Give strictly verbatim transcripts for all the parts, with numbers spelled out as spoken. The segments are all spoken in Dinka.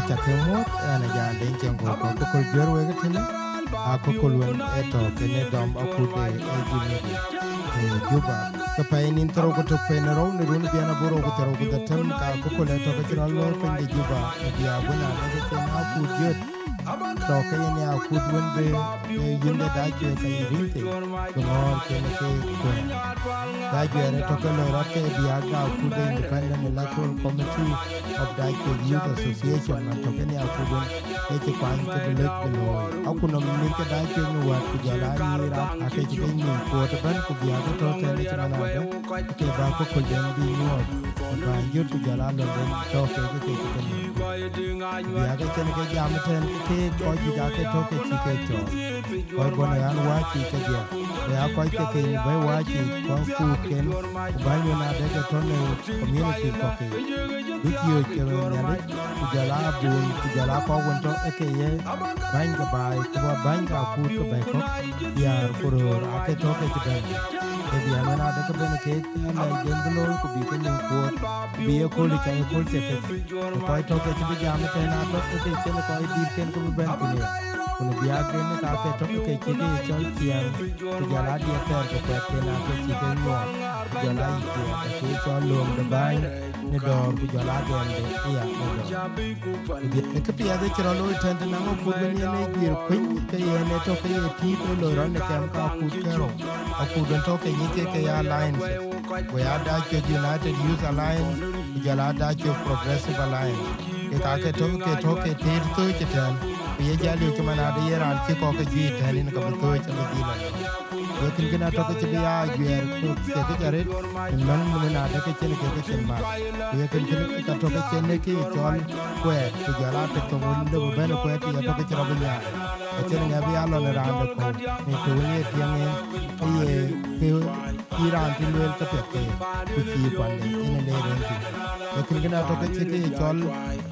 Cak ke muɔ̈th, ɣɛn ë Jaan Deŋ Ciɛŋkɔ̈u, ku akököl juër wek ë tënë, akököl wën ë tɔ̈ kenë dɔm akut ë G Media ë Juba. Ke pɛɛi nïn thiërrou ku tök, pɛɛi rou në run biɛn aburou ku thiërrou ku dhetem, ka akököl ë tɔ̈ ke cï rɔt looi piny de Juba, në biäk wën adɛ̈ ke cïn akut jöt tɔ̈ ke yen akut wën bï, bï yïndë Dacuek ka yï rïŋ thïn, bï ŋɔ̈ɔ̈r kenë ke kuɛɛr. Dacuek ë tɔ̈ ke loi rɔt ke biäk de akut de Independent Electoral Committee of Dacuek Youth Association, man tɔ̈ kenë akut wën ke cï kuany ke bï lec bï looi. Akutnhom mïth ke Dacuek në wät ku jɔl aa nyïïr aa, aake cï ke nyïïr kuɔɔt ëbɛ̈n, ku biäk ë tɔ̈ tɛ̈n ë cï man adɛ̈ ke bä akököl den bï nyuɔɔth ë bäny jöt ku jɔl aa lon den tɔ̈ ke ke ke cï ke nyuɔɔth. Biäk ë cïn ke jam ëtɛ̈n ke keek kɔc juëc aake tɔ̈ ke cï ke cɔɔl. Kɔc bɔ̈ në ɣän wääc yiic kedhie, ku ya kɔc ke piny bɛ̈i wääc yiic, kɔc kuutken, ku bäny wën adɛ̈ ke tɔ̈ në community kɔ̈k yiic, bï piööc ke Nhialic, ku jɔl aa abun, ku jɔl aa kɔc wën tɔ̈ ë ke ye bäny ke baai, ku bä bäny ke akut ke bɛ̈i kɔ̈k, diäär ku röör aake tɔ̈ ke cï bɛ̈n. Ke biäk wën adɛ̈ ke bɛ̈n keek, alɛɛcden bï looi, ku bï ke nyin kuɔɔt, ku bï ye kööl ë cä ye kööl thiek kek. Ku kɔc tɔ̈ ke cï bï jam ëtɛ̈n atɔ̈ ke ke cïn kɔc dïtken ke bï bɛ̈n ku neem. Ku në biäkden ka ke tɔ̈ ke cï ke ye cɔl ciɛɛŋ, ku jɔl aa diɛt thɛɛr ke kuɛɛtken aake cï ke nyuɔɔth, ku jɔl aa yic diɛt aake cɔl lööŋ de bäny në dɔ̈ɔ̈r, ku jɔl aa gɛmde ëya në dɔ̈ɔ̈r. Ku bï, ë këpiɛth ë cï rɔt looi tɛ̈n tënɔŋ akut wën yen ë juiir kuëny, ke yen ë tɔ̈ ke ye tïït ë loi rɔt në kɛm ke akut ke rou, akut wën tɔ̈ ke nyic ke ke ya alliance. Ku ya Dacuek United Youth Alliance, ku jɔl aa Dacuek Progressive Alliance. Kek aake tɔ̈ ke tɔ̈ ke tëët thööc ëtɛ̈ɛ̈n, ku ye jäl yök cï man adë ye raan cï kɔ̈k ke juëc ëtɛ̈ɛ̈n, yen ke bï thööc abï dhil ënɔɔnë. Ku ye kënkën atɔ̈ ke cï bï ya ajuɛɛr ku thiek arëët, në mɛ̈n wën adë ke cïn kek ke cïn mat. Ku ye kënkën ka tɔ̈ ke cïn ë kë ye cɔl kuɛɛt, ku jɔl aa tëk thok wën lëu bï bɛ̈n ë kuɛɛt, ku ye tɔ̈ ke cï rɔt bï nyaai. Acïn ŋɛk bï ya lɔ në raan de kɔ̈u, në të wën ye tiɛŋ en, ke ye kë cï raan cï lueel ke piɛth ke, ku cïï kuande yen ë leer en tïŋ. Ee kënkënë atɔ̈ ke cï ke ye cɔl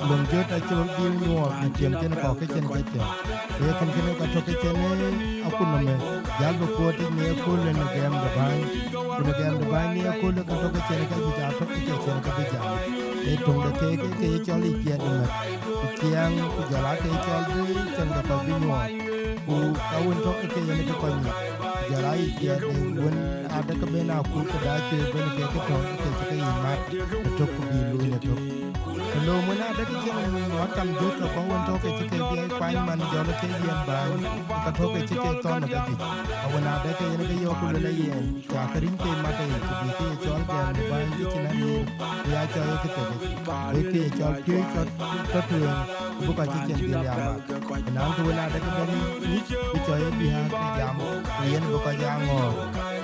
löŋ jöt acï röt dhil nyuɔɔth në tiëm cïn kɔ̈k ke cïn ke tiëm. Ee kënkënë ka tɔ̈ ke cïn ë akutnhom ë jäl bï kuɔɔt yic në ëköölë në gɛɛm de bäny, ku në gɛɛm de bäny në ëköölë ka tɔ̈ ke cïn ke juëc atɔ̈ ke cïn ke bï jam. Ee töŋ de keek ke ye cɔl yic piɛth de mät, ku ciɛɛŋ, ku jɔl aa ke ye cɔl bï cäŋ de kɔc bï nyuɔɔth. Ku ka wën tɔ̈ ke ke yen ke kɔc ŋic, ku jɔl aa yic piɛth de wën adë ke ben akut ke Dacuek ben ke ke tɔ̈ ke cï ke yic mat ëtök ku bï luui në tök. Ku lööm wën adë ke cïn maktam jöt ke kɔc wën tɔ̈ ke cï ke bï kuany man jɔl ke yen bäny, ka tɔ̈ ke cï ke thɔn ë ka juëc. Awën adë ke yen ke yɔ̈ɔ̈k ku luel ayen, ca ke riny ke mat ë yic, ku bï ke ye cɔl gɛɛm de bäny ke cïn arëër, ku ya cɔl ye ke thek yic. Wek ke ye cɔl piööc tɔ̈, tɔ̈ tueŋ, ku bï kɔc cï cin dhil ya mat. Ku na të wën adë ke bɛ̈n ŋic, bï cɔl ye biäk ke jam, ku yen bï kɔc aa ŋɔ̈ɔ̈r.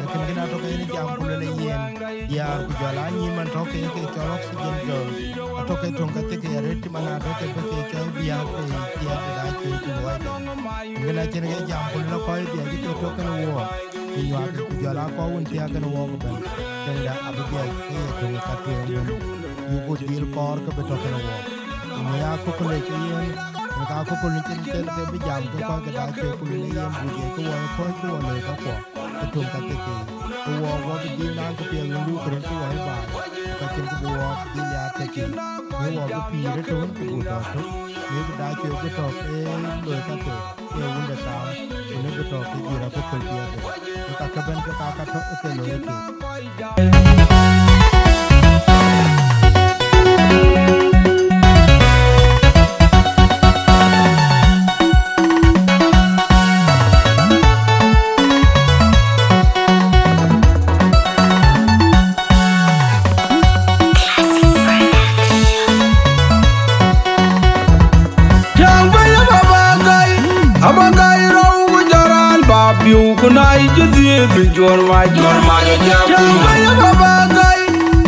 Lakin kën atɔ̈ ke yen jam ku luel ë yen, diäär ku jɔl aa nyïïn man tɔ̈ ke ye ke cɔl oxygen zone, atɔ̈ ke töŋ ka thek ke arëët cï man adë ke bï ke cɔl biäk ke ye ciɛɛt ë Dacuek ku luɔi. Kën acïn ke jam ku luel kɔc bï acï ke tök kën wook, ku nyuak ku jɔl aa kɔc wën thiääk kën wook ëbɛ̈n, kënda abï dhiɛl ke ye töŋ ka tueŋ wën, yuku dhil kɔɔr ke bï tɔ̈ kën wook. Në akököl ë cï yen, në ka akököl ë cïn cïn ke bï jam ke kɔc ke Dacuek ku luel ë yen buk ye ke wɔ ë kɔc ku wɔ loi kakuɔ, ke töŋ ka thek ke, ke wɔ wɔ bï dhil naŋ ke piɛth wën luk röt ke wɔ ë baai, ka cïn ke bï wɔ dhil ya thek ke, në wɔ bï pïïr ë tön ku buk tɔ̈ tök, në bï Dacuek bï tɔ̈ ke loi ka thek. Ee wun de thaam, ku në bï tɔ̈ ke juëc akököl piɛth de. Ku ka ke bɛ̈n ke ka ka tɔ̈ ë ke looi ë keek. Tiang bɛ̈ny ë baba gai, aba gai rou ku jɔran ba piu ku na yic dhiëëth bï juɔr mac. Juɔr mac ë tiang bɛ̈ny ë baba gai,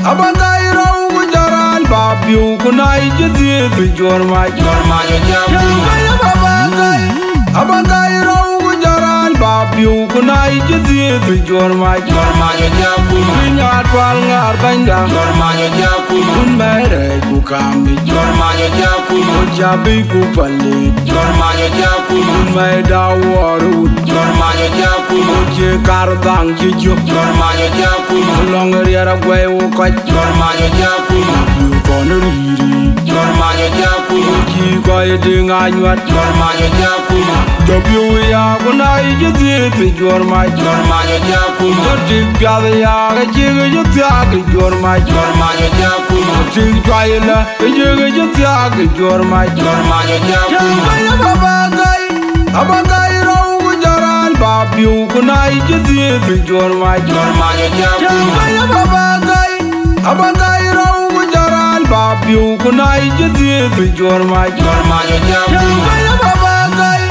aba gai rou ku jɔran ba piu ku na yic dhiëëth bï juɔr mac. Juɔr mac ë tiang bɛ̈ny ë baba gai, aba gai rou ku jɔran ba piu ku na yic dhiëëth bï juɔr mac. Juɔr mac ë tiang bɛ̈ny ë nyaar tual ŋaar bɛ̈nyda. Juɔr mac ë tiang bɛ̈ny wun mɛ̈ɛ̈r rɛɛc ku kaam bic. Juɔr mac ë tiang bɛ̈ny wun ca bic ku pal liip. Juɔr mac ë tiang bɛ̈ny wun mɛ̈ɛ̈r da wɔɔr wut. Juɔr mac ë tiang bɛ̈ny wun cie kar dhaŋ cï cök. Juɔr mac ë tiang bɛ̈ny wun lɔŋ ë riɛr aguɛi wo kɔc. Juɔr mac ë tiang bɛ̈ny wun piu kɔn rïïr. Juɔr mac ë tiang bɛ̈ny wun cï Ai diŋ anyuat, juɔr mac aja kuma. Jɔ biu ya ku na ic dhiëëth, juɔr mac, juɔr mac aja kuma. Jɔ tik piath ya ke cïk ic thiaak, juɔr mac, juɔr mac aja kuma. Tik cuai lë, ke cïk ic thiaak, juɔr mac, juɔr mac aja kuma. Tiɛŋ kɔc ë baba gai, aba gai rou ku jɔ raan ba biu ku na ic dhiëëth, juɔr mac, juɔr mac aja kuma. Tiɛŋ kɔc ë baba gai, aba gai rou ku jɔ raan ba biu ku na ic dhiëëth, juɔr mac, juɔr mac aja kuma. Tiɛŋ kɔc ë baba gai,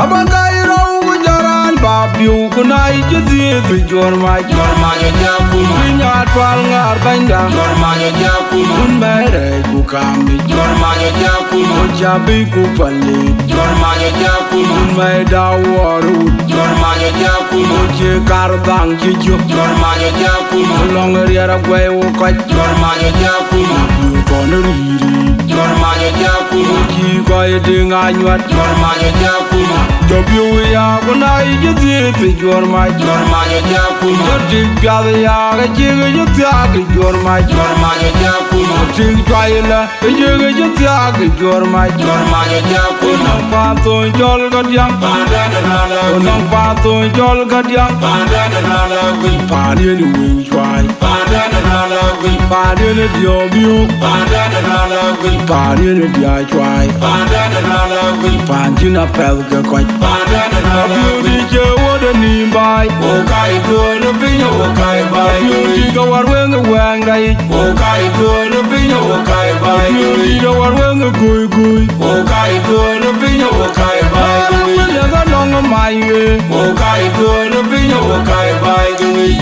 aba gai rou ku jɔ raan ba biu ku na ic dhiëëth, juɔr mac, juɔr mac aja kuma. Piny atual ŋaar bɛ̈nyda, juɔr mac aja kuma. Wun mɛɛr rɛɛc ku kaamic, juɔr mac aja kuma. Wun ca bï ku palic, juɔr mac aja kuma. Wun mɛɛrda wɔɔr wut, juɔr mac aja kuma. Wun cie kar dhaŋ cï jök, juɔr mac aja kuma. Lɔŋ riɛr aguɛi wo kɔc, juɔr mac aja kuma. Piu thɔn rïïr, juɔr mac aja kuma. Cï kɔc diŋ anyuat, juɔr mac aja kuma. Jɔ biu ya ku na ic dhiëëth, juɔr mac, juɔr mac aja kuma. Jɔ tik piath ya ke cïk ic thiaak, juɔr mac, juɔr mac aja kuma. Tik cuai lë, ke cïk ic thiaak, juɔr mac, juɔr mac aja kuma. Ku nɔŋ paanthon cɔl ke diäŋ, paandɛn ë raan la, ku nɔŋ paanthon cɔl ke diäŋ, paandɛn ë raan la winy, paan yen winy cuai, paandɛn ë raan la winy, paan yen diɔ̈ɔ̈m biök, paandɛn ë raan la winy, paan yen diäär cuai, paandɛn ë raan la winy, paan cïn apɛth ke kɔc, paandɛn ë raan la winy. Abiöödï cie wot ë nïïm baai, wo ka ye duöör ë piny, wo ka ye baai. Abiöödï ke wär weŋ ë wɛɛŋda yic, wo ka ye duöör ë piny, wo ka ye baai. Abiöödï ke wär weŋ ë guöi guöi, wo ka ye duöör ë piny, wo ka ye baai. Wël ë ke nɔŋ ë mac wee, wo ka ye duöör ë piny, wo ka ye baai.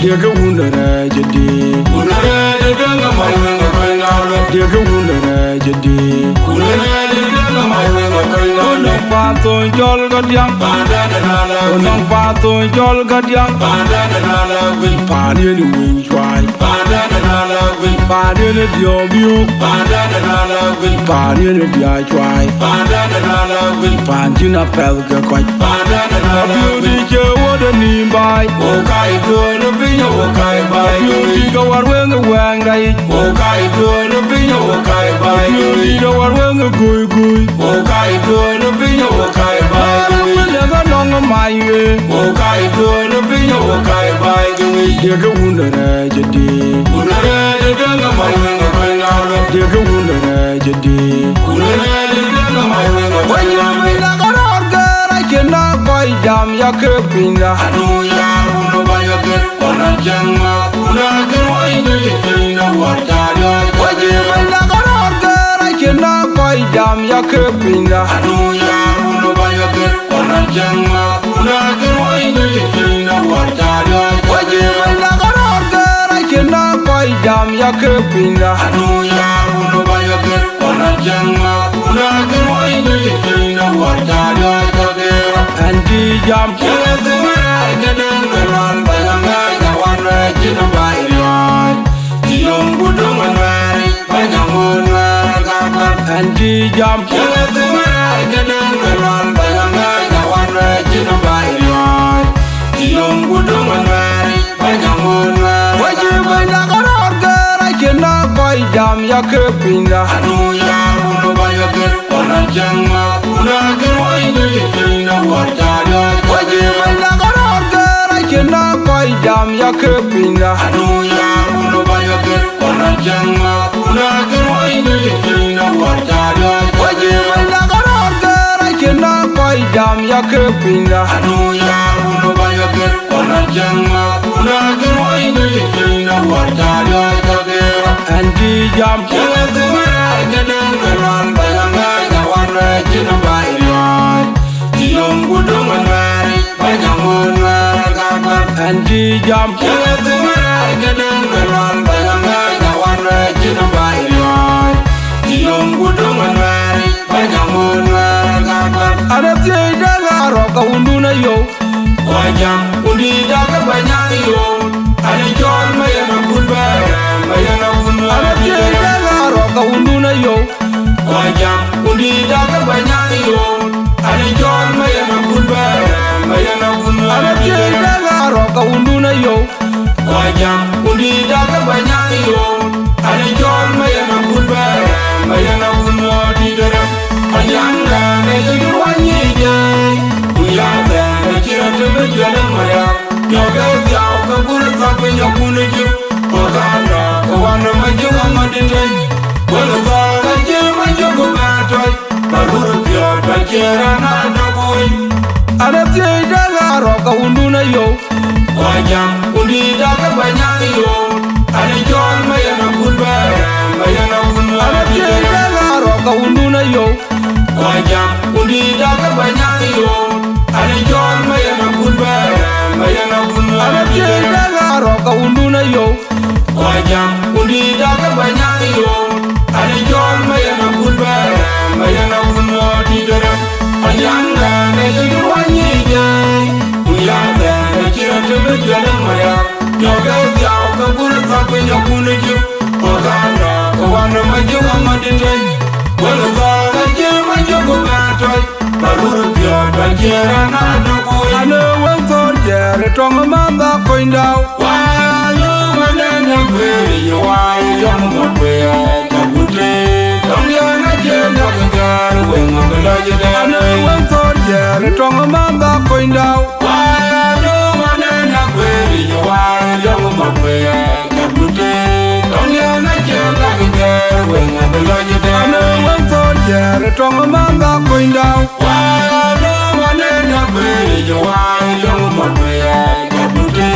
Diëkë wun ë rɛɛc ëdï, wun ë rɛɛc ëdëŋ ë mac weŋ ë kɔc ŋaar wek. Diëkë wun ë rɛɛc ëdï, wun ë rɛɛc ëdëŋ ë mac weŋ ë kɔc ŋaar wek. Ku nɔŋ paanthon cɔl ke diäŋ, paandɛn ë raan la winy, ku nɔŋ paanthon cɔl ke diäŋ, paandɛn ë raan la winy, paan yen winy cuai, paandɛn ë raan la winy, paan yen diɔ̈ɔ̈m biök, paandɛn ë raan la winy, paan yen diäär cuai, paandɛn ë raan la winy, paan cïn apɛth ke kɔc, paandɛn ë raan la winy. Abiöödï cie wot ë nïïm baai, wo ka ye duöör ë piny, wo ka ye baai. Abiöödï ke wär weŋ ë wɛɛŋda yic, wo ka ye duöör ë piny, wo ka ye baai. Abiöödï ke wär weŋ ë guöi guöi, wo ka ye duöör ë piny, wo ka ye baai. Wël ë ke nɔŋ ë mac wee, wo ka ye duöör ë piny, wo ka ye baai. Diëkë wun ë rɛɛc ëdï, wun ë rɛɛc ëdëŋ ë mac weŋ ë kɔc ŋaar wek. Diëkë wun ë rɛɛc ëdï, wun ë rɛɛc ëdëŋ ë mac weŋ ë kɔc ŋaar wek. Wënyë piny dak rɔ̈ɔ̈r gɛ̈ɛ̈r acïn na kɔc jam ya ke pinyda. Adu yar wun ë bäny agër, ɣɔn acäŋ ma, wun agër wɔ indu cï piny në wuɔ̈r ca riɔ̈ɔ̈c. Wënyë piny dak rɔ̈ɔ̈r gɛ̈ɛ̈r acïn na kɔc jam ya ke pinyda. Adu yar wun ë bäny agër, ɣɔn acäŋ ma, wun agër wɔ indu cï piny në wuɔ̈r ca riɔ̈ɔ̈c. Wënyë piny dak rɔ̈ɔ̈r gɛ̈ɛ̈r acïn na kɔc jam ya ke pinyda. Adu yar wun ë bäny agër, ɣɔn acäŋ ma, wun agër wɔ indu cï piny në wuɔ̈r ca riɔ̈ɔ̈c agër. Ɛn cï jam, cï ɣɛth ë märɛɛc ëdëŋ ke lual bäny aŋɛɛc awan rɛɛc cïn baai riɔ̈ɔ̈c. Cï yom ku döŋ ë nuɛɛric, bäny aŋoot nuɛɛr ka bäk. Ɛn cï jam, cï ɣɛth ë märɛɛc ëdëŋ ke lual bäny aŋɛɛc awan rɛɛc cïn baai riɔ̈ɔ̈c. Cï yom ku döŋ ë nuɛɛric, bäny aŋoot nuɛɛr. Wënyë piny dak rɔ̈ɔ̈r gɛ̈ɛ̈r acïn na kɔc jam ya ke pinyda. Adu yar wun ë bäny agër, ɣɔn acäŋ ma, wun agër wɔ indu cï piny në wuɔ̈r ca riɔ̈ɔ̈c. Wënyë piny dak rɔ̈ɔ̈r gɛ̈ɛ̈r acïn na kɔc jam ya ke pinyda. Adu yar wun ë bäny agër, ɣɔn acäŋ ma, wun agër wɔ indu cï piny në wuɔ̈r ca riɔ̈ɔ̈c. Wënyë piny dak rɔ̈ɔ̈r gɛ̈ɛ̈r acïn na kɔc jam ya ke pinyda. Adu yar wun ë bäny agër, ɣɔn acäŋ ma, wun agër wɔ indu cï piny në wuɔ̈r ca riɔ̈ɔ̈c agër. Ɛn cï jam, cï ɣɛth ë märɛɛc ëdëŋ ke lual bäny aŋɛɛc awan rɛɛc cïn baai riɔ̈ɔ̈c. Cï yom ku döŋ ë nuɛɛric, bäny aŋoot nuɛɛr ka bäk. Ɛn cï jam, cï ɣɛth ë märɛɛc ëdëŋ ke lual bäny aŋɛɛc awan rɛɛc cïn baai riɔ̈ɔ̈c. Cï yom ku döŋ ë nuɛɛric, bäny aŋoot nuɛɛr ka bäk. An, athiëëc dɛ̈ŋ arɔ̈k ka wundun ayou. Kɔc jam, wundït dak ë bäny aŋ yom. An, ë cɔl Mayen Akut bɛ̈ɛ̈r, Mayen Akut. An, athiëëc dɛ̈ŋ arɔ̈k ka wundun ayou. Kɔc jam, wundït dak ë bäny aŋ yom. An, ë cɔl Mayen Akut bɛ̈ɛ̈r, Mayen Akut. An, athiëëc dɛ̈ŋ arɔ̈k ka wundun ayou. Kɔc jam, wundït dak ë bäny aŋ yom. An, ë cɔl Mayen Akut bɛ̈ɛ̈r, Mayen Akut. Ŋuɔɔt dït ë rem, Anyaŋ Nyakun jï, waganda, wan ma jï wa ŋɔt tëny. Wël dhɔ̈l acï ma jök bɛ tɔc, ba rur piɔ̈ɔ̈t ba cï raan aa dɔ̈k wei. An, athiëëc dɛ̈ ɣa rɔ̈k ka wundun ayou. Kɔc jam, wundït dak ë bä nyaŋ yom. An, ë cɔl ma yɛn akut bɛ̈ɛ̈r, ma yɛn akut ŋɔ̈ɔ̈th. An, athiëëc dɛ̈ ɣa rɔ̈k ka wundun ayou. Kɔc jam, wundït dak ë bä nyaŋ yom. An, ë cɔl ma yɛn akut bɛ̈ɛ̈r, ma yɛn akut ŋɔ̈ɔ̈th. An, athiëëc dɛ̈ ɣa rɔ̈k ka wundun ayou. Kɔc jam, wundït dak ë bä nyaŋ yom. An, ë cɔl ma yɛn akut bɛ̈ɛ̈r, ma yɛn akut ŋɔ̈ɔ̈th. Dït ë rɛm, anyaŋ dɛ̈n acï wä nyic jai. Ku ya dɛ̈n acï rɔt të bï juël ë Marial. Jɔkë dhiau ke bul thɔ̈k piny akun ë jï. Waganda, ke wan ma jï wa ŋɔt tëny. Wël dhɔ̈l acï ma jök bɛ tɔc. Ba rur piɔ̈ɔ̈t ba cï raan aa dɔ̈k wei. An, ë wëŋ thɔ̈r jiɛɛr ë tɔŋ ë mantha kony dau. Wai, alo, ma nɛn ë guëër yï wai, yɔŋ ma guëër, ja gutë. Tɔŋ yɛn acï dak gäär, wëŋ abï lɔc dɛ̈. An, ë wëŋ thɔ̈r jiɛɛr ë tɔŋ ë mantha kony dau. Wai, alo, ma nɛn ë guëër yï wai, yɔŋ ma guëër, ja gutë. Tɔŋ yɛn acï dak gäär, wëŋ abï lɔc dɛ̈. An, ë wëŋ thɔ̈r jiɛɛr ë tɔŋ ë mantha kony dau. Wai, alo, ma nɛn ë guëër yï wai, yɔŋ ma guëër, ja gutë.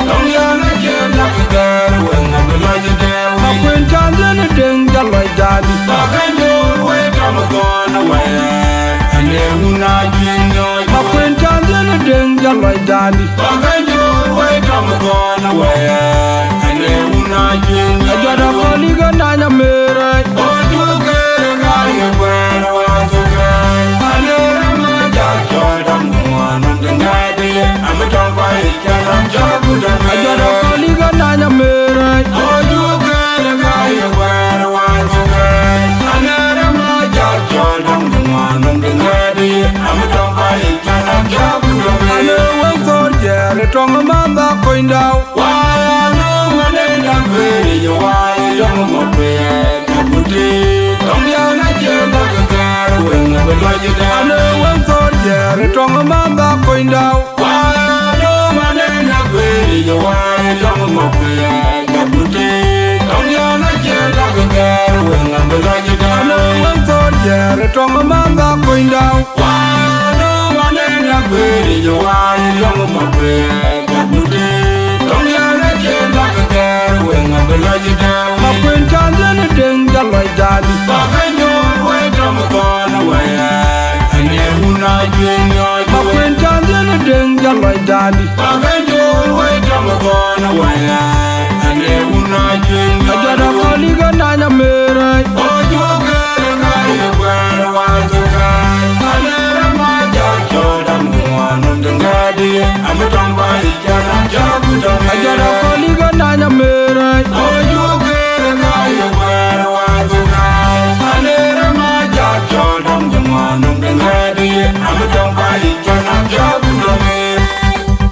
Tɔŋ yɛn acï dak gäär, wëŋ abï lɔc dɛ̈. Ma kuën cän dhël ë deŋ jɔ lɔc dandi. Ba kɛn jɔl wei tɔm thɔn wɛɛr, ane wun a juëc nyɔɔc. Ma kuën cän dhël ë deŋ jɔ lɔc dandi. Ba kɛn jɔl wei tɔm thɔn wɛɛr, ane wun a juëc nyɔɔc. Ajuɔt akɔ̈l yï ke nany amëër ë. Ɣöö juökë ka ye guɛɛr wa thukë. Ane rɛm a jak cɔl dɔm ŋuan nɔm de ŋɛɛt. Ajuɔt akɔ̈l yï ke nany amëër ë. Ane wëŋ thɔ̈r jiɛɛr ë tɔŋ ë mantha kony dau. Wai, alo, ma nɛn ë guëër yï wai, yɔŋ ma guëër, ja gutë. Tɔŋ yɛn acï dak gäär, wëŋ abï lɔc dɛ̈. Ane wëŋ thɔ̈r jiɛɛr ë tɔŋ ë mantha kony dau. Wai, alo, ma nɛn ë guëër yï wai, yɔŋ ma guëër, ja gutë. Tɔŋ yɛn acï dak gäär, wëŋ abï lɔc dɛ̈. Ane wëŋ thɔ̈r jiɛɛr ë tɔŋ ë mantha kony dau. Wai, alo, ma nɛn ë guëër yï wai, yɔŋ ma guëër, ja gutë. Tɔŋ yɛn acï dak gäär, wëŋ abï lɔc dɛ̈. Ma kuën cän dhël ë deŋ jɔ lɔc dandi. Ba kɛn jɔl wei tɔm thɔn wɛɛr, ane wun a juëc nyɔɔc. Ma kuën cän dhël ë deŋ jɔ lɔc dandi. Ba kɛn jɔl wei tɔm thɔn wɛɛr, ane wun a juëc nyɔɔc. Ajuɔt akɔ̈l yï ke nany amëër ë. Ɣöö juökë ka ye guɛɛr wa thukë. Ane rɛm a jak cɔl dɔm ŋuan nɔm de ŋɛɛt. Am tɔŋ ba yï cän a jak dɔm. Ajuɔt akɔ̈l yï ke nany amëër ë. Ɣöö juökë ka ye guɛɛr wa thukë. Ane rɛm a jak cɔl dɔm ŋuan nɔm de ŋɛɛt. Am tɔŋ ba yï cän a jak dɔm.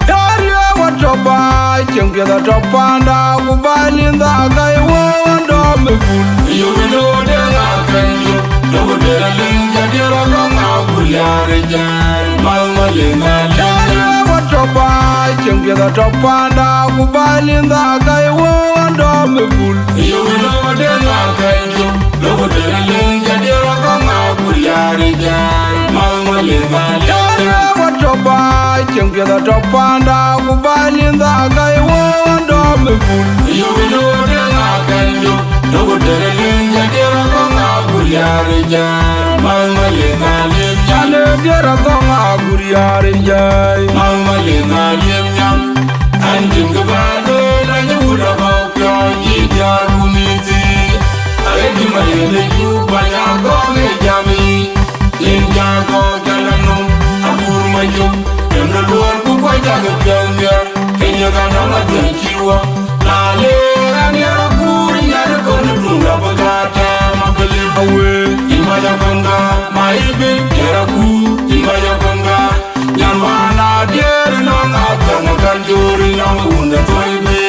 Yar ye wa tɔ̈ baai, cieŋ piɛth atɔ̈ paanda, ku baai lindha gai wëu an dɔm ë bul. Yökë lɔ de ŋa kɛn yök, lɔ ku de la lëŋ jadierɔ kɔŋ a ku liaar ë jɛɛr, mal mal ë ŋa lëŋ. Yar ye wa tɔ̈ baai, cieŋ piɛth atɔ̈ paanda, ku baai lindha gai wëu an dɔm ë bul. Yökë lɔ de ŋa kɛn yök, lɔ ku de la lëŋ jadierɔ kɔŋ a ku liaar ë jɛɛr, mal mal ë ŋa lëŋ. Yar ye wa tɔ̈ baai, cieŋ piɛth atɔ̈ paanda, ku baai lindha gai wëu an dɔm ë bul. Yökë lɔ de ŋa kɛn yök, lɔ ku de la lëŋ jadierɔ kɔŋ a ku liaar ë jɛɛr, mal mal ë ŋa lëŋ. Ane dierɔ kɔŋ a ku liaar ë jɛɛr, mal mal ë ŋa lëŋ. An tïŋ kë bä looi la nyë wut abä piɔ̈ɔ̈c yï diäär ku mïthii. Arëk cï ma yen ë cuk bä nya gɔ̈k ë jam yic. Yen ja gɔ̈k jal anɔm akur ma cök. Yen rɔt luɔɔr ku kuac jakë piɔ̈u miɛt. Ke nyek anɔm aduen cï wä. Na le raan diɛɛr akur nyan ë kɔn ë tuŋ rɔt bï gäär tɛ̈ɛ̈m abï lip. Awëë, yïn bä ya kuëmda, ma yï bil diɛɛr akur, yïn bä ya kuëmda. Nyan wään a diëër ënɔɔn, a thɛŋ ë kan joor ënɔɔn, wun de thɔ̈i bï.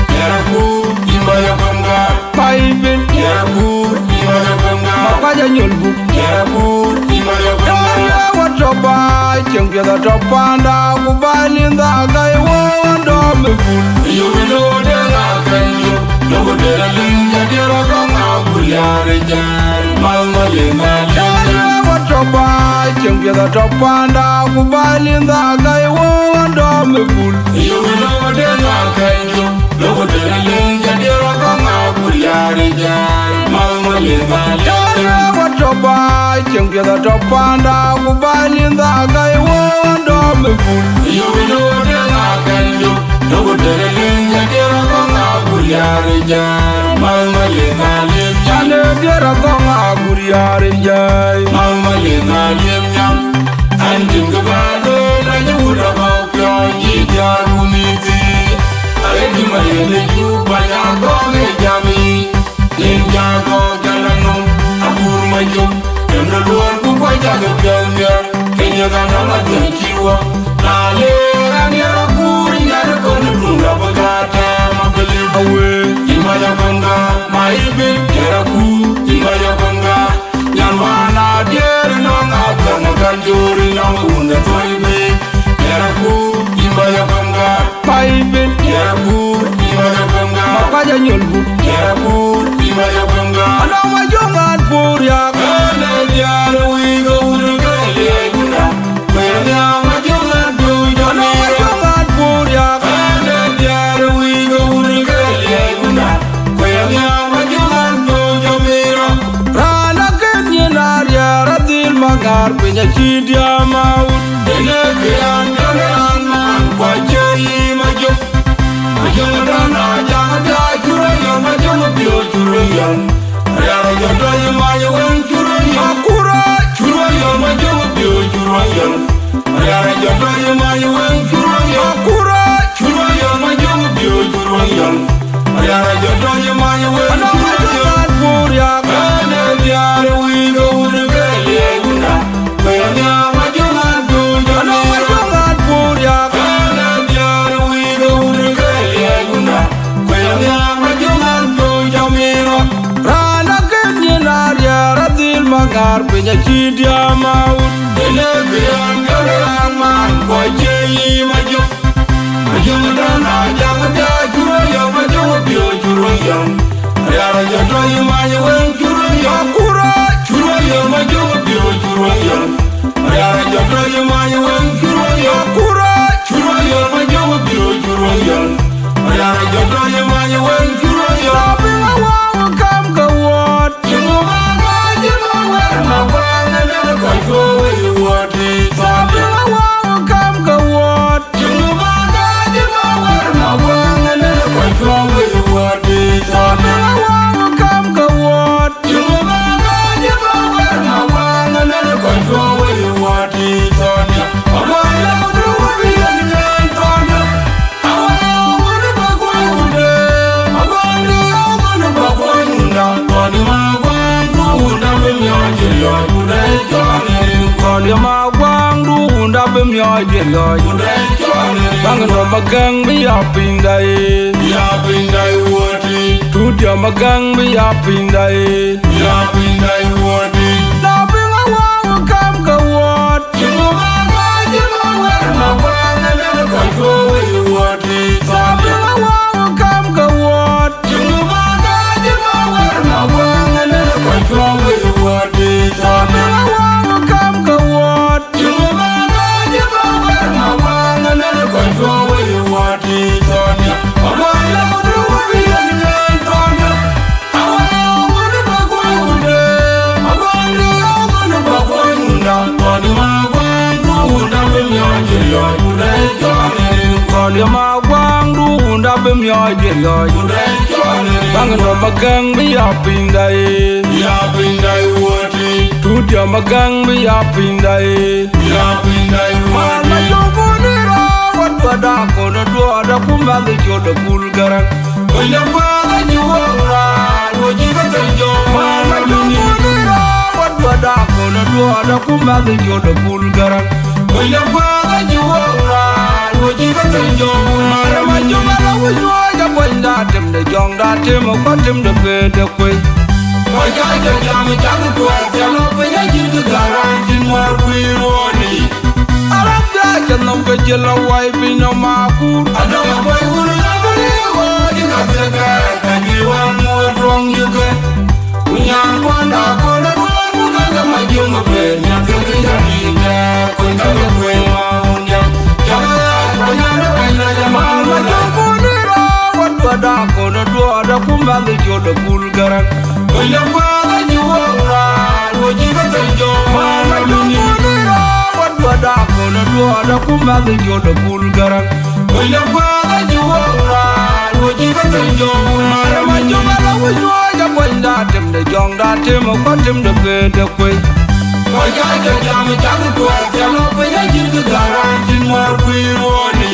Diɛɛr akur, yïn bä ya kuëmda. Baai bil. Diɛɛr akur, yïn bä ya kuëmda. Ma kuac anyol buk. Diɛɛr akur, yïn bä ya kuëmda. Yɛn ye wa tɔ̈ baai, cieŋ piɛth atɔ̈ paanda, ku baai lindha gai wëu an dɔm Mebul. Yo, lo de la kan yo, lo de la len ya de ra ko ma bul ya re jan. Mal mal le mal le. Wa to ba, ceng pia da to panda, ku ba lin da ga wo do mebul. Yo, lo de la kan yo, lo de la len ya de ra ko ma bul ya re jan. Mal mal le mal le. Wa to ba, ceng pia da to panda, ku ba lin da ga wo do mebul. Yo, lo de la kan yo. Dogo tere lim ya diera kong agur yare jai. Mal male malim ya. Ane diera kong agur yare jai. Mal male malim ya. An tim ke ba do la ya wura ba pyo yi diar kumiti. Are di ma ye ne ju ba ya kong e jami. Nin ca gɔ̈k jal anɔm, akur ma jök, em de luɔr ku kua cak piɔ̈u miɛr, ke nyek anɔm adhil cï wɔ. Na le raan yer akur, nyan kɔn dun rɔp gaat tɛɛm abï lim. Awe, yïn ba ya kɔn gaat, ma yï bil, yer akur, yïn ba ya kɔn gaat. Nyan wään adiëër nɔŋ athɛn akan joor nɔŋ wun de thoi bei, yer akur, yïn ba ya kɔn gaat. Baibel. Yɛrɛ kuur, yïn ba ya guɛm gaa. Makaja nyol gup. Yɛrɛ kuur, yïn ba ya guɛm gaa. Anɔŋ ma jɔŋ an puur yak. Ɛn ë diaal wïïk ë wun ke liɛc wunda. Kuɛɛr nhiaam ma jɔŋ an piööc jɔ. Anɔŋ ma jɔŋ an puur yak. Ɛn ë diaal wïïk ë wun ke liɛc wunda. Kuɛɛr nhiaam ma jɔŋ an piööc jɔ miirɔ. Raan akën nyin ariɛɛr adhil ma ŋaar piny acï diaam awut. Ënë kë an jɔn raan man kua cë yï ma jɔŋ. Majɔŋ dɔn a jaŋ da curɔ yɔn, majɔŋ piööc curɔ yɔn. Ayara jɔ tɔ yï ma yï wëŋ curɔ yɔn. Akurɔ. Curɔ yɔn, majɔŋ piööc curɔ yɔn. Ayara jɔ tɔ yï ma yï wëŋ curɔ yɔn. Akurɔ. Curɔ yɔn, majɔŋ piööc curɔ yɔn. Ayara jɔ tɔ yï ma yï wëŋ curɔ yɔn. Anɔŋ majɔŋ an puur yak. Ɛn ë diaal wïïk ë wun ke liɛc wunda. Raan akën nyin ariɛɛr adhil ma ŋaar piny acï diaam awut. Ënë kë an jɔn raan man kua cë yï ma jɔŋ. Majɔŋ dɔn a jaŋ da curɔ yɔn, majɔŋ piööc curɔ yɔn. Ayara jɔ tɔ yï ma yï wëŋ curɔ yɔn. Akurɔ. Curɔ yɔn, majɔŋ piööc curɔ yɔn. Ayara jɔ tɔ yï ma yï wëŋ curɔ yɔn. Akurɔ. Curɔ yɔn, majɔŋ piööc curɔ yɔn. Ayara jɔ tɔ yï ma yï wëŋ curɔ yɔn. Tɔ piŋ awäu kam ke wuɔɔt. Cï ŋö ma ka cï ma wɛr ma guaŋ ënɛn kɔc cuɔ wei wuɔɔt. Tɔ piŋ awäu kam ke wuɔɔt. Kɔn ye ma guaŋdu wunda bï miɔɔc bï riɔ̈c. Baŋ nɔm ba gäŋ bï ya piny dai. Tut jam ba gäŋ bï ya piny dai. Na piŋ awäu kam ke wuɔɔt. Kɔn ye ma guaŋdu wunda bï miɔɔc bï riɔ̈c. Baŋ nɔm ba gäŋ bï ya piny dai. Tut jam ba gäŋ bï ya piny dai. Man ma jɔŋ kun ë rɔɔk wä duɔ̈da kɔn ë duɔ̈da ku mɛnh ë col ë bul gäräŋ. Man ma jɔŋ kun ë rɔɔk wä duɔ̈da kɔn ë duɔ̈da ku mɛnh ë col ë bul gäräŋ. Mara ma jɔŋ ala wïc wä ja bɔnyda tim de jɔŋda tim ë kuat tim de pede kuei. Kɔc ka jɔ jam cak tuɛɛl thial lɔ piny acïn kë gäräŋ cïn muɔɔr kuiir ɣööt yic. Arabia jɔ nhom ke jël awai piny nɔm akuur. Adɔŋ abɔi Wël de guaar acï wok raan, wo cï ke thël jɔ. Mama jɔ muni raan, wa duɔda kɔn duɔda ku math jɔ de bul garaŋ. Wël de guaar acï wok raan, wo cï ke thël jɔ. Mama jɔ mala wu jɔ ja bɔny da tem de jɔŋ da tem ko tem de pe de kuei. Ko ja ja jam ja ke tuɔɔc ja lɔ pe ja jin ke garan tin mɔr kuiir woni.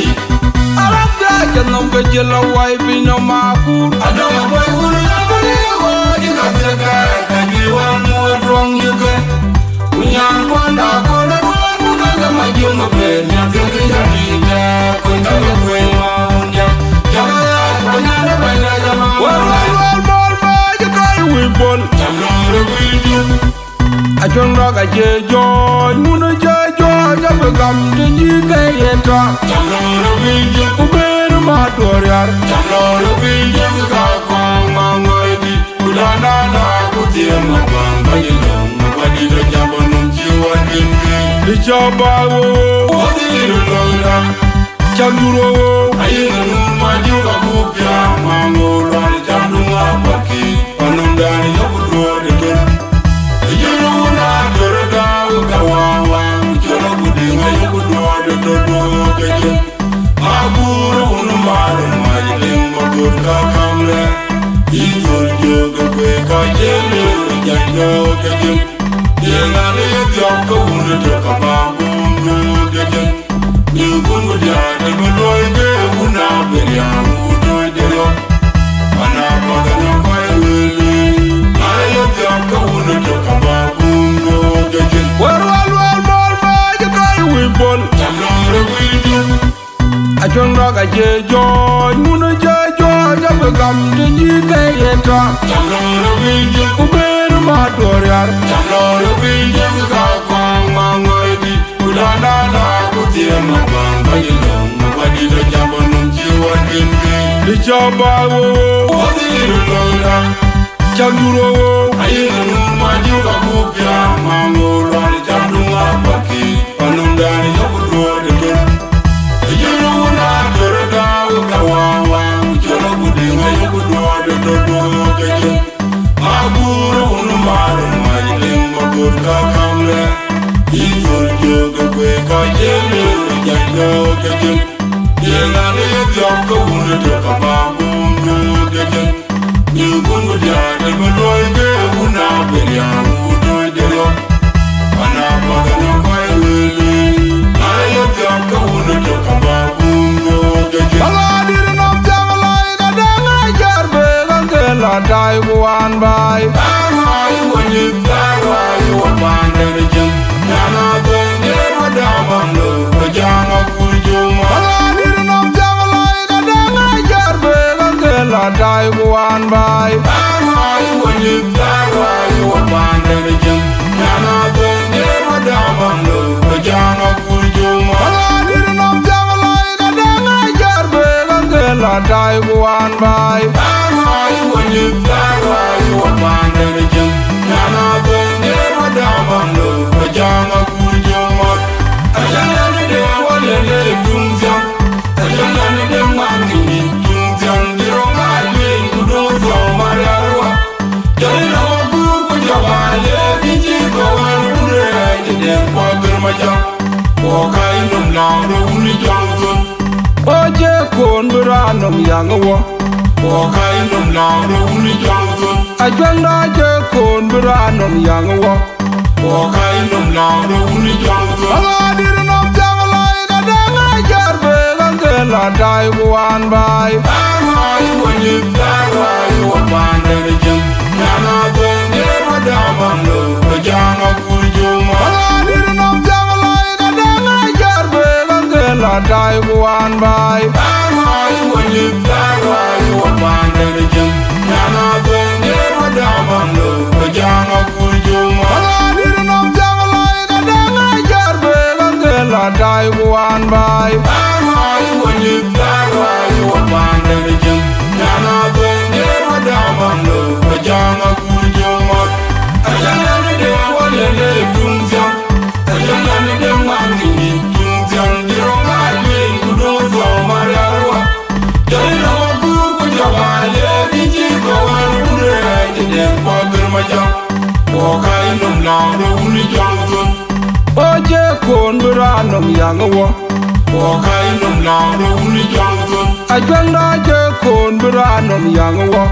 Arabia jɛ nɔm ke jɛ lɔ wai piny nɔm akut. Adɔm abɔi wun abɔi wun ka thek ka ka juiir wan muɔɔr duɔŋ yukɛ. Ku nyan kuanda kɔn aduɔŋ ku ka ka ma jiŋ abɛn nyan thek ja di tɛ kun ka ka kuei ma wun ja. Ja ka ya ka nyan abɛn da ja ma wun. Wal wal wal bol ma jɛ kai wi bol. Jam lɔ rɛ wi ju. Acuɔŋ rɔk acie jɔɔc, ŋun acie jɔɔc, abï gam të nyic ke ye tɔ̈. Ku bɛ̈ɛ̈r ma tuɔɔr yar. Ku dan ala ku thiëër ma bäŋ bäny lɔ̈ŋ, ma bäny dït acä bɔ̈ nɔm cï wär kën kën. Dï cä ba wo. Cak juro wo. Ayi ŋa nun ma juk a buk piaŋ ma ŋo lual cak duŋ a paki. Panum dan yok duɔɔr de tun. Ayi ŋa wun a tör da ka wa wa. Jolo ku diŋ a yok duɔɔr de tun duɔɔr de tun. Ma gur wun ma rum ma yi diŋ ma gur ka kam le. Yi jol jog kwe ka jele jai do de tun. Ye ŋa de ye diɔk ka wun de ka ba bum de tun. Ni kun ku diaar de bï luɔi ke wun a bï riaŋ ku tuɔc de lɔ. Mana kɔc anɔŋ kɔc wël, na ye thiɔ̈k ke wun ë tök ka ba kun ŋoot de cin. Wär wal wal bol ma jë kɔc wïc bol. Cam lɔ rë wïc dït. Acuɔŋ rɔk acie jɔɔc, ŋun acie jɔɔc, abï gam të nyic ke ye tɔ̈. Cam lɔ rë wïc dït. Ku bɛ̈ɛ̈r ma tuɔɔr yar. Cam lɔ rë wïc dït ka kɔŋ ma ŋɔ̈i dït. Ku dan ala ku thiëër ma bäŋ bäny lɔ̈ŋ, ma bäny dït acä bɔ̈ nɔm cï wär kën kën. Dï cä ba wo. Wo dhil lɔ̈ŋda. Cak juro wo. Ayi ŋa nun ma juk a buk piaŋ ma ŋo lual cak duŋ a paki. Panum dan yok duɔɔr de tun. Ayi ŋa wun a tör da wo ka wa wa. Ku colo ku diŋ a yok duɔɔr de tun duɔɔr de tun. Ma gur wun ma rum ma yi liŋ ma gur ka kam lɛ. Yi jol jog kwe ka jel jai do ke jin. Ye ŋa de ye diɔk ke wun to ka ba bum do ke jin. Ni kun ku dia de ma loy ke wun a be ya wun to de lo. Mana ba ga no kai wele. Na ye diɔk ke wun to ka ba bum do ke jin. Ala dir no jam lai da da ŋa jar be ga ke la tai ku an bai. Atai ku an bai. Arai wani, arai wa panden jeng. Nyana ben der wa daman lo, wa jama ku joma. Ajana ni de wa le le tung jam. Ajana ni de man ni tung jam. Diro ma jin ku do so mariarwa. Jari na wa ku ku jama le, ki ji ko wa lu re, ni de kwa dur ma jam. Wo kai num la ro uni jam sun. Wo je kon bi raan nɔm yaŋ wɔ. Wo kai nɔm la ro wuni jɔŋ thun. A juɛŋda je kon bi raan nɔm yaŋ wɔ. Wo kai nɔm la ro wuni jɔŋ thun. Ala dir nɔm jaŋ lai da daŋ a jar be ka ke la tai ku an bai. Daŋ ai wani, daŋ ai wa panden jeng. Nyana ben der wa daman lo, wa jaŋ a kur juma. Ala dir nɔm jaŋ lai da daŋ a jar be ka ke la tai ku an bai. Daŋ ai wani, daŋ ai wa panden jeng. Nyana ben der wa daman lo, wa jaŋ a kur juma. Ala dir nɔm jaŋ lai da daŋ a jar be ka ke la tai ku an bai. Daŋ ai wani, daŋ ai wa panden jeng. Nyana ben der wa daman lo, wa jaŋ a kur juma. Ajana ni de wa le le tung jam. Ajana ni de man ni tung jam. Diro ma ni ku do so mariarwa. Jari na wa ku ku jama le, ni ji ko wa lu re, ni Ɣɔn cï kɔn bï raan nɔm yäŋ wɔ. Wɔ ka yï nɔm la rɔ wun jɔŋ thun. Ajuɛŋda cï kɔn bï raan nɔm yäŋ wɔ.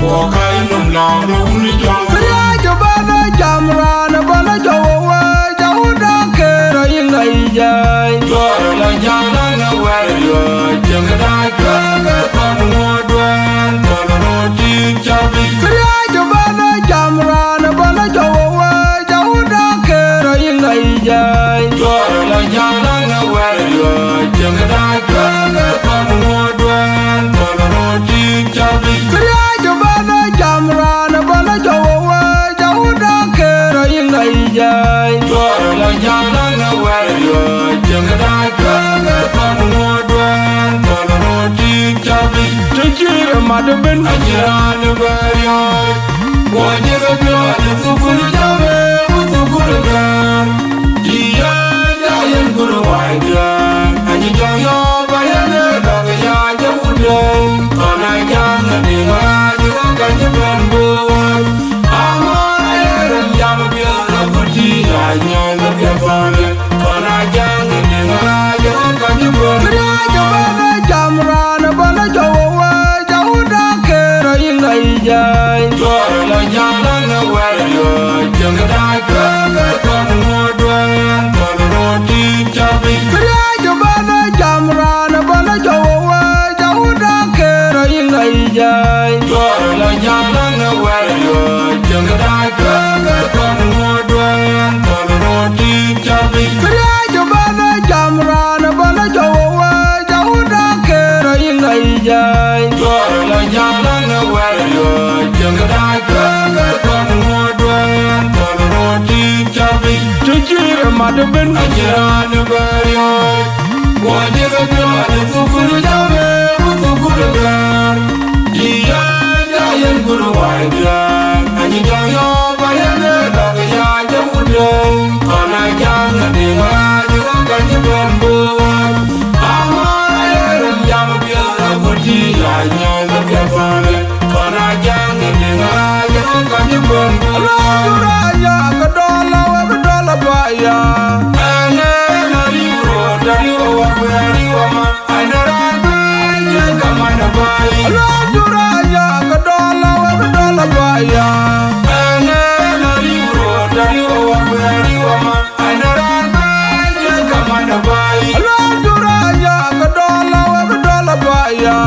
Wɔ ka yï nɔm la rɔ wun jɔŋ thun. Këriëëc ëbɛ̈n ë jam raan ëbɛ̈n ë jɔ wɔ wëëc, awunda kërɔ yï ŋäc jai. Jɔɔr la jam la ŋɛ wɛ̈ɛ̈r riɔ̈ɔ̈c, cieŋ da cuɛ̈ɛ̈r ke thɔn ŋuɔ̈t duɛ̈ɛ̈n, thɔn röt tik cä bï. Këriëëc ëbɛ̈n ë jam raan ëbɛ̈n ë jɔ wɔ wëëc, awunda kërɔ yï ŋäc jai. Jɔɔr la jam la ŋɛ wɛ̈ɛ̈r riɔ̈ɔ̈c, cieŋ da cuɛ̈ɛ̈r ke thɔn ŋuɔ̈t duɛ̈ɛ̈n, thɔn röt tik cä bï. Këriëëc ëbɛ̈n ë jam raan ëbɛ̈n ë jɔ wɔ wëëc, awunda kërɔ yï ŋäc jai. Jɔɔr la jam la ŋɛ wɛ̈ɛ̈r riɔ̈ɔ̈c, cieŋ da cuɛ̈ɛ̈r ke thɔn ŋuɔ̈t duɛ̈ɛ̈n, thɔn röt tik cä bï. Të cï rɔt mat ëbɛ̈n. Acïn raan ë bɛ̈ɛ̈r yɔ̈ɔ̈c. Wɔ jëkë piɔ̈ɔ̈c ë thukul jam ë ku thukul gäär. Cï yäc ya yen kur wai duɛ̈ɛ̈n. Acï jɔŋ yɔ̈ɔ̈k ba yen ë dɔk ya jɔ wut duɛ̈ɛ̈n. Thɔn a jaŋ ë diŋ rac ë ka cï bɛ̈n bï wai. Ama ë rem jam piɔ̈ɔ̈c ë ku tï ya nyɔ̈ɔ̈k ë piɛth thɔn ë. Këriëëc ëbɛ̈n ë jam raan ëbɛ̈n ë jɔ wɔ wëëc, awunda kërɔ yï ŋäc jai. Jɔɔr la jam la ŋɛ wɛ̈ɛ̈r riɔ̈ɔ̈c, cieŋ da cuɛ̈ɛ̈r ke thɔn ŋuɔ̈t duɛ̈ɛ̈n, thɔn röt tik cä bï. Këriëëc ëbɛ̈n ë jam raan ëbɛ̈n ë jɔ wɔ wëëc, awunda kërɔ yï ŋäc jai. Jɔɔr la jam la ŋɛ wɛ̈ɛ̈r riɔ̈ɔ̈c, cieŋ da cuɛ̈ɛ̈r ke thɔn ŋuɔ̈t duɛ̈ɛ̈n, thɔn röt tik cä bï. Këriëëc ëbɛ̈n ë jam raan ëbɛ̈n ë jɔ wɔ wëëc, awunda kërɔ yï ŋäc jai. Jɔɔr la jam la ŋɛ wɛ̈ɛ̈r riɔ̈ɔ̈c, cieŋ da cuɛ̈ɛ̈r ke thɔn ŋuɔ̈t duɛ̈ɛ̈n, thɔn röt tik cä bï. Të cï rɔt mat ëbɛ̈n. Acïn raan ë bɛ̈ɛ̈r yɔ̈ɔ̈c. Wɔ jëkë piɔ̈ɔ̈c ë thukul jam ë ku thukul gäär. Cï yäc ya yen kur wai duɛ̈ɛ̈n. Acï jɔŋ yɔ̈ɔ̈k ba yen ë dɔk ya jɔ wut duɛ̈ɛ̈n. Thɔn a jaŋ ë diŋ rac ë ka cï bɛ̈n bï wai. Ama ë rem jam piɔ̈ɔ̈c ë ku tï ya nyɔ̈ɔ̈k ë piɛth thɔn ë. Thɔn a jaŋ ë diŋ rac ë ka cï bɛ̈n bï wai. Alɔ̈ɔ̈du rac ya ke dɔl la wek dɔl aba ya. Ɛn ë na riu rot, na riu wak wek riu ama. Alɔ̈ɔ̈du rac ya ke dɔl la wek dɔl aba ya. Alɔ̈ɔ̈du rac ya ke dɔl la wek dɔl aba ya.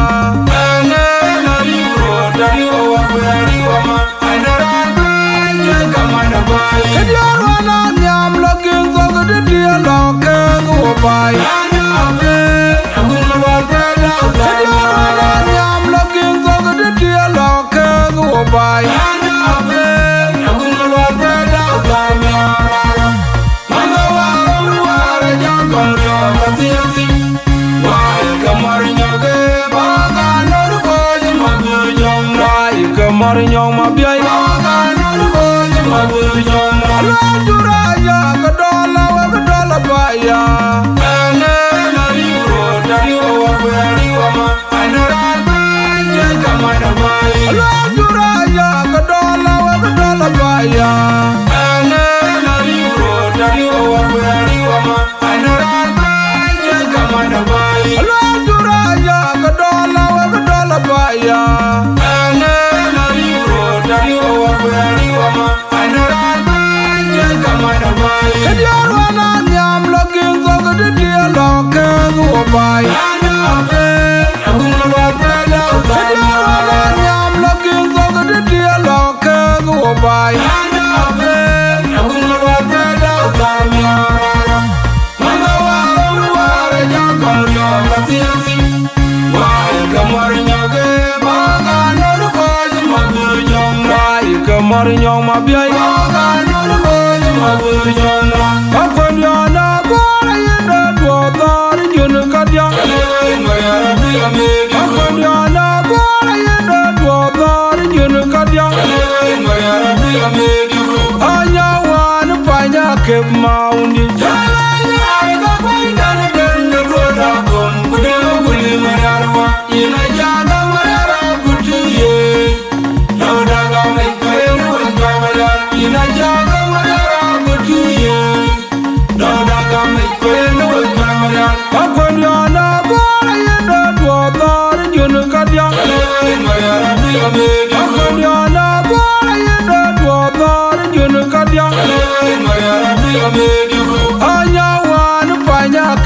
Këdiɛ̈ wën a nhiam lɔ gïn thok dït lɔ kek wo baai. Këdiɛ̈ wën a nhiam lɔ gïn thok dït lɔ kek wo baai. Wai ke mɔ̈r nyɔŋ ma biɛi. Alɔ̈ɔ̈du rac ya ke dɔl la wek dɔl aba ya. Alɔ̈ɔ̈du rac ya ke dɔl la wek dɔl aba ya. Alɔ̈ɔ̈du rac ya ke dɔl la wek dɔl aba ya. Këdiɛ̈ wën a nhiam lɔ gïn thok dït lɔ kek wo baai. Këdiɛ̈ wën a nhiam lɔ gïn thok dït lɔ kek wo baai. Wai ke mɔ̈r nyɔŋ ma biɛi. Akuën yɔn a guɔ̈r yen de duɔ̈ɔ̈r dhɔ̈ɔ̈r jön kadiäk. Akuën yɔn a guɔ̈r yen de duɔ̈ɔ̈r dhɔ̈ɔ̈r jön kadiäk. Anya wään pany akep maundït.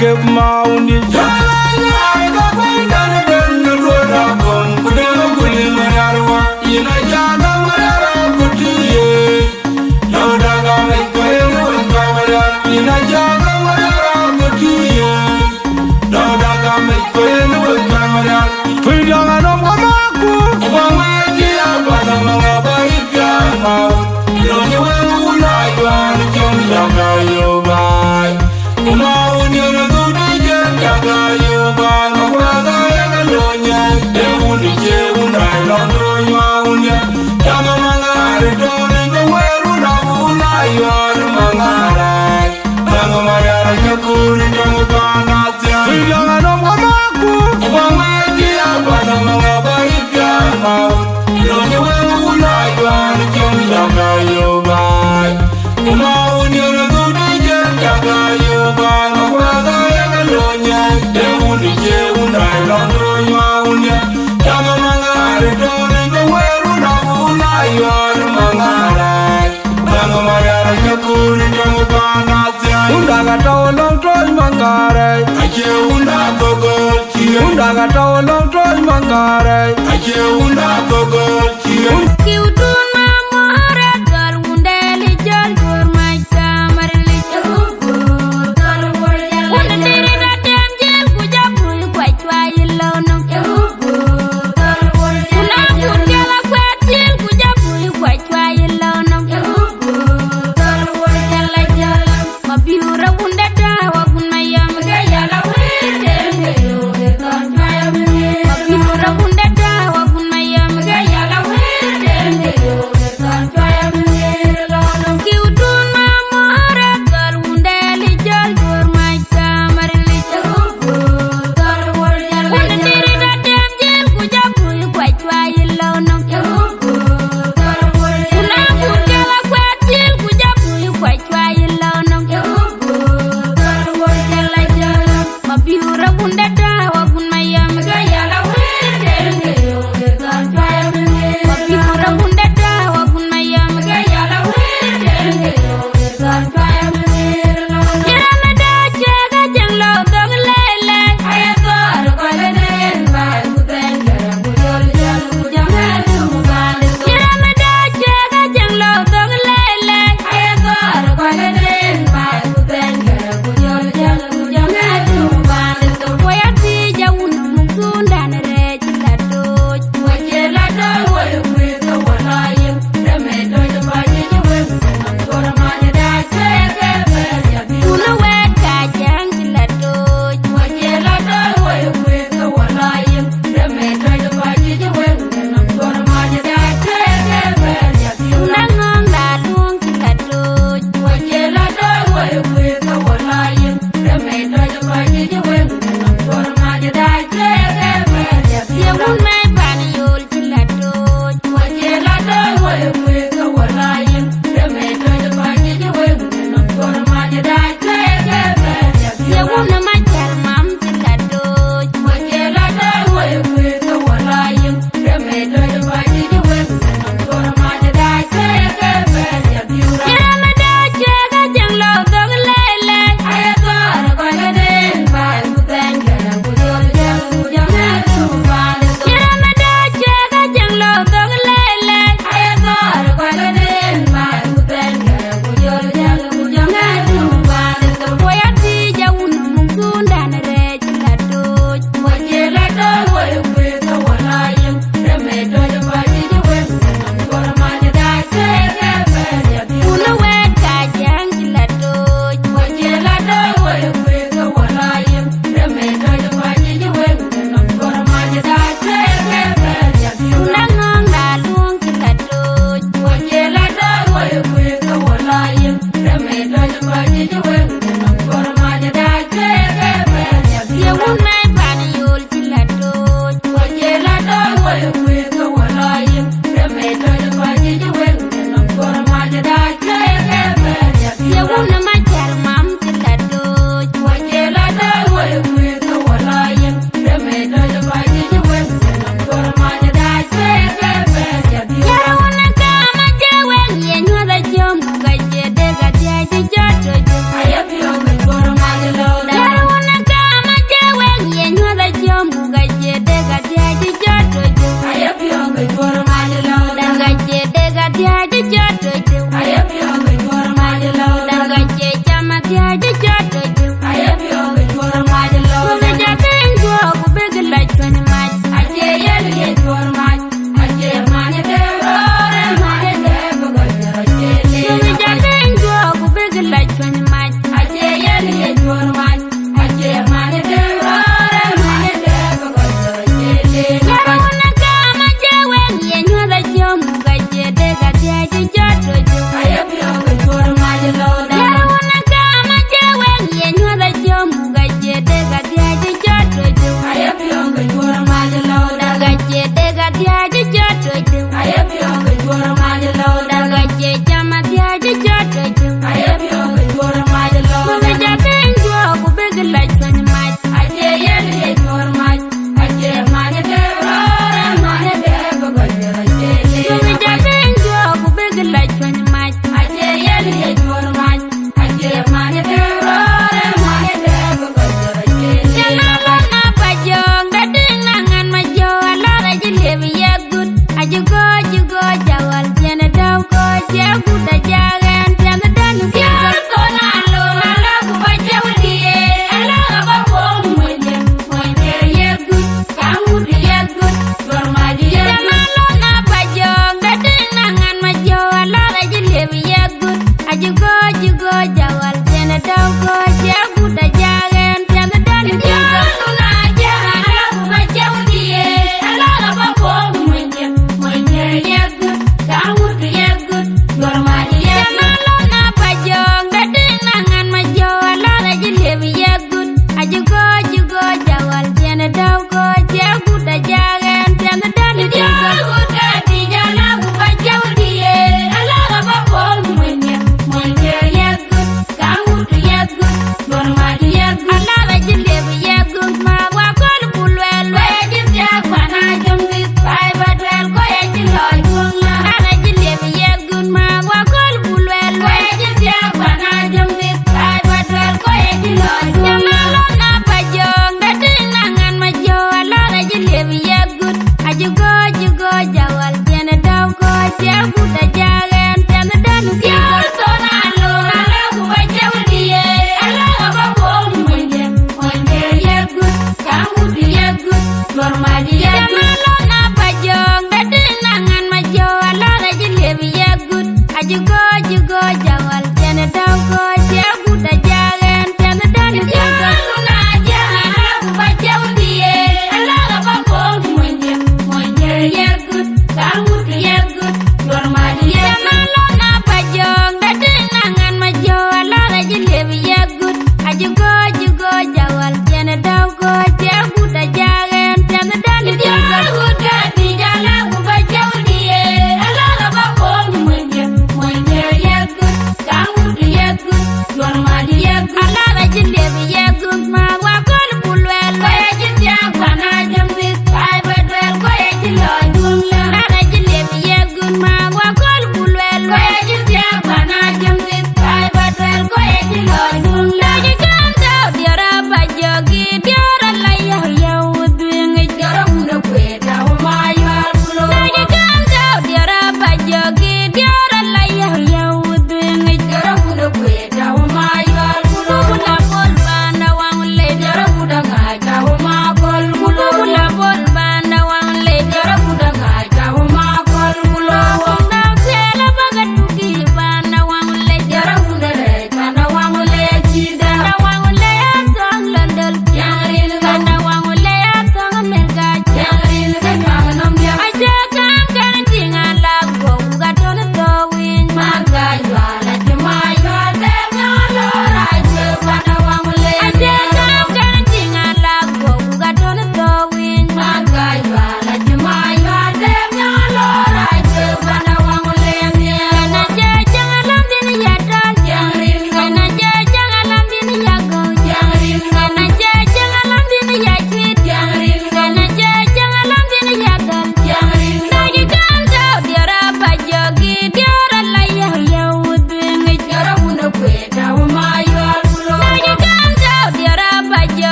Kep mauni. Jala nyaai ka kuany dan den na duɔt akɔn, ku den a guli mariar wa, yin a jaga mariar a kuti ye. Dau daga mec ku yen wek ka mariar, yin a jaga mariar a kuti ye. Dau daga mec ku yen wek ka mariar. Tui diɔŋ anɔm ka maku. Wa ŋa ji a bana ma ŋa ba ipian mau. Lo ni wek wun a yuan cin jaga yo bai. Kuma wun yen a dhudi jen jaga yo ba ma kura ga ya ga lo nye. E wun ije wun ai lo do ma wun yen. Jama ma ŋa ri do ni ga weru na wun a yuan ma ŋa rai. Bang ma yara ke kuri tong pa na tia. Tui diɔŋ anɔm ka maku. Wa ŋa ji a bana ma ŋa ba ipian mau. Lo ni wek wun a yuan cin jaga yo bai. Kuma wun yen a dhudi jen jaga yo ba ma kura ga ya ga lo nye. E wun ije wun ai lo do ma wun yen. Jama ma ŋa ri do ni ga weru na wun a yuan ma ŋa rai. Bang ma yara ke kuri tong pa na tia. Wun daga tau long tony ma ŋa rai. Ache wun da to gol. Wun daga tau long tony ma ŋa rai. Ache wun da to gol. Kiu tun ma more gol wun de li jol dur ma kamar li. Wun diri da tem jil ku ja ku kwa chwa yilo no. Wun a kun jala kwa jil ku ja ku kwa chwa yilo no. Ma biura wun da da wa kun ma yam. Ke yala wir dem ke yo ke ton chwa yam. Ma biura wun da da wa kun ma yam. Ke yala wir dem ke yo ke ton chwa yam. Kiu tun ma more gol wun de li jol dur ma kamar li. Wun diri da tem jil ku ja ku kwa chwa yilo no. Wun a kun jala kwa jil ku ja ku kwa chwa yilo no.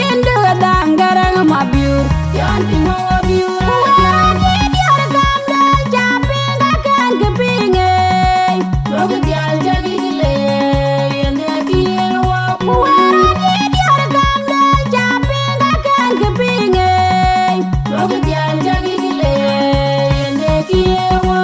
Ëndë daŋ Garaŋ Mabiur, yɔn piny wɔ Biur. Wɛ̈ɛ̈r adï diäär gam dɛl ca piŋ ka kɛn kë piŋ ëi. Duɔ̈kï dhial cä gïk le, yen dɛ kï yen wɔ. Wɛ̈ɛ̈r adï diäär gam dɛl ca piŋ ka kɛn kë piŋ ëi. Duɔ̈kï dhial cä gïk le, yen dɛ kï yen wɔ.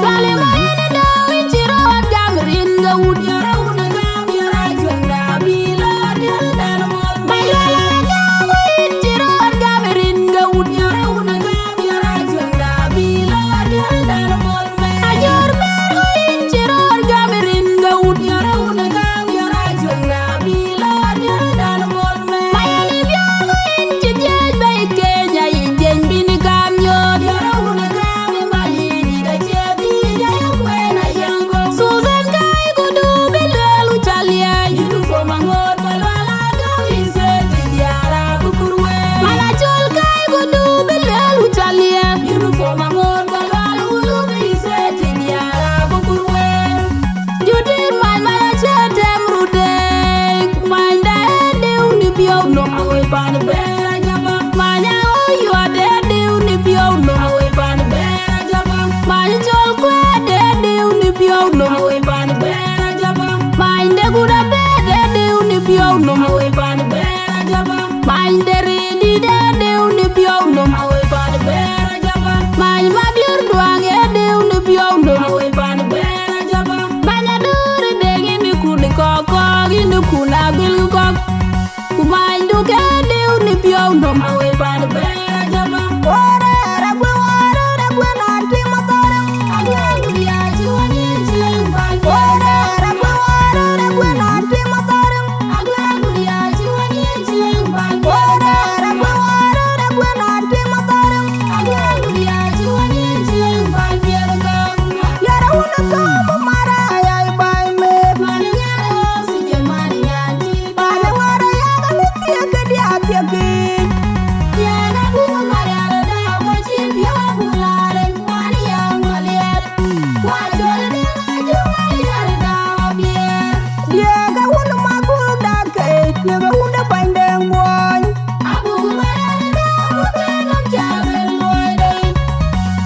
Cuali Mayen ë dɔ̈u yïn cï rɔt gam rin ke wut. Yara wun ë gam, yara cuëŋda bï lɔ diäär dan mɔl. Mayual ë gam yïn cï rɔt gam rin ke wut. Yara wun ë gam, yara cuëŋda bï lɔ diäär dan mɔl. Ajɔr Mɛr yïn cï rɔt gam rin ke wut. Yara wun ë gam, yara cuëŋda bï lɔ diäär dan mɔl. Mayɛn ë biɔɔk yïn cï thiëëc bei Kenya, yïn thiëëc bïn gam nyuɔɔth. Yara wun ë gam ë bal yïn dït acie dhïc, aye kueen ayeŋ gɔ̈k. Susan Kai ku du bï lueel ku ca liɛɛc. Uniform aŋoot ba lual agam yïn seti diäär abï kur ween. Mana col Kai ku du bï lueel ku ca liɛɛc. Uniform aŋoot ba lual wulu bï yïn seti diäär abï kur ween. Judith Many Many acie tem rut dei, many dɛ ë diu në biɔu nɔm. Awei pan bɛɛr ajaba. Many aɣo yuat ë diu në biɔu nɔm. Awei pan bɛɛr ajaba. Many col kuɛɛt ë diu në biɔu nɔm. Awei pan bɛɛr ajaba. Many de gut abɛɛt ë diu në biɔu nɔm. Awei pan bɛɛr ajaba. Many de ridït ë diu në biɔu nɔm. Awei pan bɛɛr ajaba. Many Mabior Duaŋ ë diu në biɔu nɔm. Awei pan bɛɛr ajaba. Bany Adur ë dek yïn ë kun ë kɔk kɔk, yïn ë kun agil kɔk. Ku many du ke diu në biɔu nɔm. Awei pan bɛɛr ajaba. Ore ragwe ore ragwe na tim athore. Agwe aguria ci wani ci pan. Ore ragwe ore ragwe na tim athore. Agwe aguria ci wani ci pan. Ore ragwe ore ragwe na tim athore. Agwe aguria ci wani ci pan. Yara wun ë gam mara ya bai me. Mani nyara oxygen, mani nyara. Pale wara ya ka mi thiek ke dia thiek ke. Yɛn abuk Marial da ko ci biɔɔk ku laren, mani ya Maliɛt. Wa cɔl de ma ju Marial da wa biɛɛr. Diɛɛk a wun ma gurda ke, diɛɛk a wun de bany de ŋuɔny. Abuk Marial da ku ke nom ca ben luɔi de.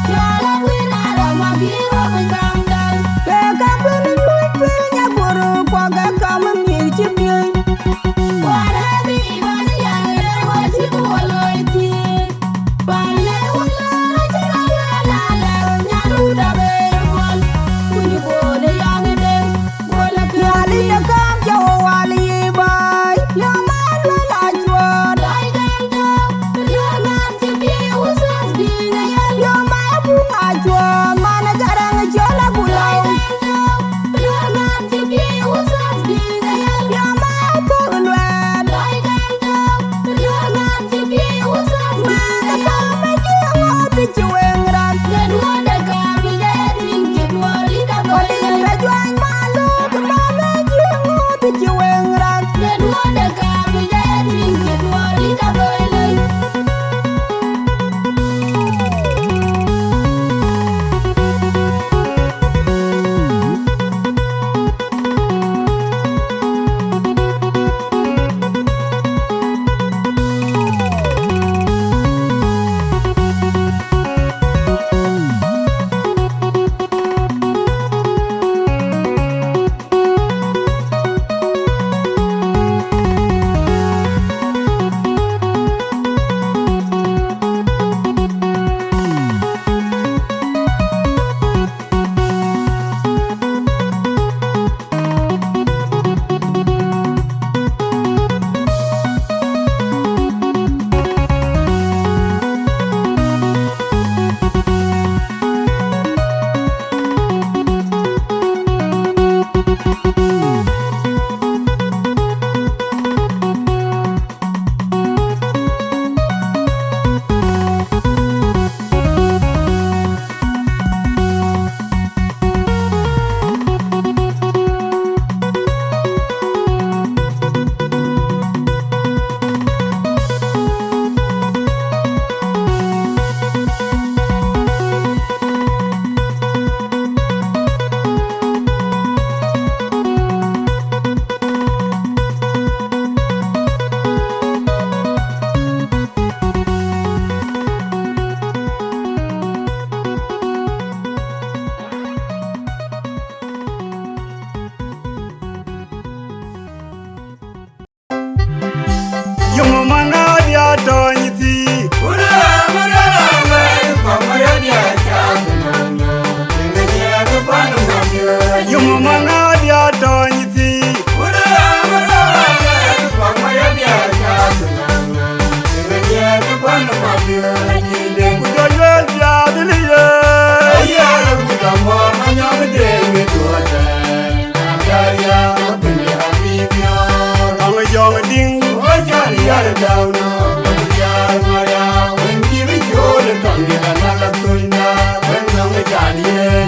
Cɔl a win a rɔm a bi rɔm gam dal. Ke ka ben luɔi piny a guru kua ke kam mi ci biɛɛr.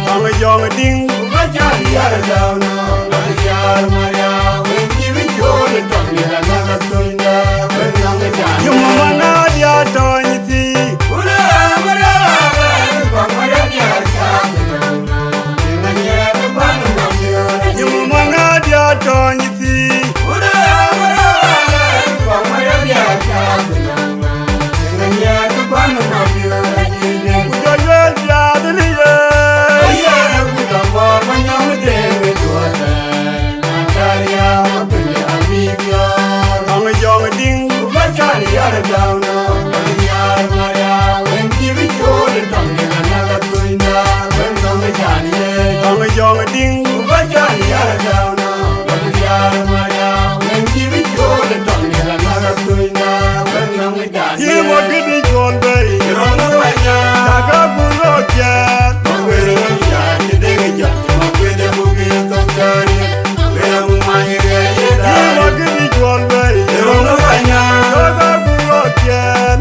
Tɔŋ Jɔŋ Diŋ. Yum mana dia tɔny ti. Yum mana dia tɔny ti. Ku jɔ yuel piath ni ye. Tɔŋ Jɔŋ Diŋ. Tɔŋ Jɔŋ Diŋ. Yï mɔ̈k këdï cuɔl bei. Cakë buk rɔt cɛɛn. Yï mɔ̈k këdï cuɔl bei. Cakë buk rɔt cɛɛn.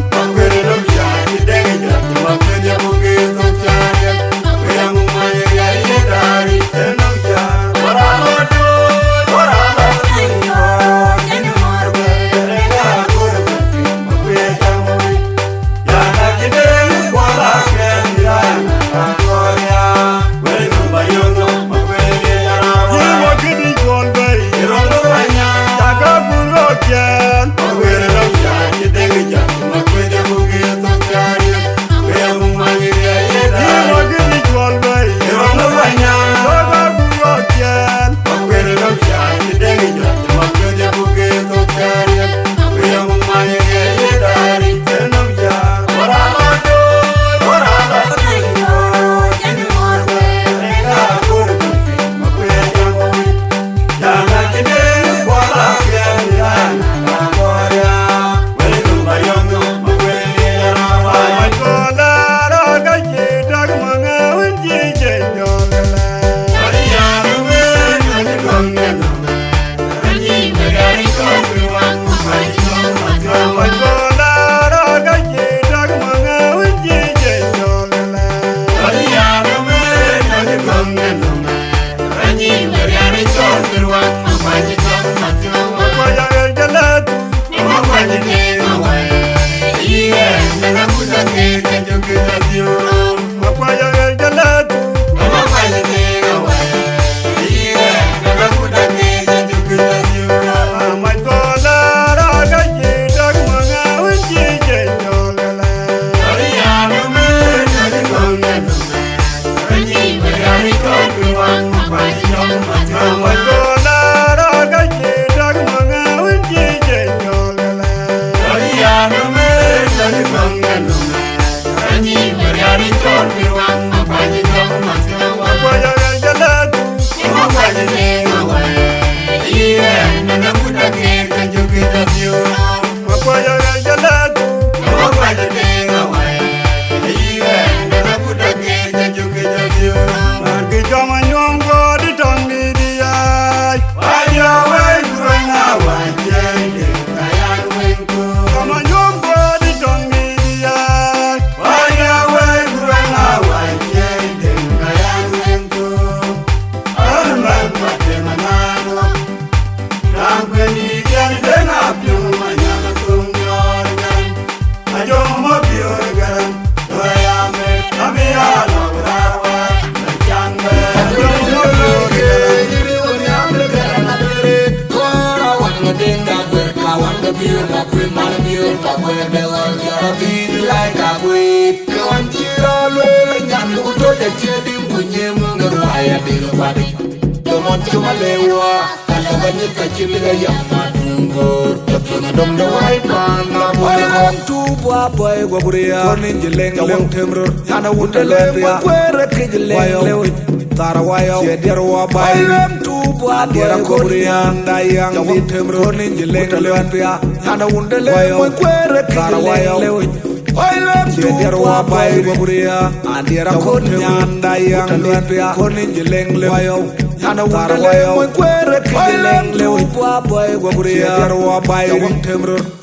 Ana wun de leng moc kueer ke leng leu. Wa boy wa guria. Cia diɛr wa bai ri.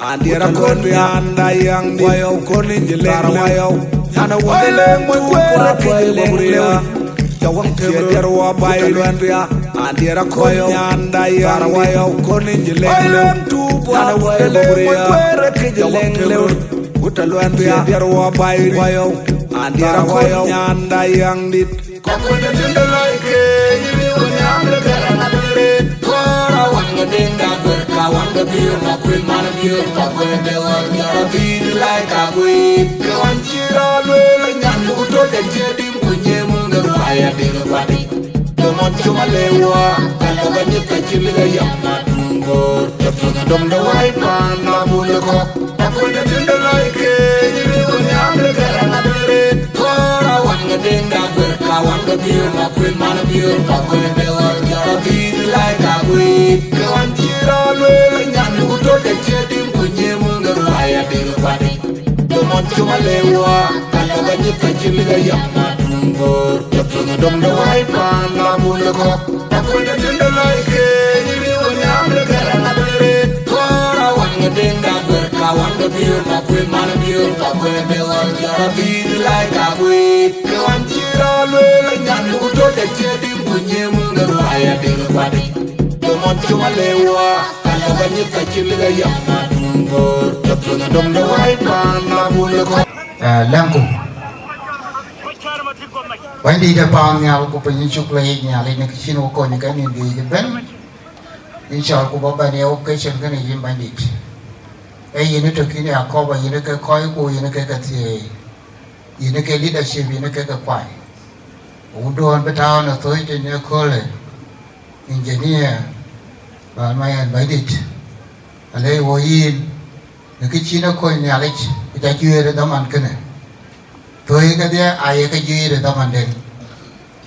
An diɛr a kɔn bi an da yang di. Wa yau kɔn in ji leng leu. Ana wun de leng moc kueer ke leng leu. Cia diɛr wa bai ri. An diɛr a kɔn bi an da yang di. Wa yau kɔn in ji leng leu. Ana wun de leng moc kueer ke leng leu. Cia diɛr wa bai ri. Wa yau. An diɛr a kɔn bi an da yang di. Akwede tinde loike, yï wun yam de gɛrɛ na bere. Kɔɔr awaŋ de diŋ da gwer, ka waŋ de biur, ka kuil man biur, ka gwer de wal, yara bï de lai ka gwer. Ke wan cï rɔ lueel, nyan du to de cie dim ku nyem de ruaya de wadi. Domon cuma lewa, ka lo ga nyit ka cï liga yam na dungor. Ke pun dom de wai pan na bul kok. Akwede tinde loike, yï wun yam de gɛrɛ na bere. Kɔɔr awaŋ de diŋ da gwer, ka waŋ de biur, ka kuil man biur, ka gwer de wal, yara bï de lai ka gwer. Ke wan cï rɔ lueel, nyan du to de cie dim ku nyem de ruaya de wadi. Domon cuma lewa, ka lo ga nyit ka cï liga yam na dungor. Ke pun dom de wai pan na bul kok. Akwede tinde loike, yï wun yam de gɛrɛ na bere. Kɔɔr awaŋ de diŋ da gwer, ka waŋ de biur, ka kuil man biur, ka gwer de wal, yara bï de lai ka gwer. Ke wan cï rɔ lueel, nyan du to de cie dim ku nyem de ruaya de wadi. Domon cuma lewa, ka lo ga nyit ka cï liga yam na dungor. Ke pun dom de wai pan na bul kok. Ah, lɛ̈ŋku. Bɛ̈nydït ë paannhial, ku piny cuk lɔ yic Nhialic në kë cïn we kony ke nïn dhiëc ëbɛ̈n. Yïn cɔl ku bɔ̈ bɛ̈n ye occasion kënë yïn Bɛ̈nydït. Ee yïn ë tök yïn Yakoba, yïn ë ke kɔc ku yïn ë ke ke thieei. Yïn ë ke leadership, yïn ë ke ke kuany. Wunduɔ̈n bï tääu në authority në köölë. Engineer, Lual Mayen Bɛ̈nydït, alëu wo yïn në kë cïn e kony Nhialic, ku ca juëër ë dhaman kënë. Thöi kedhie aye ke juëër ë dhamanden.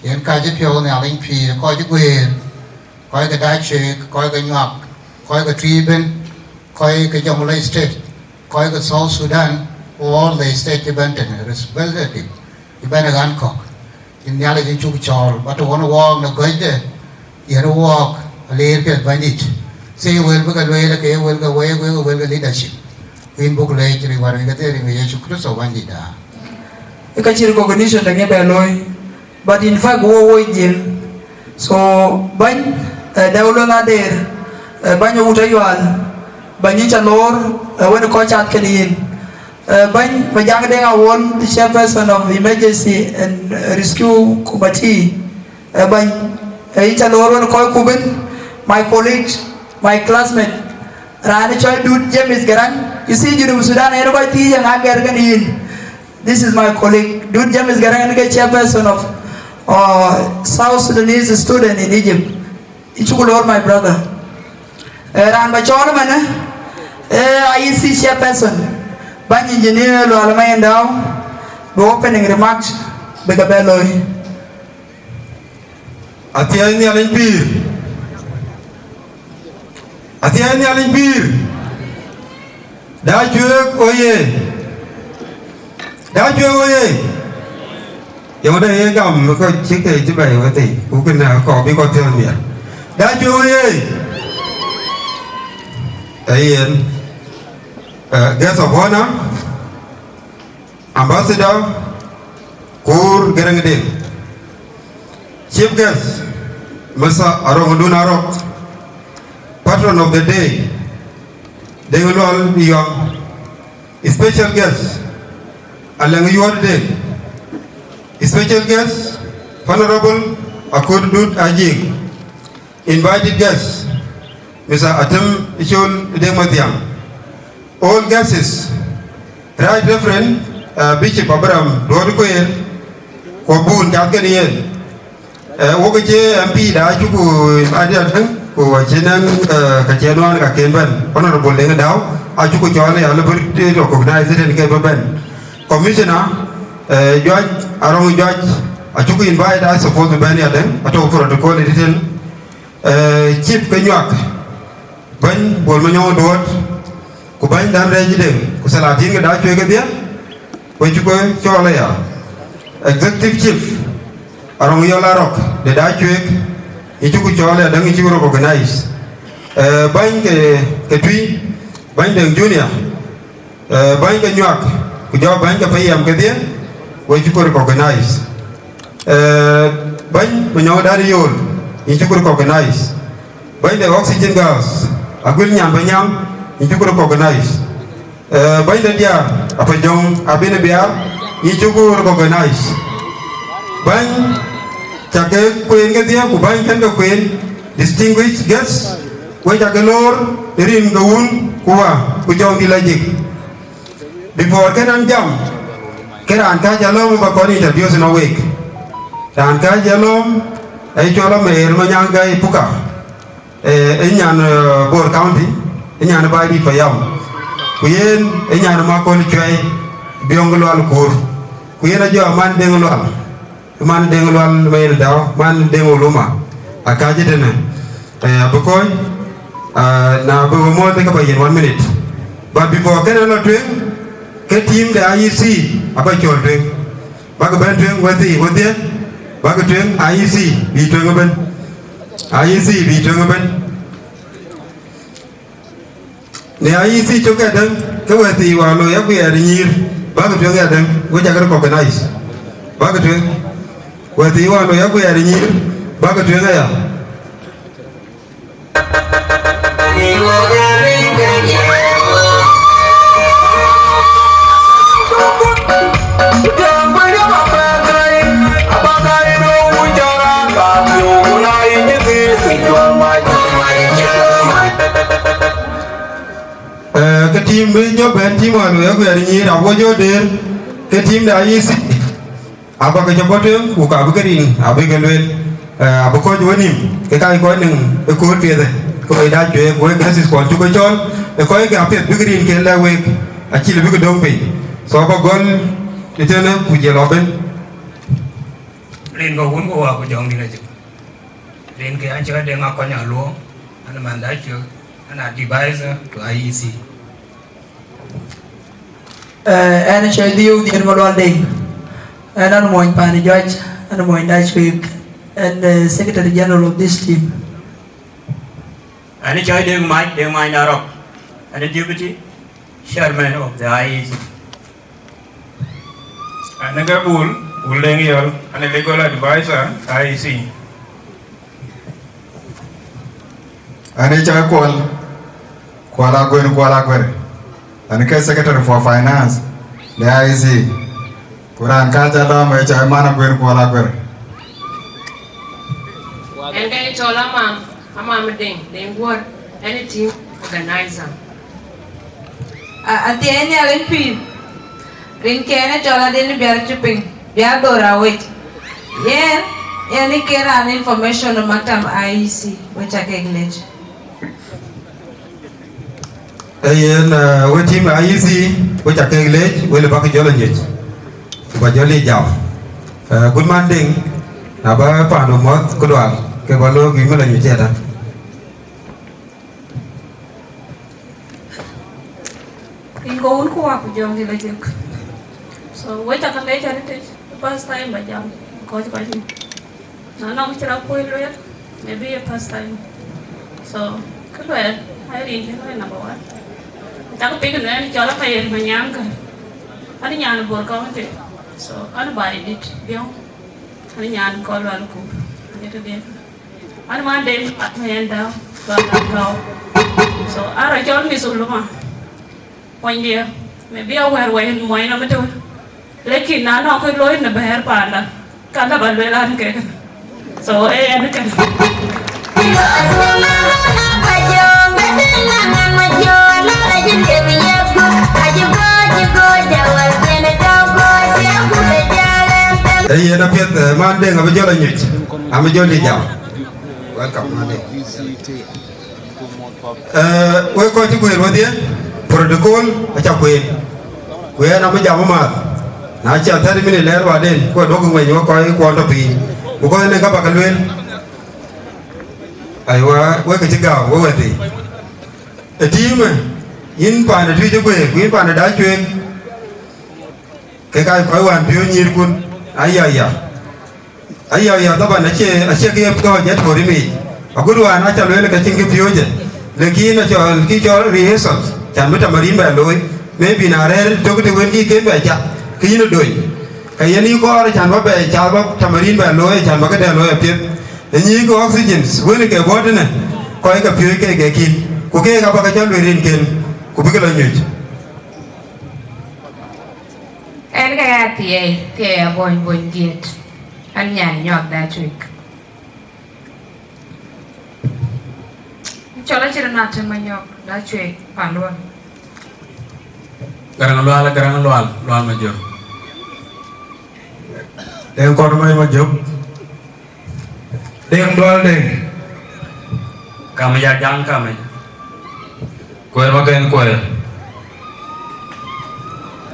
Yen ka cï piɔ̈u Nhialic pïïr, kɔc cï guëër, kɔc ke Dacuek, kɔc ke Nyuak, kɔc ke Tuïc ëbën, kɔc ke Jonglei State, kɔc ke South Sudan, ku all the state cï bɛ̈n tënë, responsibility cï bɛ̈n ë ɣän kɔ̈k. Yïn Nhialic yïn cuk cɔɔl, ba të wën wɔɔk në gɔ̈cde, yen wɔɔk aleer piɛth Bɛ̈nydït. Thii wël bï ke lueel, ke ye wël ke week, wek wël ke leadership. Ku yïn buk leec rin wär ke thëër rin ke Yecu Kërtho Bɛ̈nydïtda. Ë ka cï recognition de ŋic bɛ looi, but in fact wo wo jiël. So bäny, eh, dɛ̈ wël adeer, eh, bäny wut ayual, bäny yïn ca loor, eh, wën kɔc cath kën yïn. Eh, bäny Majak Deŋ Awuɔl, the chairperson of Emergency and Rescue Committee. Eh, bäny, eh, yïn ca loor wën kɔc ku bën, my colleagues, my classmate. Raan cɔl Dut James Garang, you see, Junub Sudan, yen kɔc thiëëc ë ŋa gɛr kën yïn. This is my colleague, Dut James Garang, yen ke chairperson of, uh, South Sudanese student in Egypt. Yïn cuk loor, my brother. Eh, raan ba cɔɔl ëmënë, eh, I E C chairperson, bäny engineer Lual Mayen Dau, bï opening remarks bï ke bɛ looi. Athiɛɛi Nhialic pïïr. Athiɛɛi Nhialic pïïr. Dacuek oyee! Dacuek oyee! Yöŋ de ye gam kɔc cï ke cï bɛ̈i wethii, ku kënë akɔɔr bï kɔc piɔ̈ɔ̈th miɛt. Dacuek oyee! Ee yen, eh, guest of honor, Ambassador Kur Garang Deng. Chief guest, Mister Arong Dun Arok. Patron of the day, Deng Lual Yuang. Special guest, Aleng Yuor Deng. Special guest, Honorable Akur Dut Ajing. Invited guests, Mister Atem Chol Deng Mathiang. All guests, Right Reverend, uh, Bishop Abraham Duot Kuer, ku abun cath kën yen. Eh, wok cï M P da acuku invited, ku acï nɛn, eh, ka cï nuan ka ken bɛ̈n. Honorable Deng Dau, acuku cɔɔl ya lëbër recognize tën ke bï bɛ̈n. Commissioner, eh, Juac, Arong Juac, acuku invite, I suppose bï bɛ̈n ya dɛ̈ŋ, atɔ̈ protocol ë tën. Eh, chief ke Nyuak, bɛ̈ny Bol Manyɔŋ Duɔ̈t, ku bɛ̈ny Dan Rɛɛc Deŋ, ku salatin ke Dacuek kedhie, ku cuk cɔɔl aya. Executive Chief, Arɔŋ Yɔl Arɔk de Dacuek, Yïn cuk cɔɔl adäŋ, yïn cuk recognize. Eh, bäny ke, ke Tui, bäny Deŋ Junior, eh, bäny ke Nyuak, ku jɔ bäny ke Payam kedhie, we cuk recognize. Eh, bäny Manyɔŋ Daniel, yïn cuk recognize. Bäny de Oxygen Gas, Aguil Nyan Panyam, yïn cuk recognize. Eh, bäny de diäär, Apajɔŋ Abin Biar, yïn cuk recognize. Bäny ca ke kueen kedhie, ku bäny kën ke kueen, distinguished guests, we ca ke loor ë rin ke Wun ku Wä ku Jɔŋdït Lajik. Before kën an jam, ke raan kääc alɔ̈ɔ̈m ba kɔn introduce në week. Raan kääc alɔ̈ɔ̈m, ee cɔl Amer Manyaŋ Gai Puka. Eh, ë nyan, eh, Bor County, ë nyan Baidït Payam. Ku yen ë nyan Makol Cuɛi, Biɔŋ Lual Kuur. Ku yen ajɔ man Deŋ Lual, man Deŋ Lual Mayel Dau, man Deŋ Uluma. Akääc ëtënë, eh, abï kony, ah, na bï we mɔ̈ɔ̈th ke ba yen one minute. But before kën lɔ tueŋ, ke team de I E C aba cɔl tueŋ. Bäk bɛ̈n tueŋ wedhie, wedhie, bäk tueŋ I E C bï tueŋ ëbën. I E C bï tueŋ ëbën. Në I E C cök adäŋ, ke wɛ̈ɛ̈r thii wään loi aguiɛɛr ë nyïïr, bäk tueŋ adäŋ, we cak recognize. Bäk tueŋ. Wɛ̈ɛ̈r thii wään loi aguiɛɛr ë nyïïr, bäk tueŋ aya. Eh, ke tim bï jɔ bɛ̈n tim wään wek guɛɛr nyïïr, awo jɔ deer, ke tim de I E C. Abä ke jɔ bɔ̈ tueŋ, ku ka bï ke rin, abï ke lueel, eh, abï kɔc wë nïm, ke ka kɔc nïm ë kööl piɛthë, ke wek dac cueek, wek gasis kuɔn cuk ke cɔɔl, ë kɔc ke apiɛth bï ke rin ke lɛ̈k wek, acï lë bï ke döŋ piny. So abä gɔl ëtënë, ku jël ɔbën. Rin ke Wun ku Wä ku Jɔŋdït Lajik. Rin ke an cï ka Deŋ Akɔny Aluɔŋ, an man dac cueek, an advisor to I E C. Eh, ɛn cɔl Dhiëu Dhiëër Malual Deŋ. Ɛn an mony pan Juac, an mony dac cueek, ɛn, eh, Secretary General of this team. Ɛn cɔl Deŋ Mac, Deŋ Mac Narok, ɛn Deputy Chairman of the I E C. Ɛn ke Bul, Bul Deŋ Yɔl, ɛn Legal Advisor, I E C. Ɛn ë cɔl Kuɔl, Kuɔl Aguer, Kuɔl Aguer. Ɛn ke Secretary for Finance në I E C. Ku raan kääc alɔ̈ɔ̈m ë cɔl Man Aguer, Kuɔl Aguer. Ɛn ke cɔl Amam, Amam Deŋ, Deŋ Guɔ̈r, ɛn ë team organizer. A, athiɛɛi Nhialic pïïr, rinkiɛn ë cɔl Aden Biar Cupiny, Biar Dor Awec. Yen, yen ë ke raan information ë maktam I E C, we ca kek lec. Ee yen, eh, we team I E C, we ca kek lec, we lë bäk jɔl anyuc. Ku ba jɔl ye jam. Eh, good morning, na ba pandu mɔ̈th ku dual, ke ba look yï mïl anyuc ëda. Rin ke Wun ku Wä ku Jɔŋdït Lajik. So, we ca ke lec arëtic, first time ba jam, kɔc kɔc ni. Na nɔŋ cï rɔt kuöc lueel, maybe a first time. So, kë lueel, ai rin cïn wën number one. Cak piŋ në ɛn cɔl Apayer Manyaŋ kä. An nyan Bor County. So, an Baidït Biɔŋ. An nyan Kɔl Lual Kuur. An ë tëde. An man Deŋ Mayɛn Dau, Lual Dau. So, an rɔt cɔl Miss Uluma. Monydiɛ̈, maybe awɛ̈ɛ̈r wɛ̈ɛ̈r mony nɔm ëtök. Lakin na nɔŋ kë looi në bɛ̈ɛ̈r panda, ka la ba lueel an kek. So, ee ɛn kënë. Ee yen apiɛth, eh, man Deŋ abï jɔl anyuc. Abï jɔl ye jam. Welcome, man Deŋ. Eh, wek kɔc cï guëër wedhie, protocol aca kueen. Ku yen abï jam amääth. Na cï a thirty minute lɛɛr baden, ku aduɔ̈kï ŋuɛny wek kɔc kuɔn tɔ piny. Ku kɔc ënë ka bäk lueel. Aywa, wek kë cï gääu, wek wɛ̈thii. Ë tiimë, yïn paan ë Tuic ë guëër, ku yïn paan ë dac cueek. Ke ka kɔc wään piɔ̈u nyïïrkun, ayaya. Aya, ya, taban acie, acie kë ye kɔc ë tuɔɔr ë mic. Agut wään aca lueel ke cïn kë piööcë. Lakin acɔl, kë cɔl rehearsal, can bï tamarin bɛ looi. Maybe na rɛ̈ɛ̈r tök të wën kï ken bɛ cak, ke yïn ë dony. Ka yen yï kɔɔr can bä bɛ, can bä tamarin bɛ looi, can bä këdɛn looi apiɛth. Ë nyïïn ke oxygen wën ke bɔ̈ tënë, kɔc ke piööc ke ke kïn. Ku keek abä ke cä lueel rinken, ku bïk lɔ nyuc. Ɛn ke ya thiɛɛi, thiɛɛi abɔny bony diet. An nyan nyɔk da cuek. Cɔl acï rɔt na tëm anyɔk da cuek paluɔn. Garaŋ Lual, Garaŋ Lual, Lual Majök. Deŋ Kɔt Mac Majök. Deŋ Dual Deŋ. Kam ya jaŋ kam ya. Kuɛɛr ma kɛn kuɛɛr.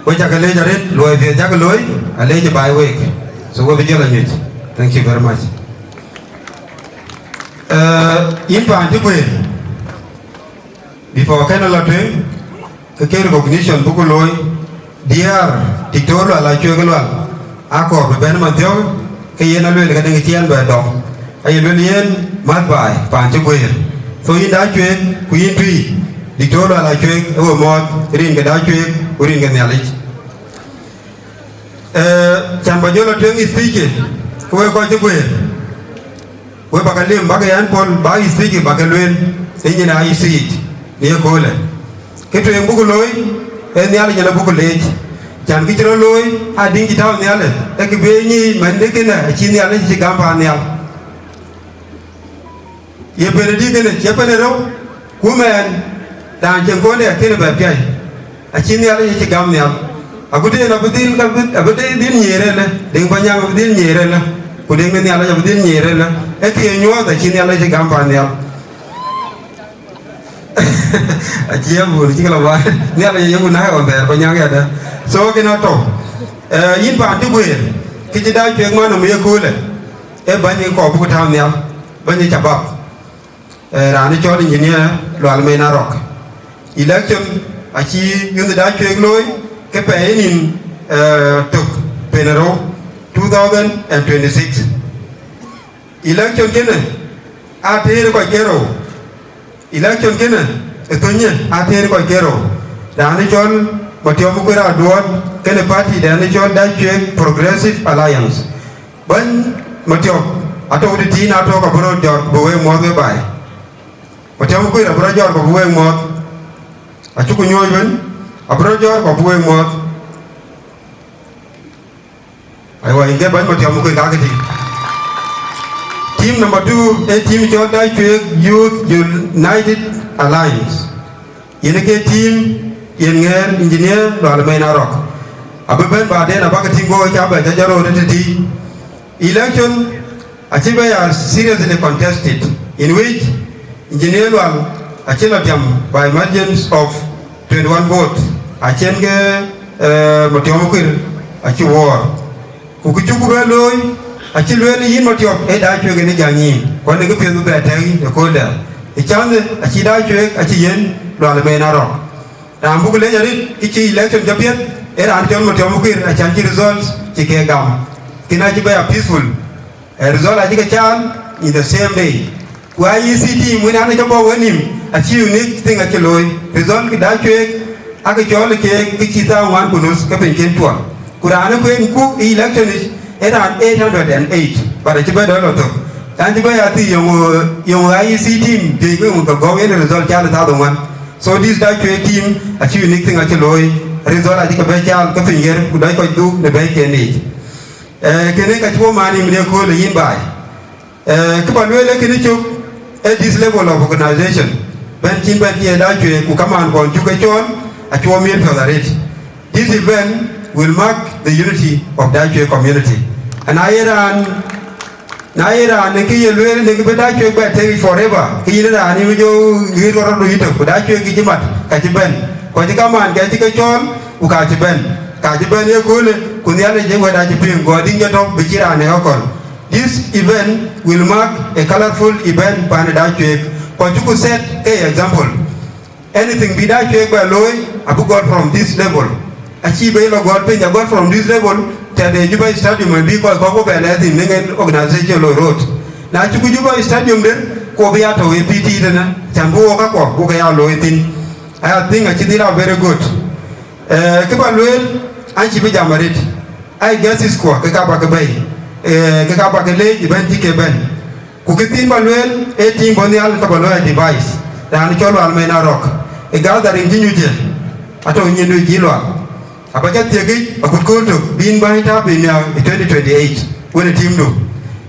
We cak leec arët, luɔi piɛth cak looi, aleec baai week. So we bï jɔl anyuc. Thank you very much. Uh, yïn paan cï kuëër. Before kɛn lɔ tueŋ, ke ke recognition buku looi, diäär Diktor Lual Acuek Lual, akɔɔr bï bɛ̈n man thiɔ̈k, ke yen alueel ke dëŋ ciɛɛn bɛ dɔm. Aye lueel yen, math baai, paan cï guëër. So yïn da cuek, ku yïn tui, Diktor Lual Acuek, ë we mɔɔth, rin ke da cuek, ku rin ke Nhialic. Eh, can bä jɔl a tueŋ ë speech, ku we kɔc cï guëër. We bä ke lim, bä ke yɛn pɔ̈l, bä ë speech bä ke lueel, ë nyin aa ë speech, në ye köölë. Kë tueŋ buku looi, ee Nhialic yen abuku leec. Can kë cï rɔt looi, aa diŋ cï tääu nhialë, ee kë bï nyic, man de kënë, acï Nhialic cï gam paan nhial. Ye ben ë dï kënë, cie ben ë rou, ku mɛɛn, raan cieŋ kɔnde akënë bɛ piai. Acï Nhialic acï gam nhial. Agut en abï dhil, abï, abï dhil, dhil nyiëër ëlë, Deŋ Panyaŋ abï dhil nyiëër ëlë, ku Deŋ de Nhialic abï dhil nyiëër ëlë. Ee kë ye nyuɔɔth acï Nhialic acï gam paan nhial. Acie bur cï ke lɔ bä. Nhialic aye ku na ɣɔn thɛɛr, ku nyaŋ yadë. So, kënë atɔ̈u. Eh, yïn paan cï guëër, kë cï da cuek man nɔm ye köölë, ee bäny kɔɔr buk tääu nhial, bäny ë cabap. Eh, raan ë cɔl engineer Lual Mɛn Arɔk. Election acï youth da cuek looi, ke pɛɛi nïn, eh, tök, pɛɛi rou, two thousand and twenty-six. Election kënë, aa tëër kɔc ke rou. Election kënë, ë thönyë, aa tëër kɔc ke rou. Raan ë cɔl Matiɔm Kuir Aduɔt, kënë party dɛn ë cɔl da cuek Progressive Alliance. Bäny Matiɔm, atɔ̈u tëthiin, atɔ̈u ka bï rɔt jɔt, bï wek muɔ̈th we baai. Matiɔm Kuir abï rɔt jɔt, ka bï wek muɔ̈th. Acuku nyuɔɔc bɛ̈n, abï rɔt jɔt, ka bï wek muɔ̈th. Aywa, yïn ke bäny Matiɔm Kuir kakë tïŋ. Team number two, ee team cɔl da cuek Youth United Alliance. Yen ke team, yen ŋɛɛr engineer Lual Mɛn Arɔk. Abï bɛ̈n baden, abäkë tïŋ, go cä bɛ cä jɔt röt tëthiin. Election acï bɛ ya seriously contested, in which engineer Lual acï lɔ tiam by margins of twenty-one vote, acïn ke, eh, Matiɔm Kuir acï wɔɔr. Ku kë cuk bɛ looi, acï lueel yïn Matiɔm, ee da cuek en ë jäl nyin, ku anï kë piɛth bï bɛ tɛ̈k yïn ë kööldɛ. Ë cäŋ acï da cuek acï yiën Lual Mɛn Arɔk. Raan buk lec arëët, kë cï election jɔ piɛth, ee raan cɔl Matiɔm Kuir, acän cï result cï ke gam. Kënë acï bɛ ya peaceful. Eh, result acï ke caal in the same day. Ku I E C team wën an, cä bɔ̈ wenïïm, acï unique thing acï looi. Result kë da cuek, akë cɔl keek kë cï thaa ŋuan ku nus ke piny cïn tuɔl. Ku raan ë kueen ku ë election yic, ee raan eight hundred and eight, but acï bɛ dɔ̈ lɔ thök. An cï bɛ ya thii, yöŋ, yöŋ I E C team, juëc ke yöŋ ke gɔ̈u yen result caal ë thaa ŋuan. So this da cuek team, acï unique thing acï looi. Result acï ke bɛ caal ke piny ɣer, ku dɔc kɔc dhuk në bɛ̈ɛ̈iken yiic. Eh, kënë ka cï wo man yïn ë kööl ë yïn baai. Eh, kë bä lueel ee kënë cök, ee this level of organization, bɛ̈n cïn bɛ̈n tiɛɛl da cuek, ku kamaan kɔn cuk ke cɔɔl, acuɔ miɛt piɔ̈th arëët. This event will mark the unity of da cuek community. And na ye raan, na ye raan në kë ye lueel në kë bï da cuek bɛ tëëk forever, ke yïn raan yïn jɔ ɣet rɔt rɔt yïtök, ku da cuek kï cï mat, ka cï bɛ̈n. Ku acï kamaan ke cï ke cɔɔl, ku ka cï bɛ̈n. Ka cï bɛ̈n ye köölë, ku Nhialic ë wɛ̈t acï piŋ, gɔ diŋ jɔ tɔ̈u bï cï raan ë ɣa kɔl. This event will mark a colorful event pan da cuek. Kɔc cuk set ke example. Anything bï da cuek bɛ looi, abï gɔl from this level. Acï bɛ lɔ gɔl piny, agɔl from this level, tɛ̈de Juba Stadium, ë bï kɔc kɔ̈k ku bɛ lɛɛr thïn në ŋen organization loi rot. Na cï ku Juba Stadium den, ku bï ya tɔ̈u ë P T tënë, cän bï wok kakuɔ, buk ya looi thïn. I think acï dhil a very good. Eh, kë ba lueel, an cï bï jam arët. Ai guests kuɔ, ke ka ba ke bɛ̈i. Eh, ke ka ba ke leec ëbɛ̈n cï ke bɛ̈n. Ku kë thiin ba lueel, ee tiim bɔ̈ nhial ka ba looi advice. Raan cɔl Lual Mɛn Arɔk. Ë gathering cï nyuc ë, atɔ̈u nyin du cï Lual. Aba ca thiëkic, akut kööl tök, bï yïn bäny tääu bï nhial ë twenty twenty-eight, wën ë tiimdu.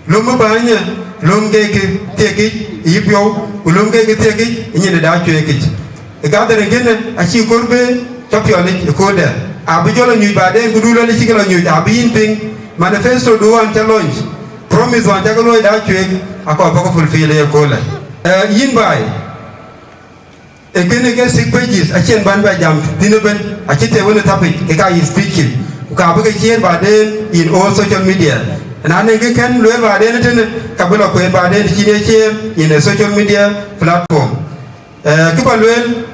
Löm ë bäny ë, löm ke kë thiëkic ë yïpiɔ̈u, ku löm ke kë thiëkic ë nyin ë daa cueekic. Ë gathering kënë acï kɔɔr bï cä piɔlic ë kööldɛ. Abï jɔ lɔ nyuc baden, ku du lɔ cï ke lɔ nyuc, abï yïn piŋ manifesto du wan cä launch, promise wan cä ke luɔi daa cueek, akɔɔr bä ke fulfill ë köölë. Eh, yïn baai, ë kënë ke six pages, acïn bän bɛ jam thïn ëbën, acï tëë wën ë thapic, ke ka yï speech, ku ka bï ke ciëër baden in all social media. Na nɛn kë kën lueel baden ëtënë, ka bï lɔ kueen baden cïn ye ciëër in a social media platform. Eh, kë ba lueel,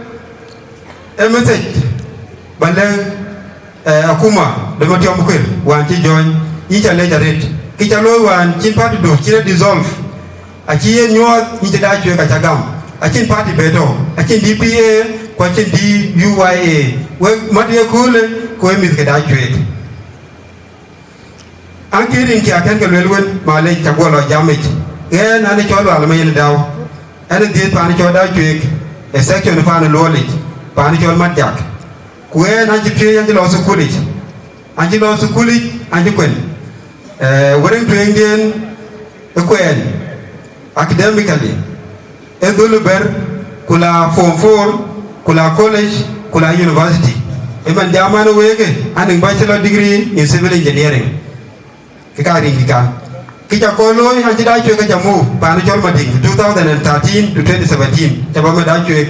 ee message ba lɛ̈k, eh, akuma de Matiɔm Kuir, wään cï jɔ̈ɔ̈ny, yïn ca lec arët. Kë ca looi wään cïn party du cï rɔt dissolve, acï yen nyuɔɔth, yïn cï daa cueek aca gam. Acïn party be tɔ̈u, acïn D P A, ku acïn D U Y A. Wek mat ye köölë, ku ee mïth ke daa cueek. An, kë rin kiak kën ke luel wën, malec, ca guɔ lɔ jamic. Ɣɛn an, cɔl Lual Mɛn Dau. Ɛn ë dhiëëth paan cɔl daa cueek, ë section paan ë Luɔlic, paan cɔl Matjak. Ku ɣɛn an cï piööc, an cï lɔ thukulic. An cï lɔ thukulic, an cï kuën. Eh, wërëŋ tueŋdiën ë kuɛɛn. Academically, ee dhöl ë bɛ̈r, ku la form four, ku la college, ku la university. Ëmën jam an, week ë, anïŋ bachelor degree in civil engineering. Kë ka riŋ kë ka. Kë ca kɔn looi, an cï daa cueek ke ca muk paan cɔl Madiŋ, two thousand and thirteen to twenty seventeen, ca bä mɛ daa cueek.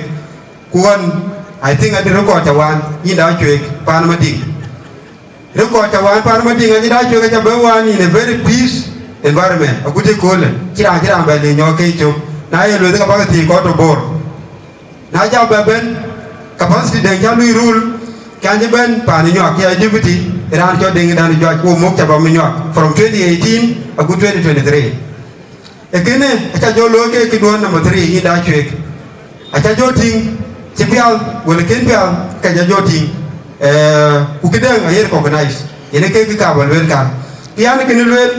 Ku ɣɔn, I think adï record ca waan, yïn daa cueek paan Madiŋ. Record ca waan paan Madiŋ, acï daa cueek aca bɛ waan in a very peace environment, agut ëköölë, cï raan, cï raan bɛ le nyɔɔk ke cök. Na ye lueth, ka bäk thiëc kɔc tɔ Bor. Na ca bɛ bɛ̈n, capacity dɛ̈ŋ ca lui rule, ke an cï bɛ̈n paan ë Nyuak, ke ya deputy, raan cɔl Deŋ Dan Juac, ku muk ca bä mi Nyuak, from twenty eighteen agut twenty twenty-three. Ë kënë, aca jɔ looi ke këduɔ̈n number three, yïn daa cueek. Aca jɔ tïŋ, cï pial, wala kën pial, ka ca jɔ tïŋ. Eh, ku këdëŋ aye recognize. Yen ë ke kë ka bä lueel kan. Yan kënë lueel,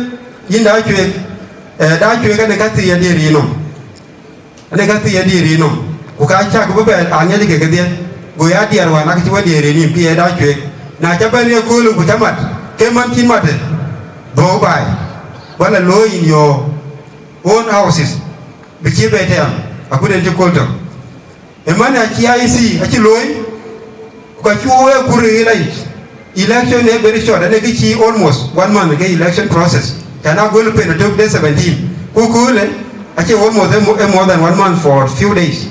yïn daa cueek, eh, daa cueek anë ka thii adiëër yï nɔm. Anë ka thii adiëër yï nɔm. Ku ka cak bï bɛ aŋiɛc ke kedhie. Go ya diɛɛr wään akë cï wä diëër yï nïm, kë ye daa cueek. Na ca bɛ̈n ye köölë ku ca mat, ke man cïn mat ë, dhuɔ̈k baai. Wala looi in your own houses, bï cïï bɛ tɛɛm, akut en cï kööl tök. Ëmën acï I E C acï looi, ku ka cuk wek kur ë lɔ yic. Election ë very short, ane kë cï almost one month ke election process. Can a gol pen atök day seventeen. Ku köölë, acï almost a mo-, a more than one month for few days.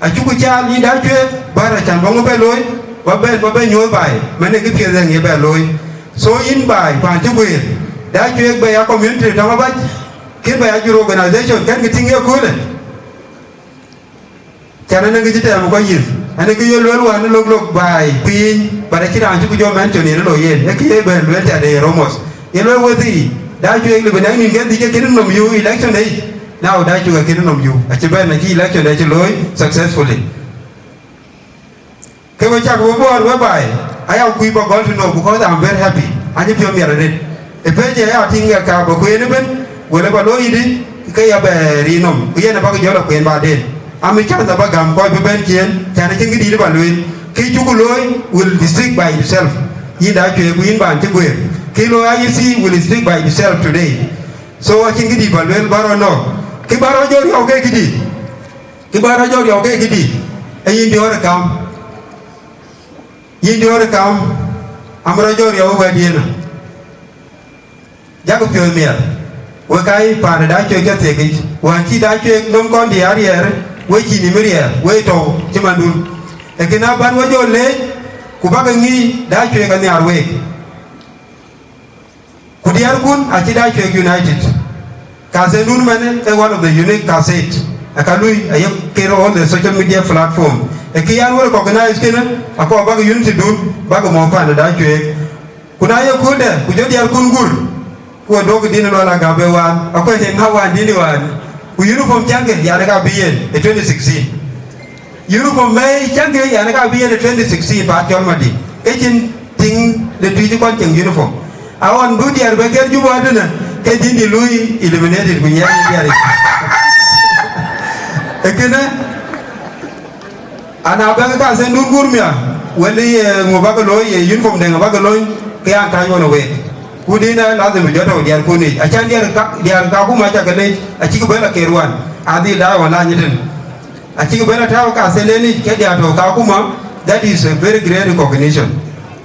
Acuku caal yïn daa cueek, bä rɔt can bä ŋö bɛ looi, bä bɛ, bä bɛ nyuɔɔth baai, mɛn ë kë piɛth ë ŋiɛc bɛ looi. So yïn baai, paan cï guëër, daa cueek bɛ ya community tɔŋ abac, kën bɛ ya jur organization, kën kë tïŋ ye köölë. Can ënë kë cï tɛɛm kɔc yith, ënë kë ye lueel wään lok lok baai piny, but acïn raan cï ku jɔ mention yen ë loi yen, ë kë ye bɛ lueel tɛ̈de ye romos. Ye lueel wethii, daa cueek lëu bï nɛ̈k nïn ke dhïc ke kën nɔm yuu election dei. Now daa cueek akën nɔm yuu, acï bɛ̈n acï election dei cï looi successfully. Ke we cak we Bor we baai, aya kuc bä gɔl to know, because I'm very happy. Anyë piɔ̈u miɛt arëët. Ë page aya tïŋ ë ka bä kueen ëbën, wël ë bä looi yïdï, ke ya bɛ riin nɔm, ku yen abäk jɔl akueen baden. Am ë chance abä gäm kɔc bï bɛ̈n ciëën, can acïn këdït bä lueel. Kë cuku looi will speak by itself. Yïn daa cueek ku yïn ban cï guëër. Kë looi I E C will speak by itself today. So acïn këdït bä lueel bä rɔt nɔ̈k. Kë bä rɔt jɔ riɔu ke këdït. Kë bä rɔt jɔ riɔu ke këdït. Ee yïn diɔ̈ɔ̈r ë kam. Yïn diöör ë kam, am rɔt jɔ riɔu ë wɛ̈t yen. Jakï piɔ̈ɔ̈th miɛt, wek aa paan ë daa cueek cä thiekic, wään cï daa cueek nɔm kɔn dï ariɛɛr, we cï nïm riɛɛr, we tɔ̈u cï mandun. Ee kënë abän we jɔ leec, ku bäkï ŋic daa cueek anhiaar week. Ku diäärkun acï daa cueek united. Kathedun mɛnë ee one of the unique cassette. Aka lui aye kër all the social media platform. Ee kë yan wërë recognize kënë, akɔɔr bäkï unity dun, bäkï mɔ̈u paan ë daa cueek. Ku na ye kööldɛ, ku jɔ diäärkun gur, ku we duɔ̈kkë dïn Lual Agäp ë wään, akuec ë ŋa wään dïn ë wään, ku uniform cäŋkë, yan, ka bï yen ë twenty sixteen. Uniform mɛi cäŋkë, yan, ka bï yen ë twenty sixteen, paat cɔl Madï. Ke cïn tiŋ de Tuïc kɔn ceŋ uniform. Aɣɔn bï diäär bɛ kɛ̈r Juba tënë, ke dïn dï lui eliminated, ku nyiɛɛn diäär yic. Ee kënë, ana bɛ̈k ka sen dun guur mia, wël ye ŋö bäk looi, ye uniform deŋ bäk looi, ke an, tac ɣɔn ë week. Ku dïn ë lazim bï jɔ tɔ̈u diäärkun yic. Acän diäär ka, diäär Kakuma aca ke leec, acïk bɛ̈n la keer wan, adhil daai ɣɔn lany ëtën. Acïk bɛ̈n la tääu ka thelen yic, ke diäär tɔ̈u Kakuma, that is a very great recognition.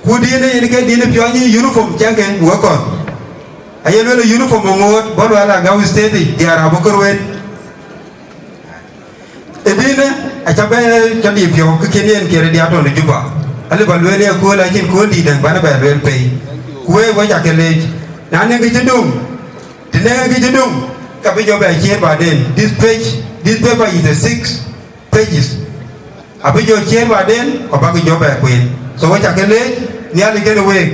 Ku dïn ë yen ke dïn ë piɔ̈ny uniform cäŋkë wek kɔ̈th. Aye lueel uniform aŋoot, bɔ̈ Lual Agäp State yic, diäär abï kɔ̈r wet. Ë dïnë, aca bɛ cɔl yï piɔ̈u, kë kën yen kërë diäär tɔ̈ në Juba. Alë bä lueel ye kööl, acïn kööl dït däŋ bän bɛ lueel pei. Ku week, we ca ke leec. Na nɛ̈ŋ kë cï döŋ, të nɛ̈ŋ kë cï döŋ, ka bï jɔ bɛ ciëër baden. This page, this paper is a six pages. Abï jɔ ciëër baden, ku abäk jɔ bɛ kueen. So we ca ke leec, Nhialic kenë week.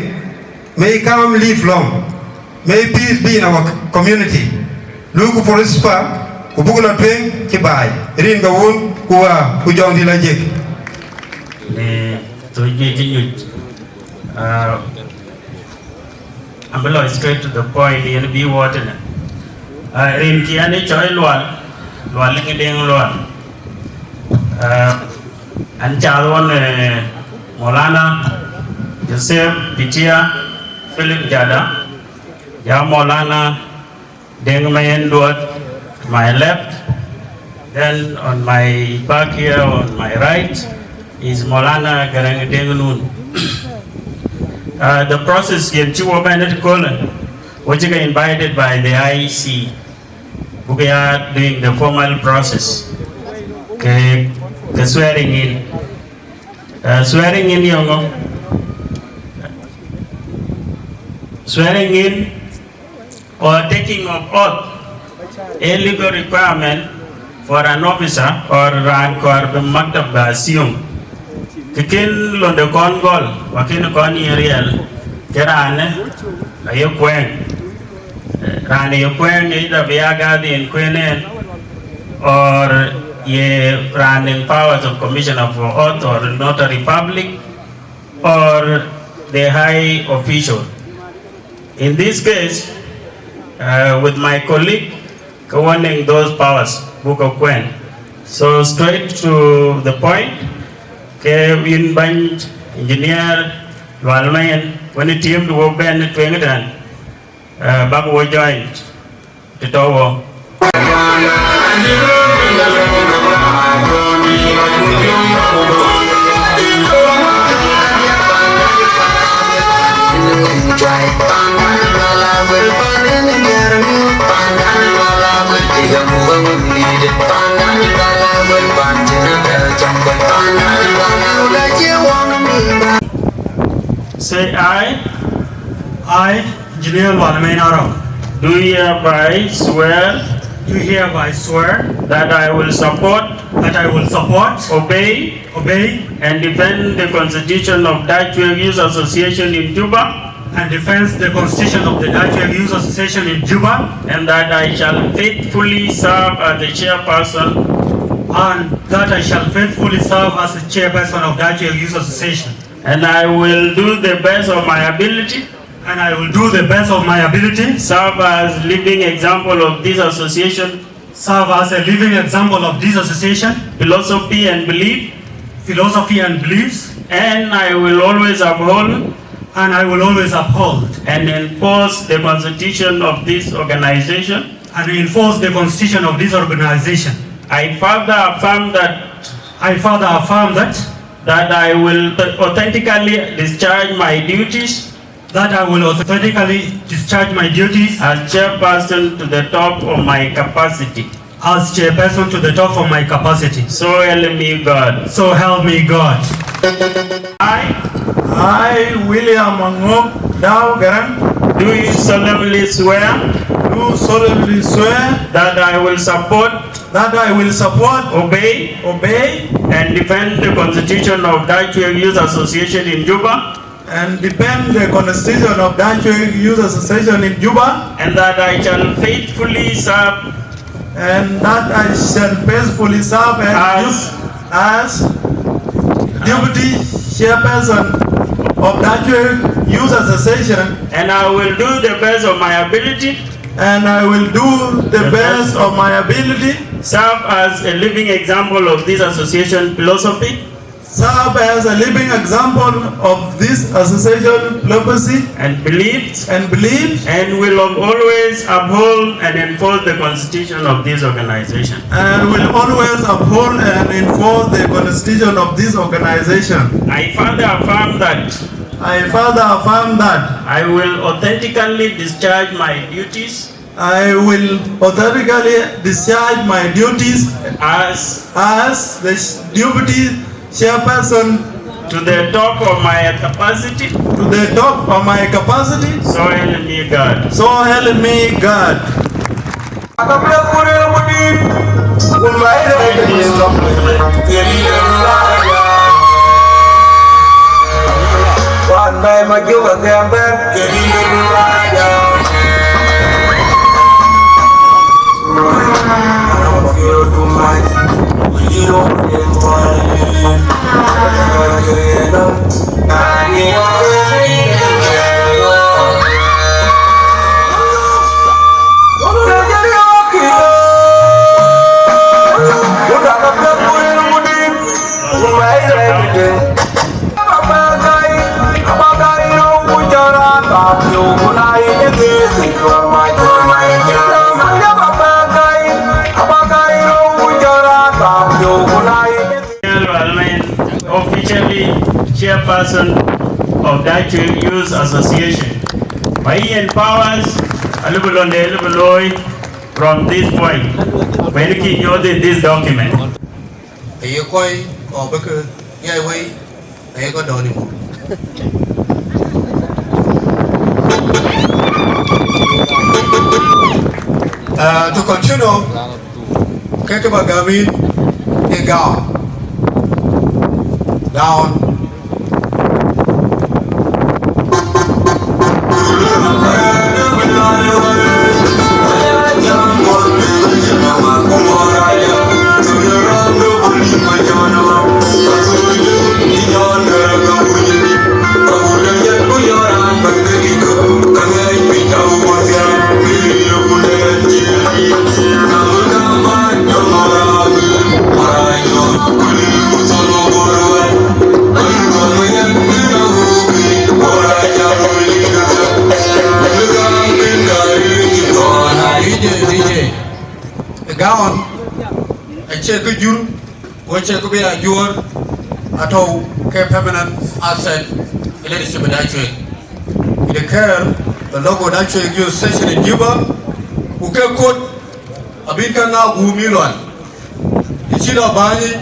May come live long. May peace be in our community. Luku prosper, ku buk lɔ tueŋ cï baai. Rin ke wun, ku waa, ku jɔŋdït lɔ jek. Ni thöc juëc cï nyuc. Ah, abï lɔ straight to the point, yen bï wɔ tënë. Ah, rin kï an ë cɔl Lual, Lual Leŋ Deŋ Lual. Ah, an cath ɣɔn, eh, Maulana Joseph Pitia Philip Jada, ya Maulana Deng Mayen Duot, my left. Then on my back here, on my right, is Maulana Garang Deng Nun. Uh, the process yen cï wɔ bɛ̈n ë köölë, wɔ cï ke invited by the I E C. Buk ya doing the formal process. Ke, ke swearing in. Uh, swearing in yɔŋɔ. Swearing in or taking of oath, a legal requirement for an officer or raan kɔɔr bï maktab assume. Kë kën londe kɔn gɔl, wa kën kɔn ye riɛl, ke raanë aye kuɛɛŋ. Raan ye kuɛɛŋ, either bï ya guardian kueen en, or ye raan in powers of commissioner for oath or notary public, or the high official. In this case, uh, with my colleague, ke wanting those powers, buk a kuɛɛŋ. So straight to the point, ke yïn bɛ̈ny engineer Lual Mayen, wën tiim du wok bɛ̈n tueŋ tɛ̈n, uh, bak wo join. Të tɔ̈ wɔ. Say aye. I, Engineer Lual Mayen Arok, do hereby swear, do hereby swear that I will support, that I will support, obey, obey, and defend the constitution of Dutch Wek Youth Association in Juba, and defend the constitution of the Dutch Wek Youth Association in Juba, and that I shall faithfully serve as the chairperson, and that I shall faithfully serve as the chairperson of Dutch Wek Youth Association. And I will do the best of my ability. And I will do the best of my ability. Serve as living example of this association. Serve as a living example of this association. Philosophy and belief. Philosophy and beliefs. And I will always uphold. And I will always uphold. And enforce the constitution of this organization. And enforce the constitution of this organization. I further affirm that. I further affirm that. That I will authentically discharge my duties. That I will authentically discharge my duties. As chairperson to the top of my capacity. As chairperson to the top of my capacity. So help me God. So help me God. I, I, William Angok Dau Garang, do solemnly swear. Do solemnly swear. That I will support. That I will support. Obey. Obey. And defend the constitution of Dutch Wek Youth Association in Juba. and defend the constitution of Dachuek Youth Association in Juba, and that I shall faithfully serve and that I shall faithfully serve as as, as deputy chairperson of Dachuek Youth Association, and I will do the best of my ability, and I will do the best of my ability, serve as a living example of this association philosophy, serve as a living example of this association philosophy and beliefs, and beliefs, and will always uphold and enforce the constitution of this organization, and will always uphold and enforce the constitution of this organization. I further affirm that I further affirm that I will authentically discharge my duties I will authentically discharge my duties as as the deputy chairperson to the top of my capacity, to the top of my capacity. So help me God. So help me God. Officially chairperson of Dachuek Youth Association. By yen powers, a little on the little loy from this point. When you keep this document. Aye kɔc kɔɔr bï ke ŋiɛc wei, aye kɔc dɔ̈ɔ̈r ë muk. Uh, to continue, ke kë ba gäm yïn ë gaun. Gaun. D J, D J. Gaun acie kë jur, ku acie kë bï ya juɔ̈ɔ̈r, atɔ̈u ke permanent asset ë leadership ë Dachuek. It occur the logo Dachuek Youth Association in Juba, ku ke code abï ke ŋa guum yï lual. Të cï lɔ bäny yic,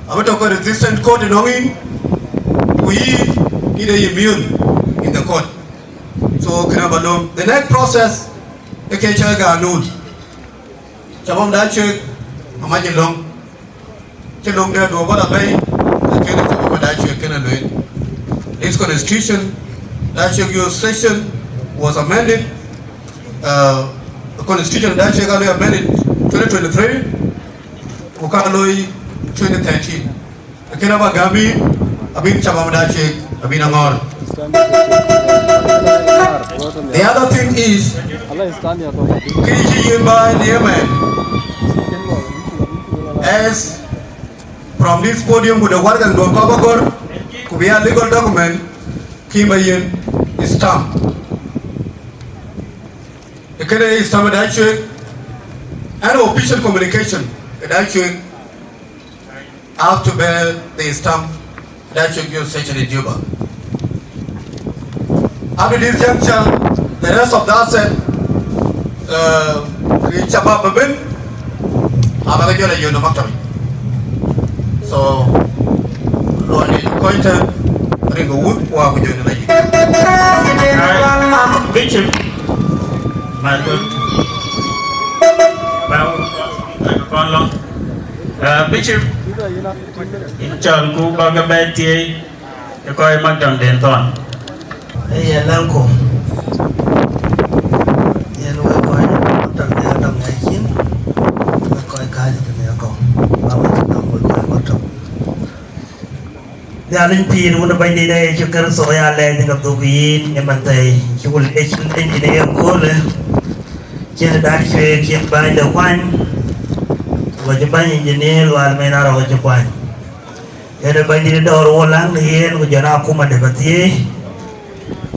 abï tɔ̈ ke resistant code ënɔŋ yïn, ku yïn, yïn ë immune in the code. So, kënë ba lööm. The next process, ë ke cɔl ganun. Shabab Dachuek, amac ë löŋ. Cï löŋ dɛ̈ duɔ̈ɔ̈r bɔ̈ la bɛ̈i, lakin shabab Dachuek kënë lueel. This constitution, Dachuek Youth Association, was amended, uh, the constitution Dachuek aa amended twenty twenty-three, ku ka looi twenty thirteen. Lakin aba gäm yïn, abï shabab Dachuek, abï aŋɔ̈ɔ̈r. The other thing is, kë cï yïn bäny në ëmën, as from this podium, ku de warɛgäduɔ̈n kɔ̈k ba gɔ̈r, ku bï ya legal document, kë ba yiën stamp. Ë kënë stamp ë Dachuek, an official communication ë Dachuek, have to bear the stamp Dachuek Youth Association in Juba. Up to this juncture, the rest of the asset, uh, kë shabab ëbën, aba ke jɔl a yök në maktab. So, luɔi de kɔc tɛ̈n, rin ke wut, ku aku jɔl a yök. Bishop, my good. Well, like a Uh, Bishop, yïn cɔl ku ba ke bɛ thiëëc, ke Kɔc maktamden thɔn. Ee yen lɛ̈ŋku, yen wek kɔc maktamden atɔ̈ ŋɛk cin, wek kɔc kääc tënë akɔ̈u, ba wek cï nɔm wek kɔc maktam. Nhialic pïïr wun ë Bɛ̈nydït Yecu Kërtho ya lɛc në ka dhuk yïn ë man thɛɛi, cï ku lec cïn Bɛ̈nydït në ye köölë, cïn ë dak cuëëk cïn bäny de kuany, ku cï bäny engineer Lual Mɛn Arɔk cï kuany. Yen ë Bɛ̈nydït dɔ̈ɔ̈r wo läŋ në yen ku jɔn akuma de bä thiëëc.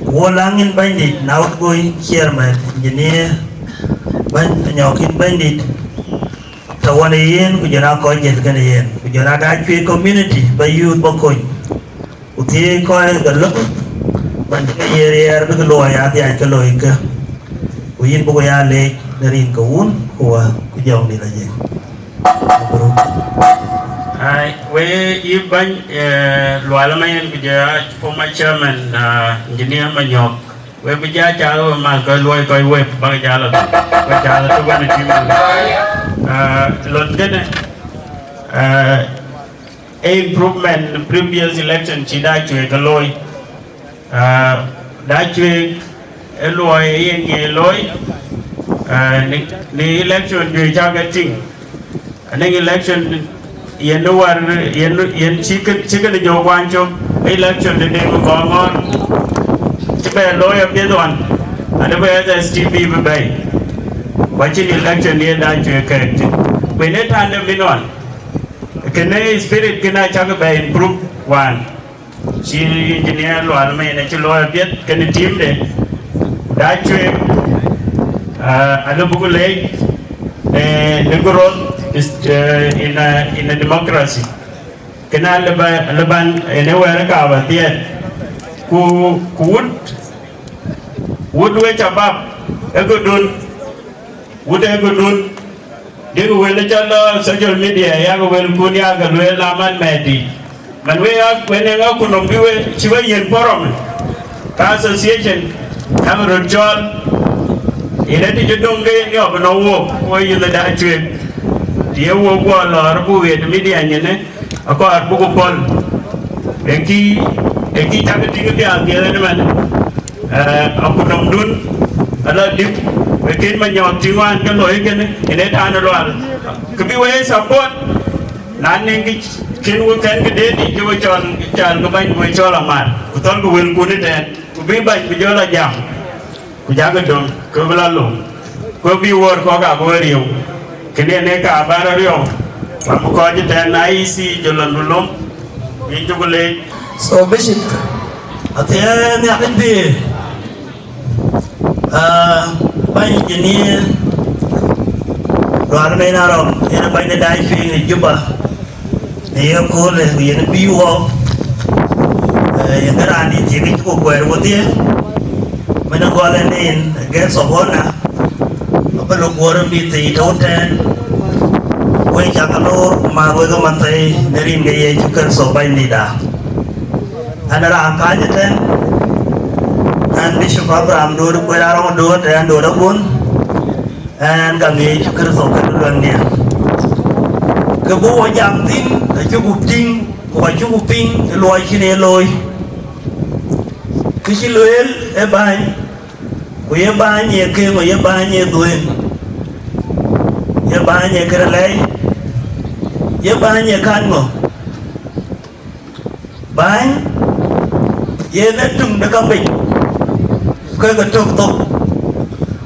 Ku wo läŋ yïn Bɛ̈nydït, na wut goi chairman, engineer, bɛ̈ny Manyɔk yïn Bɛ̈nydït, tɔ̈ wan ë yen ku jɔn aa kɔc jël kën yen, ku jɔn aa dak cuëëc community bä youth bä kony. Ku thiëëc kɔc ke lok, man cï ke ye riɛɛr bï ke luɔi adhiac ke loikë. Ku yïn buk ya leec në rin ke wun ku wä ku jɔŋdït aye. Ai, we yï bäny, eh, Lual Mayen ku jɔ former chairman, ah, engineer Manyɔk. We bï ja cath we mal kɔc luɔi kɔc wep bäk jal, bäk jal tök wën tim. Ah, lon kënë, ah, e improvement previous election cï da cuëëk ke looi. Ah, da cuëëk e luɔi e yen ye looi, ah, në, në election juëc cak e tïŋ. Anëŋ election yen ë wär, yen, yen cï kë, cï kënë jɔ kuany cök, election de Deŋ Kɔŋɔ̈ɔ̈r cï bɛ looi apiɛth ɣɔn, adï bɛ S S T B bï bɛ̈i. Ku acïn election yen da cuëëk kɛɛk tïŋ. Ku yen ë tän de min ɣɔn, kënë spirit kënë acäk bɛ improve wään. Cï engineer Lual Mayen acï looi apiɛth kenë team de, ku da cuëëk, ah, alë buk leec në, në growth is, eh, in a, in a democracy. Kënë alë ba, alë ban, yen ë wɛ̈ɛ̈r ka ba dhiɛɛt. Ku, ku wut, wut we cabap, ë këdun, wut ë këdun, dïk wël cɔl lɔ social media, yak wëlkun yak lueel aman mɛɛt dï. Man we yak wen ë ŋa ku nɔm bï we cï we yiën forum, ka association, yak röt cɔɔl, yen ë të cï döŋ ke yen yɔp ënɔ wook, ku we yïth ë da cuëëk. Të ye wook guɔ lɔɔr ku ɣet media nyinë, akɔɔr buk pɔ̈l. Ë kï, ë kï cak tïŋ dhiaal dhiëëth ënëmɛn. Eh, akutnɔmdun ala dïp, we kën Manyɔk tïŋ wään ke looi kënë, yen ë tän ë Lual. Kë bï we support, na nïŋ kë kën we kɛn këde dï, ke we cɔl, cɔl ke bäny, we cɔl amat. Ku thɔl ke wëlkun ëtɛ̈ɛ̈n, ku bï bäny bï jɔl a jam. Ku jakï döŋ, ke bï la löŋ. Ku bï wöör kɔ̈k abï we riëëu. Kënë yen ë ka bä rɔt riɔu, ku abï kɔc ëtɛ̈ɛ̈n I E C jɔ lɔndu löŋ, bï jɔku leec. So, Bishop, athiɛɛn nhiakic bï, ah, bäny engineer Lual Mɛn Arɔk, yen ë bäny de daai cuëëŋ ë Juba, në ye köölë, ku yen bï wɔ, eh, yen ke raan dït thiëk cï ku kuɛɛr wodhie, mën ë gɔl en en guest of honor, abï lɔ guɔ̈ɔ̈r en bï thii tɔ̈u tɛ̈ɛ̈n, wek cak loor, ku mäth wek ë man thëi, në rin ke Yecu Kërtho Bɛ̈nydïïtda. An, raan kääc ëtɛ̈ɛ̈n, an, Bishop Abraham Dot, Kuɛɛr Arɔŋ Dot, an, Dot Abun, an, ka ŋic Kërtho kënë luɛŋdiɛ̈. Kë bï wɔ jam thïn, acïku tïŋ, ku acïku piŋ, ë luɔi cïn ee looi. Kë cï lueel ë bäny, ku ye bäny ye kë ŋö, ye bäny ye dhuëëŋ, ye bäny ye kërë lɛi, ye bäny ye kan ŋö? Bäny yen ë tuŋ de ka piny, ke ke tök thok.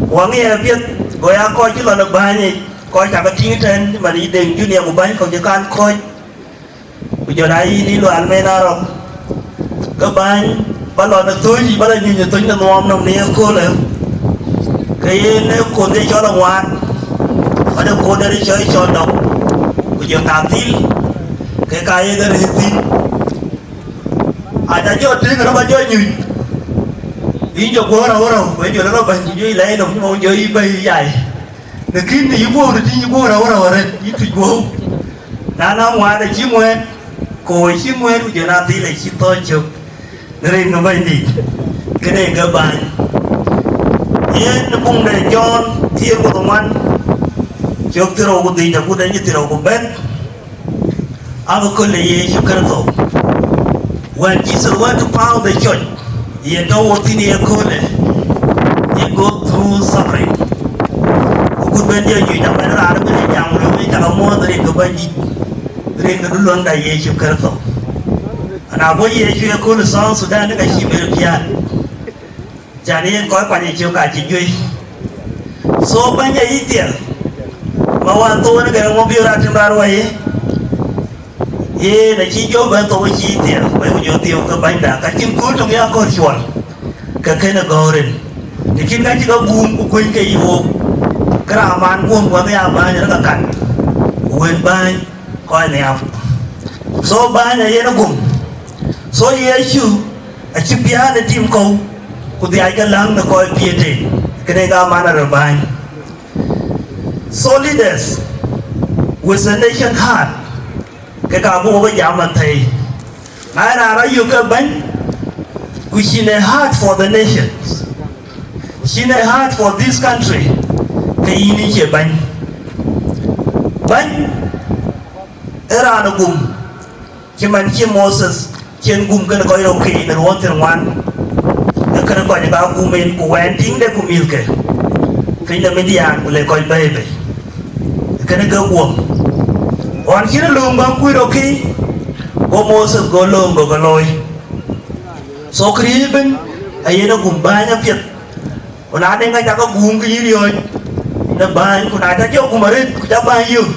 Ku aŋiɛc apiɛth, go ya kɔc cï lɔ në bäny yic, kɔc cakë tïŋ tɛ̈ɛ̈n, man yï Deŋ Junior ku bäny kɔ̈k cï kan kɔ̈c. Ku jɔn aa yïn yï Lual Mɛn Arɔk, ke bäny ba lɔ në thööc yic, ba lɔ nyuc ë thööc në nuɔɔm nɔm në ye köölë, ke yen ë koth de cɔl aŋuan, ɣɔn ë koth de cɔl cɔl dɔm, ku jɔn ka thil, ke ka ye ke rëër thïn. Aca jɔ tëëk rɔt ba jɔ nyuc, yïn jɔ guɔ̈ɔ̈r awärɔu, ku jɔ lɔ rɔt bäny cï juëc lɛc nɔm, nɔm jɔ yï bɛ̈i yai. Lakin yï guɔ̈ɔ̈r tïŋ, yï guɔ̈ɔ̈r awärɔu arëët, yï tuc guɔ̈ɔ̈u. Na, na ŋuan acï ŋuɛ̈ɛ̈n, koor acï ŋuɛ̈ɛ̈n, ku jɔn aa dhil acï thɔɔc cök në rin ke Bɛ̈nydït, kënë ke bäny. Yen në buŋ de Jɔn thiëër ku dhoŋuan, cök thiërou ku dhïc, agut acï thiërou ku bɛ̈n, abï köl ë Yecu Kërtho. When Jesus went to found the church, yen tɔ̈ wɔ thïn ye köölë, he go through suffering. Ku kut ben jɔ juëc, amɛn raan ëbɛ̈n ë jam, lueel, cakë muɔ̈ɔ̈th rin ke Bɛ̈nydït, rin ke Duluäŋda Yecu Kërtho. Ana bɔ̈ Yecu ë kööl South Sudan, ka cïï bɛ̈n piäät. Can yen kɔc kuany ë cök acï juëc. So bäny ayï thiɛl, ma wään thou ënë gɛ̈n ŋö bï raan tim raan wɛ̈i? Yen acï jɔ bɛ̈n thou acï thiɛl, wɛ̈i ku jɔ thiëëu ke bänyda, ka cïn kööl töŋ ya kɔ̈r cuɔl, ke kënë gɔ̈ɔ̈r en. Të cïn ka cï ke guum ku kuëny ke yï wook, ke raan man guöm wään ya bäny rɔt ka kat, ku wën bäny kɔc nhiam. So bäny ayen agum. So Yecu acï piäät në tim kɔ̈u, ku dhiac ke läŋ në kɔc piëëtë, kënë ka man arë bäny. So leaders with a nation heart, ke ka bï wok jam athɛi. Na ë raan rɔt yök ke bäny, ku cïn a heart for the nations, cïn a heart for this country, ke yïn ë cie bäny. Bäny ë raan agum, cï man cï Moses cïn gum kënë kɔc röt kei në ruɔ̈ɔ̈n thiërŋuan, ë kënë kɔc ka gum en, ku wɛn tiiŋde ku mïthke, piny de Midian, ku le kɔc bɛ̈ɛ̈i bei, ë kënë ke guɔ̈m. Ɣɔn cïn lööŋ bä kuc röt kei, go Moses go lööŋ go ke looi. So këriëëc ëbën ayen agum bäny apiɛth. Ku na deŋ ka cakë guum ke yï riɔ̈ɔ̈c në bäny, ku na cä jɔ gum arëët, ku cä bäny yök,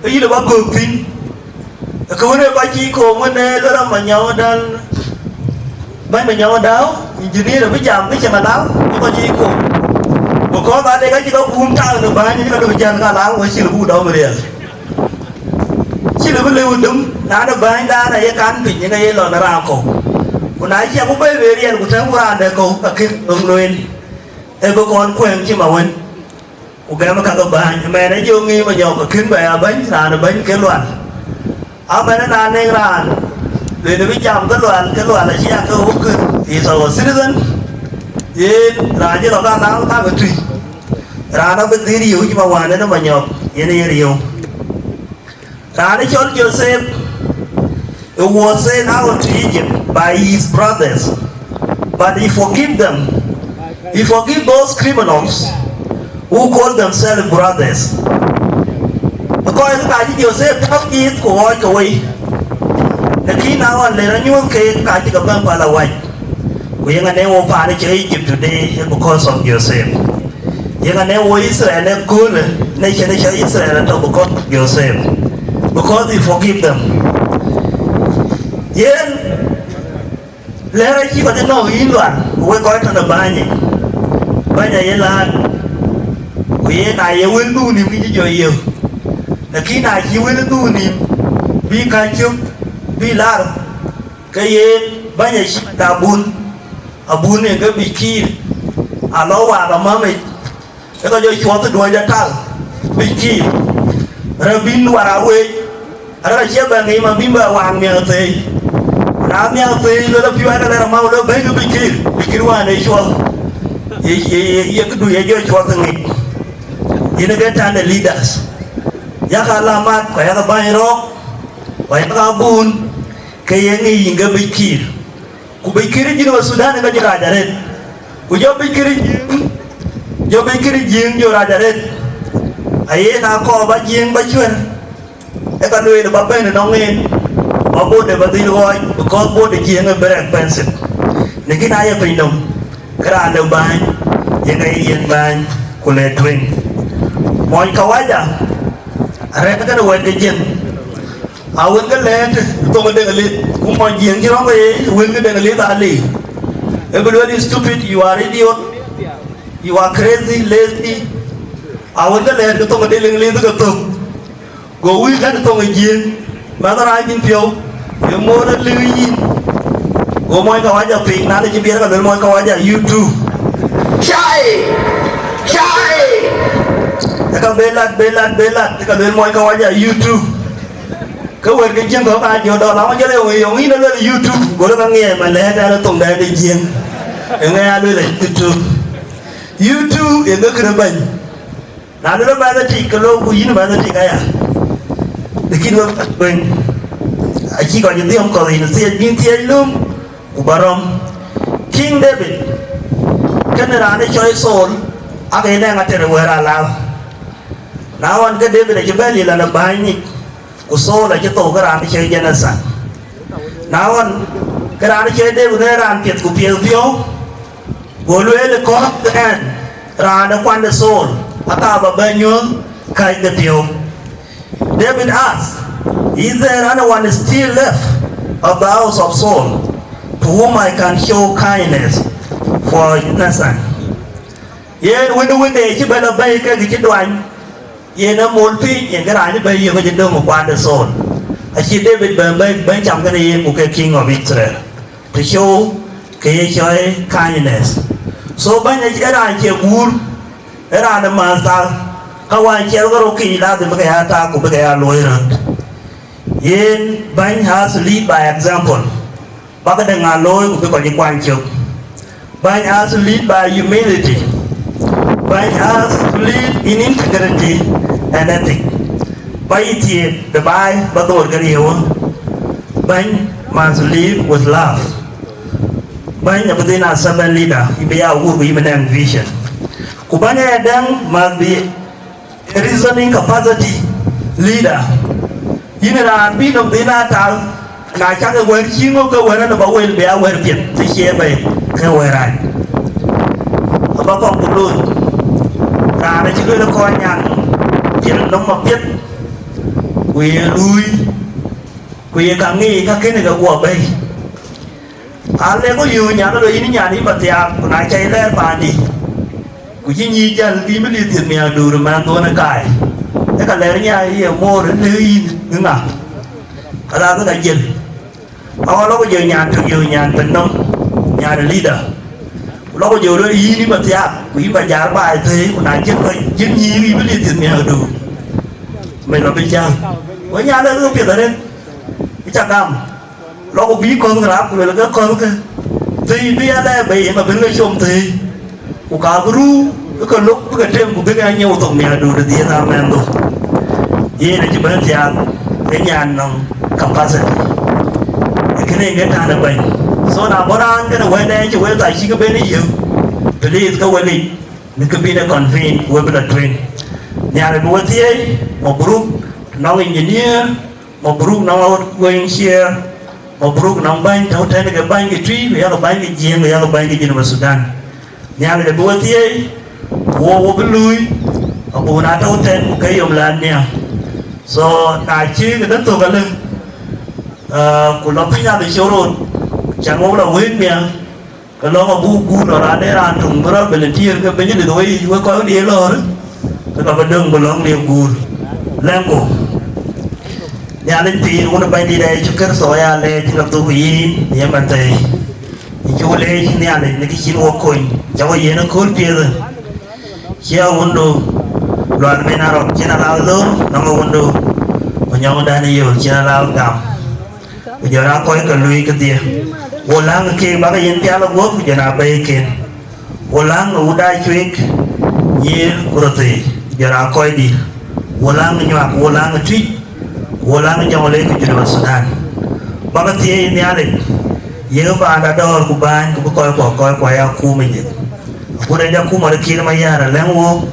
ke yïn ë bä göök thïn. Ke wën ë kɔc cï koom wën ë lë rɔm Manyɔŋ Däu, bäny Manyɔŋ Däu, engineer abï jam ke cï Malau, ë kɔc cï koom. Because ade ka cï ke guum tak në bäny, ka döŋ jäl ka Lau, acï lë buk dɔm riɛl. Cï lë bï lëu döm, na në bänydan aye kan piny, yen aye lɔ në raan kɔ̈u. Ku na cï abï bɛ̈ɛ̈i riɛl, ku tɛ̈ɛ̈u raan dɛ̈ kɔ̈u, ka kën döŋ lueel. Ee bï kɔn kuɛɛŋ cï ma wën, ku gɛm ka ke bäny, mɛn ë jɔ ŋic Manyɔk ke kën bɛ ya bäny, raan ë bäny ke Lual. Amɛn ë na nɛŋ raan, lueel bï jam ke Lual, ke Lual acï ya ke wok kën, is our citizen. Yen raan cï lɔ ka Lau ka ke tui. Raan abï dhil riëëu cï ma wään ënë Manyɔk, yen ye riëëu. Raan ë cɔl Joseph, he was sent out to Egypt by his brothers, but he forgive them. He forgive those criminals who call themselves brothers. Because ka cï Joseph tääu yiic ku ɣɔɔc ke wei, lakin na ɣɔn le rɔt nyuɔ̈th keek, ka cï ke bɛ̈n päl awäc. Ku yeŋa ne wo paan cï Egypt today, because of Joseph. Yeŋa ne wo Israel ëköölë, nation cɔl Israel atɔ̈ because of Joseph, because he forgive them. Yen lɛ̈ɛ̈r acï kɔc nɔ̈k yïn Lual, ku wek kɔc tɔ̈ në bäny yic, bäny aye laat, ku yen aye wël bï wun nïm kï cï jɔ yök. Lakin acï wël bï wun nïm bï ka cök bï lar, ke yen bäny acï abun, abun ë ke bï kiir, alɔ waak amäämic, ke ka jɔ cuɔth ë duɔ̈ɔ̈c atal bï kiir, rɛ̈ bïn wär awëëc, arëk acie bɛ ŋic ma bïn bɛ waak miäk thëëi. Ku na miäk thëëi, luel apiɔ̈u ake lɛ̈r amääu, luel bɛ̈ny ke bï kiir, bï kiir wään ë cuɔth, ye, ye, ye, ye këdu ye jɔ cuɔth ë ŋic. Yen ë ke tän de leaders, yak alamat, ku yak bäny rɔ̈ɔ̈k, ku yak abun, ke ye ŋic yïn ke bï kiir. Ku bï kir Junub Sudan ka jɔ rac arëët, ku jɔ bï kir Jiëëŋ, jɔ bï kir Jiëëŋ jɔ rac arëët. Ayen akɔɔr ba Jiëëŋ ba cuɛ̈r, ë ka lueel ba bɛ̈n ënɔŋ en, ba bot de ba dhil ɣɔɔc, because bot de Jiëëŋ ë very expensive. Lakin aye piny nɔm, ke raan de bäny, yen ka ye yen bäny, ku le tueŋ. Mony kawaja, arɛ̈ɛ̈r kënë wɛ̈t ke Jiëëŋ. A wën ke lɛ̈ɛ̈t thoŋ ë Deŋ Lith, ku mɔny Jiëëŋ cï rɔ̈m ke ye wën ke Deŋ Lith aa le. Ë bï lueel, "You stupid, you are idiot, you are crazy, lazy." A wën ke lɛ̈ɛ̈t ke thoŋ ë Deŋ Lith ke thök, go wïc kɛ̈n thoŋ ë Jiëëŋ, mɛnh raan cïn piɔ̈u, ye moor ë lëu yïn. Go mɔny kawaja piny, na le cï biɛɛr ka luel mɔny kawaja, "You too." Chai! Chai! Ë ka be lat, be lat, be lat, ë ka luel mɔny kawaja, "You too." Ke wɛ̈t ke Jiëëŋ kɔ̈k aa jɔ dɔl, aŋɔ jɔl yɔŋ, yɔŋ yïn ë luel YouTube, go lɔ ka ŋiɛc ma lɛ̈ɛ̈t ɛn ë thoŋdɛn de Jiëëŋ. Ë ŋɛ̈ɛ̈c aa luel ë YouTube. YouTube ë ŋö kënë bɛ̈ny. Na luel mathematic, ke lɔ ku yïn mathematic aya. Lakin wek ka tueŋ. Acï kɔc dhiɔm kɔ̈th yen thiëëc, bï thiëëc löm, ku ba rɔm. King David, kënë raan ë cɔl Saul, ake ye nɛŋ ater wɛ̈ɛ̈r alääu. Na ɣɔn, ke David acï bɛ̈n lil an ë bäny nyic, ku Saul acï thou ke raan ë cɔl Jonathan. Na ɣɔn, ke raan ë cɔl David ee raan piɛth ku piɛth piɔ̈u, go lueel, kɔ̈th ɛn, raan ë kuan de Saul, aka ba bɛ̈n nyuɔ̈th kääc de piɔ̈u. David asked, "Is there anyone still left of the house of Saul to whom I can show kindness for Jonathan?" Yen wënde wënde cï bɛ̈n lɔ bɛ̈i kek cï duany, yen ë mol piny, yen ke raan cï bɛ̈n yök cï döŋ ë kuan de Saul. Acï David bɛ̈n bɛ̈n bɛ̈n cam kënë yen ku ke king of Israel, to show ke ye cɔl kindness. So bɛ̈ny ë raan cie guur, ë raan ë määth thal, ka wään ciɛl ke röt kiic, ladhim bï ke ya tak ku bï ke ya looi röt. Yen bɛ̈ny has to lead by example. Bäk de ŋa looi ku bï kɔc kuany cök. Bäny has to lead by humility. Bäny has to lead in integrity and ethic. Ba yï thiëëk de baai ba dhoor ke riëëu. Bäny must live with love. Bäny abï dhil a servant leader, yïn bï ya wur ku yïn bï nɛŋ vision. Ku bäny aya däŋ must be a reasoning capacity leader. Yïn raan bï nɔm dhil a tal, na cak ë wɛ̈ɛ̈r cï ŋö ke wɛ̈ɛ̈r ënë ba wel bï a wɛ̈ɛ̈r piɛth, të cie bɛ̈i ke wɛ̈ɛ̈r rac. Aba kɔŋ ku looi, raan acï lueel kɔc nyan, cïn nɔm apiɛth, ku ye luui, ku ye ka ŋic ka kënë ke guɔ bɛ̈i. Alëk ku yöök nyan, alo yïn nyan, yïn ba thiaak, ku na cä yï lɛɛr paandï, ku cï nyïïc jäl, bï bï lith thiëth miäk duur ë mɛnh dhuɔ̈n ë kaai, ë ka lɛɛr nyaai ye moor ë lëk yïn ë ŋa? Ka la bï ka jiël. Aɣɔn lɔ ku jɔ nyan tök, yöök nyan piny nɔm, nyan ë leader. Ku lɔ ku jɔ lueel yïn, yïn ba thiaak, ku yïn ba jaar baai thëëi, ku na jiël kɔc, jiël nyïïc, yï bï lith thiëth miäk duur. Mec lɔ bï cäŋ. Wek nyan ë piɛth arëët, ë cä gam. Lɔ ku bï kɔ̈th ke rap, ku luel ke kɔ̈th ke thëi bï ya lɛɛr bei, yen abï ke com thëi. Ku ka bï ruu, bï ke lok, bï ke tem, ku bï ke nyiëu thok miäk duur ë dhiëëth amɛnhdu. Yen acï bɛ̈n thiaak, ke nyan nɔŋ capacity. Ee kënë yen ke tän ë bɛ̈ny. So na bɔ̈ raan kënë wɛ̈tde cï wël thac cï ke ben ë yiëk, please ke wël yic, në ke bïn e convene, ku we bï lɔ tueŋ. Nhialic bï we thieei, mabruk, nɔŋ engineer, mabruk nɔŋ outgoing chair, mabruk nɔŋ bäny tɔ̈u tɛ̈n ke bäny ke Tuic, ku yak bäny ke Jiëëŋ, ku yak bäny ke Junub Sudan. Nhialic abï we thieei, ku wo wo bï luui, abun a tɔ̈u tɛ̈n ku ke yom la nhiam. So na cï këdë thök alë, ah, ku lɔ piny abï cï rot, can wo lɔ wëët miäk, ke lɔ̈ŋ abuk guur lɔ raan de raan töŋ bï rɔt bï lë tiëër ke bï nyï lith wei wek kɔc wën ye lɔ̈ɔ̈r, ke ka bï döŋ bï lɔ̈ŋ liep guur. Lɛ̈ŋku. Nhialic pïïr wun ë Bɛ̈nydït Yecu Kërtho ya leec rɔt dhuk yïn ye mɛnhthëi. Yïn cuk leec Nhialic në kë cïn wok kony, cä wo yiën ëkööl piɛth. Cie awundu Lual Ben Arok cïn alääu dhöör, nɔŋ awundu Onyɔŋ Daniel cïn alääu gam. Ku jɔl aa kɔc ke luui kedhie. Wo läŋ keek bäk yen pial ë guɔ̈p, ku jɔl aa bɛ̈iken. Wo läŋ ë wut aa cuëëk, nyïïr ku röthëi, ku jɔl aa kɔc dït. Wo läŋ ë nyuak, wo läŋ ë Tuic, ku wo läŋ ë Jɔŋlei ku Junub Sudan. Bäk thieei Nhialic, yek paanda dɔ̈ɔ̈r ku bääny, ku bï kɔckuɔ, kɔckuɔ ya kum ë nyith. Agut acï akuma de Kiir Mayar alɛ̈ŋ wook,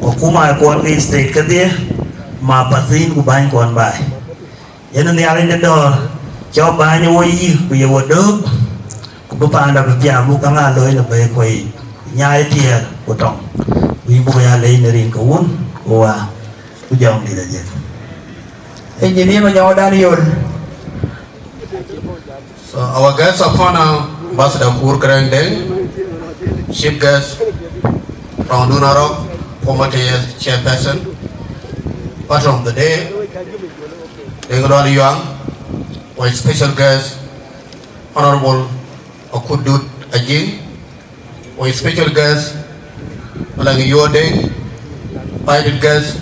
ku akuma kuɔn ke state kedhie, ma pathin ku bänykuɔn baai. Yen Nhialic de dɔ̈ɔ̈r, cɔk bääny wo yïk, ku ye wo döök, ku bï paanda bï piaak, buk käŋ aa looi në bɛ̈i kuɔ yiic, ku nyaai tiɛɛl ku tɔŋ, ku yïn buk ya leec në rin ke Wun ku Wä ku Jɔŋdït Ajëk. Engineer Manyɔŋ Daniel. So our guest of honor, Ambassador Kur Garang Deng, chief guest, Rɔŋdun Arok, former T S chairperson, patron of the day, Deng Lual Yuang, our special guest, Honorable Akut Dut Ajing, our special guest, Malak Yuor Deng, invited guest,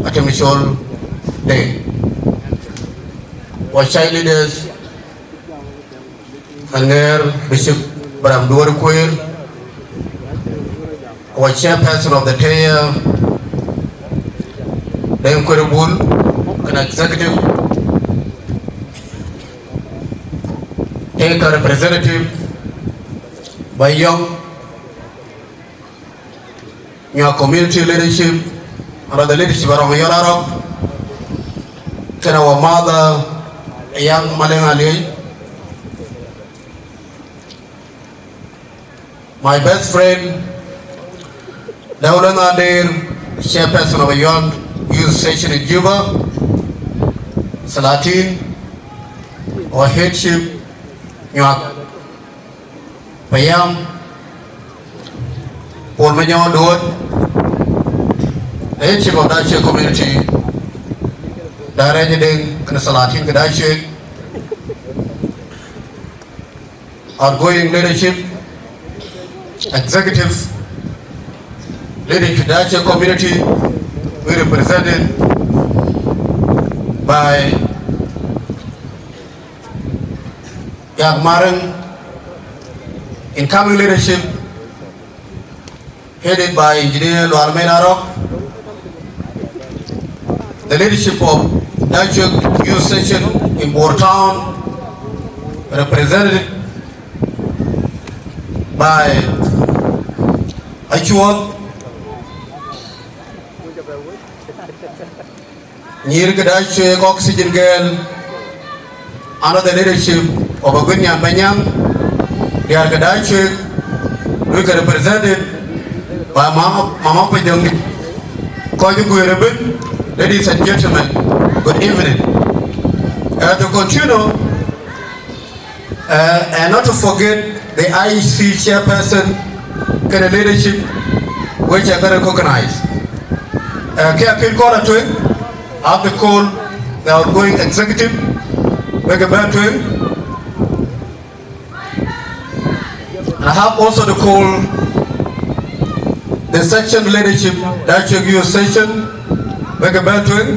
Atem Chol Deng, our child leaders, Aŋer Bishop Bram Duor Kuir, our chairperson of the Teya, Deng Kuerbul, an executive, Ke ka representative ba yɔŋ Nyuak community leadership, under the leadership of Rong Yɔl Arok, kën our mother, Young Maleng Aliei, my best friend, Daula Nadir, chairperson of Young Youth Station in Juba, Salatin, our head chief, Nyuak Payam, Paul Manyong Duot, the head chief of Dachuek community, Director Deng, and Salatin Dachuek, outgoing leadership, executive leadership, Dachuek community, we represented by Yak Mareng, incoming leadership, headed by Engineer Lual Mel Arok, the leadership of Dachuek Youth Station in Bor Town, represented by Achuɔth, nyïïr ke Dachuek Oxygen Girl, under the leadership of Aguinyan Banyang, diäär ke Dachuek, we are represented by Mama, Mama Pajong, kɔc ë guëër ëbën, ladies and gentlemen, good evening. Uh, to continue, uh, and not to forget the I E C chairperson, kën leadership, which I can recognize. Uh, ke akën kɔn atueŋ, I have to call the outgoing executive, wek ë bɛ̈n tueŋ. And I have also to call the section leadership, Dachuek Youth Station, wek ë bɛ̈n tueŋ.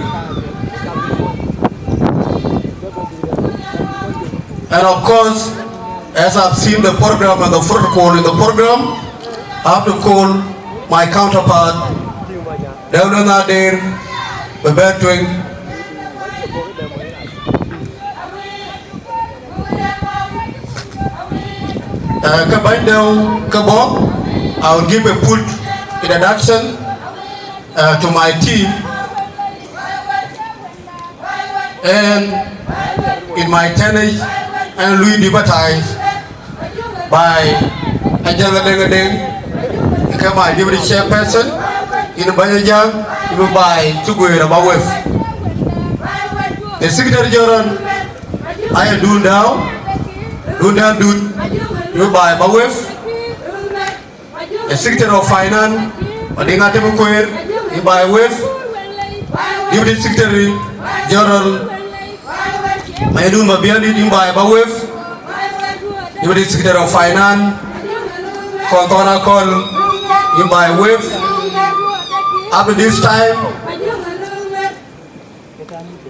And of course, as I've seen the program and the protocol in the program, I have to call my counterpart, Dewlë Nadir, bï bɛ̈n tueŋ. Uh, ke bɛ̈ny dɛ̈u ke bɔ̈, I will give a full introduction, uh, to my team. And in my tenure, and Louis deputized by Ajang Adeng Adeng, ke my deputy chairperson, in Banyajang, in by Chuguera Bawef. The Secretary General, I am Dundao, Dundao Dut, in by Bawef. The Secretary of Finance, Madinga Temukuer, in by Wef. Deputy Secretary General, Maidun Mabiani, in by Bawef. Deputy Secretary of Finance, Kontona Kol, in by Wef. Up to this time,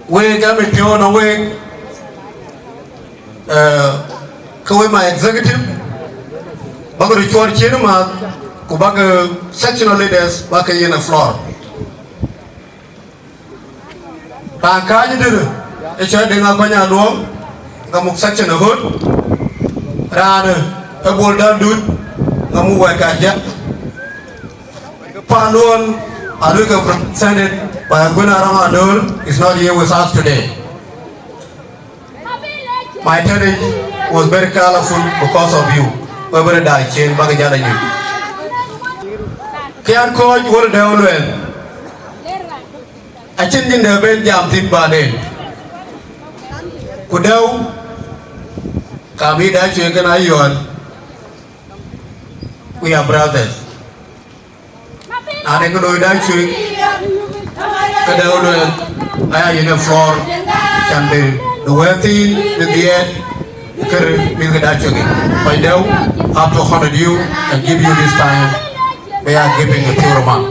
wek ë mit piɔ̈u nɔŋ wek, eh, ke wek my executive, bäk röt cuɔt cin ë mäth, ku bäk, eh, sectional leaders bäk ke yen ë floor. Raan kääc ë dït, ë cɔl Deŋ Akuany Aluɔŋ, ŋa muk section ë ɣöt, raan ë Bol Dal Dut, ŋa muk wɛ̈t ka jam. Panduɔn, Aluke, represented by Aguën Arɔŋ Adöl, is not here with us today. My tenure was very colorful because of you. We very dac cien bäk jal anyuc. Kë an kɔc wël dɛ̈u lueel, acïn nyin dɛ̈ ben jam thïn baden. Ku dɛ̈u, ka bï Dachuek kën Ayuɔl, we are brothers. Na de kë loi Dachuek, ke dɛ̈u lueel, aya yen ë floor, can bï, bï wɛ̈ɛ̈r thiin, bï dhiɛɛt, kërë mïth ke Dachuek yic. Kɔc dɛ̈u, have to honor you and give you this time. We are giving a pure man.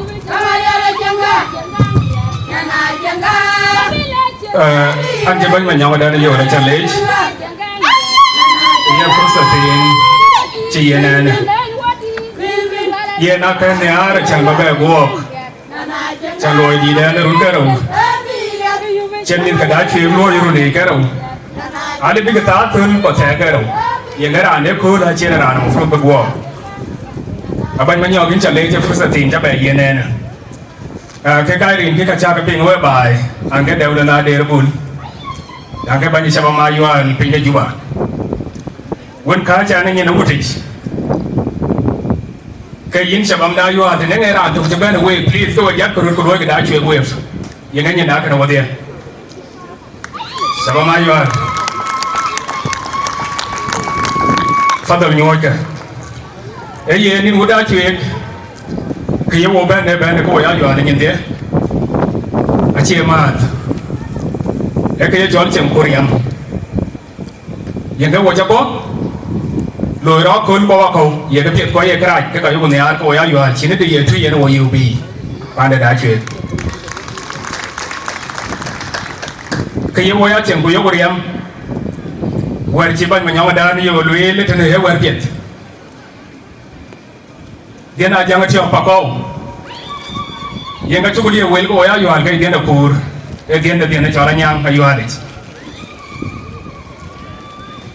Eh, an cï bɛ̈ny Manyɔŋ dan yöör aca leec. Ye fursa thiin cï yen ɛn. Yen akën nhiaar can bä bɛ guɔɔk. Can luɔi dït ɛn run kërou. Cïn mïth ke Dachuek luɔi run ë kërou. An bï ke thaa thöl kɔ thɛɛk kërou. Yen ë raan ë kööl acïn raan mafrud bï guɔ. Abäny Manyɔk, yïn ca leec ë fursa thiin ca bɛ yiën ɛn. Ah, ke ka rin kï ka cäk piŋ we baai, an, ke dɛ̈u de na der bul, an, ke bäny Shabab Mayual piny de Juba. Wën, ka ca në nyin wutic, ke yïn Shabab Mayual, të në ŋɛ raan tök cï bɛ̈n week, please, ke we jat kë röt ku luɔi kë da cuek week. Yen ë nyin da kënë wedhie. Shabab Mayual. Fadhal nyuɔɔckë. Ee yen nïn wut aa cueek, kë ye wo bɛ̈n ë bɛ̈n ë ke wo ya Yual nyin dhië. Acie maath. Ee kë ye cɔl cieŋ ku riɛm. Yen ke wo cä bɔ̈, loi rɔt köl bɔ̈ wakɔ̈u, ye ke piɛth kɔc ye kërac, ke ka yök nhiaar ke wo ya Yual, cïn de ye tui yen wo yiu bï. Pande da cueek. Ke ye wo ya cieŋ ku yok riɛm, wɛ̈t cï bäny Manyɔk Adaan ye lueel tënë ee wɛ̈t piɛth. Dhiën a jäŋ tiɔp pakɔ̈u. Yen ka cuk liep wel ke wo ya Yual ke dhiën de kuur, ee dhiën de dhiën cɔl anyaŋ ka Yualic.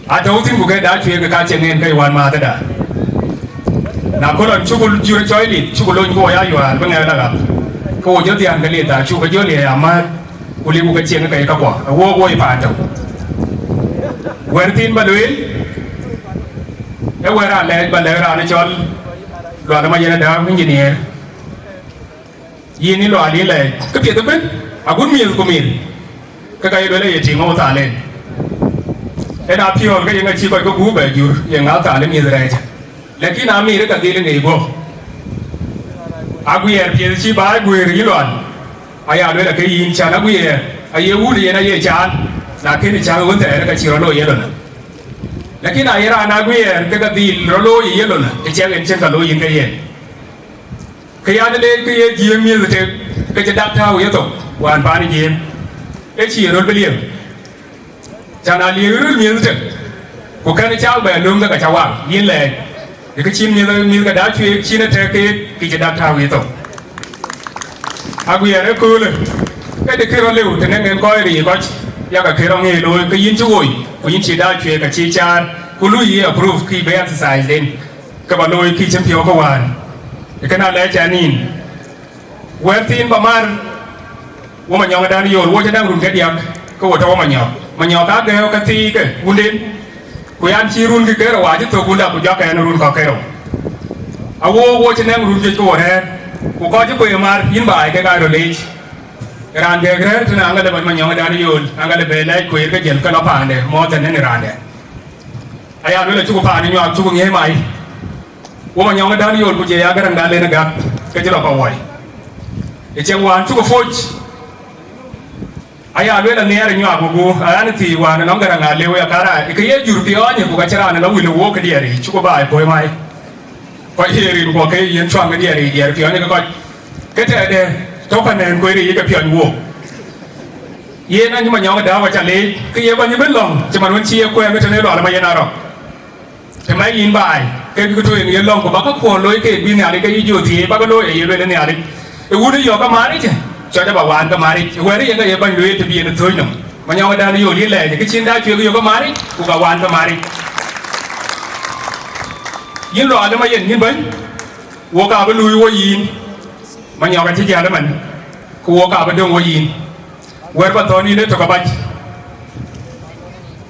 Atɔ̈u thïn ku ke da cueek ke ka cieŋ en ke wään maathëda. Na köl ɣɔn cuk jur cɔi lith, cuk lony ke wo ya Yual bï ŋɛk la ɣap. Ke wo jɔ dhiän ke lith, acuk ke jɔ liɛɛc amääth, ku lip ku ke cieŋ ke kakuɔ, ë wook woi paan tök. Wɛ̈t thiin bä lueel, ee wɛ̈t raan lɛɛc bä lɛ̈k raan ë cɔl Lual Mayen Adau, engineer. Yïn ë Lual yï lɛɛc, kë piɛth ëbën, agut miëth ku miëth, ke ka ye lueel aye tïŋ ɣöö thaal en. En a piɔ̈ɔ̈l ke yeŋa cï kɔc ke gup bɛ jur, yeŋa thaal ë miëth rɛɛc. Lakin a miir ë ka dhil ŋic guɔ̈p. Aguiɛɛr piɛth cï baai guëër yï Lual, aya lueel ake yïn can aguiɛɛr, aye wun yen aye caan, lakin cäŋ wën thɛɛr ka cï rɔt looi ye lon. Lakin aye raan aguiɛɛr ke ka dhil rɔt looi ye lon, ë cɛk en cïn ka looi yïn ke yen. Ke yan leec ke ye jiëëm miëth tek, ke cï dak tääu yethok, wään paan jiëëm. Ë cï ye röl bï liep. Can a liep röl miëth tek, ku kɛn cak bɛ löŋ ke ka ca wak, yïn lɛɛc. Ë kë cïn miëth, miëth ke da cueek cïn ë tɛ̈k keek, ke cï dak tääu yethok. Aguiɛɛr ëköölë, ke de kë rɔt lëu, të nɛŋ en kɔc riic kɔc, yak akë rɔt ŋic looi, ke yïn cï woi, ku yïn cï da cueek ka cï caar, ku luui yï approve kï bï exercise den. Ke bä looi kï cïn piɔ̈u ke wään. Ë kënë alɛɛc ɛn nïn. Wɛ̈t thiin bä mar, wo Manyɔk Adaan Yol, wo cï nɛŋ run ke diäk, ke wo tɔ wo Manyɔk. Manyɔk ka gɛ̈ɛ̈u ke thii ke wunden, ku yan cï run kï kerou, wa cï thök wunda, ku jɔk ɛn run kɔ̈k kerou. Awo wo cï nɛŋ run juëc ke wo rɛ̈ɛ̈r, ku kɔc cï kueer mar, yïn baai kek aa röt leec. Raan gɛ̈ɛ̈k rɛ̈ɛ̈r tënë aŋa lë bä Manyɔk Adaan Yol, aŋa lë bë lɛc kueer ke jël ke lɔ paande, more than any raan dɛ̈. Aya luel acuk paan ë nyuak cuk ŋiëë mai. Wo Manyɔk Adaan Yol ku je ya Gäräŋ da len ë gak ke cï lɔ pa woi. Ë cieŋ wään cuk foc. Aya luel anhiɛɛr ë nyuak ku guur, ayan thii wään ë nɔm Gäräŋ alëu ya kara, ke ye jur piɔɔny ku ka cï raan ë lɔ wil ë wook ke diɛɛr yic cuk baai puɔ̈i mai. Kɔc ye rin kuɔ ke yen cuaŋ ke diɛɛr yic diɛɛr piɔɔny ke kɔc. Ke tɛɛdë tɔ panɛɛn kueer yic ke piɔny wook. Yen anyï Manyɔk Adaan wa ca leec, ke ye bäny bï lɔ̈ŋ, cï man wën cï ye kuɛɛm ë tënë Lual Mayen Arɔk. Të mɛc yïn baai, ke kë tɔ̈ yen ye lɔ̈ŋ, ku bä käkuɔn looi keek bï Nhialic ke yï jɔ thieei, bä ke looi ë ye lueel ë Nhialic. Ë wun ë yɔ̈ɔ̈k ke maaric, cɔc aba waan ke maaric. Ë wɛ̈ɛ̈r ë yen ke ye bäny lueel të bï yen ë thööc nɔm. Manyɔk Adaan Yol yïn lɛɛc, kë cïn da cueek yök ke maaric, ku ka waan ke maaric. Yïn Lual ë Mayen yïn bäny, wok abï luui wo yïn. Manyɔk acï jäl ëmën, ku wok abï döŋ wo yïn. Wɛ̈ɛ̈r bä thɔ̈n yïn ë tök abac.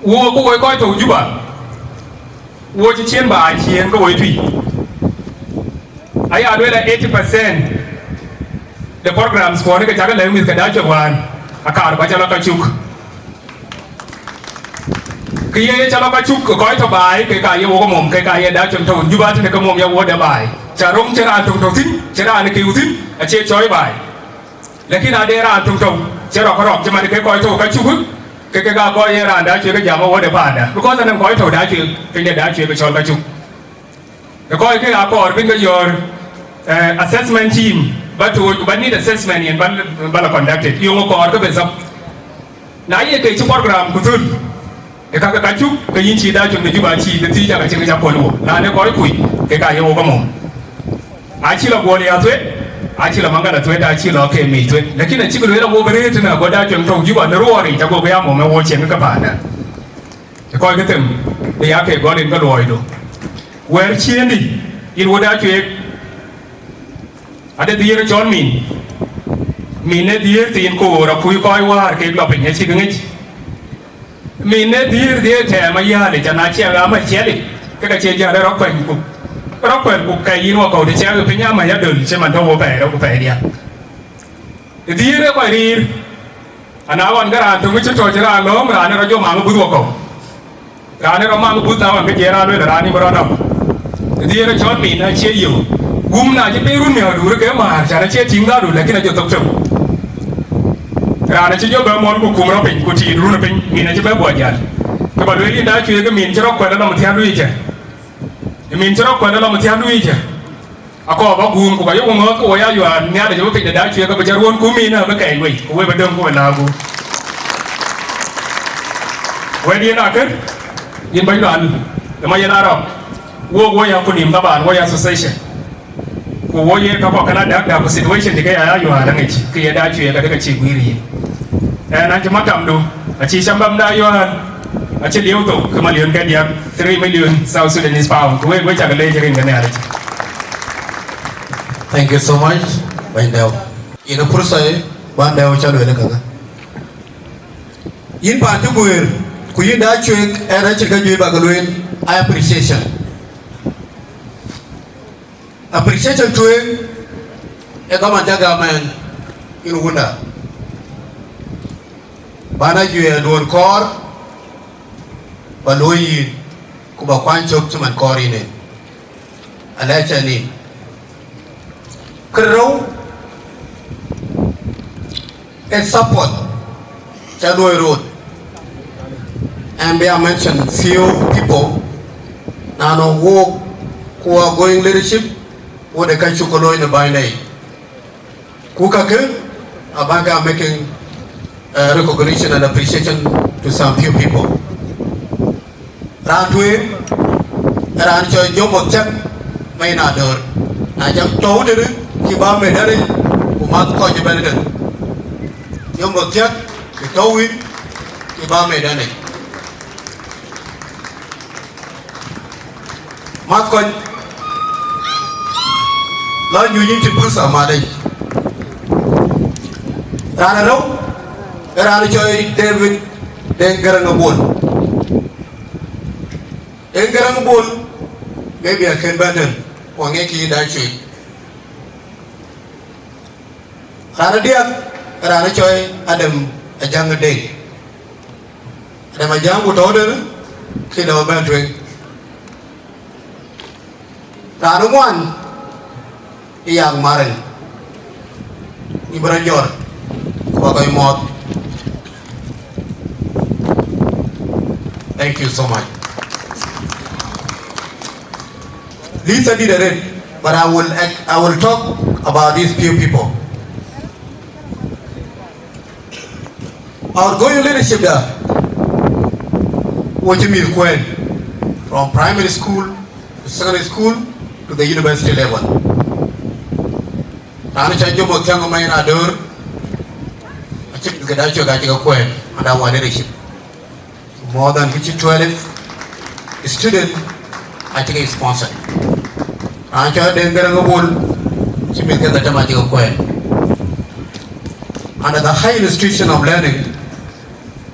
Wok ku woi kɔc tɔ̈u Juba. Wo cï ciën ba a ciën ke woi tui. Aya lueel a eighty percent de programs kuɔn ke cak lɛ̈k mïth ke da cök wään, akaar ba cä lɔ ka cuk. Ke ye cä lɔ ka cuk, ke kɔc tɔ baai, ke ka ye wok mom, ke ka ye da cök tɔ̈u Juba tënë ke mom ya wo de baai. Ca röŋ cï raan töŋ tɔ̈u thïn, cï raan kiu thïn, acie cɔɔc baai. Lakin ade raan töŋ tɔ̈u, cï rɔk rɔk, cï man ke kɔc tɔ̈u ka cuk, ke ke ka kɔc ye raan da cueek ke jam awode paanda. Because anɔŋ kɔc tɔ̈u da cueek, piny de da cueek ke cɔl ka cuk. Ke kɔc ke akɔɔr bïn ke yɔ̈ɔ̈r, eh, assessment team, ba tooc, ba need assessment yen ba, ba la conducted. Yöŋ kɔɔr ke bï thɔ̈k. Na ye ke cï program ku thöl, ke ka ke ka cuk, ke yïn cï da cök de Juba cï de thiic aka cïn ke ca kuɔl wo. Na ne kɔc kuc, ke ka ye wo ke mom. Acï lɔ guɔl ya thuet, acï lɔ maŋgala thuet, acï lɔ ke mic thuet. Lakin acï ke lueel awo bï rëët tënë ago da cök tɔ̈u Juba në ruɔɔr yic, ago ke ya mom ë wo cieŋ ke paanda. Kɔc ke them, bï ya ke gɔl yen ke luɔidu. Wɛ̈ɛ̈r ciëëndï, yïn wut Acueek, ade dhiëër ë cɔl Min. Min ee dhiëër thiin koor akuc kɔc wäär kek lɔ piny acïk ŋic. Min ee dhiëër dhiëër tɛɛm ayäälic, ana ciɛk ama ciɛlic, ke ka cie jäl ë rɔt kuɛny ku, rɔt kuɛny ku kɛc yïn wakɔ̈u të ciɛk piny ama ya döl cï man tɔ̈ wo pɛɛi rɔt ku pɛɛi diäk. Ë dhiëër ë kɔc riir, ana ɣɔn ke raan töŋ cï tɔ̈ cï raan lɔ̈ɔ̈m, raan ë rɔt jɔ maŋ buth wakɔ̈u. Raan ë rɔt maŋ buth na ɣɔn ke jiɛɛr aa lueel raan nïm rɔt nɔm. Ë dhiëër ë cɔl Min acie yeu. Gum na cï piny run miäk duur ke määr, can acie tïŋ dhadu, lakin ajo thok tök. Raan acï jɔ bɛ mɔl ku kum rɔt piny, ku tiit run piny, Min acï bɛ guɔ jäl. Ke ba lueel yïn Acueek ke Min cï rɔt kuɛl alɔm thiäär luiicë. Min cï rɔt kuɛl alɔm thiäär luiicë. Akɔɔr ba guum, ku ka yok ŋɔ̈ɔ̈th, ku wo ya yuään Nhialic abï piny de Acueek abï cä ruɔ̈n kum Min abï kɛɛc wei, ku wek bï döŋ ku we lääk guum. Wɛ̈t yen akën, yïn bɛ̈ny lual, ë ma yen arɔk, wok wo ya ku nïïm dhaban, wo ya association. Ku wo ye ka kɔ̈k kën adäk dak ku situation dï ke ya ya yuään aŋic, ke ye Acueek adï ke cï guiir yïn. Ɛn an cï matamdu, acï cämbämda yuään, acï lieu thok, ke million ke diäk, three million South Sudanese pound, ku wek we cak leec rin ke Nhialic. Thank you so much, Bɛ̈ny Dɛ̈u. Yïn ë pursa ë, Bɛ̈ny Dɛ̈u, cä lueel ë käkä. Yïn paan cï guëër, ku yïn de Acueek, ɛn acïn ka juëc bä ke lueel, I appreciation. Appreciation tueŋ ë dhaman cä gam ɛn, yïn wunda. Bän Ajuɛɛr duön kɔɔr, bä luöi yïn, ku bä kuany cök cï man kɔɔr yïn en. Alɛ̈k cä nin. Kërou ë support cä luöi rot. And be I mention few people, na nɔŋ wok ku outgoing leadership, wo de ka cuk ke looi në bäny lei. Ku kakë abä ke making, uh, recognition and appreciation to some few people. Raan tueŋ, raan cɔl Jomo Thiäk, Mayen Adöör. Na cam tɔ̈u dënë, cï bä mɛt dënë, ku math kɔc ëbɛ̈n dënë. Jomo Thiäk, cï tɔ̈u wïn, cï bä mɛt dënë. Math kɔc, lɔ nyuc yïn cï pursa madec. Raan ë rou, ë raan cɔl David Deŋ Garaŋ Abol. Deŋ Garaŋ Abol, maybe akën bɛ̈n tën, ku aŋiɛckï yïn da cuëc. Raan ë diäk, raan ë cɔl Adem Ajaŋ Deŋ. Adem Ajaŋ ku tɔ̈u dënë, kï lɔ bɛ̈n tueŋ. Raan ë ŋuan, ë Yak Marel. Yïn bï rɔt jɔt, ku bä kɔc mɔ̈ɔ̈th. Thank you so much. List adït arëët, but I will, I will talk about these few people. Outgoing leadership da, wo cï mïth kuɛɛn, from primary school to secondary school to the university level. Raan cä Jomo Thiäŋ Mayen Adöör, acï mïth ke da cuek acï ke kuɛɛn under our leadership. More than fifty twelve student acï ke sponsor. Raan cä Deŋ Garaŋ Abol, cï mïth ke dhetem acï ke kuɛɛn. Under the high institution of learning,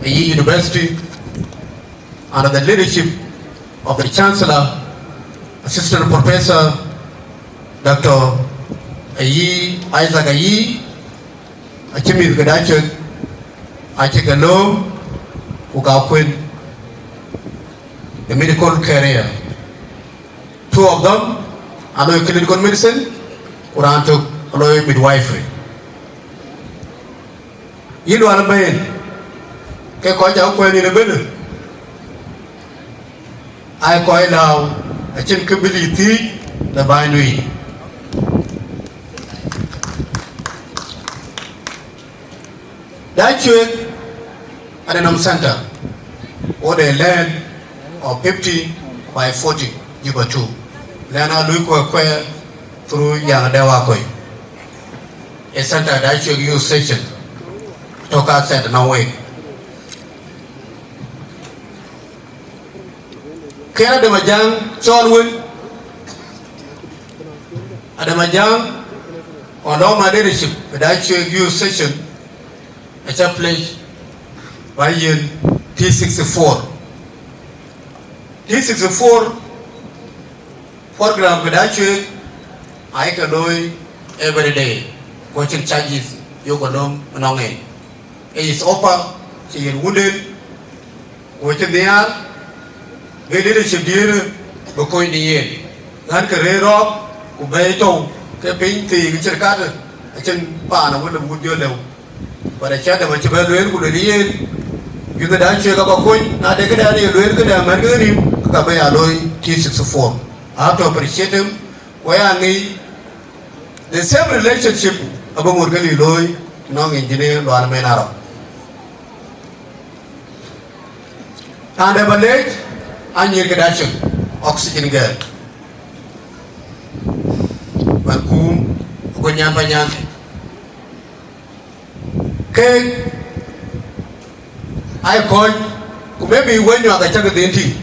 a university, under the leadership of the Chancellor, Assistant Professor, Doctor Ayi, Isaac Ayi, acï mïth ke da cuek, acï ke lööm, ku ka kuën the medical career. Two of them aloi clinical medicine, ku raan tök aloi midwifery. Yïn Lual Mayen, ke kɔc cä kuɛɛn yïn ëbënë, aa kɔc lääu, acïn kë bï lïïth thiëëc në bäny nui. Da cuek, Adenɔm Center, wo de land of fifty by forty, Juba two. Land a lui kuɛ kuɛ through Yaŋ Dɛ̈u Akɔ̈i. Ë center da cuek youth station, tɔ̈ ka center na wek. Kën Adam Ajang cɔl wën, Adam Ajang, on lɔ ma leadership, bï da cuek youth session, aca pledge ba yen T sixty-four. T sixty-four program bï da cuek, aye ke looi every day, ku cïn charges yok ke lööm ënɔŋ en. Ee is offer cï yen wunden, ku cï nhiaar, bï leadership diëërë bï kony në yen. Ɣän ke rëër rɔɔk, ku bɛ̈ɛ̈i tɔ̈u ke piny thii ke cït katë, acïn paan awën le wut jɔ lëu. But acï Adam acï bɛ lueel, ku lueel yen, youth da cuek aba kony, na de këdɛn ye lueel këdɛn mɛ̈n ke rim, ke ka bï ya looi T sixty-four. I have to appreciate him, ku ya ŋic the same relationship abï ŋot ke lï looi nɔŋ engineer Lual Mɛn Arɔk. Raan de ba leec, anyïïr këda cök, oxygen girl. Wɛ̈t kuum, ku nyan ba nyan. Keek aa kɔc, ku maybe wën nyuak acäk dhil tïŋ,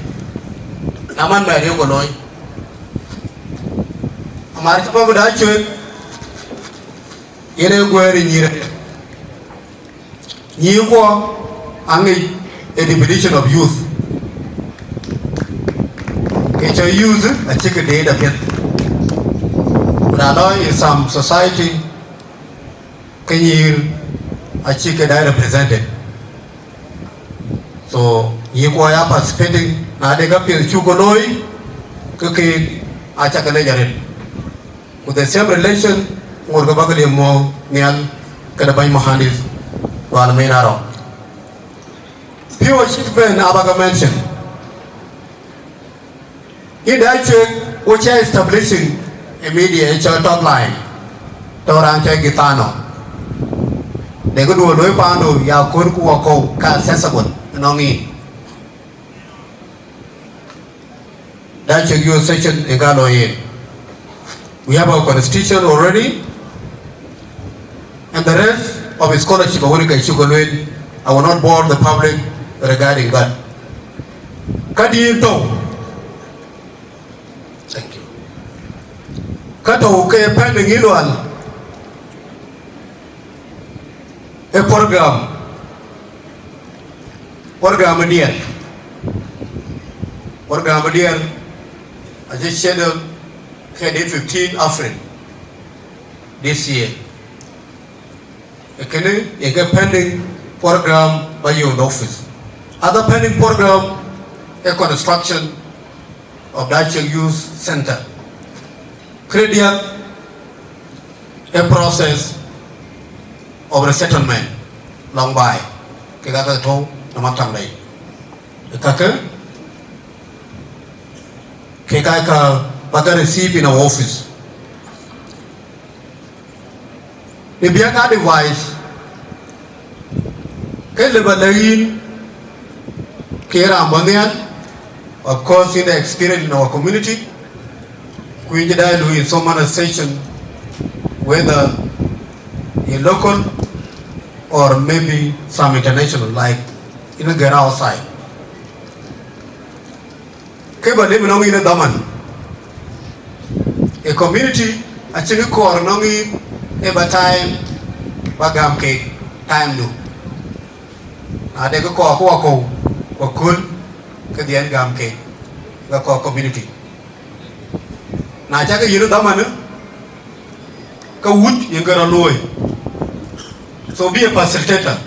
na man mɛ̈ɛ̈r yok looi. Amär cï bɔ̈ bï da cuek, yen ee guëër ë nyïïr. Nyïïr kuɔ aŋic a definition of youth. Ke cɔl youth acï ke deet apiɛth. Ku na lɔ in some society, ke nyïïr acï ke dai represented. So nyïïr kuɔ ya participating, na de ka piɛth cuk ke looi, ke keek acä ke lec arëët. Ku the same relation, ŋot ke bäk liep mɔ̈u nhial këde bäny muhandis Lual Mɛn Arɔk. Piɔ̈u achievement abäk mention. Yïn da cuek, wo cä establishing a media cɔl Top Line, tɔ̈ raan cɔl Githano. De këduɔ̈ looi paandu ya kön ku wakɔ̈u ka accessible ënɔŋ yïn. That your session in Galo here. We have our constitution already, and the rest of the scholarship, I want to, I will not bore the public regarding that. Kadi to. Thank you. Kato ke pending ilwal. A program. Program diɛl. Program diɛl. Aje schedule ke date fifteen April this year. Ekene, eke pending program by your office. Other pending program, a construction of the Achiek Youth Center. Credit a process of resettlement long by. Ke ka ka tɔ̈u na maktam dai. Kake, ke ka ka baka receive in our office. Në biäk advice, ke lëba lɛ̈k yïn ke raan bɔ̈ nhial, of course, in the experience in our community, ku yïn cï dai lui in so many session, whether in local or maybe some international, like in a get outside. Ke ba lëu nɔŋ yïn ë dhaman. Ë community acïn kɔɔr nɔŋ yïn ë ba time ba gam keek time du. Na de kë kɔɔr ku wakɔ̈u, wakɔ̈u, ke dhiɛn gam keek, ke kɔɔr community. Na cak yïn ë dhaman, ke wut yïn ke rɔt luɔ̈i. So be a facilitator.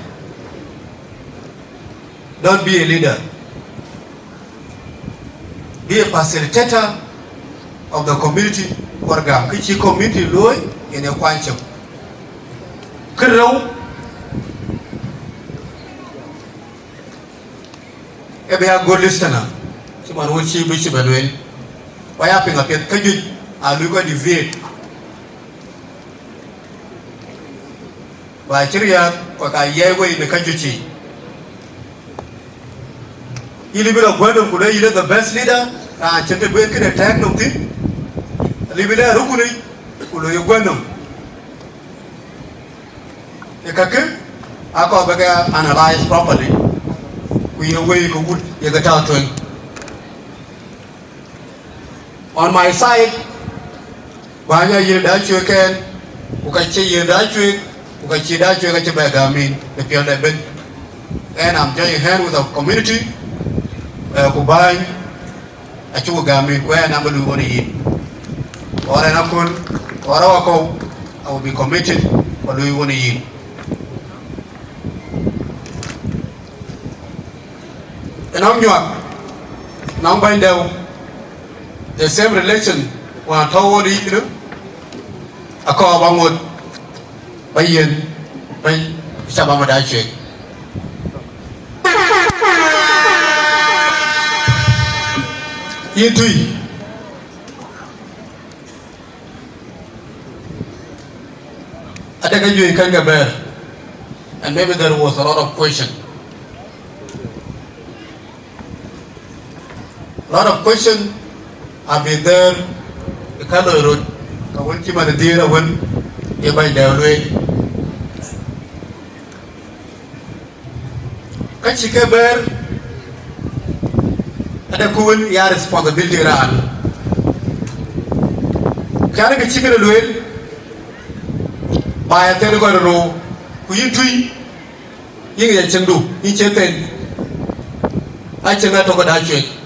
Don't be a leader. Be a facilitator of the community program. Kë cï community luɔ̈i, yen ë kuany cök. Kë rou, ë bï a good listener. Cï man wun cï bï cï bɛ lueel. Wa ya piŋ apiɛth, käjuëc aa lui kɔc deviate. Ba cï riääk, ku ka yiɛi wei në käjuëc yiic. Yïn lëu bï lɔ guɛ̈n nɔm, ku le yïn ë the best leader, raan cïn të bï këde tɛ̈ɛ̈k nɔm thïn. Lëu bï lɛɛr rukunic, ku lɔ ye guɛ̈n nɔm. Ë kakë, akɔɔr bï ke analyze properly, ku ye wei ke wut ye ke tääu tueŋ. On my side, bäny aye Dacuek kɛn, ku ka cï ye Dacuek, ku ka cï Dacuek acï bɛ gäm yïn ë piɔ̈nde ëbën. And I'm joining hand with the community, eh, ku bäny acuk gäm yïn, ku ɛn abï luui ɣön ë yïn. Ɣɔn ɛn akun, ɣɔn rɔt akɔ̈u, I will be committed, ku luui ɣön ë yïn. Ënɔŋ nyuak, ënɔŋ bɛ̈ny dɛ̈u, the same relation wään tɔ̈u ɣöt yïn, akɔɔr ba ŋot, ba yiën bɛ̈ny Shabab Dacuek. Yïn tui, ade ka juëc kën ke bɛ̈ɛ̈r, and maybe there was a lot of question. A lot of question have been there, ë ka loi röt, ka wën cï man dhiëër awën, ye bɛ̈ny dɛ̈u lueel. Ka cï ke bɛ̈ɛ̈r, ade ku wën ya responsibility raan. Cän ke cï kënë lueel, ba ya thɛn kɔc rou, ku yïn tui, yïn ya cïndu, yïn cie thɛn, acïn atök Dacuek.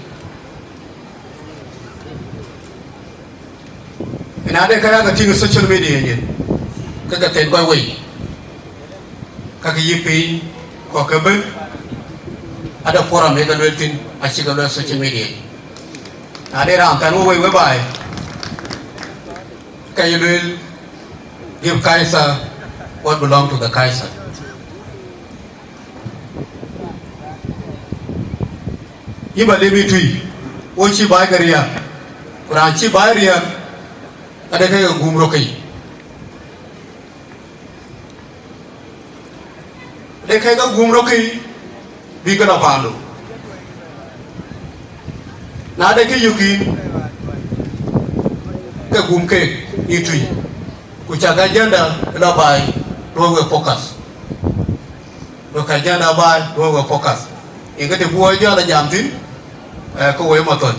Na de ka ya ke tïŋ social media nyin, ke ke thɛn kɔc wei, ka ke yïk piny, kɔc ke bën, ade forum ye ke lueel thïn, acï ke lueel social media. Na de raan thɛn wei wei baai, ka ye lueel, give Caesar what belong to the Caesar. Yïn ba lëu yï tui, wo cï baai ke riääk, ku raan cï baai riääk, ade ke ke gum röt kei. Ade ke ke gum röt kei, bï ke lɔ paandu. Na de ke yök yïn, ke gum keek yï tui, ku cak agenda lɔ baai, luɔi we focus. Wek ka jana baai, wek wek focus. Yen ke të bï wɔ jɔl a jam thïn, eh, ke wek mathon.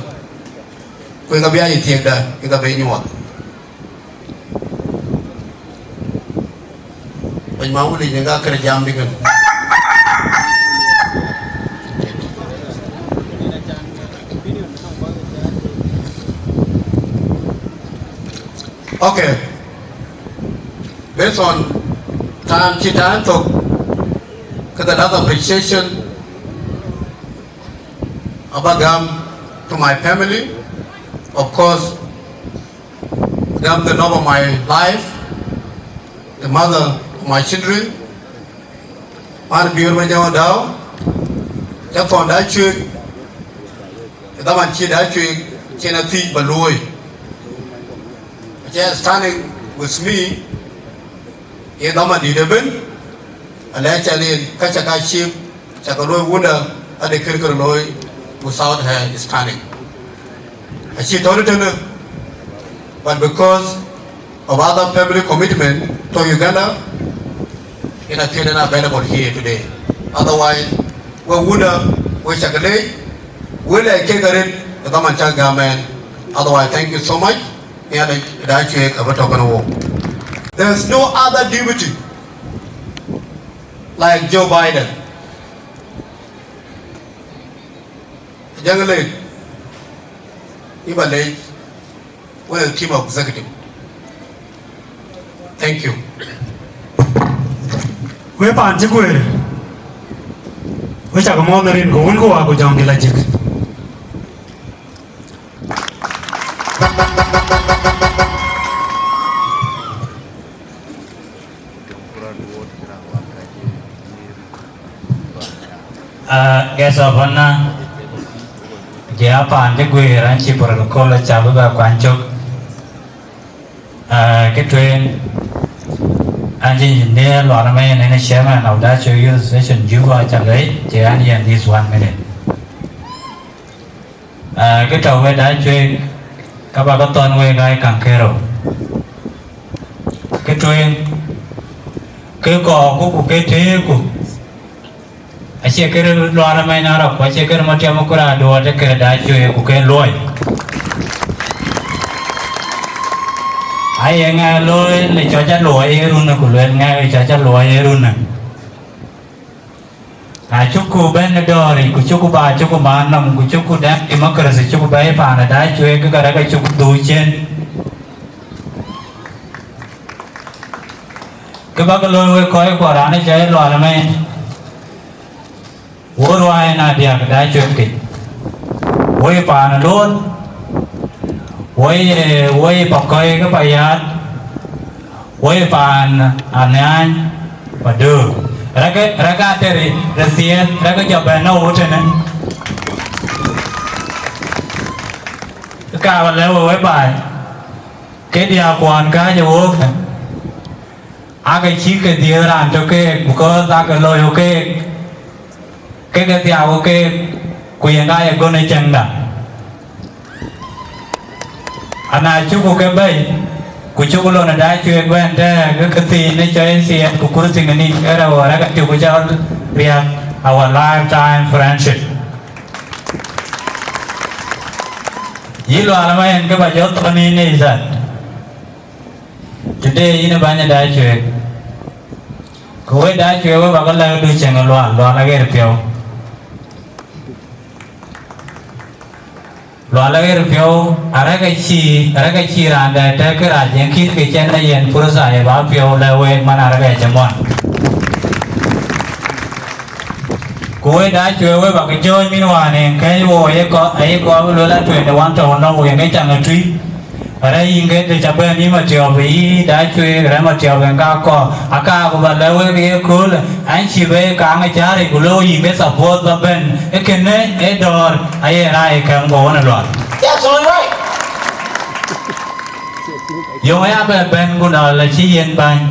Ku yen ka bï a yï thiëkda, yen ka bï nyuɔɔth. Bɛ̈ny Mawulïc yen ka kërë jam dï kën. Okay. Based on time, cï time thök, ke the last appreciation aba gam to my family, of course, gam the love of my life, the mother of my children, man Bior Majau Dau, ca thɔn da cuek, ke dhaman cï da cuek, cïn a thiëc ba luöi. Acie standing with me, ye dhaman dït ëbën, alɛɛc ca yen, ka ca ka cïï, ca ke luöi wunda, ade kër kër looi without her standing. Acï tɔ̈u tënë, but because of other family commitment to Uganda, yen a thiëëc yen available here today. Otherwise, we wunda, we ca ke leec, we lɛɛc kek arëët, ë dhaman ca gam ɛn. Otherwise, thank you so much. Nhialic da cuek abï tɔ̈ kenë wok. There's no other deputy like Joe Biden. Jaŋ lek, yïn ba leec, wek team of executive. Thank you. Wek paan cï guëër, wek cak mɔ̈ɔ̈th në rin ku wun ku wak ku jɔŋdï la jik. Ah, guest of honor, je a paan cï guëër, an cï protocol aca bï bɛ kuany cök. Ah, kë tueŋ, an cï engineer Lual Amɛny, en chairman of Dacuek Youth Association Juba, aca leec, je an yen this one minute. Ah, kë tɔ̈ wek Dacuek, ka ba ke thɔ̈n wek aa kaŋ kerou. Kë tueŋ, ke kɔɔrku ku ke tëëku, acie kërë Lual Amɛny Arok, ku acie kërë Matiam Kur Aduɔt, ee kërë Dacuek ku ke luɔi. Aye ŋɛk looi në cɔc aluɔi ye runë, ku luel ŋɛk cɔc aluɔi ye runë. Na cuk ku bɛ̈n ë dɔ̈ɔ̈ric, ku cuk ku ba cuk ku maan nɔm, ku cuk ku dɛm democracy cuk ku bɛ̈i paan ë Dacuek, ke rɛ̈k cuk ku dhuk cin. Kë bäk looi wek kɔc kuɔ raan ë cɔc Lual ëmën. Wo ruääi na diäk Dacuek kic. Wo ye paan Luɔt. Wo ye, wo ye Pakɔ̈i ke Payat. Wo ye paan Anhiany Padöör. Rɛ̈k, rɛ̈k ateri, rɛ̈k thiëëth, rɛ̈k jɔ bɛ̈n nɔ̈k wo tënë. Ka ba lɛ̈k we wek baai. Ke diäk kuɔn kääc ë wook. Aake cïk ke dhiëëth raan tök keek, because aake looi wo keek, ke ke thiaak wo keek, ku yen ka ye gön ë cäŋda. Ana cuk ku ke bɛ̈i, ku cuk lon ë Dacuek bɛ̈n tɛ̈ɛ̈k, ke ke thiin ë cɔc thiëëth ku kurthiŋ ë nin, ke rɛ̈u arɛ̈k atiu ku cɔl riäk, our lifetime friendship. Yï Lual ëmën ke ba jɔ thɔ̈n yïn ë Ethan. Today yïn ë bäny ë Dacuek. Ku wek Dacuek wek bä ke lɛ̈k du cieŋ ë Lual, Lual aɣer piɔ̈u. Lual aɣer piɔ̈u, arɛ̈k acï, arɛ̈k acï raan dɛ tɛ̈k kërac yen kït ke cɛn ë yen pursa ye bä piɔ̈u lɛ̈k wek man arɛ̈k acï muɔn. Ku wek Dacuek wek bä ke jɔ̈ɔ̈ny min wään en kɛ̈c wo ayï kɔ, ayï kɔ bï luel a twenty one tɔ̈u nɔm wek ë caŋ ë tui. Rɛ̈c yïn ke të ca bɛ̈n yï Matiɔp, yï Dacuek, rɛ̈c Matiɔp en ka kɔɔr. Aka ku bä lɛ̈k wek ye köölë, an cï bɛ kaŋ ë cäär yic, ku lëu yïn ke support bä bɛ̈n. Ee kënë ee dɔ̈ɔ̈r, aye rac ë kɛm kɔ wën ë Lual. That's all right. Yöŋ aya bɛ bɛ̈n, ku na la cï yen bäny.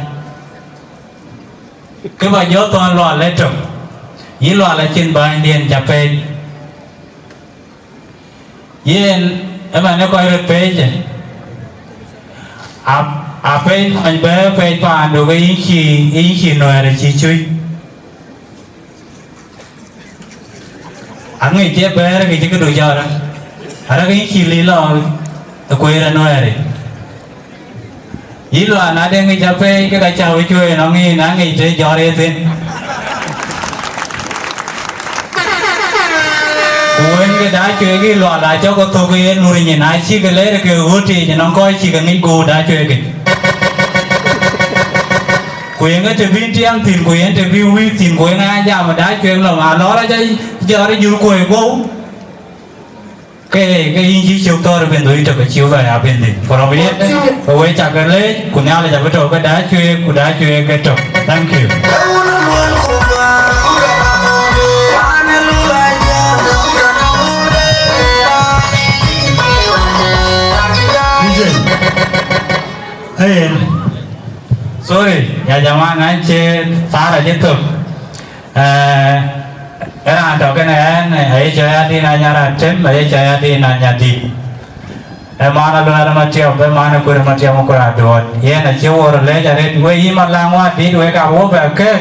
Kë bä jɔ thɔ̈n Lual ë tök, yï Lual acïn bänydiɛn ca pɛɛc. Yen ëmɛn ë kɔc röt pɛɛc, a, a pɛɛc kɔc bɛ̈ɛ̈r pɛɛc paandu, ke yïn cï, yïn cï nuɛɛr cï cuc. Aŋic cï bɛ̈ɛ̈r ke cï këdu jɔt, arëk yïn cï lil lɔ ë kueer anuɛɛric. Yï Lual, na de ŋic apɛi, ke ka cä wïc cuëëc ënɔŋ yïn, aŋic të jɔt ye thïn. Ku wën ke Dacuek yï Lual, acɔk ke thök yen nur nyin, acï ke leer ke ɣöt yiic ënɔŋ kɔc cï ke ŋic guur Dacuek yic. Ku yen ke të bï tiɛm thïn, ku yen të bï wïïk thïn, ku yen aa jam Dacuek lɔ, alɔɔr acä jɔt ë jur kuöc guɔ̈u. Ke, ke yïn cï cök thɔ̈ɔ̈r ë Bindhoi tök, acï bɛ ya Bindhoi. From yen, ke we cä ke leec, ku Nhialic abï tɔ̈u ke Dacuek, ku Dacuek ke tök. Thank you. D J. Hey. Sorry, ya jamaa, an cï thaar acï thök. Eh, ë raan tɔ̈ kënë ɛn, aye cɔɔi adï na nyar atem, aye cɔɔi adï na nyar dït. Ë man Aluɛɛl Matiɔp, ë man ë Kuer Matiɔp ë Kuer Aduɔɔt. Yen acï wor lec arëët, we yï Malaŋ Wädït, wek aa wo bɛ kek,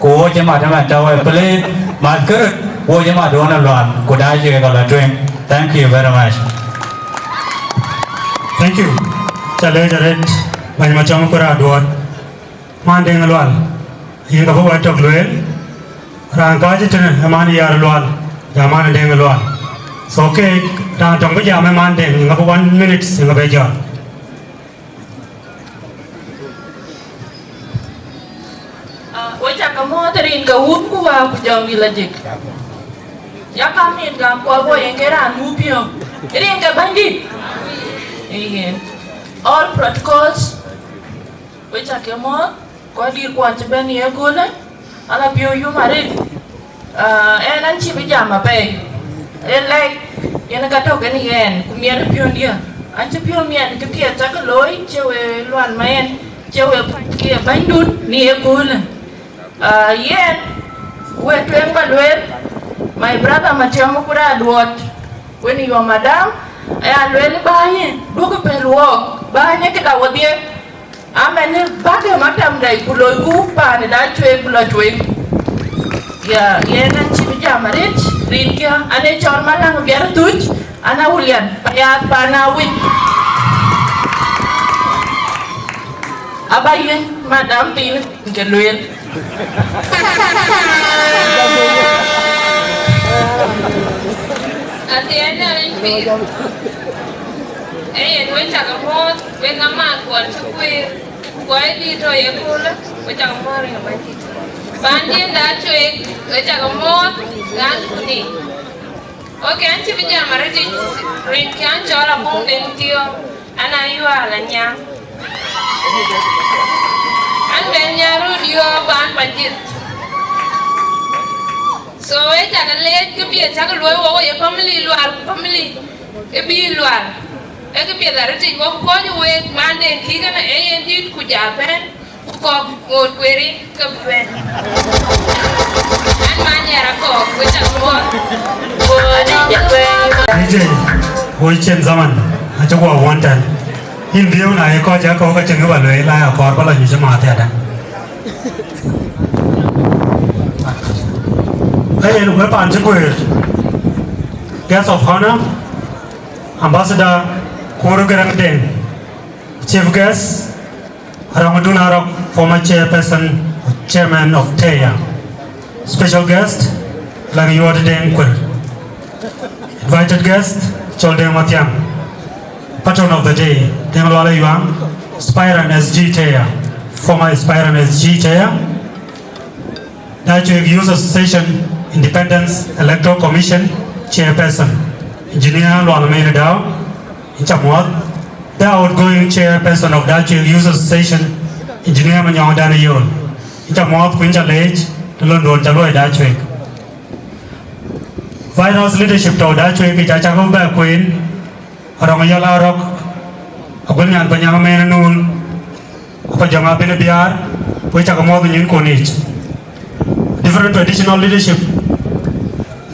ku wo cï mat ëmɛn tɔ̈u we, please, mat këröt, wo cï mat wun ë Lual, ku Dacuek ka lɔ tueŋ. Thank you very much. Thank you. Ca lec arëët, bɛ̈ny Matiɔp ë Kuer Aduɔɔt. Man Deŋ Lual, yïn ka bï wɛ̈t tök lueel, raan kääc tënë ë man Yar Lual, jam man Deŋ Lual. So keek, raan töŋ bï jam ë man Deŋ, yïn ka bï one minute, yïn ka bï jɔt. Ah, we cä ke mɔ̈ɔ̈th rin ke wun ku wäär ku jɔŋdït lajik. Ya kam nin gam kɔc wo yen ke raan nu piɔ̈u. Rin ke Bɛ̈nydït. Amen. All protocols. We cä ke mɔ̈ɔ̈th, kɔc dït kuɔn cï bɛ̈n ye köölë, ala piɔ̈u yum arëët. Ah, ɛn an cï bï jam apɛi. Ë lɛc, yen ka tök en yɛn, ku miɛt piɔ̈ndiɛ̈. An cï piɔ̈u miɛt kë piɛth cä ke looi, cie we lual ma ɛn, cie we ke bänydun në ye köölë. Ah, yen, we tueŋ ba lueel, my brother Matiɔm Kur Aduɔt, wen your madam, aya lueel bänyë, duɔ̈kï pɛ̈l wɔɔk, bänyë këda wodhie. Amɛn bäkë matam dai ku loiku paan ë Dacuek bï lɔ tueŋ. Ya, yen an cï bï jam arëët, rinkië, an ee cɔl Malaŋ Biɛr Thuc, an Awulian, Payaath paan Awïc. Aba ye madam piny ke lueel. Athiɛɛn Nhialic piny. Ee yen, we cak muɔ̈ɔ̈th, wek aman kuɔn cï kueer, ku kɔc dït tɔ̈ ye köölë, we cak muɔ̈ɔ̈th rin Bɛ̈nydït. Pan Diɛn Dacuek, we cak muɔ̈ɔ̈th, ɣän kuni. Oke, an cï bï jam arëtic, rin kë an cɔl Abuŋ Deŋ Thiɔ̈k, an a Yual Anyaŋ. An bɛn nya röt yɔ̈ɔ̈k ban Pajith. So, ee cak leec kë piɛth cak luɔi wok ye family Lual ku family ë bï Lual. Ee kë piɛth arëtic wok kuɔny week man Deŋ kï kënë ee yen dït ku ja bɛ̈n. Ku kɔ̈k ŋoot kueeri ke bï bɛ̈n. An man yɛn akɔ̈k, we cak muɔ̈ɔ̈th. D J, woi cien zaman, acï guɔ wuɔ̈n tɛ̈n. Yïn dhiëëu na ye kɔc ë kɔ̈k acïn kë ba lueel, la akɔɔr ba lɔ nyuc ë maath yadäŋ. Ee yen, we paan cï kueer, guest of honor, Ambassador Kur Garaŋ Deŋ, chief guest, Arɔŋ Dun Arɔk, former chairperson, chairman of TEYA. Special guest, Lak Yuɔt Deŋ Kuer. Invited guest, Col Deŋ Mathiang. Patron of the day, Deŋ Lual Yuaŋ, aspirant S G TEYA, former aspirant S G TEYA. Dacuek Youth Association, Independence Electoral Commission, chairperson, Engineer Lual Meir Dau, yïn ca muɔ̈ɔ̈th. The outgoing chairperson of Dacuek Youth Association, Engineer Manyɔŋ Dan Yol, yïn ca muɔ̈ɔ̈th ku yïn ca leec në lɔ̈ŋduɔ̈n ca luɔi Dacuek. Vital leadership tɔ̈ Dacuek yic acäk bɛ kueen, Arɔŋ Yɔl Arɔk, Aguel Nyan Panyaŋ Mɛn Nul, Apa Jɔŋ Abin Biaar, we cak muɔ̈ɔ̈th nyïïnkun yic. Different traditional leadership,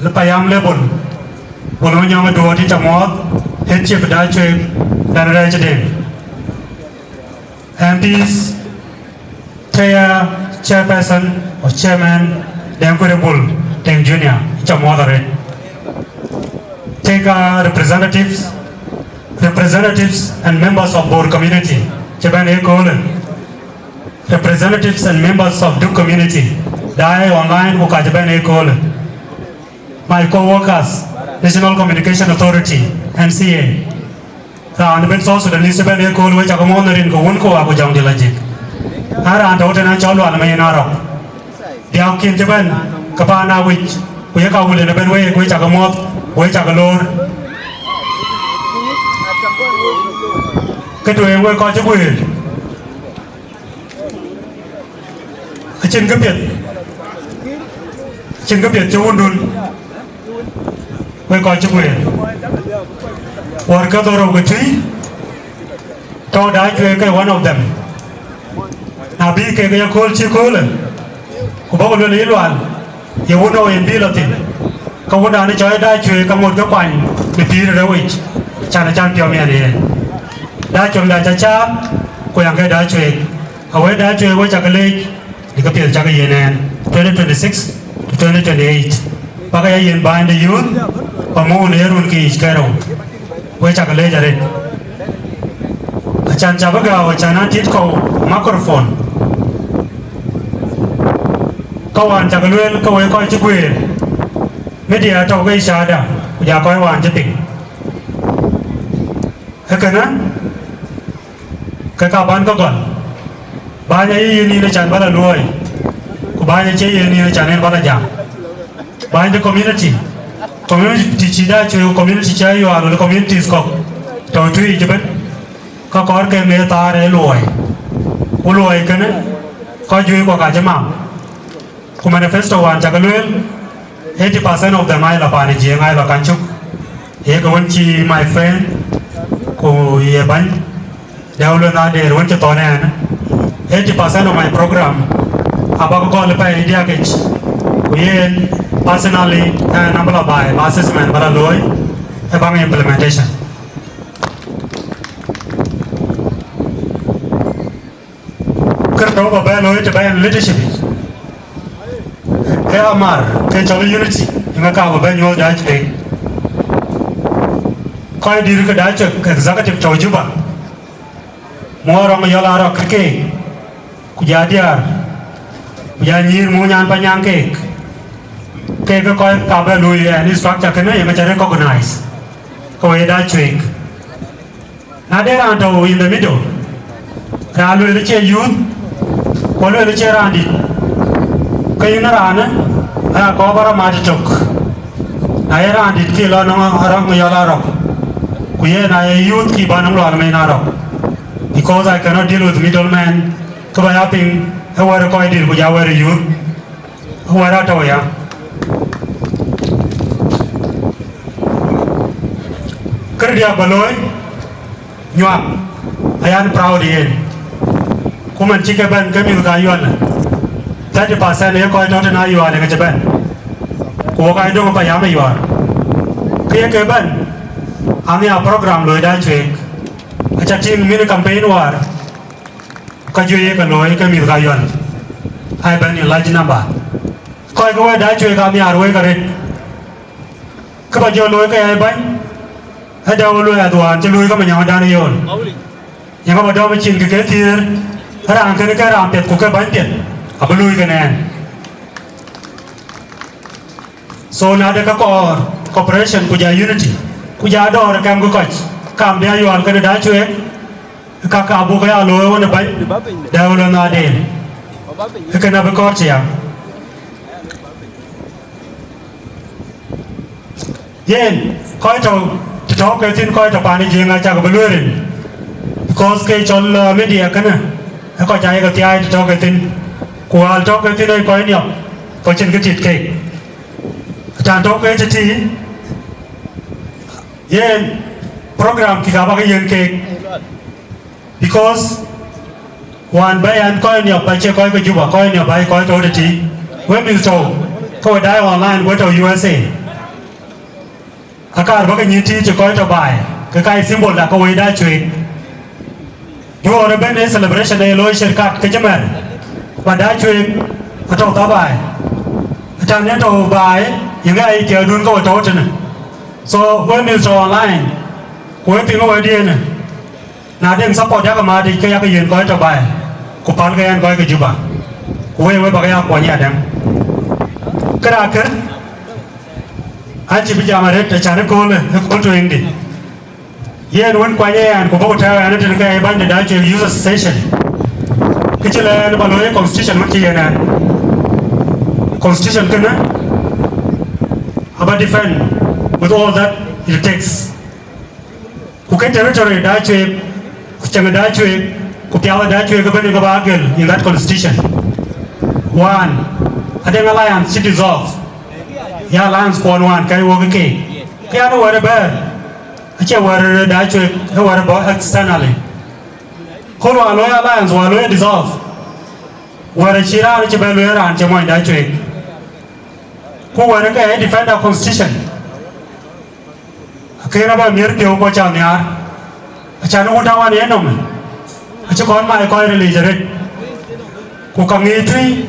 le payam le Bol, Bol Manyɔŋ Duɔt yïn ca muɔ̈ɔ̈th, head chief Dacuek, Dan Rɛɛc Deŋ. M Ps, TEYA chairperson or chairman, Deŋ Kuer Bol, Deŋ Junior, yïn ca muɔ̈ɔ̈th arëët. TEYA representatives, representatives and members of Bor community, cï bɛ̈n ëköölë. Representatives and members of Duk community, daai online ku ka cï bɛ̈n ëköölë. My co-workers, National Communication Authority, N C A. Raan ëbën South Sudanese ëbën ëkööl we cak muɔ̈ɔ̈th në rin ke wun ku wa ku jɔŋdït lajik. An raan tɔ̈u tën acɔl Lual Meir Arɔk. Diäukiɛ̈n cï bɛ̈n ke paan Awic, ku ye ka wulën ëbën week, we cak muɔ̈ɔ̈th, we cak loor. Kë tueŋ wek kɔc cï guëër. Acïn këpiɛth, acïn këpiɛth cï wundun, wek kɔc cï guëër. Wär ke dhorou ke tui, tɔ̈u Dacuek ke one of them. Na bï kek ye kööl cï köölë, ku bɔ̈ ku luel yï Lual, ye wun nou yen bï lɔ thïn, ke wundan cɔɔi Dacuek ke ŋot ke kuany në pïïr ë rëu yic, can ë can piɔ̈u miɛn yen. Dacuek da ca cääp, ku yɛn ke Dacuek. Awëë Dacuek we cak leec, në këpiɛth cak yiɛ̈n ɛn, twenty twenty-six to twenty twenty-eight. Bäk ya yiɛ̈n bäny de youth, pa muk në ye run ke yic ke rou. We cak leec arëët. Acan ca bï gääu, acan an tit kɔ̈u microphone. Ka wään cak lueel ke wek kɔc cï guëër, media tɔ̈u ke cäätda, ku ja kɔc wään cï piŋ. Ee kënë, ke ka bän ke gɔl. Bäny aye yen yïn acan bä la luɔi, ku bäny acie yen yïn acan en bä la jam. Bäny de community, community cï Dacuek, community cï Ayual, wala communities kɔ̈k tɔ̈ tui yic ëbën, ka kɔɔr ke me thaar ë luɔi. Ku luɔi kënë, kɔc juëc kɔ̈k acï mam. Ku manifesto wään cak lueel, eighty percent of them aa lɔ paan ë Jiëëŋ, aa lɔ kan cök. Ye ke wën cï my friend, ku ye bäny, Dɛ̈u Lueth Adeer wën cï thɔn ɛn, eighty percent of my program abäk gɔl ë pɛɛi diäk yic, ku yen personally ɛn abï lɔ baai, ba assessment bä lɔ looi, ë baŋ implementation. Kërë tɔ̈u bä bɛ looi të bɛ̈n leadership yic, ke amar ke cɔl unity, ëŋa ka bä bɛ nyuɔɔth Dacuek. Kɔc dït ke Dacuek executive tɔ̈u Juba, muɔɔr rɔm yɔl arɔk ke keek, Ku ja diäär, ku ja nyïïr muny an pa nyaŋ keek, keek ke kɔc ka bɛ luui ɛn structure kënë yen ke cä recognize ke we da cueek. Na de raan tɔ̈u in the middle, raan lueel cie youth, ku lueel cie raan dït, ke yïn raanë aya kɔɔr bä rɔm mat tök. Na ye raan dït ki lɔ nɔŋ arɔk mi yɔl arɔk, ku yen aye youth ki bä nɔŋ lual mɛn arɔk, because I cannot deal with middlemen. Kë bä ya piŋ ë wɛ̈t ë kɔc dït ku ja wɛ̈t ë youth, ë wɛ̈t atɔ̈u ya. Kërë diäk bä looi, nyuak, ayan proud yen. Ku man cï ke bɛ̈n ke mïth ka yuɔl, thirty percent ye kɔc tɔ̈ tën ayuɔl ke cï bɛ̈n, ku wok aa döŋ payam ë yuɔɔr. Kë ye ke bɛ̈n, anhiar program looi da cueek. Aca tïŋ mïn campaign wäär, ka juëc ye ke looi ke mïth ka yuɔl, ai bɛ̈n in large number. Kɔc ke we da cueek anhiar wek arëët. Kë bä jɔ looi ke ya bäny, ë dɛ wo luɔi adhuaan cï luui ke manyɔŋdan ë yol. Yen ka bä dɔm ë cin ke ke thiëër, raan kënë ke raan piɛth ku ke bäny piɛth, abï luui ke nɛɛn. So na de ka kɔɔr cooperation ku ja unity, ku ja dɔɔr ë kɛm ke kɔc, kam de ayual kënë da cueek, ka ka buk ya looi wën ë bäny, dɛ wo luɔi nadeen, ë kën abï kɔɔr cï ya. Yen kɔc tɔ̈ të tɔ̈u ke thïn, kɔc tɔ̈ paan ë Jiëëŋ acak bï lueel rin, because ke cɔl, uh, media kënë, ë kɔc ayek thiaai të tɔ̈u ke thïn, ku wäl tɔ̈u ke thïn ë kɔc niɔp, kɔc cïn kë tit keek. Atan tɔ̈u ke tëtï, yen program kï ka bä ke yen keek. Because wään bä yɛn kɔc niɔp acie kɔc ke Juba, kɔc niɔp aye kɔc tɔ̈u tëtï. We mïth tɔ̈u ke we daai online, we tɔ̈u U S A. Akaar bä ke nyïïn tïït cï kɔc tɔ̈ baai, ke ka ye symbol da ke wei da cueek. Juɔɔr ëbɛ̈n ë celebration ë looi shirkat ke cï mɛ̈r, ba da cueek atɔ̈u tha baai. Ëtɛ̈ɛ̈n ë tɔ̈u baai, yïn ke aye tiɛɛrdun ke we tɔ̈u tënë. So we mïth tɔ̈u online, ku we piŋ ë wɛ̈tdiɛ̈në. Na deŋ support yakë matic, ke yakë yen kɔc tɔ̈ baai, ku pälkë yɛn kɔc ke Juba, ku wek, wek bäkë ya kuɔny adäŋ. Kërac kë, acï bï jam arëët, acan ëköölë, ëkööl tueŋdï. Yen wën kuany ë yɛn, ku bɔ̈ ku tɛ̈ɛ̈u ɛn ëtën ke ye bäny de da cueek Youth Association. Kë cï lɛɛr bä looi ë constitution wën cï yen ɛn. Constitution kënë aba defend with all that it takes. Ku ke territory da cueek, ku cäŋ da cueek, ku piath da cueek ëbɛ̈n ke bä gël in that constitution. One, adeŋ alliance cï dissolve. Ya alliance kuɔn wään kɛ̈i wok ke keek. Ke an wɛ̈t ë bɛ̈ɛ̈r, acie wɛ̈t da cueek, ë wɛ̈t bɔ̈ externally. Kööl wään looi alliance, wään looi dissolve, wɛ̈t acï raan cï bɛ lueel raan cï mony da cueek. Ku wɛ̈t ke ë defender constitution. Akën abä miɛt piɔ̈u ku acä nhiaar, acan wun tɔ̈u wan yen nɔm, acï kɔn mai kɔc ril yic arëët. Ku ka ŋic tui,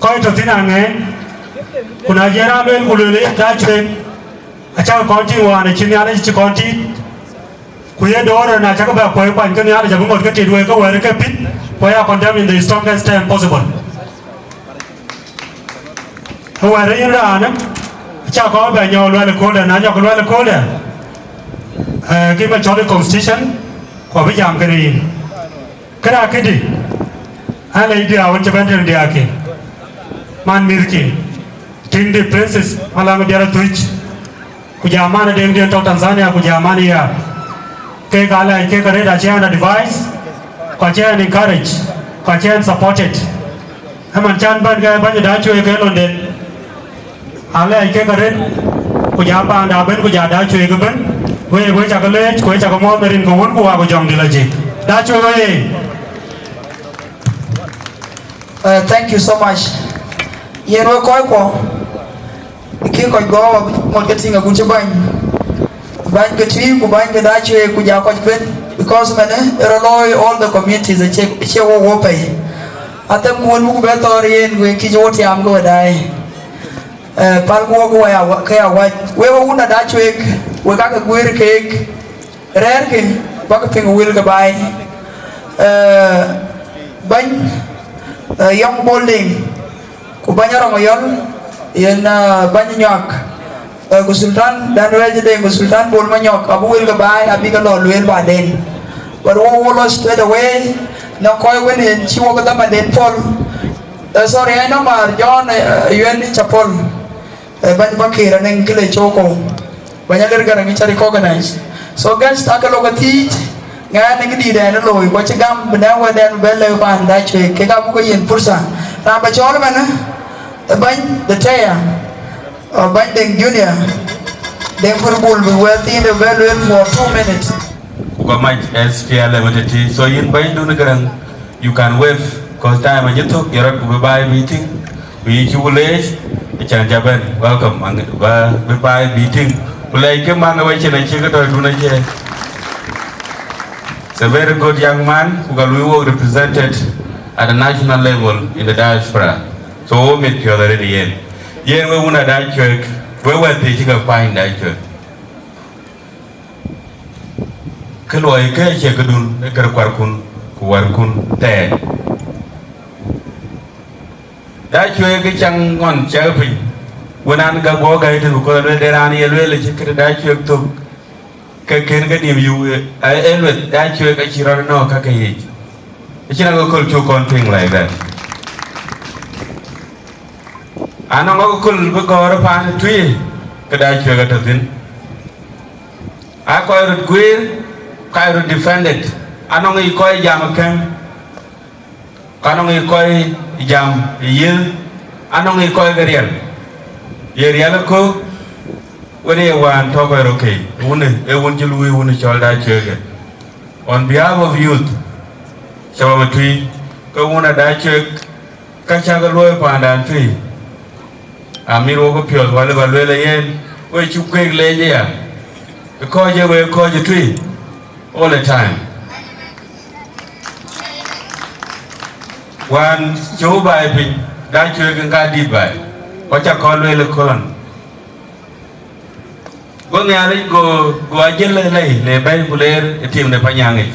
kɔc tɔ̈ thïn aŋɛɛny, ku na jiɛɛr aa lueel ku lueel ë da cueek, acäk kɔn tïŋ wään acï Nhialic cï kɔn tiit. Ku ye doorë na cäk bɛ kuɔi kuany ke Nhialic abï ŋot ke tit wei ke wɛ̈ɛ̈r ke pït, ku aya condemn in the strongest term possible. Ë wɛ̈ɛ̈r yïn raanë, acä kɔn bɛ nyɔk luɛl ëkööldɛ, na nyɔk luɛl ëkööldɛ, eh, ke bä cɔl ë constitution, ku abï jam kënë yïn. Kërac këdï, an lɛc diäär wën cï bɛ̈n tënë diäärkï, man mïthkï, tiŋdï Princess Malam Biar Athuc, ku jam man ë Deŋdiɛ̈n tɔ̈ Tanzania, ku jam man ë ya. Kek aa lɛc kek arëët, acï ɛn advice, ku acï ɛn encourage, ku acï ɛn supported. Ëmën cän bɛ̈n ke bäny da cueek ke londen, aa lɛc kek arëët, ku ja paanda bɛ̈n, ku ja da cueek ëbɛ̈n. Wek, wek cakë leec, ku wek cakë muɔ̈ɔ̈th në rin ke Wun ku Wä ku Jɔŋdït Lajik. Da cueek oyee! Uh, thank you so much. Yen wek kɔc kuɔ, kï kɔc gɔɔk ŋot ke tïŋ agut cï bäny, bäny ke tui ku bäny ke da cueek ku ja kɔc kuet, because mɛnë ë rɔt looi all the communities acie, acie wok wok pɛ̈i. Athem ku wën buk bɛ thɔɔr yen wek kïc wo tiam ke we daai. Eh, pälku wok ke ya wa-, ke ya wac. Wek wun ada cueek, wek ka ke guëër keek, rɛ̈ɛ̈rkï bäk piŋ wël ke baai. Eh, bäny Yɔŋ Bol Deŋ, ku bäny Arɔŋ Yɔl, yen bäny Nyuak, ku Sultan dan Rɛɛc Deŋ, ku Sultan Bol Manyɔk, abï wël ke baai abï ke lɔ lueel baden. But wo wo lɔ straight away, nɔŋ kɔc wën yen cï wok dhamanden pɔ̈l. Sorry, ai nɔŋ maar John, Yuɛn ca pɔ̈l. Bäny Pakëër anɔŋ kë le cɔk kɔ̈u. Bäny Aler Garaŋ ca recognize. So guys, aake lɔ ke thiic, ŋɛɛn ë këdït ɛn ë looi, ku acï gam bï nɛ̈ɛ̈u wɛ̈tden bï bɛ lëu paan Dacuek, kek abuk ke yiën pursa. Raan bä cɔɔl ëmën, ë bäny de tɛ̈ya, bäny Deŋ Junior, Deŋ Kurbul bï wɛ̈t thiinde bɛ lueel for two minutes. Ku ka mac S P L M ëtëtï. So yïn bänydun Garaŋ, you can wave, cause time acï thök, jɔt rɔt ku bï baai bï tïŋ, ku yï cuk leec, acan ca bɛ̈n, welcome, bï baai bï tïŋ. Ku lɛc ke man wecin acï ke tɔ̈ dun acie. It's a very good young man, ku ka lui wok represented at the national level in the diaspora. So wo mit piɔ̈th arëët yen. Yen we wun a Dacuek, we wɛ̈t thii cï ke kuany Dacuek. Kë luɔi kë acie këdun, ee kë kuarkun ku wärkun thɛɛr. Dacuek kë caŋ ŋɔn cäk piny, wën an, gäk guɔ gäi tënë kɔc lueel de raan ye lueel acï këde Dacuek thök, ke kën ke nim yuk, ee lueth Dacuek acï rɔt nɔ̈k ka ke yic. Acïn akököl cuk kɔn piŋ like that. Anɔŋ akököl bï gɔ̈ɔ̈r paan tui, ke Dacuek atɔ̈ thïn. Aa kɔc röt guiir, kɔc röt defended, anɔŋ yic kɔc jam ë kɛ̈ŋ, ku anɔŋ yic kɔc jam ë yiëth, anɔŋ yic kɔc ke riɛl, ye riɛl ë kök, wën ye wään tɔ̈ kɔc röt kei, ë wun ë, ë wun cï luui wun ë cɔl Dacuek ë. On behalf of youth, shabab ë tui, ke wun a Dacuek, ka cäk luɔi paandan tui, amit wok piɔ̈ɔ̈th, wälë bä lueel ë yen, we cuk kueek leec aya, ë kɔc ë we kɔc ë tui all the time. Wään cöu baai piny, Dacuek ë ka dït baai, ku acä kɔn lueel ë kölɔn. Go Nhialic go, go ajël lɛ̈i le bɛ̈i ku leer ë tim de Panyaŋic.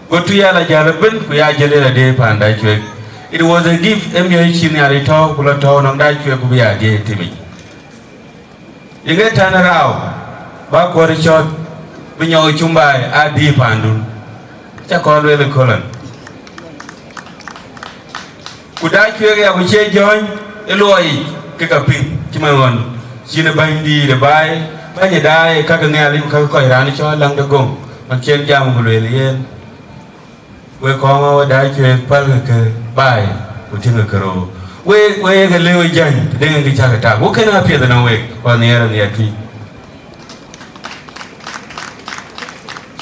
Go tui ya la jäl ëbën, ku ya jël ë la dee paan Dacuek. It was a gift, ë miɔ̈c cï Nhialic tɔ̈ɔ̈u, ku lɔ tɔ̈ɔ̈u nɔm Dacuek, ku bï ya dee ë timic. Yeŋö tɛ̈n rau, bä kuɔ̈r cɔ̈t, bï nyɔk ë cum baai aa dee paandun. Cä kɔn lueel ë kölɔn. Ku Dacuek ya ku cie jɔ̈ɔ̈ny ë luɔi yic, ke ka piŋ, cï man ɣɔn cïn ë bänydïït ë baai, bäny ë daai, ka ke Nhialic ku ka ke kɔc raan cɔl Läŋ de Gom, man cï en jam ku lueel yen, wek kɔŋ ɣɔn we Dacuek pälkï ke baai, ku tïŋkï ke roor. Wek, wek ke lëu ë jäny, deŋ kï cäk ë tak, wo kën apiɛth ënɔŋ wek, ku anhiɛɛr anhiɛɛr tui.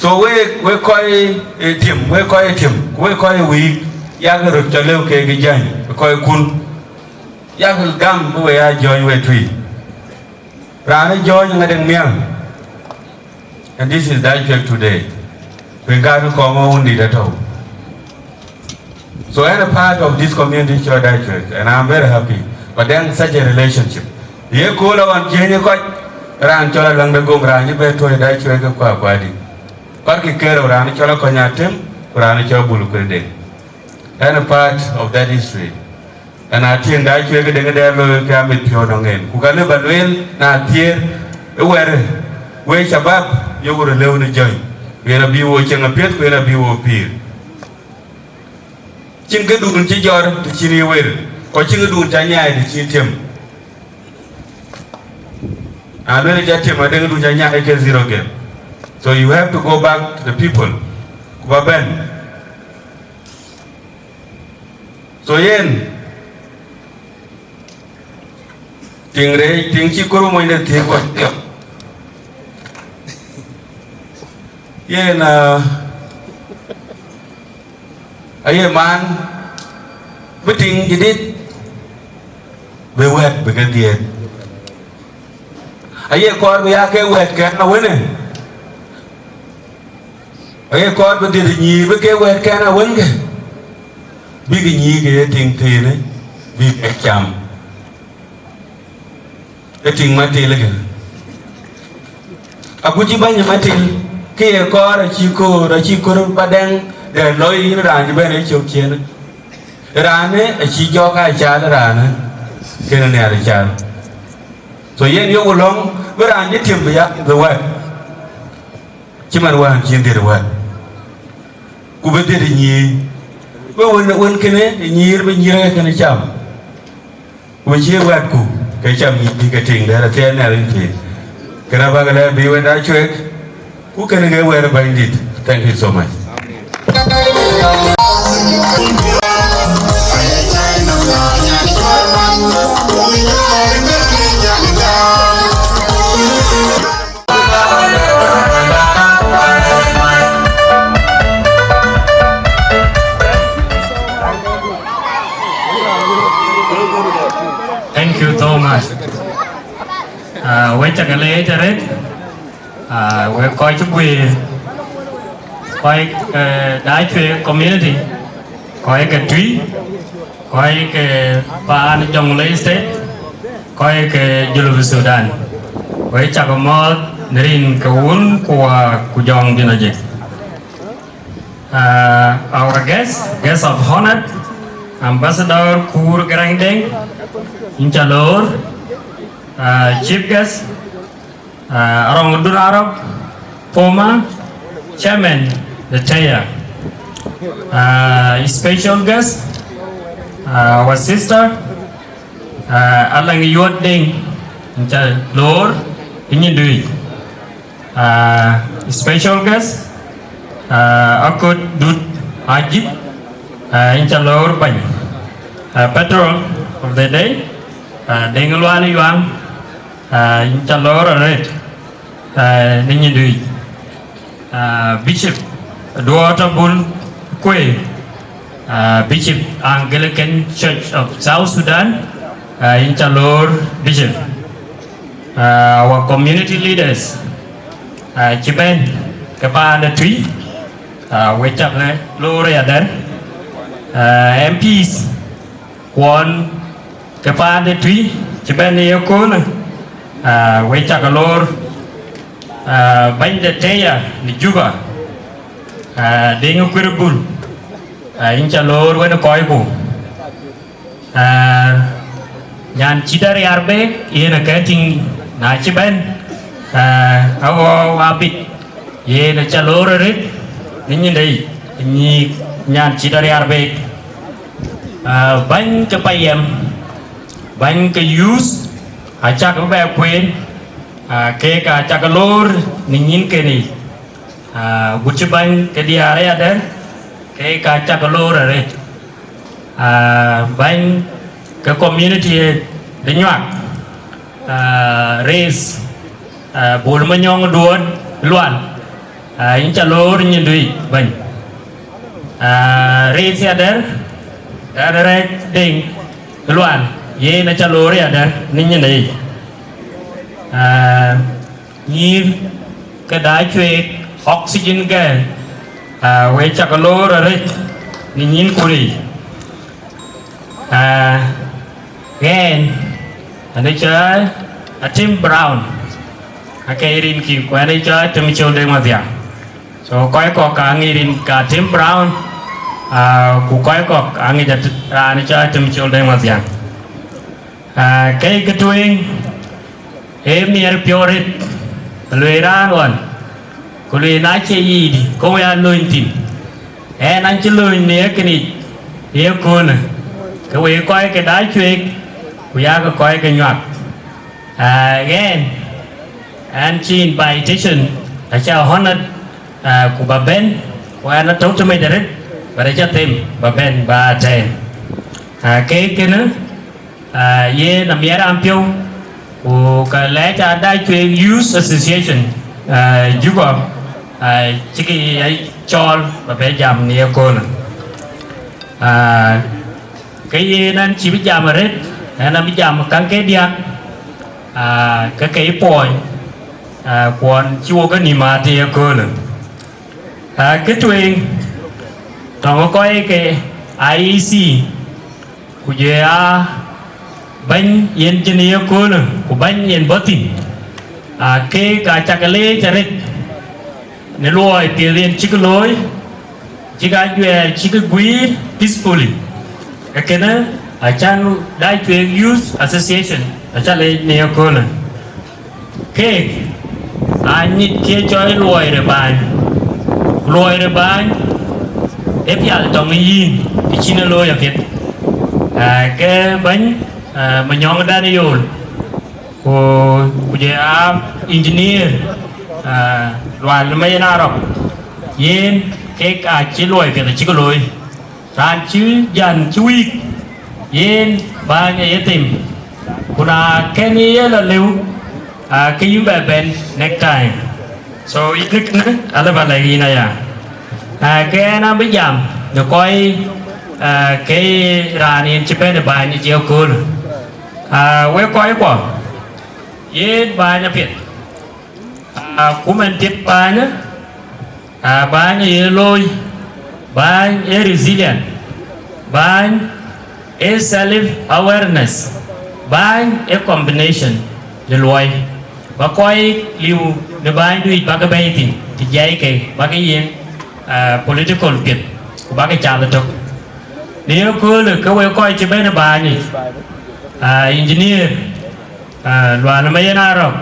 So wek, wek kɔc ë tim, wek kɔc ë tim, ku wek kɔc ë wïïk, yak röt cɔ lëu kek ë jäny, kɔckun, yak gam bï we aa jɔ̈ɔ̈ny we tui. Raan ë jɔ̈ɔ̈ny ŋadäŋ miäk. And this is Dacuek today. Ku yen ka kɔŋ ɣɔn dït atɔ̈u. So I'm a part of this community called Dacuek, and I'm very happy. But then such a relationship. Ye kööl aɣɔn jiëëny ë kɔc, raan cɔl Aläŋ de Gom, raan cï bɛ tuɔ̈c Dacuek ke kuakuadi. Kɔckï kerou, raan cɔl Akɔny Atem, ku raan cɔl Bul Kuërdeng. I'm a part of that history. And I think Dacuek deŋ de looi ke amit piɔ̈u nɔŋ en. Ku ka lë bä lueel, na thiëër ë wɛ̈ɛ̈rë, wek shabab, yok röt lëu në jɔ̈ny. Ku yen abï wo cieŋ apiɛth, ku yen abï wo pïïr. Cïn këdun cï jɔr të cïn ye wer, ku cïn këdun ca nyaai të cïn tiëm. Na lueel ca tiëm, adeŋ këdun ca nyaai ke zero game. So you have to go back to the people. Ku ba bɛ̈n. So yen, tiŋ rɛɛc, tiŋ cï kor monyde thiëëk kɔc thiɔ̈k. Yen, ah, aye man bï tiŋ jadid, bï wɛ̈t bï ke dhiëëth. Aye kɔɔr bï ya ke wɛ̈ɛ̈tkɛn awënë. Aye kɔɔr bï dhiëth nyïïr bï ke wɛ̈ɛ̈tkɛn awënkë. Bïk nyïïr ke ye tiŋ thiinë, bïk ke cam. Ë tiŋ matil ëkënë. Akuc cï bäny ë matil, ke ye kɔɔr acï köör, acï köör ba dɛŋ dɛ lɔ yïn raan cï bɛ̈n ë cök ciënë. Raanë acï jɔk aa cal raanë, kënë nhiar cal. So yen yok lɔ̈ŋ bï raan cï tiëm bï ya bï wɛ̈t, cï man wään cïn dhiëth wɛ̈t, ku bï dhiëth nyïïr, bï wën wën kënë nyïïr bï nyïïr ke kënë cam. Ku cï wɛ̈tku ke cam nyïc bï ke tiŋ dɛ̈t athiɛɛn Nhialic tiit. Kënë abäk lɛ̈k bï wën aa cuëk, ku kënë ke wɛ̈t ë Bɛ̈nydït. Thank you so much. Thank you so much. Uh, we cak leec arëët, uh, we kɔc cï guiir, kɔc, uh, Dacuek community, kɔc ke Tui, kɔc ke paan Jonglei State, kɔc ke Junub Sudan. We cak mɔ̈ɔ̈th në rin ke Wun ku Wät ku Jɔŋdït Lajik. Uh, our guest, guest of honor, Ambassador Kur Garang Deng, yïn ca loor, uh, chief guest, uh, Arɔŋ Dur Arɔk, former chairman, the Teya, uh, special guest, uh, our sister, uh, Alaŋ Yuɔt Deng, yïn ca loor, yïn dui. Uh, special guest, uh, Akot Dut Ajit, uh, yïn ca loor bɛ̈ny. Uh, patron of the day, uh, Deŋ Lual Yuaŋ, uh, yïn ca loor arëët, uh, në nyindu yic. Uh, Bishop Duɔɔt Abul Kuei, uh, Bishop Anglican Church of South Sudan, uh, yïn ca loor Bishop. Uh, our community leaders, uh, cï bɛ̈n ke paan de Tui, uh, we cak loor ayadɛ̈r, uh, M Ps kuɔn ke paan de Tui cï bɛ̈n ë yeköölë, uh, we cak loor, uh, bɛ̈ny de Teya në Juba, uh, Deŋ Kuer Bul, uh, yïn ca loor wën kɔcku. Ah, nyan cït Ariarbeek, yen ë ke tïŋ na cï bɛ̈n, ah, aɣɔ̈ɔ̈u abit, yen aca loor arëët në nyinde yic, nyïïk nyan cït Ariarbeek. Ah, bäny ke payam, bäny ke youth, acak bɛ kueen, ah, keek acak loor në nyïnkën yic. Ah, agut cï bäny ke diäär ayadɛ̈, keek acak loor arëët. Ah, bäny ke community de Nyuak, ah, Reis, ah, Bol Manyɔŋ Duɔɔt Lual, ah, yïn ca loor nyindu yic bäny. Ah, Reis ayadɛ̈, ah, Rɛɛc Deŋ Lual, yen aca loor ayadɛ̈ në nyinde yic. Ah, nyïïr ke Dacuek oxygen girl, ah, we cak loor arëët në nyïnkun yic. Ah, ɣɛn, ɣɛn ë cɔl Atim Brown, ake rinkï, ku ɣɛn ë cɔl Atim Col Deŋ Mathiaŋ. So kɔc kɔ̈k ka ŋic rin ka Atim Brown, ah, ku kɔc kɔ̈k aŋic at-, raan ë cɔl Atim Col Deŋ Mathiaŋ. Ah, ke ke tueŋ, ee miɛt piɔ̈u arëët, lueel raan ɣɔn, ku lueel na cie yiic, ke we aa lööny thïn. Ɣɛn an cï lööny në ye kënic, në ye köölë, ke we kɔc ke Dacuek, ku yak kɔc ke Nyuak. Ah, ɣɛn, ɣɛn cï invitation, aca honored, ah, ku ba bɛ̈n, ku ɣɛn atɔ̈u tëmec arëët, but aca them ba bɛ̈n ba attend. Ah, ke kënë, ah, yen amiɛt raan piɔ̈u, ku ka lɛc a Dacuek Youth Association, ah, Juba, ah, cïkï ya cɔɔl ba bɛ jam në ye köölë. Ah, ke yen an cï bï jam arëët, ɣɛn abï jam käŋ ke diäk, ah, ke ke puɔny, ah, kuɔn cï wok ke nïm aa të ye köölë. Ah, ke tueŋ, tɔŋ kɔc ke I E C, ku jɔ aa bäny yen cïn ye köölë, ku bäny yen bɔ̈ thïn. Ah, keek aa cak leec arëët në luɔi piɛth yen cïk looi, cïk ajuɛɛr cïk guiir peacefully. Kënë acan Dacuek Youth Association aca leec në ye köölë. Keek aa nyit kë cɔl luɔi de bääny. Luɔi de bääny ë piath tɔŋ ë yïn, të cïn ë looi apiɛth. Aa, ke bɛ̈ny, aa, Manyɔŋ Daniel, ku, ku jɔ aa engineer, aa, Lual Mayen Arɔk, yen kek acï luɔi piɛth acï ke looi. Raan cï jan cï wïïk, yen bääny aye them, ku na kën ye lɔ lëu, aa, ke yïn bɛ bɛ̈n next time. So, yïn kënë alë ba lɛ̈k yïn aya. Aa, ke ɛn abï jam në kɔc, aa, ke raan yen cï bɛ̈n ë bääny ë cï ëköölë. Aa, wek kɔckuɔ, yen bääny apiɛth. Aa, ku mɛn piɛth bääny, aa, bääny aye looi, bääny ee resilient, bääny ee self awareness, bääny ee combination de luɔi. Ba kɔc liu në bäänydu yic bäk bɛ̈ɛ̈i thïn, të jiɛi ke bäk yen, aa, political piɛth, ku bäk cath ëtök. Në ye köölë ke wek kɔc cï bɛ̈n ë bääny yic, aa, engineer, aa, Lual Mayen Arɔk,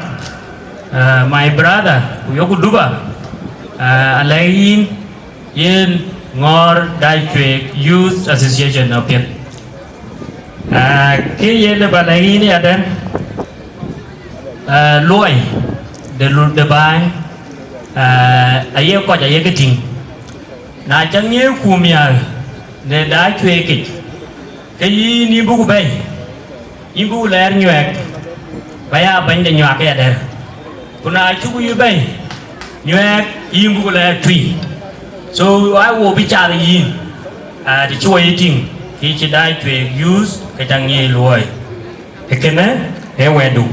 aa, my brother, ku yoku Juba, aa, alɛ̈k yïn, yen ŋɔɔr Dacuek Youth Association apiɛth. Aa, kë yen ë ba lɛ̈k yïn ë adɛ̈n, aa, luɔi de lu-, de bääny, aa, aye kɔc aye ke tïŋ. Na cä ŋiëëk ku miäk në Dacuek yic, ke yïn yïn buk bɛ̈i, yïn buk lɛɛr Nyuɛɛk, ba ya bɛ̈ny de Nyuak ë adɛ̈r. Ku na cuk yï bɛ̈i Nyuɛɛk, yïn buk lɛɛr Tuï. So, aa wo bï cath yïn, aa, të cï wo ye tïŋ, kë cï Dacuek Youth ke cä ŋiëëc luɔi. Ee kënë ee wɛ̈tdu.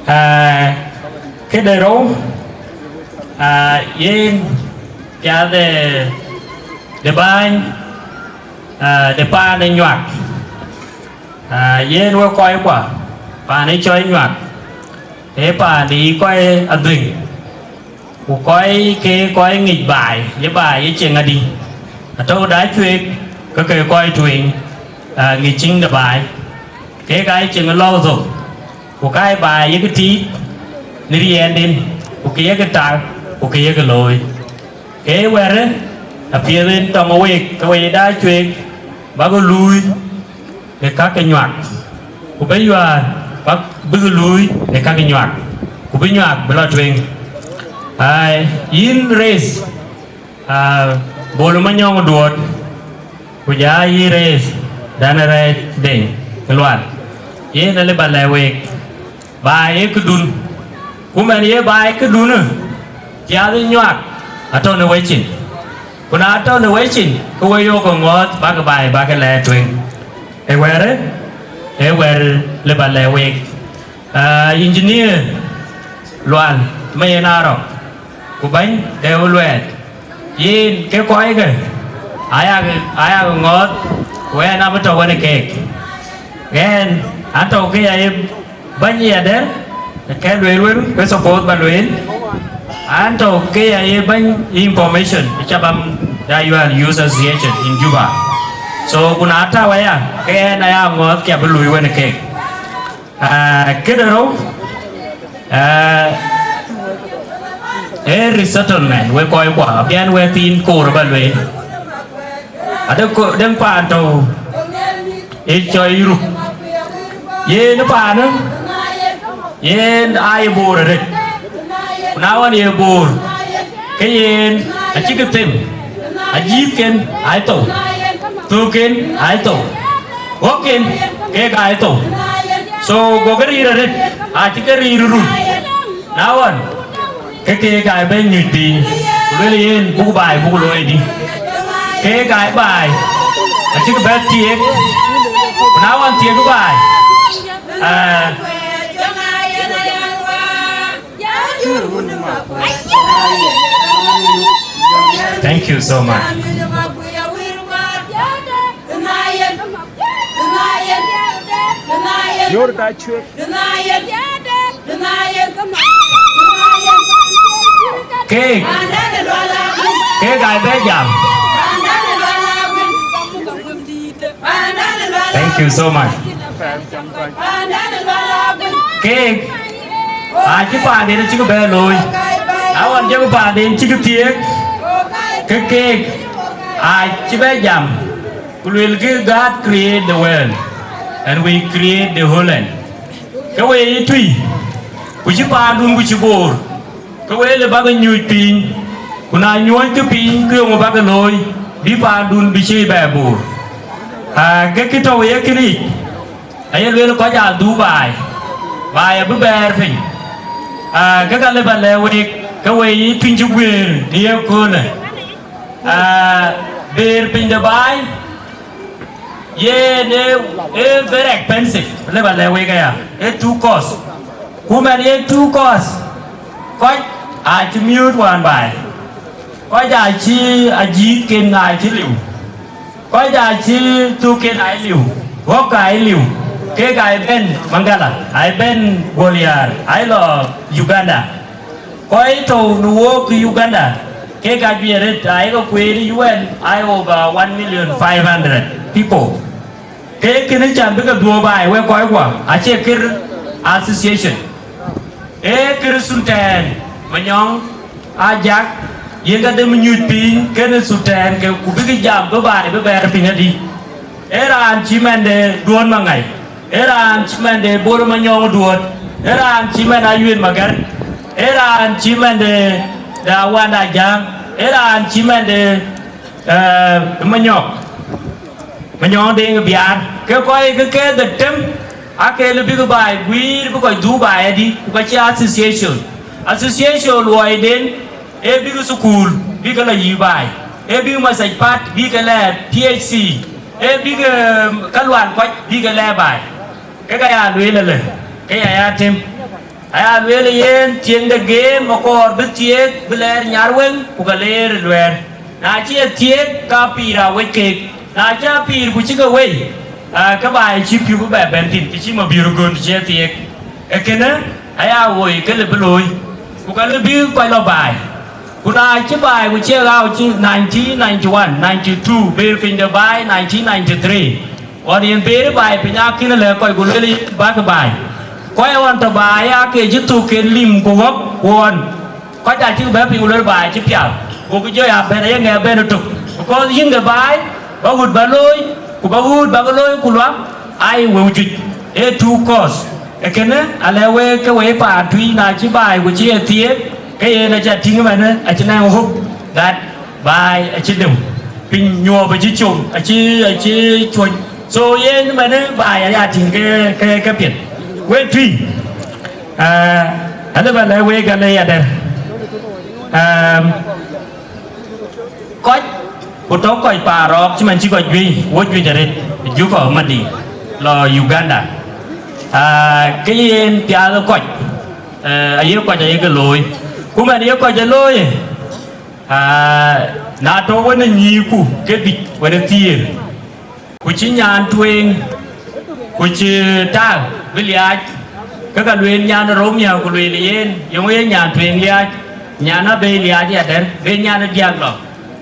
Aa, këde rou, aa, yen piath de, de bääny, aa, de paan ë Nyuak. Aa, yen wek kɔckuɔ, paan ë cɔl Nyuak, ee paan de yï kɔc adhuëŋ. Ku kɔc ke kɔc ŋic baai, ye baai ye cieŋ adï, atɔ̈u Dacuek, ke ke kɔc tueŋ, aa, ŋic cieŋ de baai. Kek aa ye cieŋ ë lɔ̈u thok, ku ka ye baai yek tiit në riɛɛnden, ku ke yek tak, ku ke yek looi. Ke wɛ̈ɛ̈rë apiɛth en tɔŋ week, ke we ye Dacuek, bäk luui në ka ke Nyuak, ku bï Nyuak bäk bïk luui në ka ke Nyuak, ku bï Nyuak bï lɔ tueŋ. Ai, yïn Rees, aa, Bol Manyɔŋ Duɔɔt, ku ja yï Rees Dan Rɛɛc Deŋ ë Lual, yen alë ba lɛ̈k week. Baai ee këdun, ku mɛn ye baai këdun, piath ë Nyuak atɔ̈ në wecin. Ku na tɔ̈ në wecin, ke we yok ke ŋɔ̈ɔ̈th bäk baai bäk lɛɛr tueŋ. Ee wɛ̈ɛ̈rë, ee wɛ̈ɛ̈r lë ba lɛ̈k week. Aa, engineer Lual Mayen Arɔk, ku bɛ̈ny de Uluɛɛt, yïn ke kɔckë, ayak, ayak ŋɔ̈ɔ̈th, ku ɛn abï tɔ̈ wën ë keek. Ɛn, an tɔ̈u ke ya ye bɛ̈ny ë adɛ̈r, ke lueel wën, ke support ba lueel. An tɔ̈u ke ya ye bɛ̈ny information, ë cabam da Yual Youth Association in Juba. So, ku na tɔ̈u aya, ke ɛn aya ŋɔ̈ɔ̈th ke abï luui wën ë keek. Aa, këde rou, aa, ee resettlement, wek kɔckuɔ, abiɛn wek thiin koor ba lueel. Ade ko-, dɛŋ paan tɔ̈u ë cɔl Europe. Yen paanë, yen aa ye Boor arëët. Ku na ɣɔn ye Boor, ke yen acïkï them, ajïthken aa thou, thöökken aa thou, ɣɔ̈kken kek aa thou. So, gokï riir arëët, acïkï riir run. Na ɣɔn, ke keek aa bɛ̈n nyuc piny, ku lueel yen, buk baai, buk looi dï. Keek aa baai, acïkï bɛ̈n thiëëk, ku na ɣɔn thiëëk baai, aa, Thank you so much. Yor da chuek. Keek, keek aa bɛ jam. Thank you so much. Keek acï paanden cïk bɛ̈ɛ̈r looi, aɣɔn jɔkï paanden cïk thiëëk, ke keek acï bɛ jam, ku luelkï, God create the world and we create the whole land. Ke we ye tui, ku cï paandun ku cï boor, ke we le bäk nyuc piny, ku na nyuɔ̈ckï piny, ke yöŋ bäk looi, bï paandun bï cïï bɛ boor. Aa, ke kë tɔ̈u ye kënë yic, aye lueel kɔc aa dhuk baai, baai abï bɛɛr piny. Aa, ke ka lëp alɛ̈k week, ke we ye tuny cï guëër në ye köölë. Aa, beer piny de baai, yen ee, ee very expensive, lëp alɛ̈k week aya, ee too cost. Ku mɛn ye too cost, kɔc aa cï miööt wään baai, kɔc aa cï ajïïthken aa cï liu, kɔc aa cï thukken aa liu, ɣɔ̈k aa liu, kek aa bɛ̈n Mangala, aa bɛ̈n Guɔ̈liaar, aa lɔ Uganda. Kɔc tɔ̈u në wok Uganda, kek ajuɛɛr rit, ayek kueer ë U N, aa over one million five hundred people. Ke kënë can bï ke dhuɔ̈k baai, wek kɔckuɔ, acie kër association. Ee kër Sultan Manyɔŋ Ajak, yen ka dem nyuc piny, kënë Sultan ke, ku bïk jam bï baai bï bɛɛr piny adï. Ee raan cï mɛnde Duɔ̈t Maŋai, ee raan cï mɛnde Bol Manyɔŋ Duɔ̈t, ee raan cï mɛn Ayuën Magär, ee raan cï mɛnde Dawanda Jaŋ, ee raan cï mɛnde, eh, Manyɔk, Manyɔk Deŋ Biaar. Ke kɔc ke ke dhetem, ake lë bïk baai guiir, bï kɔc dhuk baai adï, ku ka cï association. Association luɔiden, ee bïk thukul, bïk lɔ yï baai, ee bïk masaj pat, bïk lɛɛr P H C, ee bïk, eh, ka luan kɔc, bïk lɛɛr baai. Ke ka ya lueel ëlë, ke ya ya tem. Aya lueel yen, tiëŋ de geem akɔɔr bï thiëëk, bï lɛɛr Nyarweŋ, ku ka leer ë luɛɛr. Na cï e thiëëk, ka pïïr aa wec keek. Na cï a pïïr ku cï ke wei, aa, ke baai cï pïu bï bɛ bɛ̈n thïn, të cï Mabiör Göl cï e thiëëk. Ee kënë aya woi ke lë bï looi, ku ka lë bï kɔc lɔ baai. Ku na cï baai ku cie ɣau cï nineteen ninety-one, ninety-two, ber piny de baai nineteen ninety-three. Ɣɔn yen ber baai piny akïn lɛ̈k kɔc ku lueel bäk baai. Kɔc ɣɔn tɔ̈ baai ake cï thuk ken lim ku ɣɔ̈k ku ɣɔn. Kɔc acïk bɛ piny ku lueel baai cï pial. Ku bï jɔ ya bɛ̈n aye ŋɛk bɛ̈n ëtök. Because yïn ke baai, ba ɣöt ba looi, ku ba ɣöt ba ke looi ku luak, ai wëu juëc. Ee too cost. Ee kënë alɛ̈k wek ke wek paan tui, na cï baai ku cï e thiëëk, ke yen acä tïŋ ëmɛnë, acï naŋ hope that baai acï dem, piny nyuɔɔp acï com, acï, acï cuɔny. So yen ëmɛnë baai aya tïŋ ke, ke, ke piɛth. Wek tui, aa, alë ba lɛ̈k wek alë yadɛ̈r. Aa, kɔc, ku tɔ̈ kɔc paarɔɔk cï man cï kɔc juëc, wo juëc arëët, Juba Madï, lɔ Uganda. Aa, ke yen piath kɔc, ee, aye kɔc aye ke looi. Ku man ye kɔc e looi, aa, na tɔ̈ wën ë nyïïrku ke dhïc wën ë thiëër, ku cï nyan tueŋ, ku cï tak bï liaac, ke ka lueel nyan ë Romia, ku lueel yen, yeŋö ye nyan tueŋ liaac, nyan abëi liaac yadɛ̈r, be nyan ë diäk lɔ.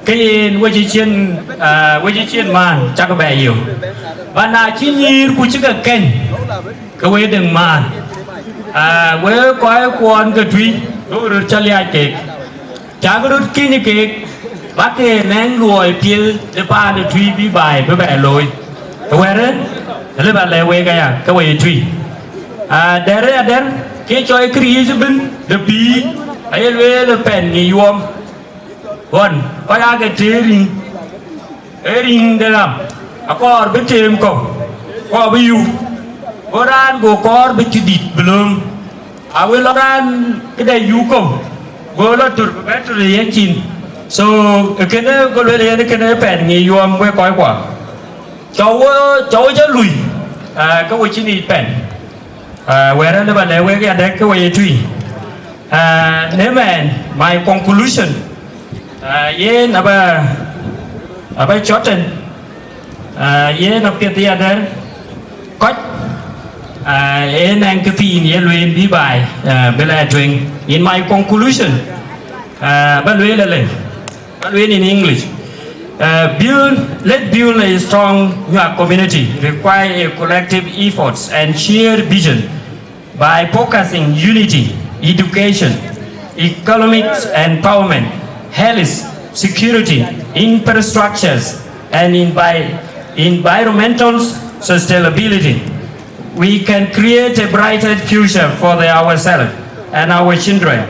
Ke yen we cï cien, aa, we cï cien maan cak bɛ yök. Ba na cï nyïïrku cï ke keny, ke we dëŋ maan. Aa, we kɔc kuɔn ke tui, duökï röt cä liaac keek. Cäk röt kiny keek, bäk ke nɛ̈ŋ luɔi piɛth de paan de tui bï baai bï bɛ looi. Wɛ̈ɛ̈rë, alë ba lɛ̈k wek aya, ke we ye tui. Aa, dɛ̈rë adɛ̈r, ke cɔi këriëëc ëbën de pïïr, aye lueel ë pɛn ŋic yuɔɔm. Ɣɔn, kɔc aake tëër riŋ, ee riŋ de ɣam, akɔɔr bï teem kɔ̈u, kɔɔr bï yuk. Go raan go kɔɔr bï cï dït bï lööm. Awël lɔ raan këde yuk kɔ̈u, go lɔ tör, bï bɛ tör ë yecin. So, kënë go lueel yen kënë pɛn ŋic yuɔɔm wek kɔckuɔ. Cɔu wo, cɔu wo cä lui, aa, ke wo cïn yic pɛn. Aa, wɛ̈ɛ̈r alë ba lɛ̈k wek yadɛ̈k ke we ye tui. Aa, në mɛn, my conclusion, aa, yen aba, aba shorten, aa, yen apiɛth yadɛ̈r kɔc, aa, yen ɛn kë thiin ye lueel bï baai, aa, bï lɛɛr tueŋ. In my conclusion, aa, ba lueel alë, ba lueel in English. Uh, build, let build a strong Nuak community require a collective efforts and shared vision by focusing unity, education, economic empowerment, health, security, infrastructures, and envi- environmental sustainability. We can create a brighter future for the, ourselves and our children.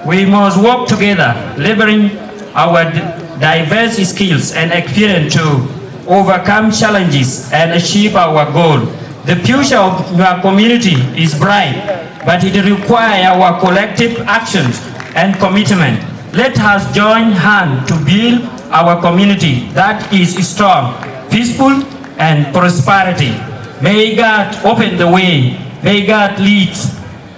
We must work together, leveraging our d- diverse skills and experience to overcome challenges and achieve our goal. The future of our community is bright, but it requires our collective actions and commitment. Let us join hands to build our community that is strong, peaceful, and prosperity. May God open the way. May God lead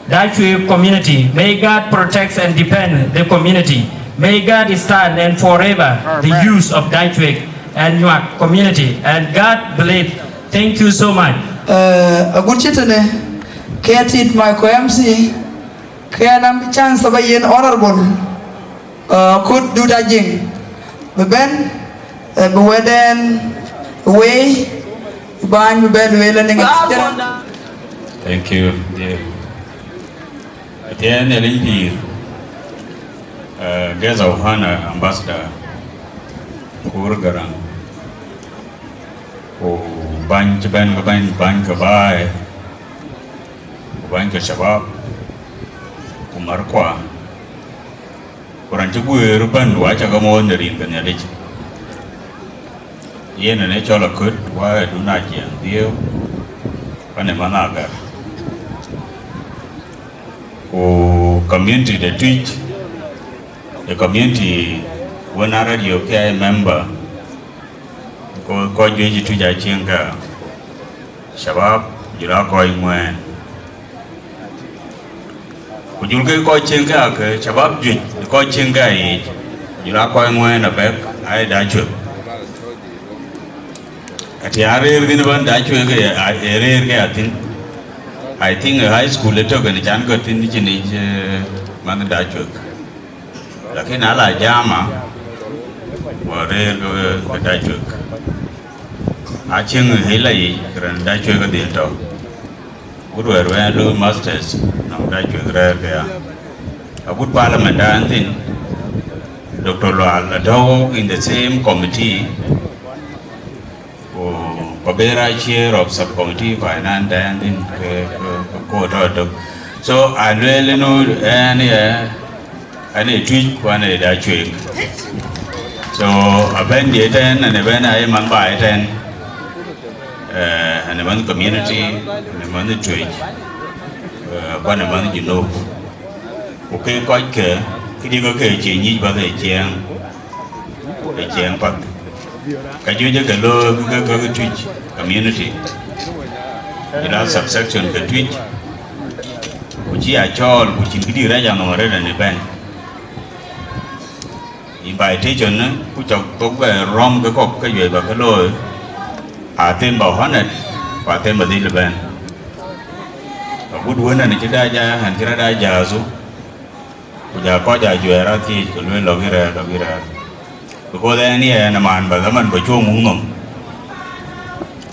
Dachwek community. May God protect and defend the community. May God stand and forever the use of Dachwek and Nuak community. And God bless. Thank you so much. Uh, agut cï tënë, ke tit Michael M C, ke anɔŋ chance ba yen honorable, uh, Kut Dut Ajiŋ, bï bɛ̈n, uh, bï wɛ̈tden wei, bäny bï bɛ̈n lueel anëŋ experience. Thank you, dear. Atiɛɛn Nhialic pïïr, uh, guest of honor, ambassador, Kur Garaŋ, ku bäny cï bɛ̈n ke bäny, bäny ke baai, ku bäny ke shabab, ku märkua, ku raan cï guëër bɛ̈n, wa cä ke moony në rin ke Nhialic. Yen ënë cɔl Akut, wa ë Dut Ajiŋ Dhiëëu, wa në manh Agär. Ku community de Tuic, the community wën aa radio ke member, ko kɔc juëc ë Tuic acieŋ ke shabab, jɔl aa kɔc ŋuɛ̈ɛ̈n. Ku jɔl ke kɔc cieŋ ke ake shabab juëc, kɔc cieŋ ke ayic, jɔl aa kɔc ŋuɛ̈ɛ̈n abɛ̈k, aa ye Dachwek. Ati aa rëër dhïn bän Dachwek, ë, aa, ë rëër ke athïn. I think, uh, high school ëtök ënë can ke thïn cïn yic, uh, manh Dachwek. Lakin ala jama, wa rëër ke, ke Dachwek. Acieŋ ë hila yic, raan Dachwek adhil tɔ̈. Agut wɛ̈ɛ̈r wën lui masters, nɔŋ Dachwek rɛ̈ɛ̈r ke ya. Agut parliament aa ɛn thïn, Doctor Lual atɔ̈u in the same committee, ku Pabera chair of subcommittee finance aa ɛn thïn, ke, ke, ke, ku tɔ̈ ëtök. So, alueel ënu ɛn ye, ɛn ee Tuic ku ɛn ee Dachwek. So, abɛ̈n dië tɛ̈n, ɛn ëbɛ̈n aye manh baai tɛ̈n. Eh, ɛn ë manh community, ɛn ë manh Tuic, eh, ku ɛn ë manh Junub. Ku ke kɔckë, këdï ke ke cie nyic bäth ë ciɛɛŋ, ë ciɛɛŋ path. Ka juëc ë ke looi ke, ke, ke Tuic community, ë la subsection ke Tuic, ku cï a cɔɔl, ku cïn këdï rɛc anɔŋ arëët ɛn ëbɛ̈n. Invitation, eh, ku cɔk thok bɛ rɔm ke kɔ̈k ke juëc bä ke looi, athem bä honored, ku athem bä dhil bɛ̈n. Agut wën ɛn cï dac a, ɛn cï rɔt dac jääthu, ku ja kɔc a juɛɛr a thiëëc, ke lueel lɔkï rɛ̈ɛ̈r, lɔkï rɛ̈ɛ̈r. Because ɛn ye ɛn ë man bä dhaman bä cuɔ̈ŋ muk nhom.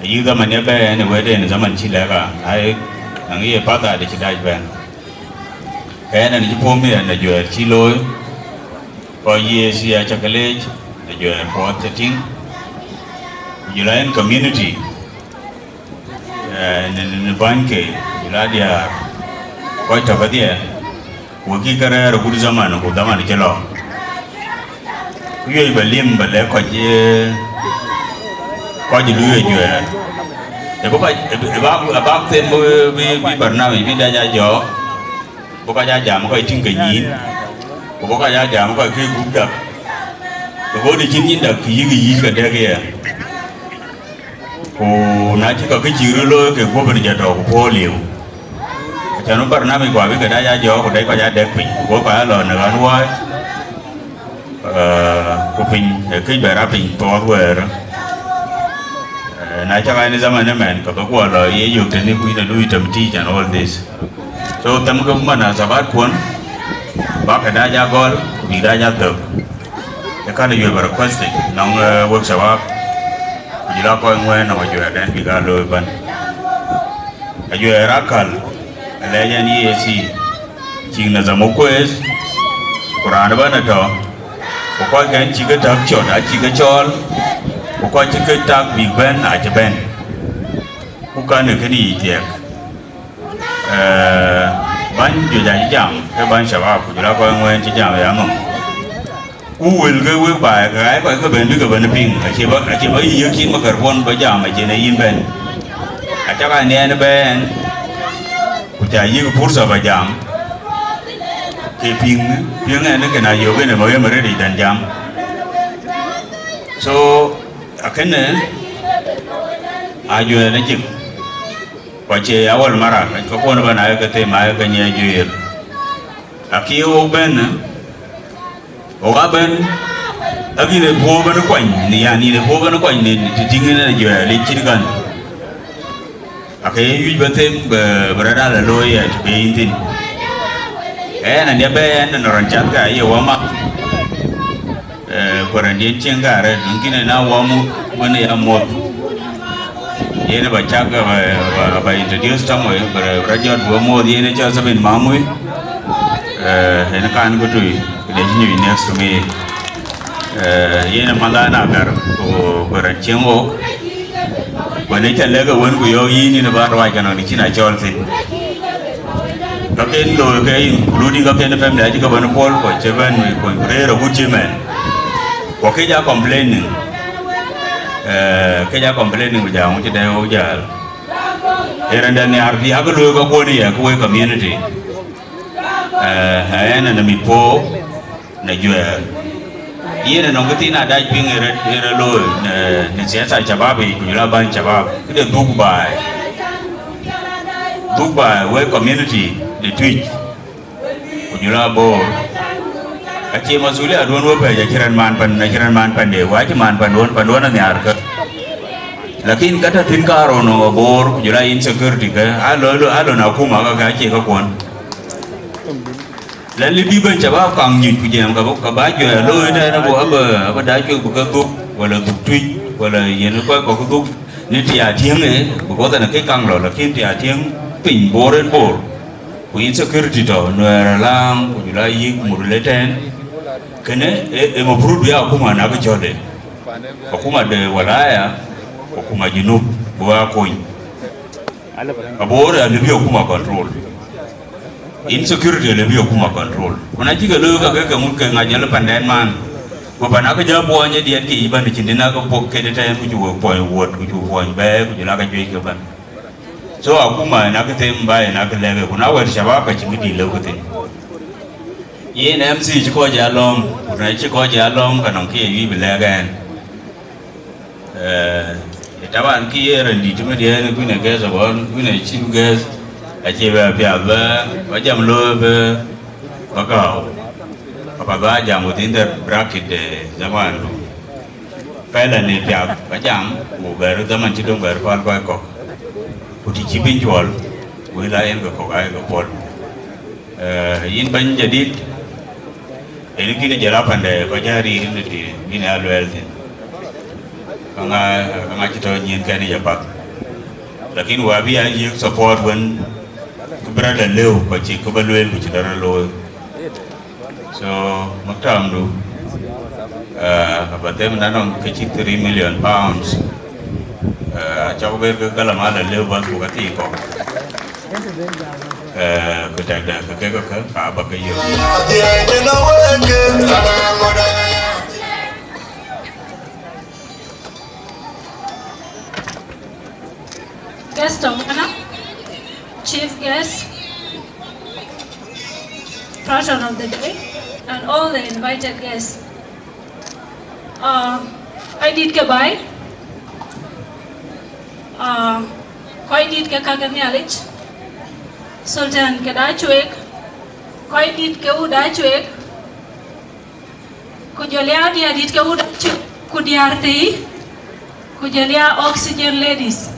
Ayï dhaman ye bɛ̈ɛ̈i ɛn ë wɛ̈tden dhaman cï lɛ̈k a, na ye, na ye path ade cï dac bɛ̈n. Ke ɛn ɛn cï puɔ̈u miɛt në juɛɛr cï looi, kɔc yiëëc ya cä ke leec në juɛɛr puɔth cï tïŋ, ku jɔl a ɛn community, eh, në, në, në bänyke, ku jɔl a diäär, kɔc tɔ̈ kedhie, ku wekï ke rɛ̈ɛ̈r agut dhaman, ku dhaman cï lɔ. Ku yuec bä lim bä lɛ̈k kɔc, eh, kɔc ë luui ë juɛɛr. Ë bï kɔc, ë bï, ë bä, ë bä them bï, bï, bï barnamij bï dac a jɔɔk, bï kɔc aa jam kɔc tïŋ ke nyïïn, ku bï kɔc aa jam kɔc ke gup dak, because të cïn nyin dak kë yïk yïc ke dɛ̈k ye. Ku na cï kɔc kë cïk röt looi, ke guöp ënë jɔ tɔ̈u ku puɔ̈u liu. Acän bï barnamij ku abï ke dac a jɔɔk, ku dɛc kɔc aa dɛk piny, ku bï kɔc aa lɔ në ɣän wääc. Eh, ku piny, eh, këc bɛ rap piny thuɔɔth wɛɛr. Eh, na cak an, ë zaman ëmɛn, ke bï guɔ lɔ ye yök tënë, ku yïn ë lui tem tïc and all this. So, them ke munasabat kuɔn, bäk ke dac a gɔl, ku bïk dac a thök. Ë Kan yuëë bä request nɔŋ, eh, wek shabab, ku jɔl a kɔc ŋuɛ̈ɛ̈n nɔŋ ajuɛɛrden bïk aa looi bän. Ajuɛɛr akäl, alɛɛc ɛn E A C, cïk nadham ë kueeth, ku raan ëbɛ̈n ë tɔ̈, ku kɔckɛn cï ke täk cɔt acï ke cɔɔl, ku kɔc cï ke tak bïk bɛ̈n acï bɛ̈n. Ku kan ë kënë yic thiɛɛk, eh, bäny juëc acï jam, ke bäny shabab, ku jɔl a kɔc ŋuɛ̈ɛ̈n cï jam ë ya nhom. Ku wël ke wek baai, ke ɣaac kɔc ke bɛ̈n bï ke bɛ̈n piŋ, acie bä, acie bä yï yiëk cïn makarpon bä jam, acïn ee yïn bɛ̈n. Acä ka niɛɛn bɛ̈n, ku ca yïk pursa bä jam, ke piŋ, piŋ ɛn kën a yök en ë mɔ̈u ë mërëëric dɛn jam. So, akënë ajuɛɛr ë jik, ku acie awal mara, ka kuɔn bä na ye ke them, ayek ke nyiɛc juëër. Akï wok bɛ̈n, wok aa bɛ̈n, akïn ë puɔ̈u bɛ̈n kuany, në yan yïn ë puɔ̈u bɛ̈n kuany në të tïŋ en ajuɛɛr ë cït kan. Ake ye yuc bä them bä, bä rɔt aa lɔ looi ë të ke yïn thïn. Ɛn andiɛ bɛ ɛn në rɔn cath ka ye wä mak. Eh, ku rɛndiɛn cieŋ ka arëët, duŋ kïn en a wä muk wën ë ya muɔ̈th. Yen ë bä cak, eh, bä, bä, bä introduce tɔŋ wei, bä rɔ, bä rɔ jɔt bä muɔ̈th, yen ë cɔl Sabin Maŋui. Eh, en kan ku tui, ku dec nyuc next to me. Eh, yen ë manh dhan agär, ku, ku rɛn cieŋ wok. Wën ë cä lɛ̈k ë wën ku yɔ̈ɔ̈k yïn, yïn ë bä ruac kë nɔn cïn a cɔɔl thïn. Ka ken looi ke, including ka ken family, acï ke bɛ̈n puɔ̈l, ku acï bɛ̈n kuɔny ku rëër agut cï mɛn. Ku këc aa complaining. Eh, këc aa complaining, ku jam cï dɛ wok jäl. Ee rɛ̈ndɛ nhiaar bï aa ke looi ka kuɔn ë yɛ ke wek community. Eh, ɛn ɛn amit puɔ̈u në juɛɛr. Yen ë nɔŋ kë thiin adac piŋ ë rɔt, ë rɔt looi në, në siasa shabab yic, ku jɔl a bäny shabab. Këde dhuk baai. Dhuk baai wek community de Tuic, ku jɔl a Bor. Acie masulia duɔ̈n we pɛ̈c, acï rɛ̈n man pan, acï rɛ̈n man pande, ku acï man panduɔ̈n, panduɔ̈n anhiaar kä. Lakin ka tɔ̈ thïn karou nɔŋ Bor, ku jɔl a insecurity kä, a lɔ, a lɔ, a lɔ na akuma ka, ka acie ka kuɔn. Lɛn lë bï bɛ̈ny shabab kaŋ nyuc ku jam ka bä, ka bä juɛɛr looi ëtɛ̈ɛ̈n abï, abï, abï dac cuek bï ke dhuk, wala dhuk Tuic, wala yen kɔc kɔ̈k dhuk, në të ya tiëŋ ë, because ɛn akëc kaŋ lɔ, lakin të ya tiëŋ piny Bor en Bor, ku insecurity tɔ̈ Nuɛɛr alaŋ, ku jɔl a yïk Murle tɛ̈ɛ̈n, kënë ë, ë mafrut bï akuma na kë cɔ̈l ë. Akuma de walaya, akuma Junub, bï wa kony. Abor alëu bï akuma control. Insecurity alëu bï akuma control. Ku na cï ke looi ka ke, ke ŋut ke ŋac jɔl pandɛn man. Ku pan akë jɔ puɔny ë diɛt ke yï bän cïn dïn akë puɔk ke tɛ̈ɛ̈n ku cï wek puɔny wuɔt, ku cï puɔny bɛ̈ɛ̈i, ku jɔl akë juëc ke bän. So akuma en akë them ba en akë lɛ̈k, ku na wɛ̈t shabab ka cï këdï lëu ke thïn. Yen M C cï kɔc ya lɔ̈ɔ̈m, ku na cï kɔc ya lɔ̈ɔ̈m ka nɔŋ kë ye yuic bï lɛ̈k ɛn. Eh, taban kë ye rɛ̈ndït cï mït yen kuïn ë guest of hon-, kuïn ë chief guest, acie bɛ piath bä, bä jam looi bä, bä gääu. Ka bä, bä jam within the bracket de zaman du. Pɛlɛ në piath bä jam, ku bɛ̈ɛ̈r zaman cï döŋ bɛ̈ɛ̈r päl kɔc kɔ̈k. Ku të cï piny cuɔl, wël aa yen ke kɔ̈k aa ye ke puɔl. Eh, yïn bɛ̈ny jadid, en kïn jɔl a pande kɔc aa riir në të bïn aa luɛɛl thïn. Ka ŋa, ka ŋa cï tɔ nyin kɛn ë jɔ path. Lakin wa bï aa yiëk support wën, kë bï rɔt lɔ lëu, kɔc cï kë bä lueel, ku cï dɔ̈ rɔt looi. So, maktamdu, eh, abä them na nɔŋ ke cï three million pounds. Eh, acɔk ber ke galam ala lëu bäth ku ka thii kɔ̈k. Eh, ku tɛ̈kdɛ ke kek ke, ka bä ke yök. Guest of honor, chief guest, patron of the day, and all the invited guests. Uh, kɔc dït ke baai, uh, kɔc dït ke ka ke Nhialic, Sultan ke da cuek, kɔc dït ke wut da cuek, ku jɔl ya diäär dït ke wut da cuek, ku diäär thii, ku jɔl ya Oxygen Ladies.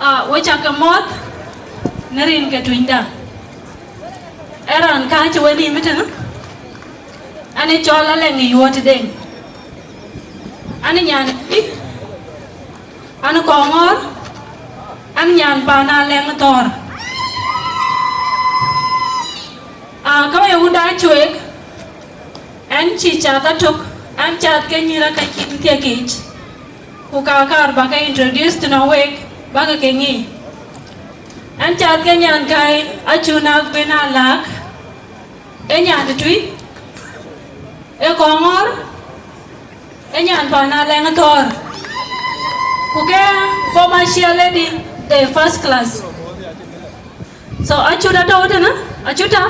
Ah, we cä ke mɔ̈th në rin ke tunyda. Ee raan kääc wën yï mïtënë, ɛn ë cɔl Alɛŋ ë Yuɔ̈t Deŋ. An nyan, an Kɔŋɔ̈ɔ̈r, an nyan pan Alɛŋ Thɔ̈ɔ̈r. Aa, ka wek wut aa cuek, ɛn cï cath atök, ɛn cath ke nyïïr aa ka cïn thiek yic, ku ka kaar ba ke introduce tënɔŋ wek, bäk ke ŋic. Ɛn cath ke nyankäi, acuk nak bï na lääk, ee nyan tui, ee Kɔŋɔ̈ɔ̈r, ee nyan pan Alɛŋ Thɔ̈ɔ̈r, ku ke former chair lady the first class. So acut atɔ̈u tënë, acut a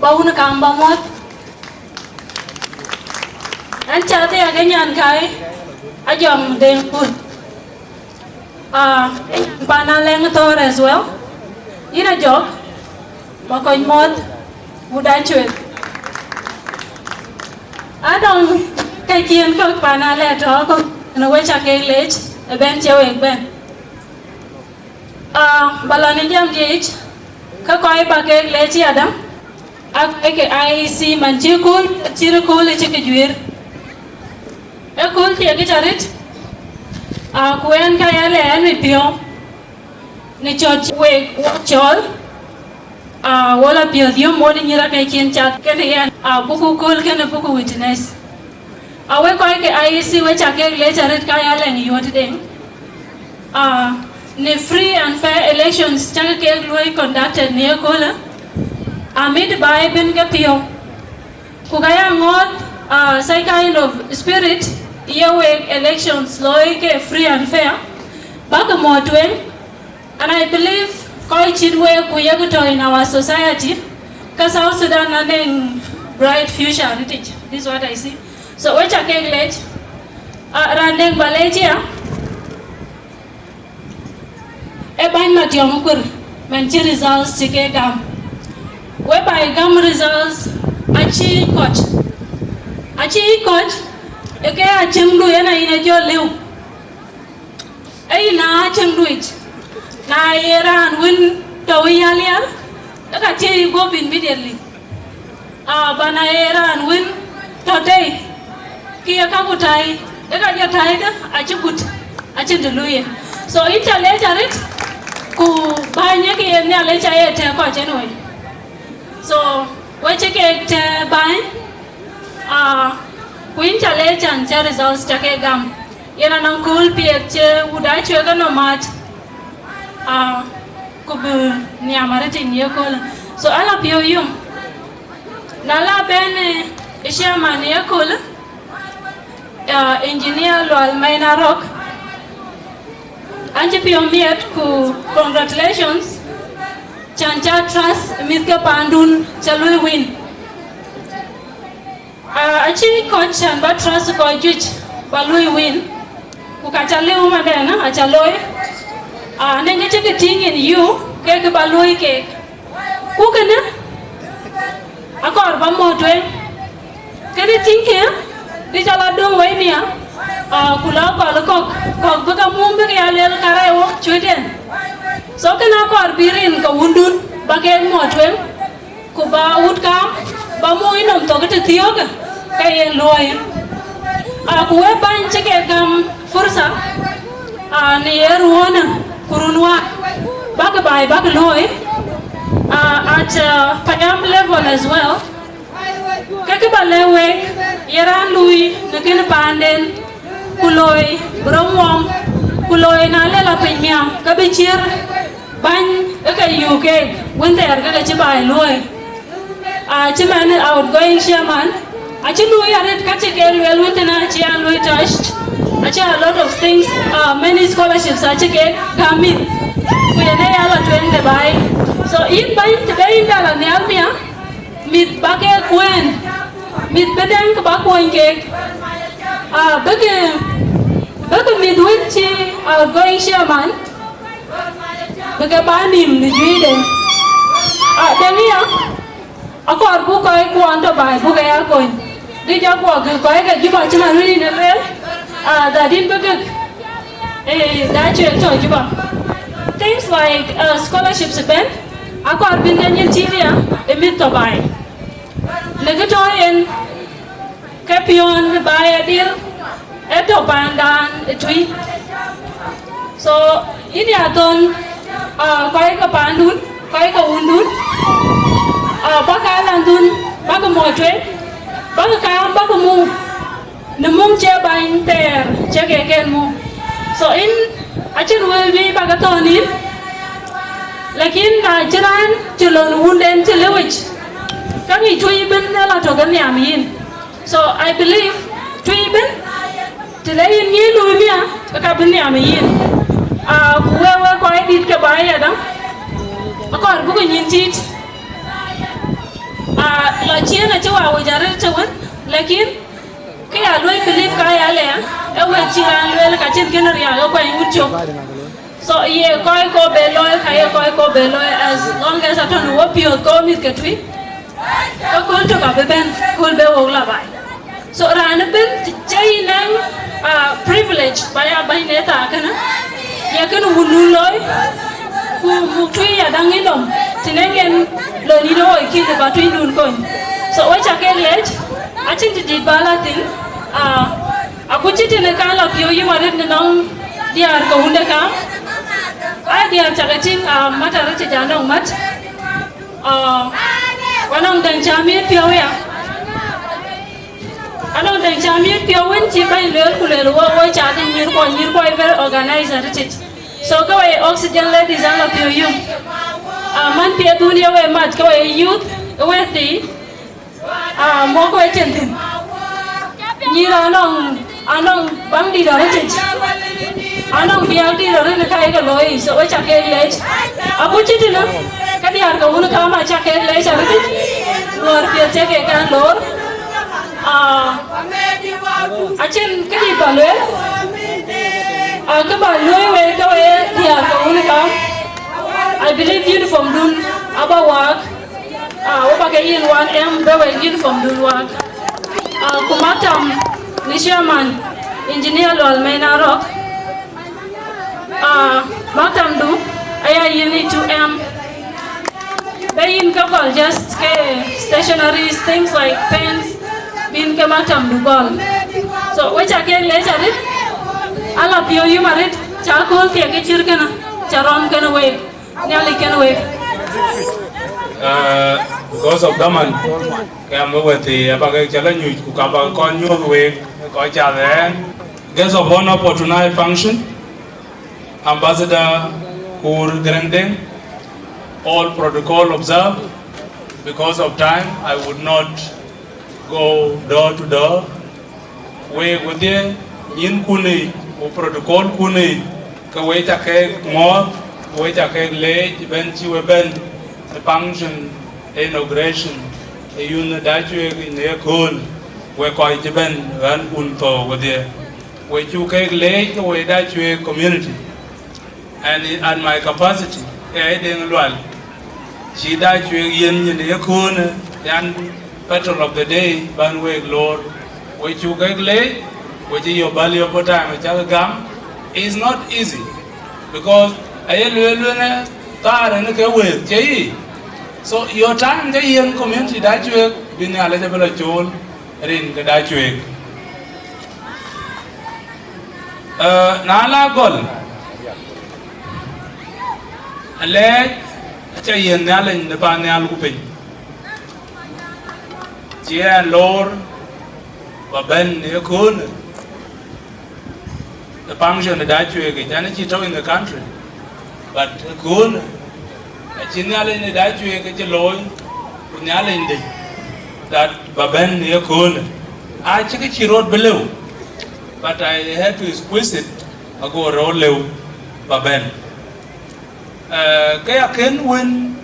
ba wun kam ba muɔ̈th. Ɛn cath aya ke nyankäi, Ajɔŋ Deŋ Kut. Ah, pan Alɛŋ Thɔ̈ɔ̈r as well. Yïn Ajɔk, ba kɔc muɔ̈th, wut aa cuek. Anɔŋ ka ciɛn kɔ̈k pan Alɛŋ Thɔ̈ɔ̈r kɔ̈k, në wek ca kek leec, ëbɛ̈n cï wek bɛ̈n. Ah, ba lɔ në jam diɛ̈ yic, ke kɔc ba kek leec aya, aa kɔc ke I E C, man cï kööl, cï kööl ë cï ke juëër. Ee kööl thiek yic arëët, aa, ku ɛn ka ya lɛɛr ɛn mit piɔ̈u, në cɔ̈t cï wek wok cɔɔl, aa, wo lɔ piɔ̈ɔ̈th yom wo në nyïïr aa ka cïn cath kenë yɛn, aa, buku kööl kënë buku witness. Aa, wek kɔc ke I E C, wek ca kek leec arëët ka ya lɛŋ yuɔ̈t deŋ. Aa, në free and fair elections cäk kek luɔi conducted në ëköölë, amit baai bɛ̈n ke piɔ̈u. Ku ka ya ŋɔ̈ɔ̈th, aa, such kind of spirit, ye wek elections looi ke free and fair, bäk mɔ̈ɔ̈th tueŋ. And I believe kɔc cït wek ku yek tɔ̈ in our society, ka South Sudan anɔŋ bright future arëët yic. This is what I see. So wek ca kek leec, aa, raan dɛ̈ŋ ba leec aya, ee bäny Matiɔŋ Kuir, man cï results cï ke gam. Whereby gam results acï kɔc. Acï kɔc, ee ke acïŋdu yen a yïn ë jɔ lëu. Ee yïn aa cïŋdu yic. Na ye raan wën tɔ̈ wïc yalial, ee ka thiëi guɔ̈p immediately. Aa, ba na ye raan wën tɔ̈ tei, kë ye käku tai, ee ka jɔ tai dë, acï gut, acïn të luui ye. So yïn ca leec arëët, ku bäny ee kë ye Nhialic aye tɛ̈k kɔc anyway. So wek cï kek tɛ̈ bäny, aa, ku yïn ca leec an cä results ca ke gam. Yen anɔŋ kööl piɛth cï wut aa cuek ënɔm mat, aa, ku bï nhiam arëët në ëköölë. So ala piɔ̈u yom. Na la bɛ̈n, ee, ë chairman në ëköölë, aa, Engineer Lual Maina Rock, an cï piɔ̈u miɛt ku congratulations, can ca trust mïth ke pandun ca luɔi win. Aa, acï kɔc can ba trust kɔc juëc ba luɔi win, ku ka ca lëu madɛn, aa, aca looi. Aa, anɔŋ kë cï ke tïŋ in you, kek ba luɔi keek. Ku kënë, akɔɔr ba mɔ̈ɔ̈th tueŋ. Kënë tïŋkë, bï ca la döŋ wei mia, aa, ku la kɔl kɔ̈k, kɔ̈k bï ke mum bï ke ya lueel ka rɛɛc wok cuëtden. So kënë akɔɔr bï rin ke wundun ba keek mɔ̈ɔ̈th tueŋ. Ku ba wut kaam, ba muk yïnɔm thok të thiɔ̈kë, ke yen luɔi. Aa, ku wek bäny cï ke gäm fursa, aa, në ye ruɔ̈ɔ̈në, ku run wään, bäkï baai bäkï luɔi, aa, at, aa, payam level as well. Ke kë ba lɛ̈k wek, ye raan luui në kënë paanden, ku looi bï rɔt ŋuɔm, ku looi na lëla piny miäk, ke bï ciër. Bäny ë ke yök keek wën thɛɛr ke ke cï baai luɔ̈ɔ̈i. Aa, cï man outgoing chairman, acï luui arëët ka cï ke lueel wën tënë acï an luɔi touched. Acï a lot of things, uh, many scholarships acï ke gäm mïth. Ku yen ë ya la tueŋ de baai. So yïn bäny të bï yïn dal anhial mia, mïth ba ke kueen, mïth bï dɛ̈ŋ kë ba kuɔny keek. Aa, bïkï, bïkï mïth wën cï outgoing chairman, bï ke bä nïïm në juëcde. Aa, dɛ̈ŋ ya, akɔɔr buk kɔc kuɔn tɔ̈ baai buk ke ya kony. Dï jɔ kuɔk kɔc ke Juba cï man wën yïn ë lueel, aa, that yïn bï gëk, ee, da cuek tɔ̈ Juba. Things like, uh, scholarships ëbɛ̈n, akɔɔr bïn ke nyin cï ria ë mïth tɔ̈ baai. Në kë tɔ̈ yen, ke piɔ̈n baai adil, Ë tɔ̈ pandan ë tui. So, yïn ya thon, ah, kɔc ke pandun, kɔc ke wundun, ah, bäk alandun, bäk mɔc tueŋ, bäk kaam, bäk muk, në mum cie bäny thɛɛr cie kek en muk. So, yïn acïn wël juëc bäk thɔ̈n yïn, lakin na cï raan cï lon wunden cï lëwic, ka ŋic tui ëbën ë la tök ë nhiam yïn. So I believe tui ëbën, të le yïn ŋic luui miäk, ke ka bï nhiam ë yïn. Ah, ku wek, wek kɔc dït ke baai yadäŋ, akɔɔr buk nyin tiit. Ah, lɔ ciëën acï wa wec arëët të wën, lakin kë ya luɔi believe ka ya lɛɛr, ë wek cï raan lueel ka cïn kënë riääk ë kuany wut cök. So ye kɔc kɔ̈k be looi, ka ye kɔc kɔ̈k be looi, as long as atɔ̈ në wopiɔ̈ɔ̈th ke wo mïth ke tui, ke kööl tök abï bɛ̈n, kööl be wok la baai. So raan ëbën cï yï nɛŋ, ah, privilege ba ya bäny në thaa kënë, ye kënë wundun looi, ku muk tui yadäŋ yï nɔm, të nɛŋ en lon yïn ë woi kïn ba tuidun kony. So we ca kek leec, acïn të dït ba la thïn, ah, aku cï tënë kan la piɔ̈u yïm arëët në nɔm diäär ke wunde kaam. Ai diäär cak ë tïŋ, ah, mat arëët cï ja nɔŋ mat. Ah, wa nɔŋ dɛ̈ŋ cä miɛt piɔ̈u ya. Anɔŋ dɛ̈ŋ cä miɛt piɔ̈u wën cï bɛ̈ny lueel ku lueel wo, wo ca dhil nyïïr kuɔ, nyïïr kuɔ very organized arëët. So ke we oxygen ladies an la piɔ̈u yum. Ah, man piɛth wun ye we mat ke we youth, we thii. Ah, mɔ̈k we cin thïn. Nyïïr anɔŋ, anɔŋ baŋ dït arëtic. Anɔŋ biäk dït arëtic në ka ye ke looi, so we ca kek leec. Aku cï tënë, ke diäär ke wun kaam aca kek leec arëtic. Luɔr piɛth cï kek kan loor. Ah, acïn kë dït ba lueel. Ah, kë ba lueel wek ke we diäär ke wun kaam. I believe uniform dun aba waak. Ah, wo ba ke yïn wan em be wek uniform dun waak. Ah, ku maktam në chairman, engineer Lual Mɛn Arɔk. Ah, maktam du aya yïn ë tu em. Be yïn ke gɔl just ke stationaries, things like pens, bïn ke maktam du gɔl. So we ca kek leec arëët, ala piɔ̈u yum arëët, ca kööl thiek ke cïr kënë, ca rɔm kënë wek. Nhialic kën wek. Uh, because of daman, ke am wëthi abak cä la nyuc ku ka bak kɔn nyuɔ̈th wek kɔc cath ɣɛn. Guest of honor for tonight function, Ambassador Kur Garang Deng, all protocol observed. Because of time, I would not go door to door. Wek wedhie, nyïnkun yiic ku protocol kun yiic, ke we ca kek muɔ̈ɔ̈th, we ca kek leec ëbɛ̈n cï we bɛ̈n ë function ë inauguration ë youth ë Dacuek në yekööl, we kɔc cï bɛ̈n ɣänkun thou wedhie. We cuk kek leec ke we Dacuek community. And at my capacity, ke ë Deŋ Lual, cï Dacuek yiën nyin ë yeköölë, yan, patrol of the day, bän wek loor, we cuk kek leec, we cï yök bä liöp ë time cäk gam. It's not easy, because aye lueel lueel ë thaar en ke wëëth, cie yic? So your time cä yiën community Dacuek, bï Nhialic abï lɔ cool rin ke Dacuek. Eh, na la gɔl, alɛɛc aca yiën Nhialic në pan nhial ku piny. Cï ɛn loor ba bɛ̈n në yeköölë, the function ë Dacuek yic, ɛn cï tɔ̈u in the country. But ëköölë, acï Nhialic në Dacuek ke cï looi, ku Nhialic de, that ba bɛ̈n në yeköölë. Acï kë cï rɔt bï lëu, but I had to squeeze it, ago rɔt lëu ba bɛ̈n. Eh, ke ya kën wën,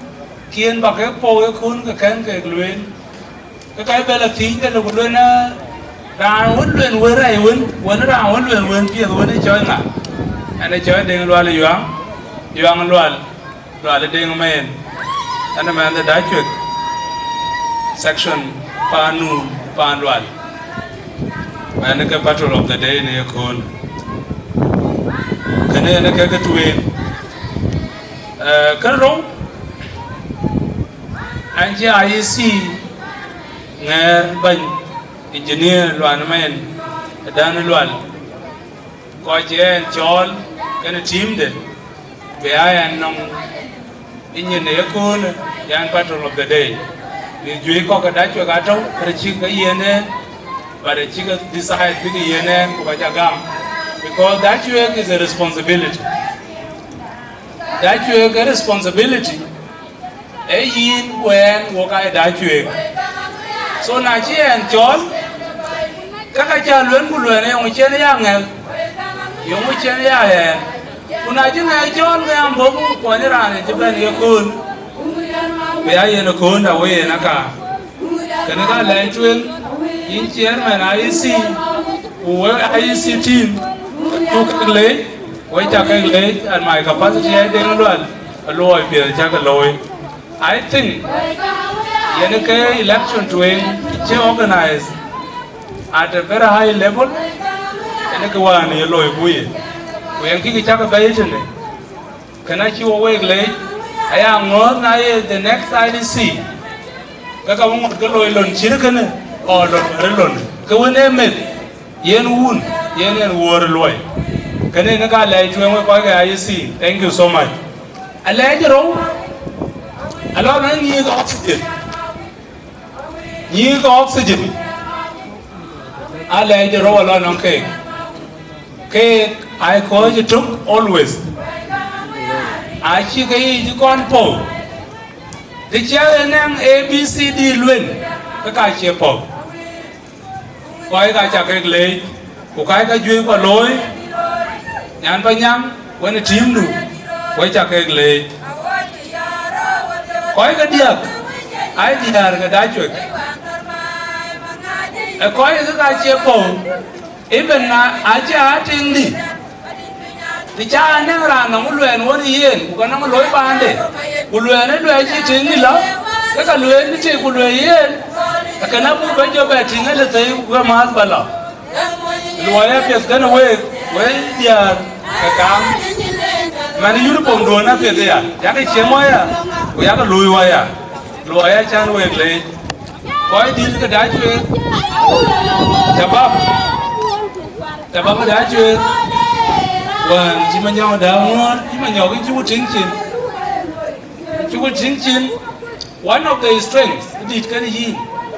kiën ba kek puɔ̈u ëköölë ke kɛ̈n kek lueel. Ke ka bɛ lɔ thiëëc tënë ku lueel, raan wën lueel wën rɛɛc wën, wën raan wën lueel wën piɛth wën ë cɔɔc ŋa? Ɛn ë cɔɔc Deŋ Lual Yuaŋ, Yuaŋ Lual, Lual Deŋ Mɛɛn. Ɛn ë mɛnh de Dacuek section, paan nu, paan Lual. Ɛn ë ke patrol of the day në yeköölë. Kënë ɛn ë ke ke tueŋ. Eh, kë rou, an cï I E C ŋɛɛr bɛ̈ny engineer Lual Mɛɛn, Dan Lual, Kɔc cï ɛn cɔɔl kenë tiimde, bï a ɛn nɔŋ ë nyin ë yeköölë, yɛn battle of the day. Bï juëc kɔ̈k ke Dacuek atɔ̈u, kërë cïk ke yiën ɛn, but acïk decide bïk yiën ɛn, ku ka ca gam. Because Dacuek is a responsibility. Dacuek a responsibility. Ee yïn ku ɛn wok aa Dacuek. So na cï ɛn cɔɔl, ka ka ca luɛn ku luɛn, ee yɔŋ cïn ya ŋɛk, yɔŋ cïn ya ɛn. Ku na cï ŋɛk cɔɔl, ke yam bɔ̈ ku kuɔny raan ë cï bɛ̈n yekööl, bï ya yen ëkööl da wei yen aka. Kënë ka lɛc tueŋ, yïn chairman I E C, ku wek I E C team, cuk kek leec, wek ca kek leec, and my capacity I Deŋ Lual, luɔi piɛth cak looi. I think yen ke election tueŋ cï organize at a very high level, yen ke wään ye looi ku ye, ku yen kï cak bɛ̈i tënë. Kënë acï wɔ wek leec, aya ŋɔ̈ɔ̈th na ye the next I E C, ke ka wä ŋot ke looi lon cït kënë, ɔ lon wär lon, ke wën ee meth, yen wun, yen yen wuɔ̈ɔ̈r luɔi. Kënë yen ka lɛc tueŋ wek kɔc ke I E C. Thank you so much. Alɛc rou, alɔ na nyïïk oxygen. Nyïïk oxygen. Alɛc rou alɔ nɔŋ keek. Keek aa kɔc ë tök always. Acï ke yic kɔn pɔ̈u. Të cä ë nɛŋ A B C D luel, ke ka cie pɔ̈u. Kɔc ka ca kek leec, ku kɔc ka juëc kua looi, nyan Panyaŋ, wën ë tiimdu, wek ca kek leec. Kɔc ke diäk, aa diäär ke Dacuek. Ë kɔc ke ka cie pɔ̈u, even na acï aa tiŋdï. Të ca nɛŋ raan nɔŋ luɛɛn wën yen, ku ka nɔŋ looi paande, ku luɛɛn ë luɛɛc cï tiŋdï lɔ, ke ka lueel në tik, ku lueel yen, ke na buk bɛ jɔ bɛ tïŋ ë lë thëi, ku ke määth bä lɔ. Luɔi apiɛth kënë week, wek diäär ke kaam, man uniform duön apiɛth aya, yak ciem waya, ku yak luui waya. Luɔi acän week leec. Kɔc dït ke Dacuek, shabab, shabab ke Dacuek, wään cï Manyɔk dääu ŋuɔ̈ɔ̈r, cï Manyɔk yïn cï ku tïŋ cin, cï ku tïŋ cin. One of the strengths dït kënë yïn,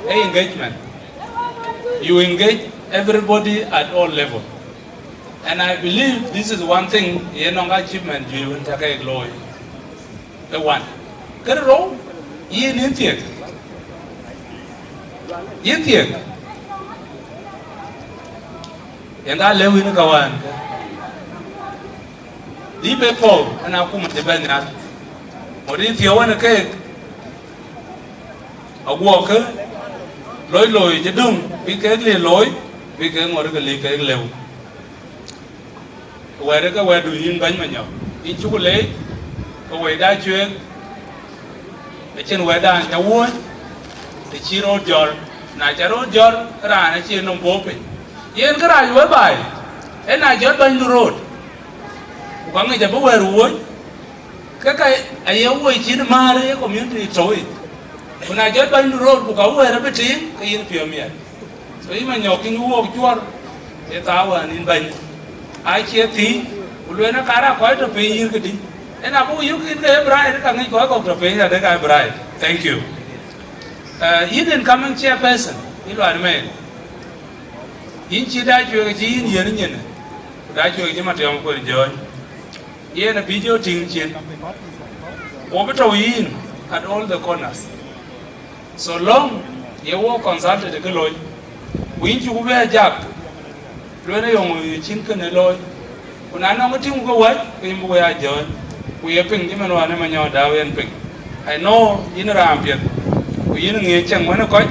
ee engagement. You engage everybody at all level. And I believe this is one thing, yen nɔŋ achievement juëc wën ca kek looi. Ë wan. Kërë rou, yïn yïn thiek. Yïn thiek. Yen ka lëu yïn ka wään. Dï be pɔ̈u, ëna kum të bɛ̈n nhial. Ŋot yïn thiek wën ë keek. Aguɔkë, loi loi cï döŋ, bï kek lëë looi, bï kek ŋot ke lëë kek lëu. Wɛ̈ɛ̈t ke wɛ̈ɛ̈tdu yïn bɛ̈ny Manyɔk, yïn cuk leec, ke wëida cuëëk, acïn wɛ̈ɛ̈tdan ca wuɔ̈ɔ̈c, të cï rɔt jɔ̈ɔ̈r, na ca rɔt jɔ̈ɔ̈r, ke raan acï nɔm bɔ̈ piny. Yen kërac wë baai, ë na jɔt bɛ̈nydu röt, ku ka ŋic abï wɛ̈ɛ̈r wuɔ̈c, ke ka aye wuɔ̈c cït määr ë community tɔ̈u yic. Ku na jɔt bɛ̈nydu röt, ku ka wɛ̈ɛ̈r abï tiiŋ, ke yïn piɔ̈u miɛt. So yï Manyɔk yïn wuɔk cuɔr, ë thaar wään yïn bɛ̈ny. Acie thiëc, ku lueel në kar aa kɔc tɔ piny yïn këdï. Yen abuk yök yïn ke ye bright, ka ŋic kɔc kɔ̈k tɔ piny adek aa bright. Thank you. Uh, yïn incoming chairperson, yï Lual Mɛɛn. Yïn cï Dacuek cï yïn yiën nyin, ku Dacuek cï Matiɔm Kuɔl Jɔ̈ɔ̈ny. Yen abï jɔ tïŋ cin. Wo bï tɔ̈u yïn at all the corners. So long ye wo consulted ke looi, ku yïn cuk bɛ jak, lueel yɔŋ cïn kënë looi. Ku na nɔŋ tïŋ ke wäc, ke yïn bï wek a jɔ̈ɔ̈ny. Ku ye piŋ cï man wään ë Manyɔk dääu yen piŋ. I know yïn raan piɛth, ku yïn ŋiɛc cieŋ wën ë kɔc,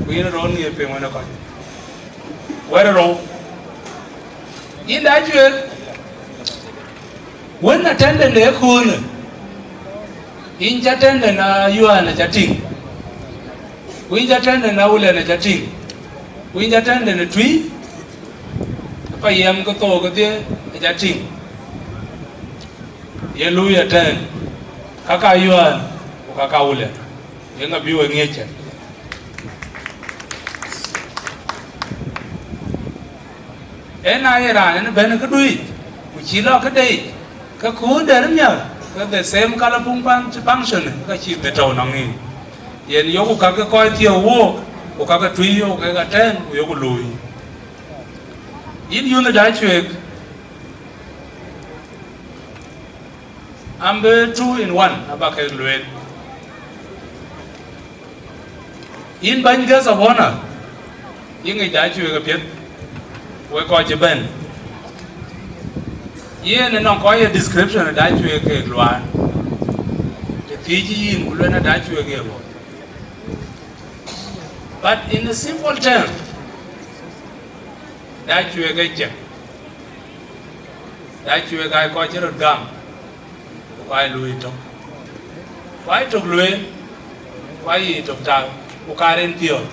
ku yïn rɔt ŋiɛc piŋ wën ë kɔc. Wɛ̈ɛ̈r rou. Yïn Dacuek, wën attendant de ëköölë, yïn cä attendant na Yuan aca tïŋ, ku yïn cä attendant na Wulen aca tïŋ, ku yïn cä attendant ë Tui, Payam ke thok kedhie aca tïŋ. Ye luui attend, ka ka Yuan, ku ka ka Wulen. Yeŋa bï we ŋiɛc cä? Yen na ye raan en bɛ̈n këdu yic, ku cï lɔ këde yic, ke kuur dɛ̈t miäk, ke the same colour pum pan cï function, ke cï bï tɔ̈u nɔŋ yïn. Yen yoku kakë kɔc thiëëu wook, ku kakë tui yoku kek atɛ̈ɛ̈n, ku yoku luui. Yïn yunh ë Dacuek, am bï two in one aba kek lueel. Yïn bäny guest of honor, yï ŋic Dacuek apiɛth, wek kɔc cï bɛ̈n. Yen ënɔŋ kɔc ye description ë Dacuek kek luaan, të thiëc yïn ku lueel ë Dacuek ye ɣɔ̈k. But in a simple term, Dacuek ë cieŋ. Dacuek aa kɔc cï röt gam, ku aa luui tök. Ku aa tök lueel, ku aa yic tök tak, ku ka rin piɔ̈ɔ̈th.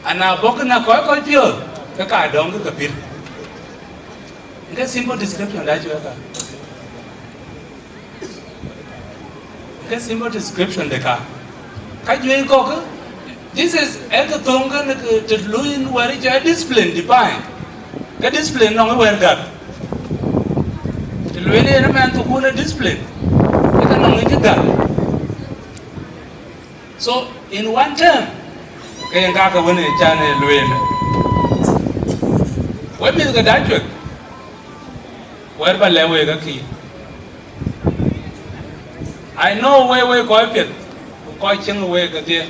Ana bɔ̈ kënë kɔc kɔc piɔ̈ɔ̈th, ke ka dɔ̈ŋ ke ke pïr. Ke simple description Dacuek ka. Ke simple description de ka. Ka juëc kɔ̈k, this is ë ke thöŋ ke në ke të luui wɛ̈t cɔl discipline define. Ke discipline nɔŋ ë wɛ̈t gäk. Të lueel yen ëmɛn thukun ë discipline, ë ke nɔŋ ë cï gäk. So in one term, ke yen ka ke wën ë can ë lueel. Wek mïth ke Dacuek, wɛ̈t ba lɛ̈k wek akï. I know wek, wek kɔc piɛth, ku kɔc cieŋ wek kedhie,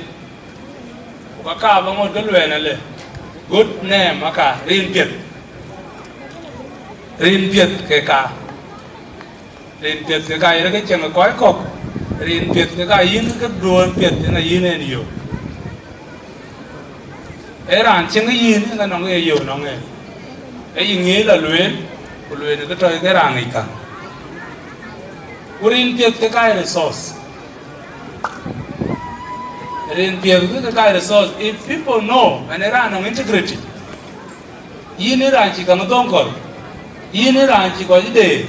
ku ka ka ba ŋot ke luɛɛn alë, good name aka, rin piɛth, rin piɛth ke ka, rin piɛth ke ka, yen ke cieŋ kɔc kɔ̈k, rin piɛth ke ka, yïn ke duɔ̈ɔ̈n piɛth, yen ayïn en yök. Ee raan cieŋ yïn, yen anɔŋ ye yök nɔŋ en. Ee yï ŋiëc la lueel, ku lueel ke tɔ̈ ke raan ŋic ka. Ku rin piɛth ke ka ye resource. Rin piɛth ke ka ye resource. If people know, and ee raan nɔŋ integrity, yïn ë raan cï käŋ dhöŋ kɔ̈r, yïn ë raan cï kɔc deer,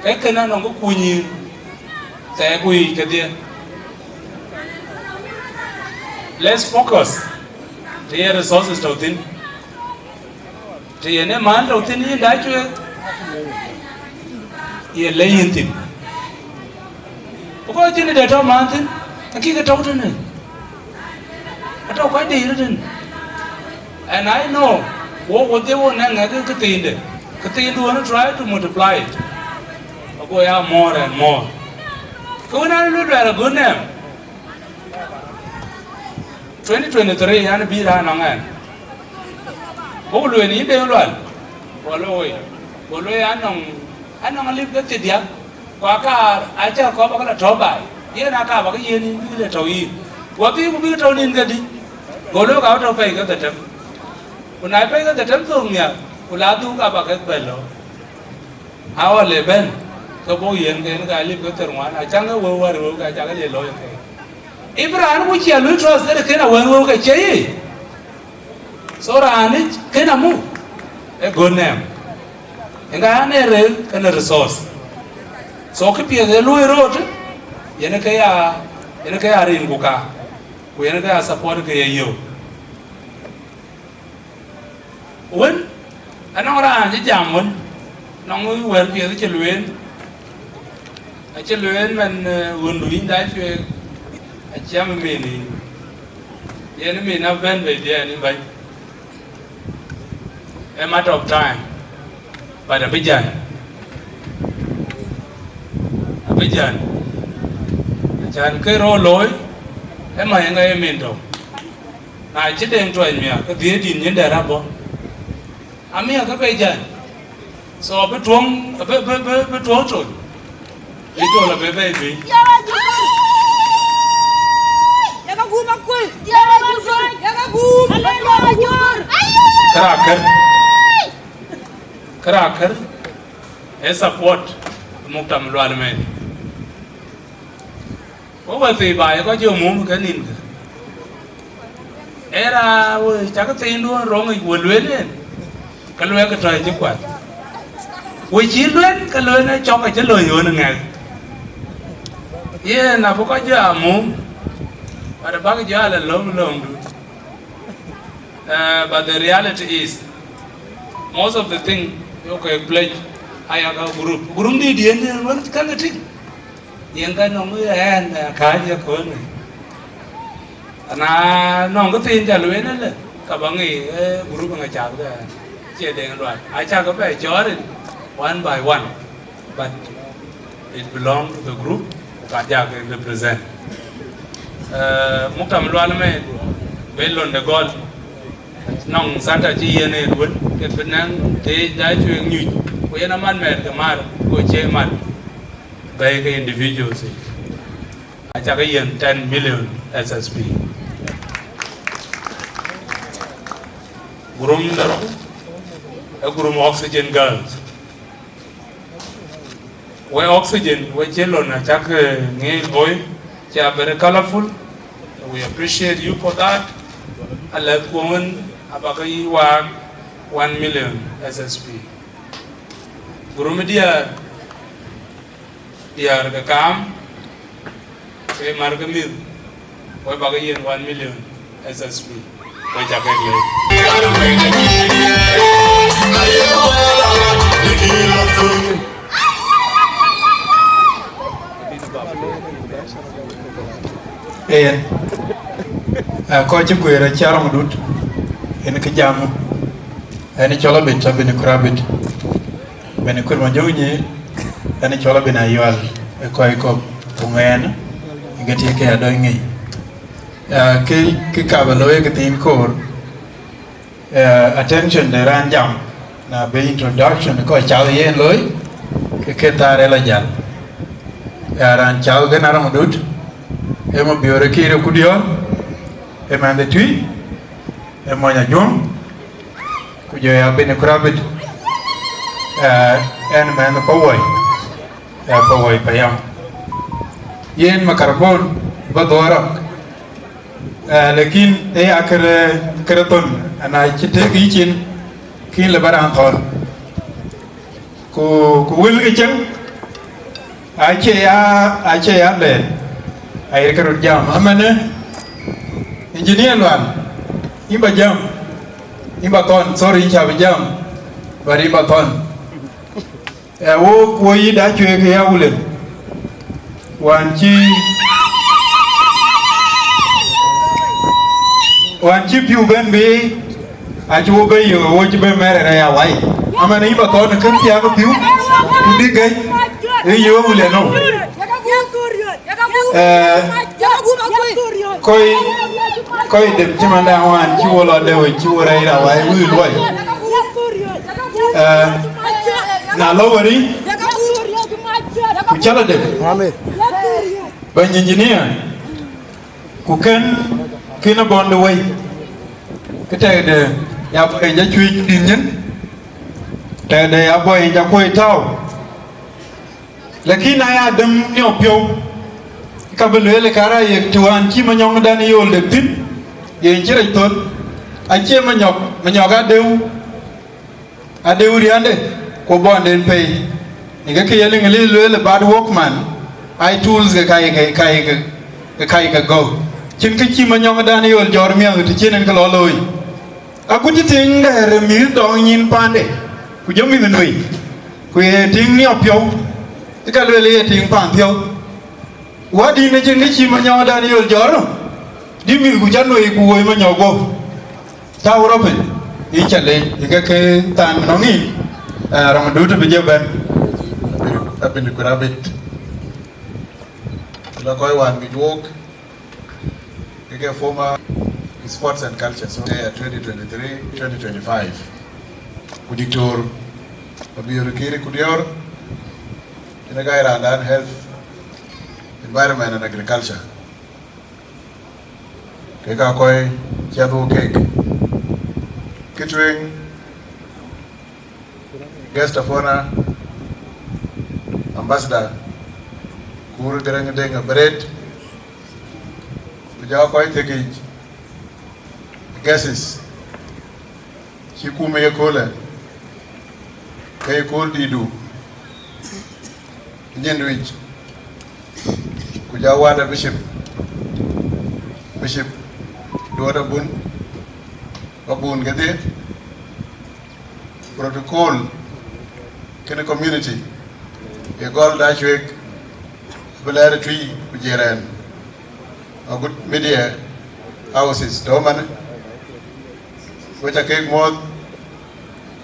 ke kënë anɔŋ ke kuny yïn, thɛɛr ku yiic kedhie. Let's focus të ye resources tɔ̈ thïn. Të yen ë man tɔ̈ thïn yïn Dacuek, ye le yïn thïn. Because cïn de tɔ̈ man thïn, akï ke tɔ̈u tënë. Atɔ̈ kɔc de yïn tënë. And I know, wo, wo dhie wo nɛŋ ŋɛk ke thiinde. Ke thiindu wën try to multiply it. Ago ya more and more. Ke wën an luel luɛɛl a good name. Twenty twenty-three, an bï raan nɔŋ ɛn. Buk lueel yïn Deŋ Lual. Go lueel woi. Go lueel an nɔŋ, an nɔŋ alip ke thiërdiäk. Ku akaar, acä kɔp bä ke la tɔ̈u baai. Yen akaar bä ke yiën yïn bï ke le tɔ̈u yïn. Ku abï ku bï ke tɔ̈u nïn kedï. Go lueel ka bä tɔ̈u pɛ̈i ke dhetem. Ku na pɛ̈i ke dhetem thok nhial, ku la dhuk ka bä ke bɛ lɔ. Awä le bɛ̈n, ke bɔ̈ yen ke yen ka lip ke thër ŋuan, acaŋ ke wëu wär wëu ke acaŋ ke le lɔ yen ke. Ibrahim ku cia lui trust ke ken awën wëu ke cie yi. So raan ic ken amu, e good name. Yen ka an e rel ken resource. So kë piɛth e lui rot, yen ke ya, yen ke ya rin ku ka. Ku yen ke ya support ke ye yo. Wën, anɔŋ raan cï jam wën, nɔŋ wɛ̈t piɛth cï lueel, acï lueel man, eh, ɣöndu yïn Dacuek, aciɛm ë min yïn. Yen ë min abɛ̈n bei dhiɛɛn yïn bäny. A matter of time, but abï jäl. Abï jäl. Acan kë rɔt looi, ë ma yen ŋa ye min tɔ̈u. Na cï Deŋ Tuɛny miäk, ke dhiëëth dït nyin dɛ̈t abɔ̈. Amiäk ke be jäl. So abï tuɔ̈ŋ, abï, bï, bï, bï tuɔ̈u tol. Bï tol abï bɛ̈ɛ̈i bï. Këraakër. Këraakër. Ee support muktam lual mɛn. Wek wɛ̈thii baai kɔc jɔ mum ke nïnkë. Era we cak thiinduön roŋic we lueel yen, ke lueel ke tɔ̈c cï kuat. We cï lueel, ke lueel ë cɔk acï loi ɣön ŋɛk. Yen abï kɔc jɔ a mum, but abäk jɔ a la löm löŋdu. Uh, but the reality is, most of the thing, okay, pledge, aya ka group. Group ni dien dien wan kan ka tik. Yen ka nong en ka je ko ne. Na nong ka tin ja luel le, ka ba ngi, eh, group nga cha da. Che deng lual. A cha ka ba chorin one by one. But it belong to the group, ka ja ke represent. Uh, muktam lual me, be lon de gol. Nong santa ci yen e duel, ke benang te da chwe nyuc. Ku yen aman mer ke mar, ko che mar. Bai ke individuals. A cha ke yen ten million S S P. Gurum de, a gurum Oxygen Girls. We Oxygen, we children, a chak, eh, ngi boy, cha very colorful. We appreciate you for that. A le kuon, a ba ka yi wa one million S S P. Gurum diar, diar ka kam, ke mar ke mith, we ba ke yen one million S S P. We cha ke le. Ee, a kɔc cï guëër acï arɔŋ dut, en kë jam, en cɔl abit, abin kurabit. Bɛ̈ny Kur Majöŋ nyi, ɣɛn cɔl abin ayual ë kɔc kɔ̈k ku ŋɛɛn, ë ke tik ke adɔc ŋic. Ah, kë, kë ka bä looi ke thiin koor, eh, attention de raan jam, na bï introduction kɔc cath yen looi, ke ke thaar ë la jäl. Ya raan cath kën arɔŋ dut, ë Mabiöör ë Kiir ë Kudiɔ̈ɔ̈r, ë mɛnh de Tui, ë mony Ajuɔŋ, ku jɔ ya bini kurabit, eh, ɛn mɛnh Pawuɔi, eh, Pawuɔi payam. Yen makarabon bä dhuɔɔrɔk, eh, lakin ë ya kërë, kërë thon, ana cï tëëk yïcin, kïn lë bä raan thɔ̈n. Ku, ku wël ke cäŋ, acie ya, acie ya lɛɛr, ayir ke röt jam. Amɛnë, engineer Lual, yïn ba jam, yïn ba thɔ̈n, sorry, yïn ca bï jam, but yïn ba thɔ̈n. Ë, wo, wo yï da cuëëk ya wulë. Wään cï, wään cï piu bɛ̈n bei, acï wo bei yök, wo cï bɛ̈n mɛ̈r ë rɛ̈ɛ̈c awai. Amɛn yï ba thɔ̈n kën thiaak piu, ku dï gɛ̈c, ë yï wo wulë nɔm. Ë, kɔc, kɔc dem cï man da wään cï wo lɔ deu, cï wo rɛ̈ɛ̈c awai, wïï luɔi. Ë, na lɔ wari, ku cä lɔ dem. Amen. Bɛ̈ny engineer, ku kën, kën abɔ̈ de wei, kë tɛ̈ɛ̈kde ya bɔ̈ yen jɔ cuëëc dït nyin, tɛ̈ɛ̈kde ya bɔ̈ yen jɔ kuöc tääu. Lakin aya dem niɔp piɔ̈u, ka bï lueel ë karä yek të wään cï manyɔŋdan yol dek thïn, yen cï rɛc thöl, acie manyɔk, manyɔk adeu. Adï wuriande, ku bɔnden pei. Ë ke ke ye Liŋlith lueel bad workman, ai tools ke kai ke, kai ke, ke kai ke gɔ̈u. Cïn kë cï manyɔŋdan yol jɔr miäk të cïn en ke lɔ looi. Akut cï tiŋ dɛɛr ë mïth dɔŋ nyin paande, ku jɔ mïth nuei, ku ye tiŋ niɔp piɔ̈u, ë ka lueel ye tiŋ paan piɔ̈u. Wädïn acïn kë cï manyɔŋdan yol jɔr, dï mïth ku cä nuei ku woi manyɔk guɔ̈p. Tau rɔt piny, yïn ca leec, yïn ke ke than nɔŋ yïn, eh, rɔŋ dut bï jɔ bɛ̈n. Abin, abin ku rabit. La kɔc wään ŋic wok, ke ke former sports and culture, so, eh, twenty twenty-three, twenty twenty-five. Ku Diktor Abiyor Kiri Kudior, yen ë gai raandan health, environment and agriculture. Kek aa kɔc ciɛth wo keek. Kë tueŋ, guest of honor, ambassador, Kur Garang Deng Abered, ku jɔ kɔc thiekic, guests, cï kum ë yeköölë, ke yekööl dïïtdu, nyin wïc, ku jɔ wada bishop, bishop Duɔt Abun, Ba bun kedhie, protocol kënë community, ye gɔl da cuek, bï lɛɛr tui ku jiɛɛr ɛn, agut media houses tɔ̈ manë, wek ca kek muɔ̈th,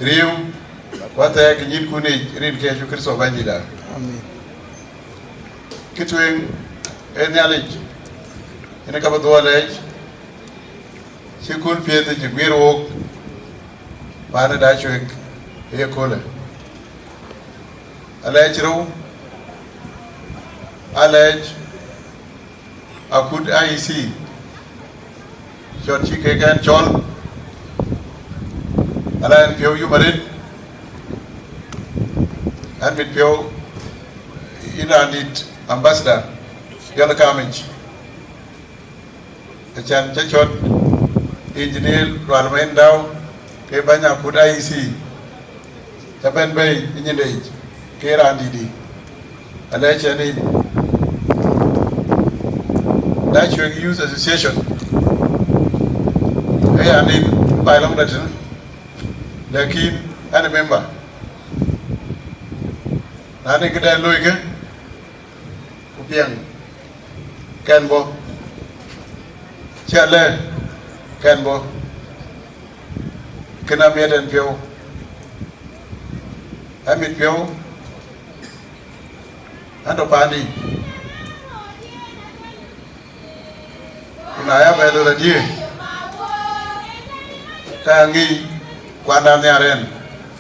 riëëu, ku athɛɛk nyïnkun yic rin ke Yecu Kërtho Bɛ̈nydïïtda. Amen. Kë tueŋ ee Nhialic, yen ka bï dhuɔl lɛɛc, cï kööl piɛth cï guiir wook, paan ë da cuek ë ye köölë. Alɛɛc rou, alɛɛc akut I E C, cɔt cï kek ɛn cɔl, ala ɛn piɔ̈u yum arëët, ɛn mit piɔ̈u yïn raandït ambassador, jɔl kamic. Acan ca cɔt engineer Lual Mayen Dau, ke bɛ̈ny akut I E C, ca bɛ̈n bɛ̈i ë nyinde yic, ke raandït dï, alɛɛc ɛn yïn. Da cuek Youth Association, ee ya nin baai lɔŋ da tënë, lakin ɛn ë member. Na nin këdɛn looi kë, ku piɛŋ, kɛn bɔ̈, cia lɛ̈k, kɛn bɔ̈, kën a miɛt ɛn piɔ̈u, amit piɔ̈u, ɛn tɔ̈ paandï. Ku na ya bɛ lɔ ladiëë, ka ya ŋic kuanda nhiar ɛn,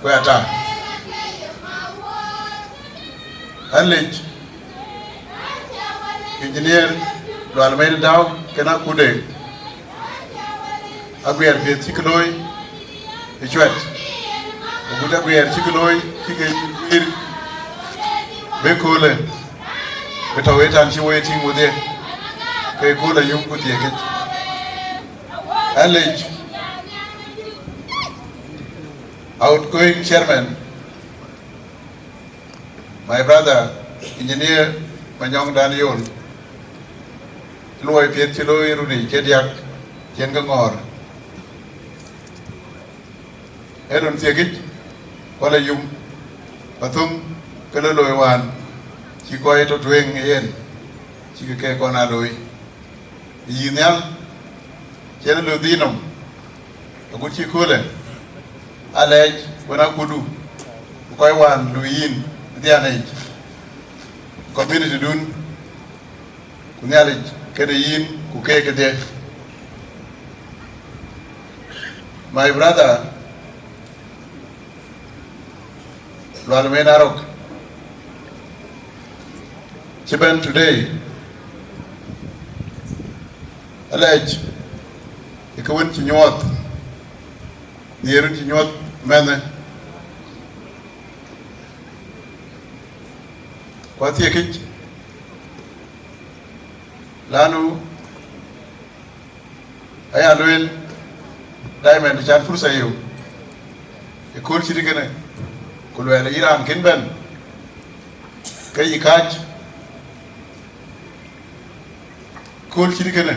ku ya ta. Ɛn lec engineer Lual Mayen Dau kën akude, aguiɛɛr piɛth cï kë looi ë cuɛt, agut aguiɛɛr cï kë looi cï ke guiir, bï köölë bï tɔ̈u ë tan cï woi tïŋ wodhie, ke kööl ayum ku thiekic. Ɛn lec outgoing chairman, my brother engineer Manyɔŋ Daniel, luɔi piɛth cï looi runi ke diäk cien ke ŋɔɔr. Ee run thiekic, ku ala yum, ba thöŋ ke lɔ looi wään cï kɔc tɔ̈ tueŋ ë yen, cï ke kek kɔn aa looi. Yïn nhial, cïn lɔ dhil nɔm, agut cï köölë, alɛɛc wën akudu, ku kɔc wään luui yïn ë dhian yic, community dun, ku Nhialic këde yïn ku keek kedhie. My brother Lual Mayen Arok, cï bɛ̈n today, alɛɛc ë kë wën cï nyuɔɔth, nhiëër wën cï nyuɔɔth mɛnhë, ku athiekic, lanu aya lueel, daimɛn të can fursa yeu ë kööl cït kënë, ku luɛɛl ayï raan kën bɛ̈n ke yï kääc, kööl cït kënë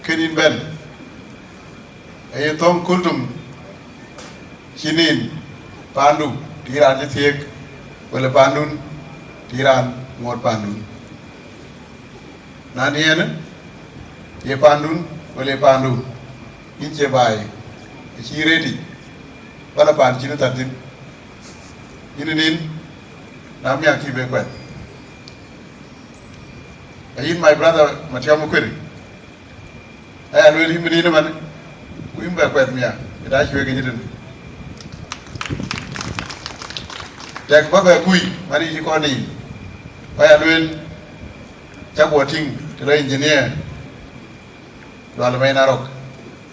kën yïn bɛ̈n, aye thɔ̈ŋ kööl töŋ cïn yïn paandu, të yï raan cï thiëëk, wala paandun, të yï raan ŋoot paandun. Na në yen, ye paandun wala ye paandu, yïn cie baai, acï rëëtic, bala paan cïn thar thïn, yïn nin, na miäk cï be kuɛth. Ayïn my brother Matiɔm Kuëri, aya lueel yïn bï nin ëmën, ku yïn bɛ kuɛth miäk, ë da cuëëk yic tënë. Tɛk bä bɛ kuc, man yï cï kɔn nin, ku aya lueel, cä guɔ tïŋ të lɔ engineer Lual Mayen Arok,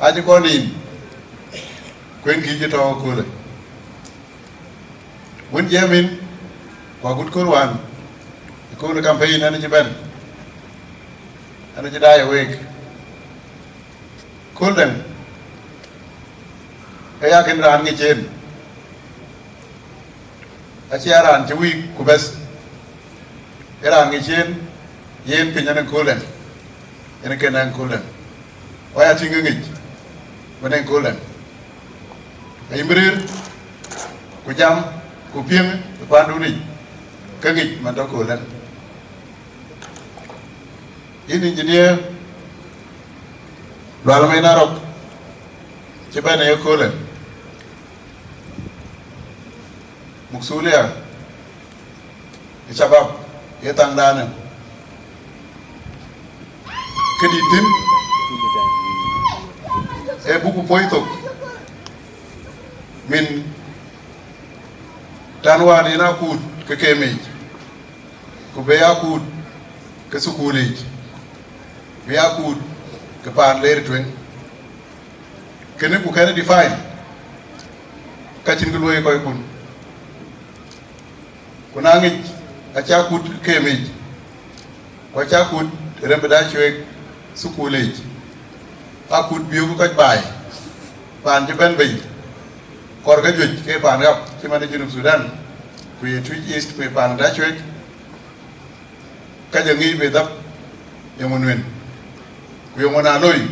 acï kɔn nin, kuen kï cï tɔ̈u ëköölë. Wën jiɛɛm yïn, ku agut kööl wään, ëköölë campaign ɛn cï bɛ̈n, ɛn cï daai ë week. Kööl dɛ̈ŋ, ee ya kën raan ŋic en, acie raan cï wïïk ku bɛ̈th, ee raan ŋic en, yen piny ɛn ë kööl dɛ̈ŋ, yen kën ɛn kööl dɛ̈ŋ. Ku aya tïŋ ke ŋic, wën ë kööl dɛ̈ŋ. Ayï bï rëër, ku jam, ku piɛŋ ë paandun yic, ke ŋic man tɔ̈ köölë. Yïn engineer Lual Mei Narok, cï bɛ̈n ë köölë, muksulia ë shabab, ye thaŋdaanë, këdït thïn, ee buk puɔ̈i thok, min tän wään yen akuut ke kemic, ku be akuut ke thukulic, be akuut ke paan leer tueŋ. Kënë ku kɛn define, ka cïn kë luɔi kɔckun. Ku na ŋic, acä kut kemic, ku acä kut rem bï daa cueek thukulic, akut biöök kɔc baai, paan cï bɛ̈n bei, kɔr ke juëc ke paan ɣap cï man ë Junub Thudan, ku ye Twic East, ku ye paan ë daa cueek, ka jɔ ŋic bï dhap yeŋö nuën, ku yeŋö na loi,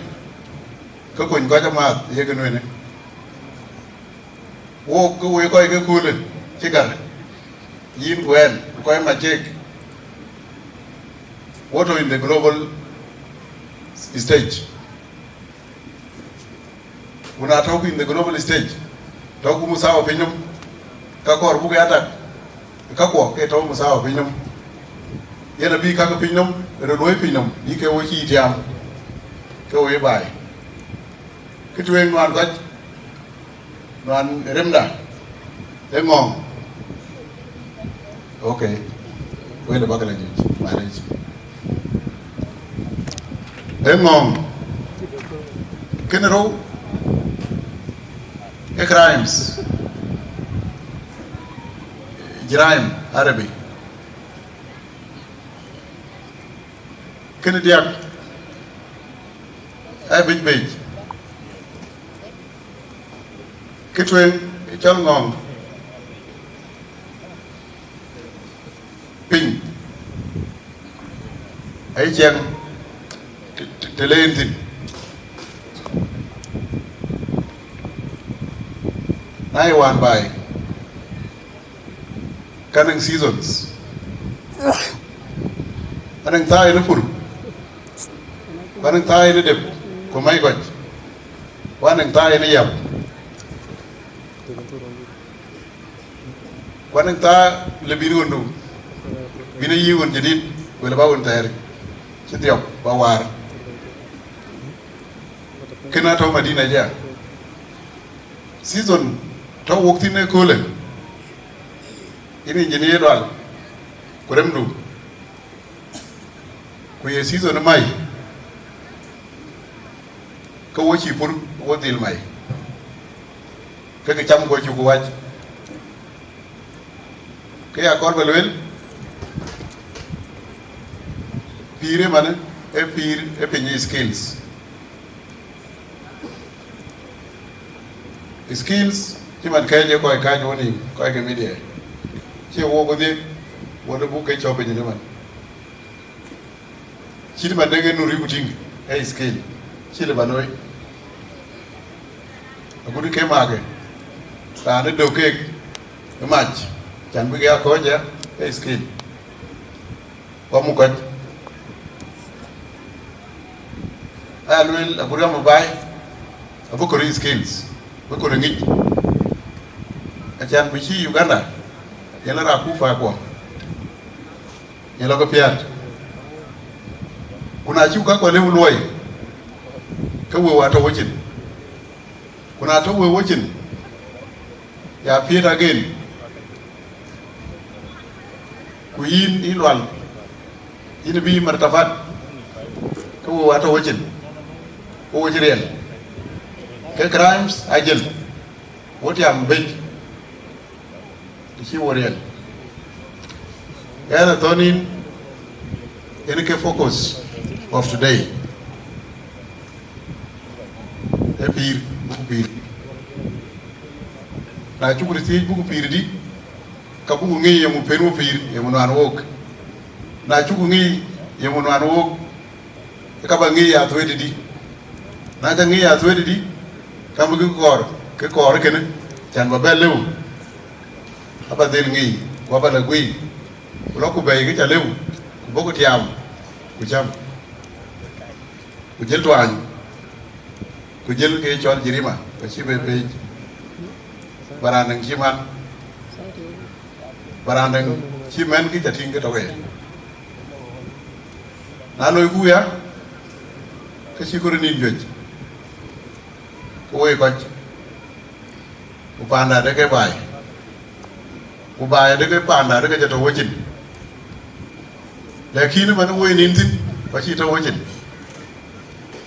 ke kony kɔc amääth ye ke nuënë. Wok ke woi kɔc ke köölë cï gär, yïn ku ɛn, ku kɔc mac keek, wo tɔ̈ in the global stage. Ku na tɔ̈u in the global stage, tɔ̈u ku musawa pinynhom, ka kɔɔr buk ya tak, ka kuɔ ke tɔ̈u musawa pinynhom. Yen abï kake pinynhom, röt luɔi pinynhom, bï ke wo cïï tiaam, ke wo ye baai. Kë tueŋ nuan kɔc, nuan remda, ë ŋɔ̈ɔ̈ŋ. Ok. Wël ë bäk la juëc, malec. Ë ŋɔ̈ɔ̈ŋ. Kënë rou, ë crimes. Jiraim, Arabi. Kënë diäk, ë bic bic. Kë tueŋ ë cɔl ŋɔ̈ɔ̈ŋ, piny, aye ciɛŋ të, të, të leen thïn. Na ye wään baai, ka nɔŋ seasons. Anɔŋ thaa yen ë pur, ku anɔŋ thaa yen ë dep, ku mac kɔc, ku anɔŋ thaa yen ë yäp. Ku anɔŋ thaa le bïn ɣöndu, bïn ayï ɣön jadid, wël ba ɣön thɛɛr cï dhiɔp ba waar. Kënë atɔ̈u Madina aya. Season tɔ̈ wok thïn ëköölë, yïn engineer Lual, ku remdu, ku ye season ë mai, ke wo cïï pur, wo dhil mai, ke ke cam ku acuk wac. Ke ya kɔɔr ba lueel, pïïr ëmanë, ee pïïr ë piny ë skills. Skills cï man kɛ̈ɛ̈c ë kɔc kääc wo nïïm, kɔc ke media, cie wok wedhie, wo de buk ke cɔ̈p piny ëmën. Cït man dek en nu rïïu tïŋ, ee skill, cï lë ba looi. Agut ke maake, raan ë dök keek ë mac, can bï ke ya kɔ̈ɔ̈c ya, ee skill. Wa muk kɔc. Aya lueel agut ya mobile, abï kɔɔr skills, bï kɔɔr ŋic. Acan bï cï Uganda, yen la raku fa kuɔ, yen la ke piaat. Ku na cï ka kuɔ lëu luɔi, ke wëu atɔ̈ wecin. Ku na tɔ̈ wëu wecin, ya piɛ̈t again. Ku yïn, yïn Lual, yïn bï martafat, ke wëu atɔ̈ wecin, ku wec riɛl. Ke crimes ajël, wo tiam bec, të cï wo riɛl. Ɣɛn athɔ̈n yïn, yen ke focus of today. Ee pïïr, buku pïïr. Na cuk röt thiëëc buku pïïr dï, ka buku ŋic yeŋö pen wo pïïr, yeŋö nuan wook. Na cuk ŋic yeŋö nuan wook, ka ba ŋic ya thuëëc dï. Na ca ŋic ya thuëëc dï, ka bï kë kɔɔr, kë kɔɔr kënë, Can ba bɛ lëu, aba dhil ŋic, ku aba la guiir, ku lɔ ku bɛ̈i kë ca lëu, ku bɔ̈ ku tiaam, ku cam, ku jël tuaany, ku jël kë cɔl jirima, ku cï bɛ pec, ba raan däŋ cï man, ba raan däŋ cï mɛn kë ca tïŋ kë tɔ̈ wei. Na loi ku ya, ke cï kɔɔr nïn juëc, ke woi kɔc, ku paanda de ke baai, ku baai de ke paanda de ke ca tɔ̈ wecin. Lakin man woi nïn thïn, ku acï tɔ̈ wecin.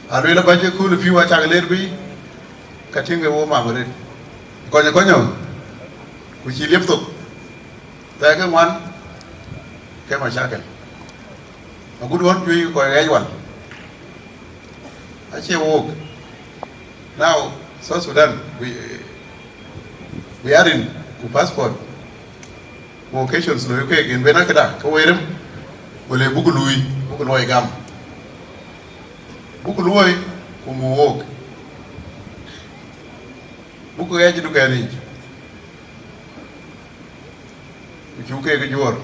A lueel abäc ke kööl pïu acak leer bï, ka tïŋ ke wo mam arëët. Kɔny kɔnyɔ, ku cï liep thok, thɛɛk ke ŋuan, ke macakël. Agut ɣɔn juëc kɔc ɣɛɛc wal, acie wook. Now, South Sudan, we, we are in, ku passport, ku occasions loi keek, yen ben akëda, ke woi rem, ku le buk luui, buk luɔi gam. Buk luɔi, ku mu wook. Buk ɣɛɛc dukɛn yic, ku cuk keek juɔɔr.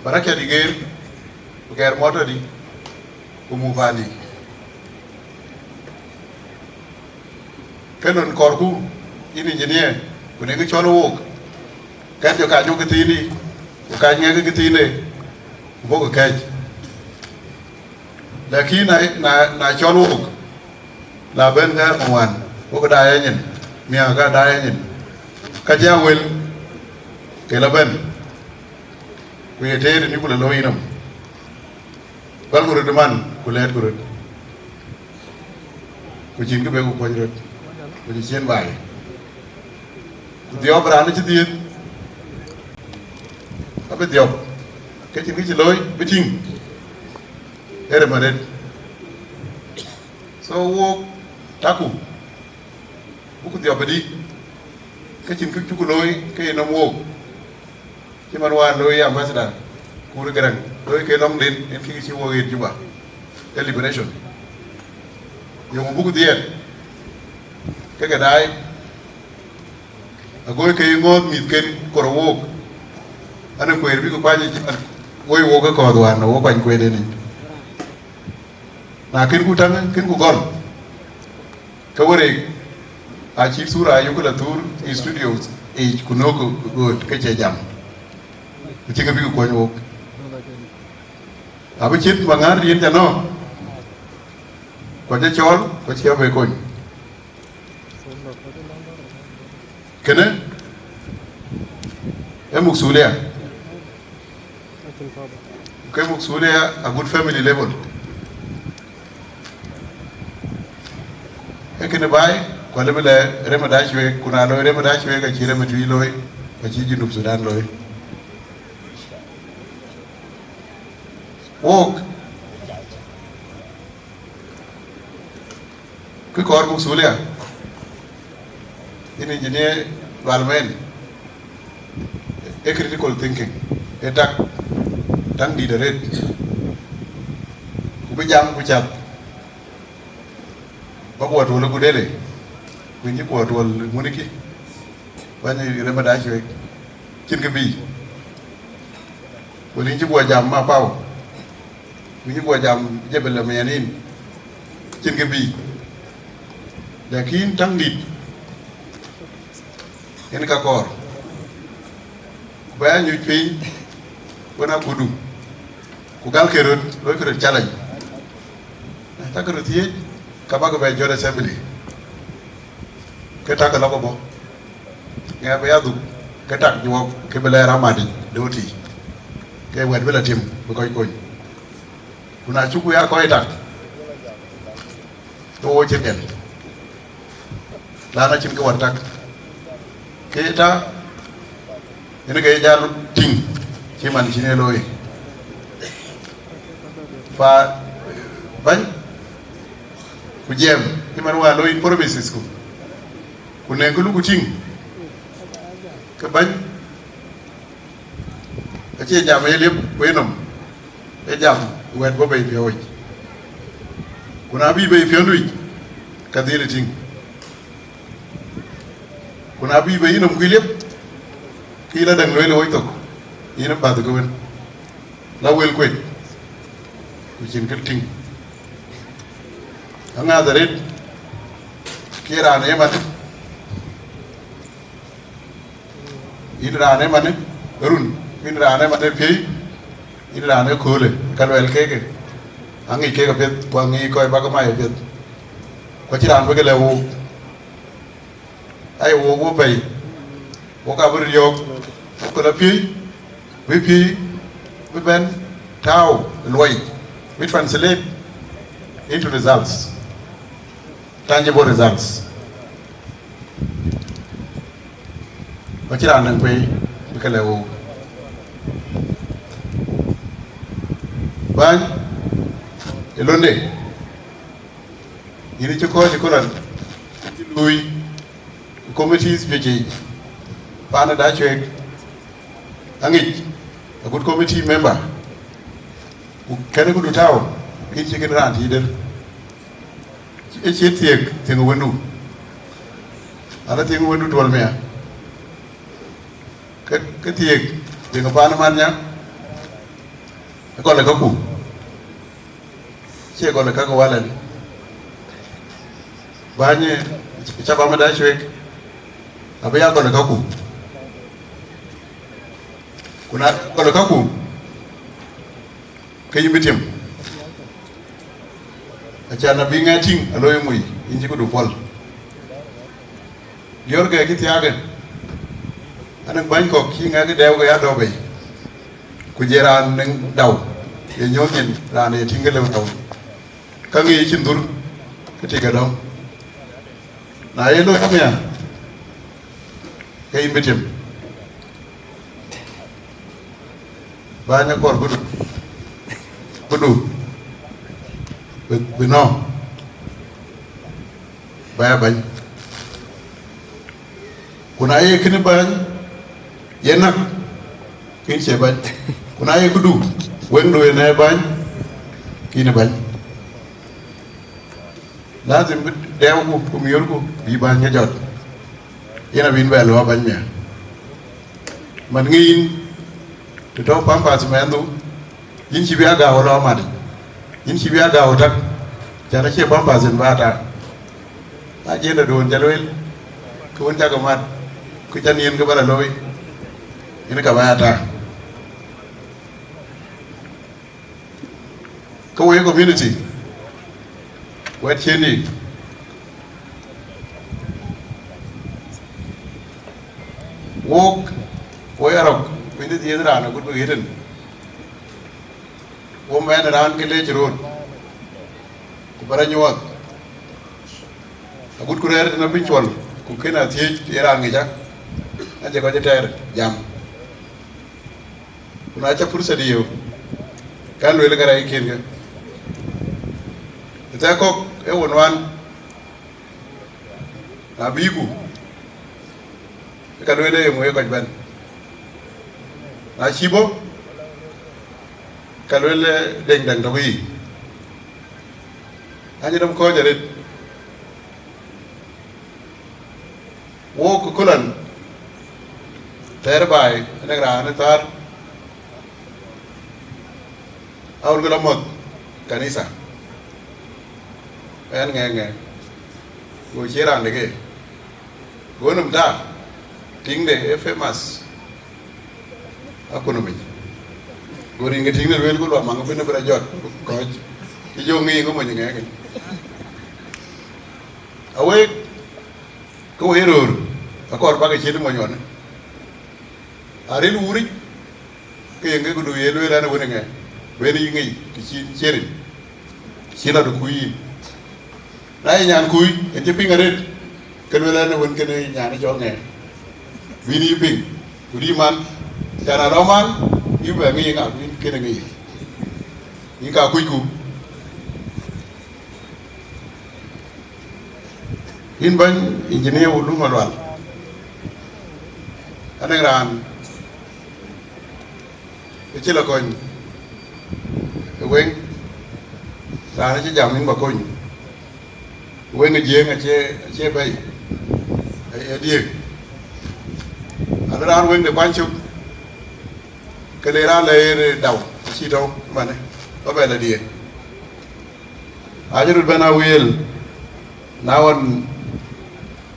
Ba rac adï geer, ku gɛɛr mɔtɔdï, ku mu paandï. Ke nɔn kɔɔrku, yïn engineer, ku në kë cɔl wook, kɛ̈t jɔ ka nyök kë thiindï, ku ka nyɛk kë thiinde, ku bɔ̈ kë kɛ̈c. Lakin na, na, na cɔl wook, la ben gäär ku ŋuan, wok daai anyin, miäk ka daai anyin, ka cï a wël, ke la ben, ku ye teer ni ku la looi nɔm. Gɔl ku röt man, ku lɛɛt ku röt, ku cïn kë be ku kuɔny röt, ku cï cien baai. Ku dhiɔp raan cï dhiëëth, abï dhiɔp, ke cïn kë cï looi, bï tïŋ, ee rem arëët. So wook, taku, buk dhiɔp ëdï, ke cïn kë cuk looi, ke ye nɔm wook. Cï man wään looi ambassador, Kur Garaŋ, looi ke lɔŋden, en kï cï wok ɣet Juba, ee liberation. Yöŋ buk dhiɛɛt, ke ke daai, agoi ke ye ŋɔ̈ɔ̈th mïthken kor wook, anë kueer bï ke kuany ë cï man woi wook ke kɔ̈ɔ̈th wään, wo kuany kueer en yic. Na kën ku täŋ, kën ku gɔl, ke wërëk, acï thura ayuk la thur ë studios yic, ku nöök gööt ke cie jam, ku cï ke bï ke kuɔny wok. Abï cït maŋäär yen ca nɔ̈k, ku acä cɔɔl, ku acï abï kony. Kënë ee muksulia, ke muksulia a good family level. Ee kënë baai, ku alë bï lɛ rem ë dac wek, ku na loi rem ë dac wek, acï rem ë tui looi, ku acï Junub Sudan looi. Wok, kë kɔɔr muksulia, yïn engineer Lual Mɛn, ee critical thinking, ee tak, taŋ dït arëët, ku bï jam ku cath, ba guɔ tuɔl ë Gudele, ku yïn cï guɔ tuɔl ë Muniki, bäny rem ë dac wek, cïn kë bï, ku yïn cï guɔ jam Mapau, ku yïn cï guɔ jam Jebel Mianin, cïn kë bï. Lakin taŋ dït, yen ka kɔɔr, ku ba ya nyuc piny wën akudu, ku gal ke röt, loi ke röt challenge. Na tak röt thiëëc, ka bäk bɛ jɔt assembly, ke tak lɔ ke bɔ̈, ŋɛk bï ya dhuk, ke tak juɔk, ke bï lɛɛr amadic dööt yiic, ke wɛ̈t bï la tim bï kɔc kony. Ku na cuk ya kɔc tak, ke wo cï gɛl, lan acïn ke wär tak, ke ta, yen ke jal tïŋ, cï man cïn e looi. Fa bäny, ku jiɛɛm, cï man wään looi promises ku, ku nɛŋ kë luk ku tïŋ, ke bäny, acie jam ë liep wei nɔm, ee jam wɛ̈t bɔ̈ bei piɔ̈ɔ̈c. Ku na bï bei piɔ̈ndu yic, ka dhil ë tïŋ. Ku na bï bei yïnɔm kuï liep, kë yï la däŋ lueel ë wec thok, yïn ë bath ke wën, la wël kuec, ku cïn kë tïŋ. Aŋääth arëët, kë raan ë man, yïn raan ë man ë run, yïn raan ë man ë piëëi, yïn raan ë köölë, ka luɛl kekë, aŋic kek apiɛth, ku aŋic kɔc bä ke mac apiɛth, ku acïn raan bï ke lɛ̈k wook. Aye wook wo bɛ̈i, wok abï riɔ̈ɔ̈k, wok ke la piëëi, bï piëëi, bï bɛ̈n tääu luɔi, bï translate into results, tangible results. Ku acïn raan däŋ pei bï ke lɛ̈k wook. Bäny ë londe, yïn cï kɔc ë kölan, cï luui, committees juëc yiic, paan ë Dacueek, aŋic, a good committee member, ku kënë këdu tääu, kïn cï kën raan tïï der. Ë cie thiëëk thiëŋ ë wëndu, ala thiëŋ ë wëndu tuɔl mia, ke, ke thiëëk thiëŋ ë paan ë man nya, ë gɔl ë käku, cie gɔl ë käku walɛn. Bäny ë cabam ë Dacueek, abï ya gɔl ë käku, ku na gɔl ë käku, ke yïn bï tiëm, acan abï ŋɛk tïŋ aloi mui, yïn cï këdu puɔl. Diɔ̈ɔ̈rkë cï thiaakë, anëŋ bäny kɔ̈k cï ŋɛk dɛɛu ke ya dɔ̈u bei, ku jɛ raan nɛŋ dau, ye nyuɔ̈th nyin raan ye tïŋ ke lëu dau, ka ŋic cïn dhur, ke tik ke dɔ̈ŋ. Na ye loi mia, ke yïn bï tiëm. Bäny akɔɔr bï du, bï du, bï, bï nɔ̈k, bä ya bäny. Ku na ye kënë bäny, ye näk, kën cie bäny. Ku na ye këdu, weŋdu yen ee bäny, kën ë bäny. Lazim bï dɛɛuku ku miöörku bï bäny ke jɔt. Yen abï yïn bɛ lɔ bäny mia. Man ŋic yïn, të tɔ̈ pampas mɛnhdu, yïn cï bï a gääu lɔ mat, yïn cï bï a gääu tak, cän acie pampas yen bä a tak. Ajenda duön ca lueel, ke wën cakë mat, ku ca niɛn ke bä la looi, yen ka bä a tak. Ke wek community, wɛ̈t cïn yic, wok, wok arɔ̈k, wënde dhiëëth raan agut bï ɣet en, wo mɛn raan ke leec röt, ku bä rɔ nyuɔɔth, agut ku rɛ̈ɛ̈r tënë bï cuɔl, ku kën a thiëëc ye raan ŋic a, acie kɔc ë tɛɛr jam. Ku na cä pursa diëëu, kan lueel kärɛc kiɛ̈n ke. Ë thɛɛr kɔ̈k ee wun wään, na bïïku, ke ka lueel ee yeŋö ye kɔc bɛ̈n. Na cï bɔ̈, ka lueel ee deŋ däŋ tɔ̈ ke yiic. Anyï dɔm kɔ̈ɔ̈c arëët. Wok ë kölan, thɛɛr baai, ënɛk raan ë thäär, aɣör ke lɔ mɔ̈th kanitha, ɛn ŋɛk ŋɛk, go cie raan deke, go nɔm ta, tiŋde ë famous, akun ë mec, go rin ke tiŋde lueel, ku luɔm maŋ bïn bï rɔ jɔt kɔc, cï jɔ ŋic ŋö mony ŋɛk. Awek, ke wek röör, akɔɔr bäk ë ciët mony ɣɔn, aril wuric, ke yen ke këdu ye lueel ɛn ë wën ë ŋɛk, ben yï ŋic të cï cierin, cï lɔ të kuc yïn. Na ye nyan kuc, en cï piŋ arëët, ke lueel ɛn ë wën kënë nyan ë cɔl ŋɛk, bïn yï piŋ, ku dï man, can alɔ man, yï bɛ ŋic ŋa, bïn kënë ŋic, yïn ka kucku. Yïn bɛ̈ny engineer Wuluma Lual, anɛŋ raan ë cï lɔ kony ë weŋ, raan ë cï jam yïn bä kony. Weŋ ë Jiëëŋ acie, acie bɛ̈i, aye diëëk. An raan wëŋde kuany cök, ke le raan lɛɛr dau, acï tɔ̈u manë, ba bɛ lɔ diëër. Acï röt bɛ̈n a wël, na ɣɔn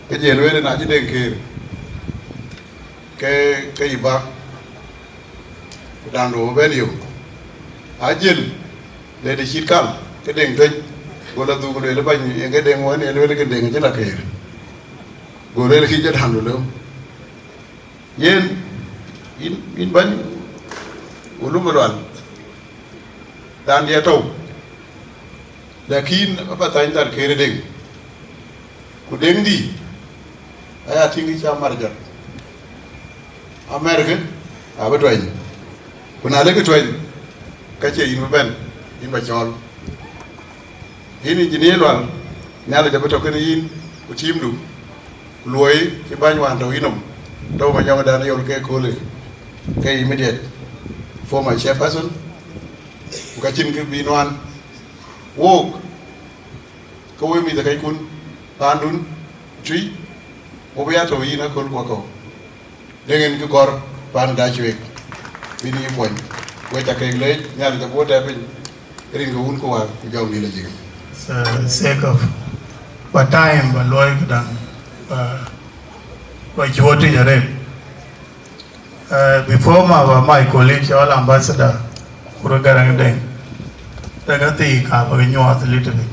ke jël wël, na cï Deŋ keer, ke, ke yï bä, ku daŋdu bɛ̈n yök. A jël, le të cït kal, ke Deŋ tuec, go lɔ dhuk lueel bäny, yen ke Deŋ wën, ye lueel ke Deŋ acï lɔ keer. Go lueel kï jɔ daŋdu lëu. Yen, yïn, yïn bäny, wulu Malual, raan diɛ̈ tɔ̈u, lakin aba thany thar keer ë Deŋ. Ku Deŋdï, aya tïŋ cä mar jɔt. Amɛ̈rkë, abï tuɛny. Ku na lëkï tuɛny, ka cie yïn bï bɛ̈n, yïn ba cɔɔl. Yïn Engineer Lual, Nhialic abï tɔ̈ kënë yïn ku tiimdu, ku luɔi cï bäny wään tɔ̈u yïnɔm, tɔ̈u Manyɔŋdan Yol ke köölë, ke immediate former chairperson, ku ka cïn kë bï nuan. Wook, ke wek mïth ë kɛckun, paandun, tui, wo bï ya tɔ̈u yïn aköl ku akɔ̈u. Deŋ en kë gɔ̈r paan Dacuek, bï yï kuɔny. Wek ca kek leec, Nhialic abï wo tɛ̈ɛ̈u piny, rin ke wun ku wäär, ku jɔŋdït lɔ jik. Uh, sake of, ba time ba luɔi këdäŋ, ba, ba cuɔt tïc arëët. Uh, before ma ba my colleague cɔl Ambassador Kur Garaŋ Deŋ, rɛ̈k athii ka ba ke nyuɔɔth a little bit.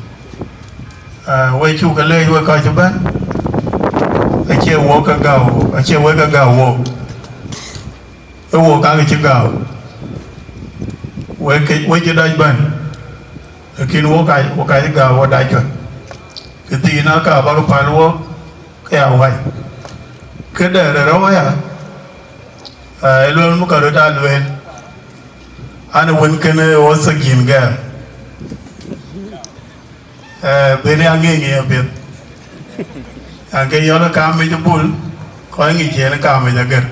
Uh, we cuk ke leec wek kɔc ëbɛ̈n, acie wok ke gäu, acie wek ke gäu wok. Ee wok kake cï gäu. Wek ke, wek cï dac bɛ̈n. Lakin wok ka, wok ka cï gäu wok dac cuɛt. Kë thiin aka ba ke päl wok, ke ya wäc. Këde rɛ̈ɛ̈r rɔ̈u aya, aa, ë luel muk ka röt aa lueel. An, ë wën kënë ɣöth thok yïn gɛ̈ɛ̈r. Eh, ben ya ŋic ŋic apiɛth. An ke yɔl kaamic bul, kɔc ŋic yen kaamic agër.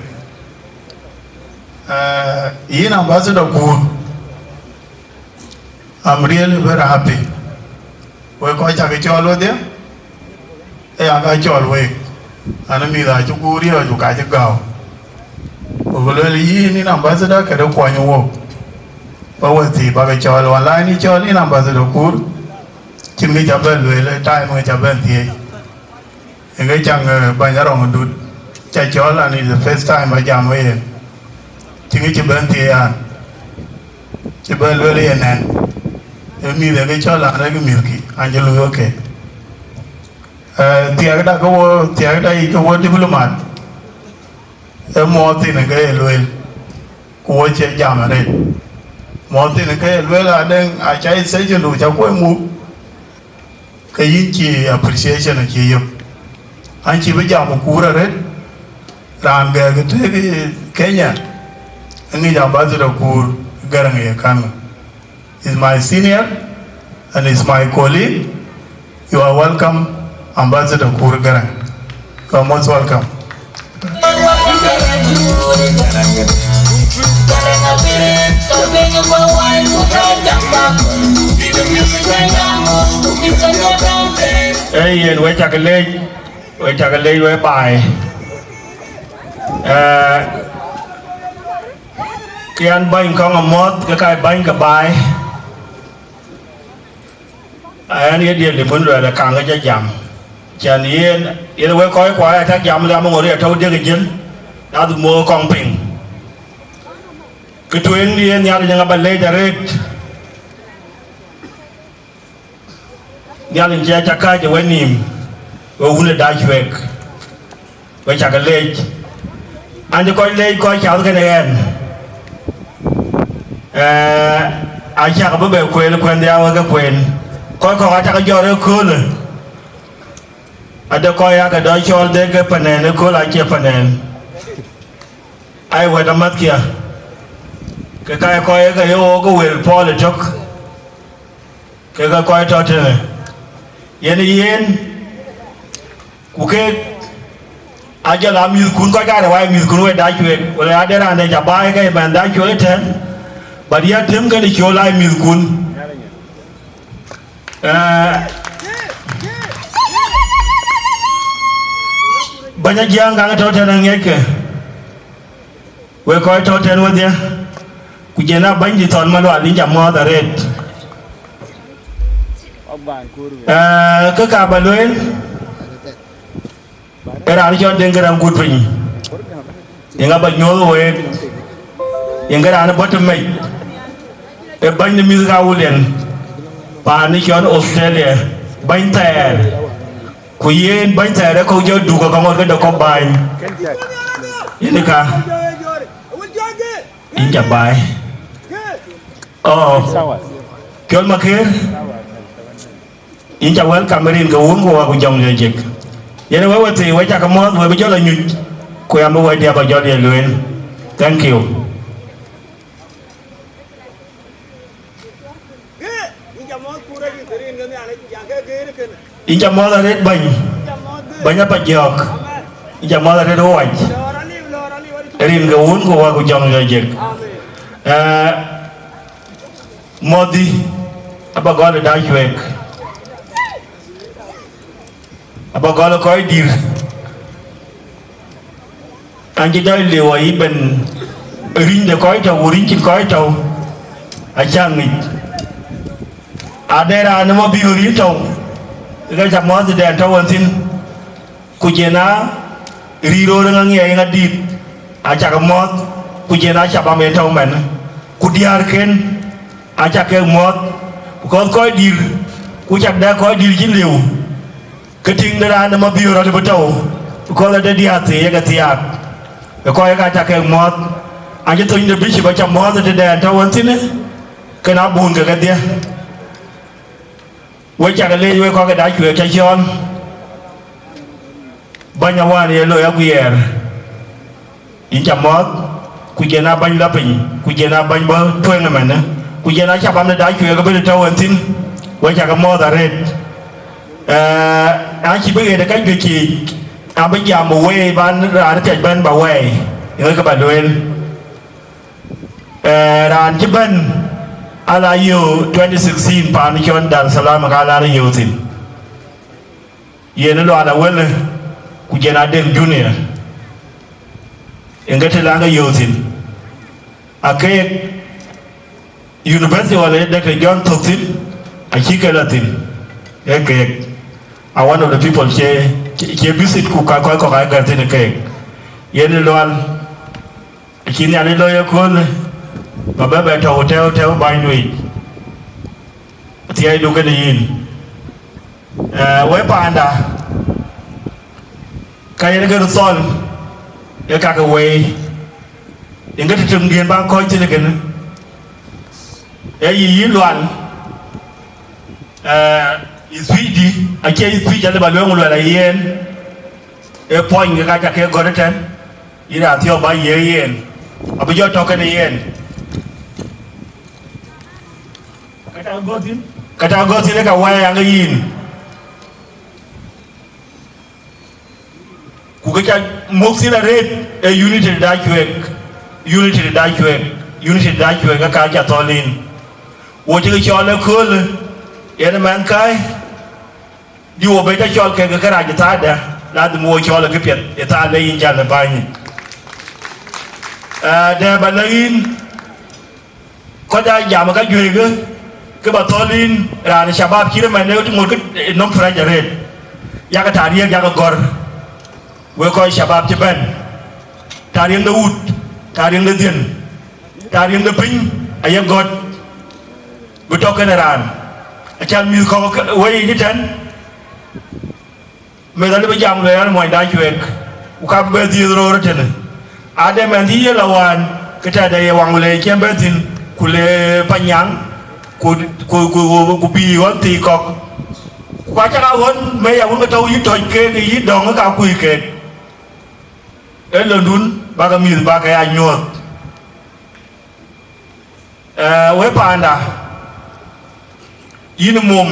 Eh, yïn Ambassador Kur, I'm really very happy. Wek kɔc cak cɔl wedhie, ë ya ka cɔl wek. An mïth acï guur riɔ̈ɔ̈c ku ka cï gäu. Ku luel yïn, yïn Ambassador, këde kuɔny wok. Ba we thii ba ke cɔl, wala yïn cɔl yïn Ambassador Kur. Cïn kë ca bɛ̈n lueel, ë time kë ca bɛ̈n thiëëc. Ë kë caŋ, eh, bäny Arɔŋ Dut, ca cɔl, and it's the first time ba jam ë yen. Cïn kë cï bɛ̈n thiëëc an, cï bɛ̈n lueel ë yen nɛn. Ë mïth ë kë cɔl an, ë kë mïthkï, an cï luui, okay. Eh, thiɛkda ke wo, thiɛkda yic ke wo diplomat. Ë muɔɔth thïn ke ye lueel, ku wo cie jam arëët. Muɔɔth thïn ke ye lueel adeŋ, aca session du ca kuɔc muk, ke yïn cï appreciation acï yök. An cï bï jam Kur arëët, raan gɛɛk tëëk Kenya, aŋic Ambassador Kur Garaŋ ye kan. Is my senior and is my colleague. You are welcome, Ambassador Kur Garaŋ. You are most welcome. Ee yen, we cak leec, we cak leec, we baai. Eh, ke an bäny kɔŋ amuɔ̈th, ke ka bäny ke baai. Ɣɛn ye diël de bun luɛɛl ë kaŋ ke jɔ jam. Cän yen, yen wek kɔc kuɔ aya tak jam, jam ŋor ya tɔ̈u dek jël, adhu mo kɔŋ piŋ. Kë tueŋ de yen Nhialic ŋa ba leec arëët. Nhialic cie ca kääc ë wenïïm, we wun ë Dacuek. We cak leec. An cï kɔc leec kɔc cath kënë ɣɛn. Eh, acak bï bɛ kueel kuɛn dhiau ke kueen. Kɔc kɔ̈k acak jɔt ëköölë. Ade kɔc ake dɔ cɔl de ke panɛn ëkööl acie panɛn. Ai wɛ̈t amäthkia. Ke ka kɔc ke ye wok ke wel Paul ëtök. Ke ke kɔc tɔ tënë. Yen yen, ku keek, ajɔl a mïthkun kɔc kaarë wai mïthkun wek Dacuek, wala ade raan de ca baai ke mɛn Dacuek ëtɛ̈n, but ya tëm kënë col ai mïthkun. Eh, bäny Ajiëŋ kaŋ tɔ tënë ŋiɛckë. Wek kɔc tɔ̈ tɛ̈n wedhie, ku jɛn a bɛ̈nydït Thɔn Malual, yïn ca muɔ̈ɔ̈th arëët. Ee, kë ka ba lueel, ee raan cɔl Deŋ Garaŋ Kut Piny, yen aba nyuɔ̈th week, yen ke raan bɔ̈ tëmec, ee bɛ̈ny de mïth ka Wulian, paan ë cɔl Australia, bɛ̈ny thɛɛr, ku yen bɛ̈ny thɛɛr ë kɔ̈u jɔ duk ë ka ŋot ke de kɔ̈k bäny. Yen ka, yïn ca baai. Oh, Piɔl Makër, yïn ca welcome rin ke wun ku wä ku jɔŋ jɔ jek. Yen we we thii, we ca ke muɔ̈ɔ̈th, we bï jɔl anyuc, ku yam bï we diäk ba jɔl ye lueel. Thank you. Yïn ca muɔ̈ɔ̈th arëët bäny, bäny apa jɔ̈ɔ̈k. Yïn ca muɔ̈ɔ̈th arëët ɣɔc, rin ke wun ku wä ku jɔŋ jɔ jek. Ee, muɔ̈ɔ̈th dï, aba gɔl ë Dacuek, aba gɔl ë kɔc dïr. An cï dɔc liu ayï ben, riny de kɔc tɔ̈u, ku riny cïn kɔc tɔ̈u, acä ŋic. Ade raan ë Mabiöör yïn tɔ̈u, ke ca muɔ̈ɔ̈th dɛn tɔ̈u ɣɛn thïn, ku jɛn a rïïr roor ë ŋa ŋiɛc ŋa dït, acä ke muɔ̈ɔ̈th, ku jɛn a cabam yen tɔ̈u mɛn, ku diäärken acä ke muɔ̈ɔ̈th, because kɔc dïr, ku cak dɛ kɔc dïr cï liu. Ke tiŋ de raan de Mabiöör rɔt bï tɔ̈u, because ade diäär thii ye ke thiaak. Ë kɔc ka ca kek muɔ̈ɔ̈th, an cï thöny de bicip aca muɔ̈ɔ̈th ë tëdɛn tɔ̈u ɣɛn thïn, ken abun ke kedhie. We cak leec wek kɔc ke Dacuek ca cɔɔl, bäny awään ye loi aguiɛɛr. Yïn ca muɔ̈ɔ̈th, ku jɛn a bäny lɔ piny, ku jɛn a bäny bɔ̈ tueŋ ëmënë, ku jɛn a cabam de Dacuek abï tɔ̈u ɣɛn thïn, we ca ke muɔ̈ɔ̈th arëët. Ee, an cï bï ɣet ë ka juëc yiic, an bï jam ë wëi ban raan piac bɛ̈n ba wɛɛi, yen ke ba lueel. Ee, raan cï bɛ̈n ala yöö twenty sixteen paan cɔl Dar es Salaam ka ala yöö thïn. Yen ë Lual Awël, ku jɛn Adeŋ Junior, yen ke të la ke yöö thïn. Akeek university ɣɔn ë Doctor John thök thïn, acï ke la thïn. Ee keek, a one of the people cie, cie, cie visit ku ka kɔc kɔ̈k aa gär thïn ë keek. Yen ë Lual, acï Nhialic looi ëköölë, ba bɛ bɛ tɔ̈u tɛ̈u tɛ̈u bäny luic. Athiɛɛidu kënë yïn. Ee, we paanda, ka yen ke röt thɔl, ee ka ke wëi, yen ke tëtëm diën ba kɔc thïn kënë. Ee yï yï Lual, ee, yï thuicdï, acie yï thuic alë ba lueŋ luɛl ayen, ee puɔny ke ka ca ke gɔ̈t ëtɛ̈n, yïn raan thiɔ̈k ba yiëë yen, abï jɔ tɔ̈ kënë yen. Ka ca gɔ̈t thïn, ka ca gɔ̈t thïn, ee ka wɛɛi aŋë yïn. Ku kë ca muk thïn arëët ee unity de Dacuek, unity de Dacuek, unity de Dacuek, ee ka ca thɔ̈l yïn. Wo cï ke cɔɔl ëköölë, yen ë mɛnhkäi, dï wo bɛ ca cɔl kek ke rac ë thaada, ladhim wo cɔl ë këpiɛth ë thaal de yïn can ë bäny. Ee, dɛ ba lɔ yïn, kɔc aa jam ë ka juëc, ke ba thɔ̈l yïn raan ë shabab cït ëmɛn ë ŋot ke nɔm pressure rate. Yakë taariëk yakë gɔ̈r, wek kɔc shabab cï bɛ̈n, taariëk de wut, taariëk de dhiën, taariëk de piny aye gɔ̈t, bï tɔ̈ kënë raan, acan mïth kɔ̈k wei yic ëtɛ̈n. Meth alë bï jam lueel an, muɔny Dacuek, ku ka bï bɛ dhiëëth roor tënë. Ade mɛnh cï ye la wään, ke tɛ̈dë ye Waŋ Wulei cï bɛ thïn, ku le Panyaŋ, ku, ku, ku, ku, ku bï ɣɔn thii kɔ̈k. Ku acak a ɣɔn, me ya wun ke tɔ̈u yï tɔ̈c keek, yï dɔ̈ŋ ka kuc keek. Ee londun, bäkë mïth bäkë ya nyuɔ̈th. Ee, we paanda, yïn mum,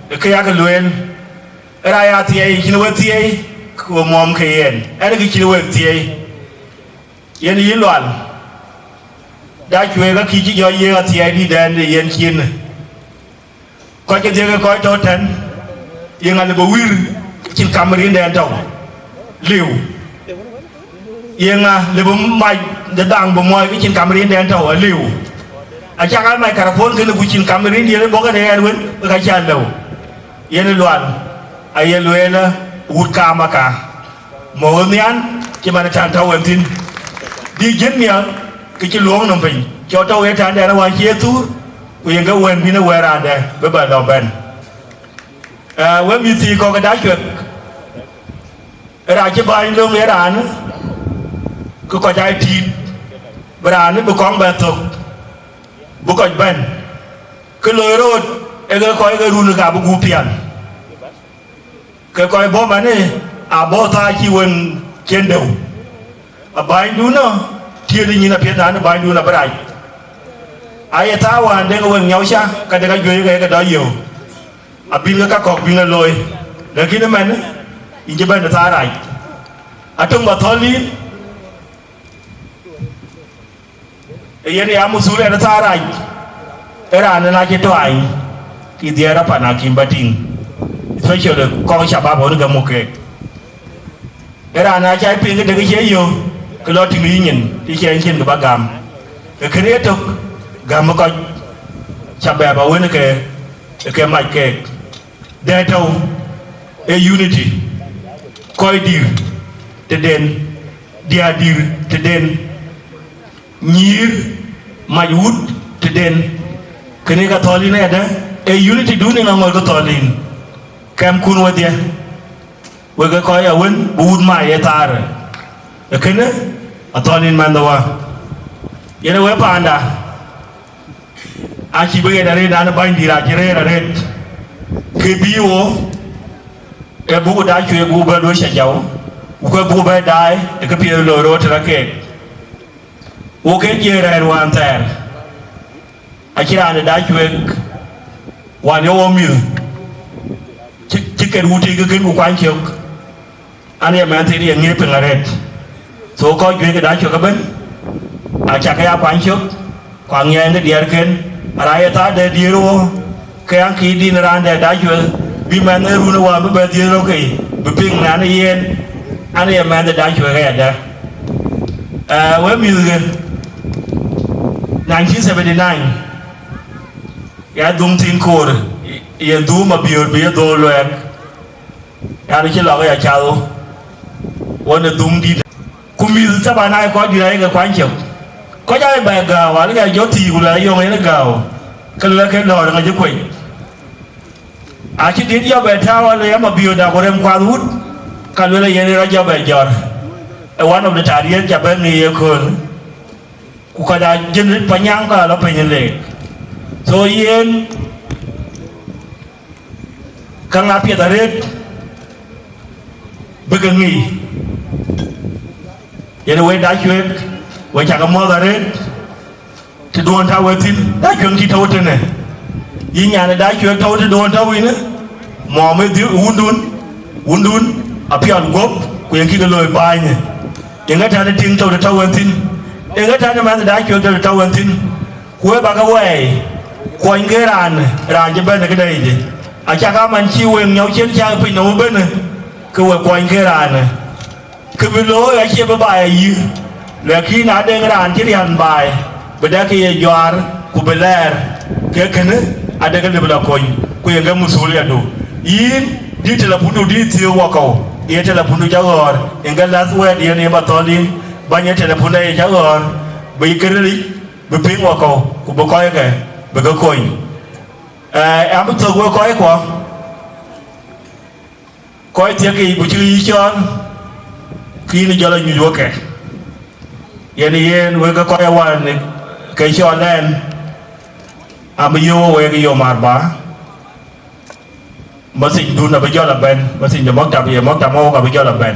ë kë yak lueel, ë raan ya thiɛɛi, cïn we thiɛɛi, ku we muɔm ke yen, ɛn kë cïn we thiɛɛi. Yen yï Lual, Dacuek akï cï jɔ yiëk athiɛɛi dïtdɛn de yen cin. Kɔc ke dhiëk ë kɔc tɔ̈ tɛ̈n, yeŋa lë bï wïïr cïn kam ë riëndɛn tɔ̈u liu? Yeŋa lë bï mac de dhaŋ bï muɔɔi ke cïn kam rindɛn tɔ̈u aliu. Acak a microphone kënë ku cïn kam rindiɛn bɔ̈ kënë ɣɛn wën, ke ka cä lëu. Yen lual, aye lueel wut kaam aka. Mɔ̈u nhian cï man ë tän tɔ̈u wën thïn. Dï jiën nhial ke cï luɔ̈ɔ̈ŋ nɔm piny, cɔk tɔ̈u ë tän dɛn awän cie thuur, ku yen ke wën bïn ë wɛ̈ɛ̈r raan dɛ̈ bï bɛ lɔ bɛ̈n. Ee, we mïth thii kɔ̈k ë dacuek, ë raan cï bäny löŋ ë raan, ke kɔc aa tiit, bï raan bï kɔŋ bɛ thök, bï kɔc bɛ̈n. Kë loi röt, ee ke kɔc ke run ka bï gup pial. Ke kɔc bɔ̈ manë, abɔ̈ thaa cï wën cien deu. Abänydun nɔ, tiëëdë nyin apiɛth naan bänydun abï rac. Aye thaa wään deŋ wën nyɔu ca, ka de ka juëc ke ke dɔ yeu. Abïn ke ka kɔ̈k bïn e looi. Lakin ëmɛn, yïn cï bɛ̈n ë thaa rac. Atök ba thɔ̈l yïn, ë yen ya muthulian ë thaa rac, ë raan ë na cï tuany, ke dhiɛɛr apan akïm ba tïŋ, especially kɔ̈k shabab ɣön ke muk keek. Ë raan ë na cai piŋ këdë ke cie yök, ke lɔ tïŋ yï nyin, të cï ɛn cïn kë ba gam. Ke kënë yetök, gäm ë kɔc shabab awën ke, ke mac keek. Dɛ̈ tɔ̈u ë unity, kɔc dïr tëden, diäär dïr tëden, nyïïr mac wut tëden. Kënë ka thɔ̈l yïn ëdë, ee unity dun ë ŋa ŋɔl ke thɔ̈l yïn, kɛmkun wedhie, wek ee kɔc awën bï wut mac ye thaar. Ee kënë athɔ̈l yïn mɛnhë wä, yen ë we paanda. Acï bï ɣet arëët, an, bänydït acï rëër arëët, ke bï wo, ke buk dacuek buk bɛ luɔ̈c cä jau, ku ke buk bɛ daai ë këpiɛth loi röt tënë keek. Wo ke jiëër rɛ̈ɛ̈r wään thɛɛr, acï raan ë dacuek wään ye wo mïth, cï, cï ket wut tëëk ke kën ku kuany cök. An, ye mɛnhthiin ye ŋiëc piŋ arëët. So kɔc juëc ke dacuek ëbën, acä ke ya kuany cök, ku aŋiɛɛny de diɛɛrken, ara ye thaa de diëër wo, ke an, kï din raan de dacuek, bï mɛnh ë run ë wäär bï bɛ dhiëëth rɔt kei, bï piŋ nɛn ë yen, an, ye mɛnh de dacuek ayadɛ̈. Ee, we mïthke, nineteen seventy nine, ya dhuŋ thiin koor, ye dhuum abiöör bï ye dhöl luɛɛk. Yan cï lɔk ya cath wo, won ë dhuŋ dït. Ku mïth thaban aa kɔc dït ayek kuany cök. Kɔc aa bɛ gääu, alë ke jɔ thii ku luɛl yɔŋ yen gääu, ke luɛl ke lɔ̈ɔ̈r ŋa cï kuec. Acï dït jɔ bɛ tääu alë ya Mabiöör da ku rem kuath wut, ka luɛl yen rɔt jɔ bɛ jɔr. Ë one of the taariëth ca bɛ ŋic ye kööl. Ku kɔc aa jël Panyaŋ ka lɔ piny leek. So yen, käŋ apiɛth arëët bï ke ŋic. Yen we dacuek, we cakë muɔ̈th arëët, të duɔ̈n tɔ̈u we thïn, dacuek cï tɔ̈u tënë. Yïn nyan ë dacuek tɔ̈u të duɔ̈n tɔ̈u yïnë, mɔ̈m ë dhil wundun, wundun apiɔl guɔ̈p, ku yen kï ke looi bänyë. Yen ŋa tɛ̈n ë tiŋ tɔ̈u të tɔ̈u we thïn, yen ŋa tɛ̈n ë mɛnh ë dacuek tɔ̈u të tɔ̈u we thïn. Ku we bä ke wɛɛi, kuɔny ke raan, raan cï bɛ̈n ë këdɛ̈ yic. Acak aman cï weŋ nyɔu cïn cäk piny nɔm ëbënë, ke we kuɔny ke raanë. Kë bï looi acie bï baai ayï, lakin na deŋ raan cï riän baai, bï dɛ̈k ke ye juaar, ku bï lɛɛr, ke kënë adekë lëbï lɔ kony, ku yen ke muthuliadu. Yïn, dï telepundu dï thiëëk wakɔ̈u, ye telepundu cä ɣɔ̈ɔ̈r, yen ke last word yen ye ba thɔ̈l yïn, bäny ye telepunda ye cä ɣɔ̈ɔ̈r, bï kërilic, bï piŋ wakɔ̈u, ku bï kɔckë bï ke kony. Ee, an bï thök wek kɔckuɔ, kɔc thiëk yiic ku cïk yï cɔɔl, ke yïn jɔl a nyuc wek kë. Yen yen wek ke kɔc awään ke cɔɔl ɛn, an bï yöök wek yom arba. Message dun abï jɔl abɛ̈n, message de maktab ye maktab ŋɔ̈k abï jɔl abɛ̈n.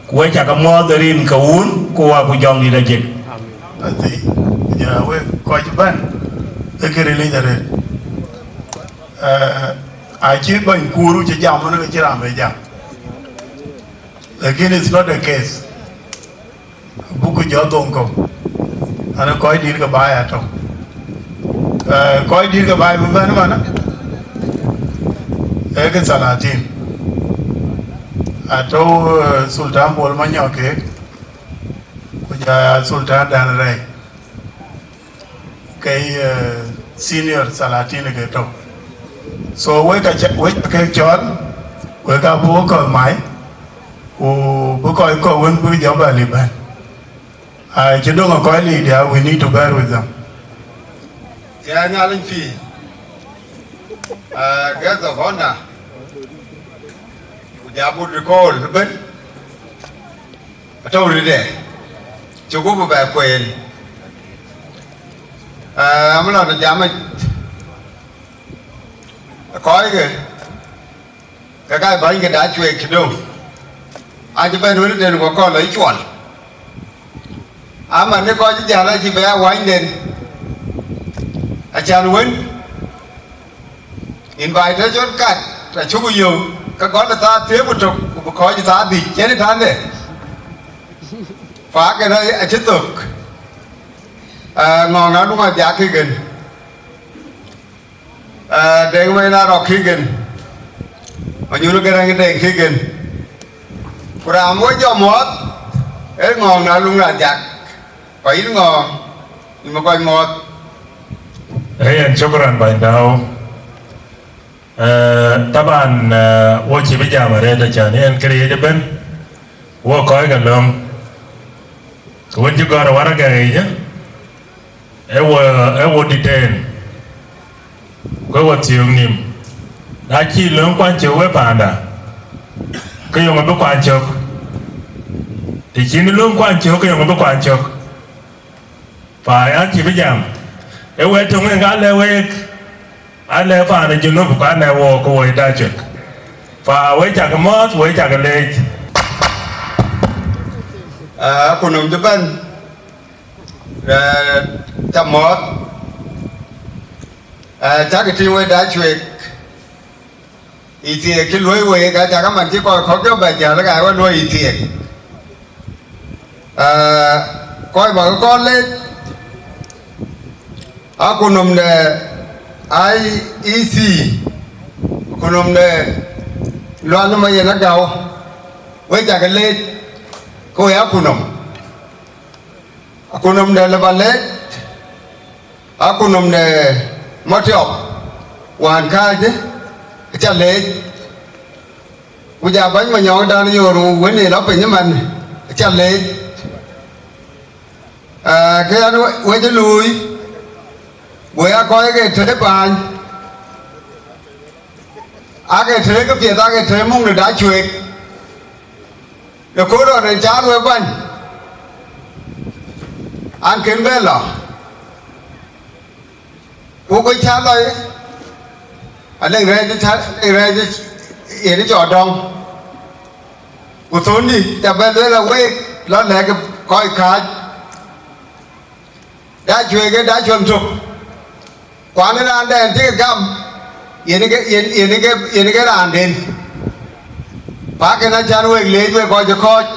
Ku we cakë muɔ̈ɔ̈th rin ke wun, ku wa ku jɔŋdït ajik. Athï, ja, we kɔc bɛ̈n, ë kë rilic arëët. Eh, acï bɛ̈ny kuur cï jam wën ke cï raan bɛ jam. Lakin it's not the case. Buku jɔ dhoŋ kɔ̈u, an kɔc dït ke baai atɔ̈. Eh, kɔc dït ke baai bï bɛ̈n ëmën, ee ke thalatin. Atɔ̈u, eh, Sultan Bol Manyɔk keek, ku Sultan dan rɛɛc, ke, eh, senior salatin ke tɔ̈. So wek ka ca-, wek ke cɔl, wek ka buk kɔ̈th mai, ku bï kɔc kɔ̈k wën bï jɔ bɛ lip bɛ̈n. Ai, cï döŋ ë kɔc lik diäk, we need to bear with them. Ya Nhialic pïïr, ah, guest of honor, ku ja buk recall ëbën, atɔ̈u rëtde, cuk bï bɛ kueen. Ah, amëlɔn jam ë kɔckë, ke ka bäny ke Dacuek cï döŋ, acï bɛ̈n wënden ku kɔl lɔ cuɔl. Aman ë kɔc jäl acï bɛ ya wanyden, acan wën invitation card acuk yök, ke gɔl ë thaa thiëër ku tök, ku bï kɔc ë thaa dhïc, cïn ë tande. Fa kënë acï thök, eh, Ŋɔ̈ɔ̈ŋ na luŋ Ajak kï gën. Ah, Deŋ Mɛn Arɔ̈k kï gën, Manyuul Gäräŋ Deŋ kï gën. Ku raan wɔ jɔ muɔɔth, ee Ŋɔ̈ɔ̈ŋ na luŋ Ajak, kɔc yïn Ŋɔ̈ɔ̈ŋ, yïn bï kɔc muɔɔth. Ee yen, shukran bɛ̈ny Dau. Eh, taban, eh, wo cï bï jam arëët, acan yen këriëëc ëbën, wo kɔc ke löŋ. Wën cï gɔ̈ɔ̈r waragak yic, ë wo, ë wo detain, ku ë wo thiöök nïm. Na cï löŋ kuany cök we paanda, ke yöŋ abï kuany cök. Të cïn löŋ kuany cök, ke yöŋ abï kuany cök. Pa an cï bï jam, ë wɛ̈t töŋ en ka lɛ̈k week, an lɛ̈k paan ë Junub, ku an lɛ̈k wook, ku woi Dacuek. Pa wek cak mɔ̈ɔ̈th, wek cak leec. Ah, ku nɔm cï bɛ̈n, eh, ca mɔ̈ɔ̈th, eh, cak tïŋ wek Dacuek, yï thiëëk cï luɔ̈i week, acak aman cï kɔc kɔ̈k jɔ bɛ jäl, ka we luɔ̈i yï thiëëk. Eh, kɔc bä ke kɔn leec, a kunɔm de I E C, kunɔm de Lual Mayen Agau, we cak leec, ke we a kunɔm. Akunɔm de Lebalet, akunɔm de Matiɔp, wään kääcë, aca leec. Ku ja bäny Manyɔk dan yor wën ë lɔ piny ëmën, aca leec. Ee, ke yɛn we-, wec ë luui, we a kɔc ke tëë paany, ake tëë ke piɛth, ake tëë muŋ de Dacuek. Në kööl rɔt en caan wek bäny, an, kën bɛ lɔ, ku kë cä lɔ, aleŋ rɛɛc, aleŋ rɛɛc yen cɔ dɔŋ, ku thöndï ca bɛ lueel a week lɔ lɛ̈k kɔc kääc. Dacuek ë Dacuek tök, kuan ë raandɛn cï ke gam, yen ke, yen, yen ke, yen ke raanden. Pakën acan wek leec wek kɔc ë kɔc,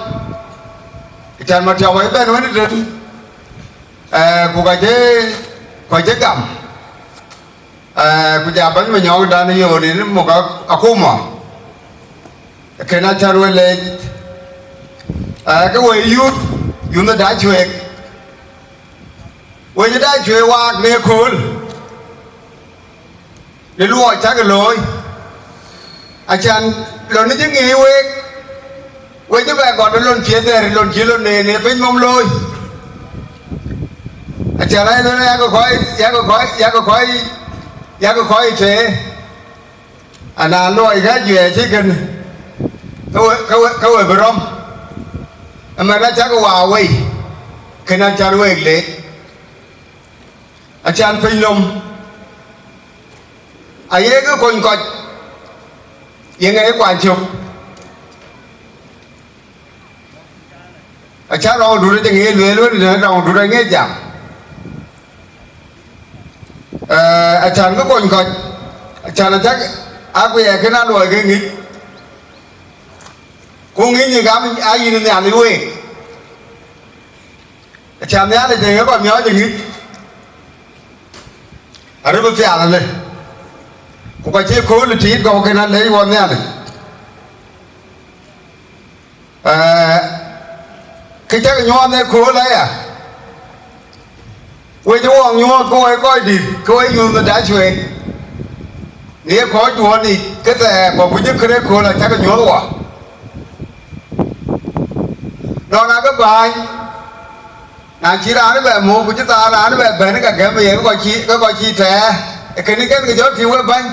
acan Matiɔp ëbɛ̈n wën ëtën, eh, ku ka cï, kɔc cï gam, eh, ku ja bäny Manyɔk dan ë yööt yen muk a-, akuma, kën acan wek leec, eh, ke we yuth, yuth ë Dacuek. Wec ë Dacuek waak në ëkööl, në luɔi cäk looi, acan lon cï ŋic week, wec ë bɛ gɔt ë lon cï dhɛ̈r, lon cï lon neen ë piny nɔm looi. Acan aa lon yak kɔc, yak kɔc, yak kɔc, yak kɔc tëë. Ana luɔi ka juɛɛc cï kën, ke we, ke we, ke we bï rɔm. Ëmɛn acäk waa wei, kën acan week leec. Acan piny nɔm, aye ke kony kɔc, ye ŋɛk kuany cök. Acä rɔŋdun acï ŋic lueel wën, në rɔŋdun aŋic jam. Eh, acan bï kony kɔc, acan acäk, akuɛɛk kën a luɔi ke ŋic. Ku ŋic nyin gam aa yïn Nhialic week. Acan Nhialic ë ŋic kɔc miɔɔc ë ŋic, arëp ë pial alë, ku ka cï kööl ë tiit kɔ̈u kën alec wɔ Nhialic. Eh, Kë cäk nyuɔɔth ë kööl aya, wek cï wɔk nyuɔɔth ke wek kɔc dït, ke wek yuth në Dacuek, në ye kɔc duɔ̈ɔ̈n yic, ke thɛɛr kɔ̈k ku cï kërë kööl acäk nyuɔɔth wɔ. Nɔn akë bääny, na cï raan bɛ muk, ku cï thaar raan bɛ bɛ̈n, ke gɛm yen ke kɔc cï, ke kɔc cï tɛɛr, ee kënë kën ke jɔ tïŋ wek bäny.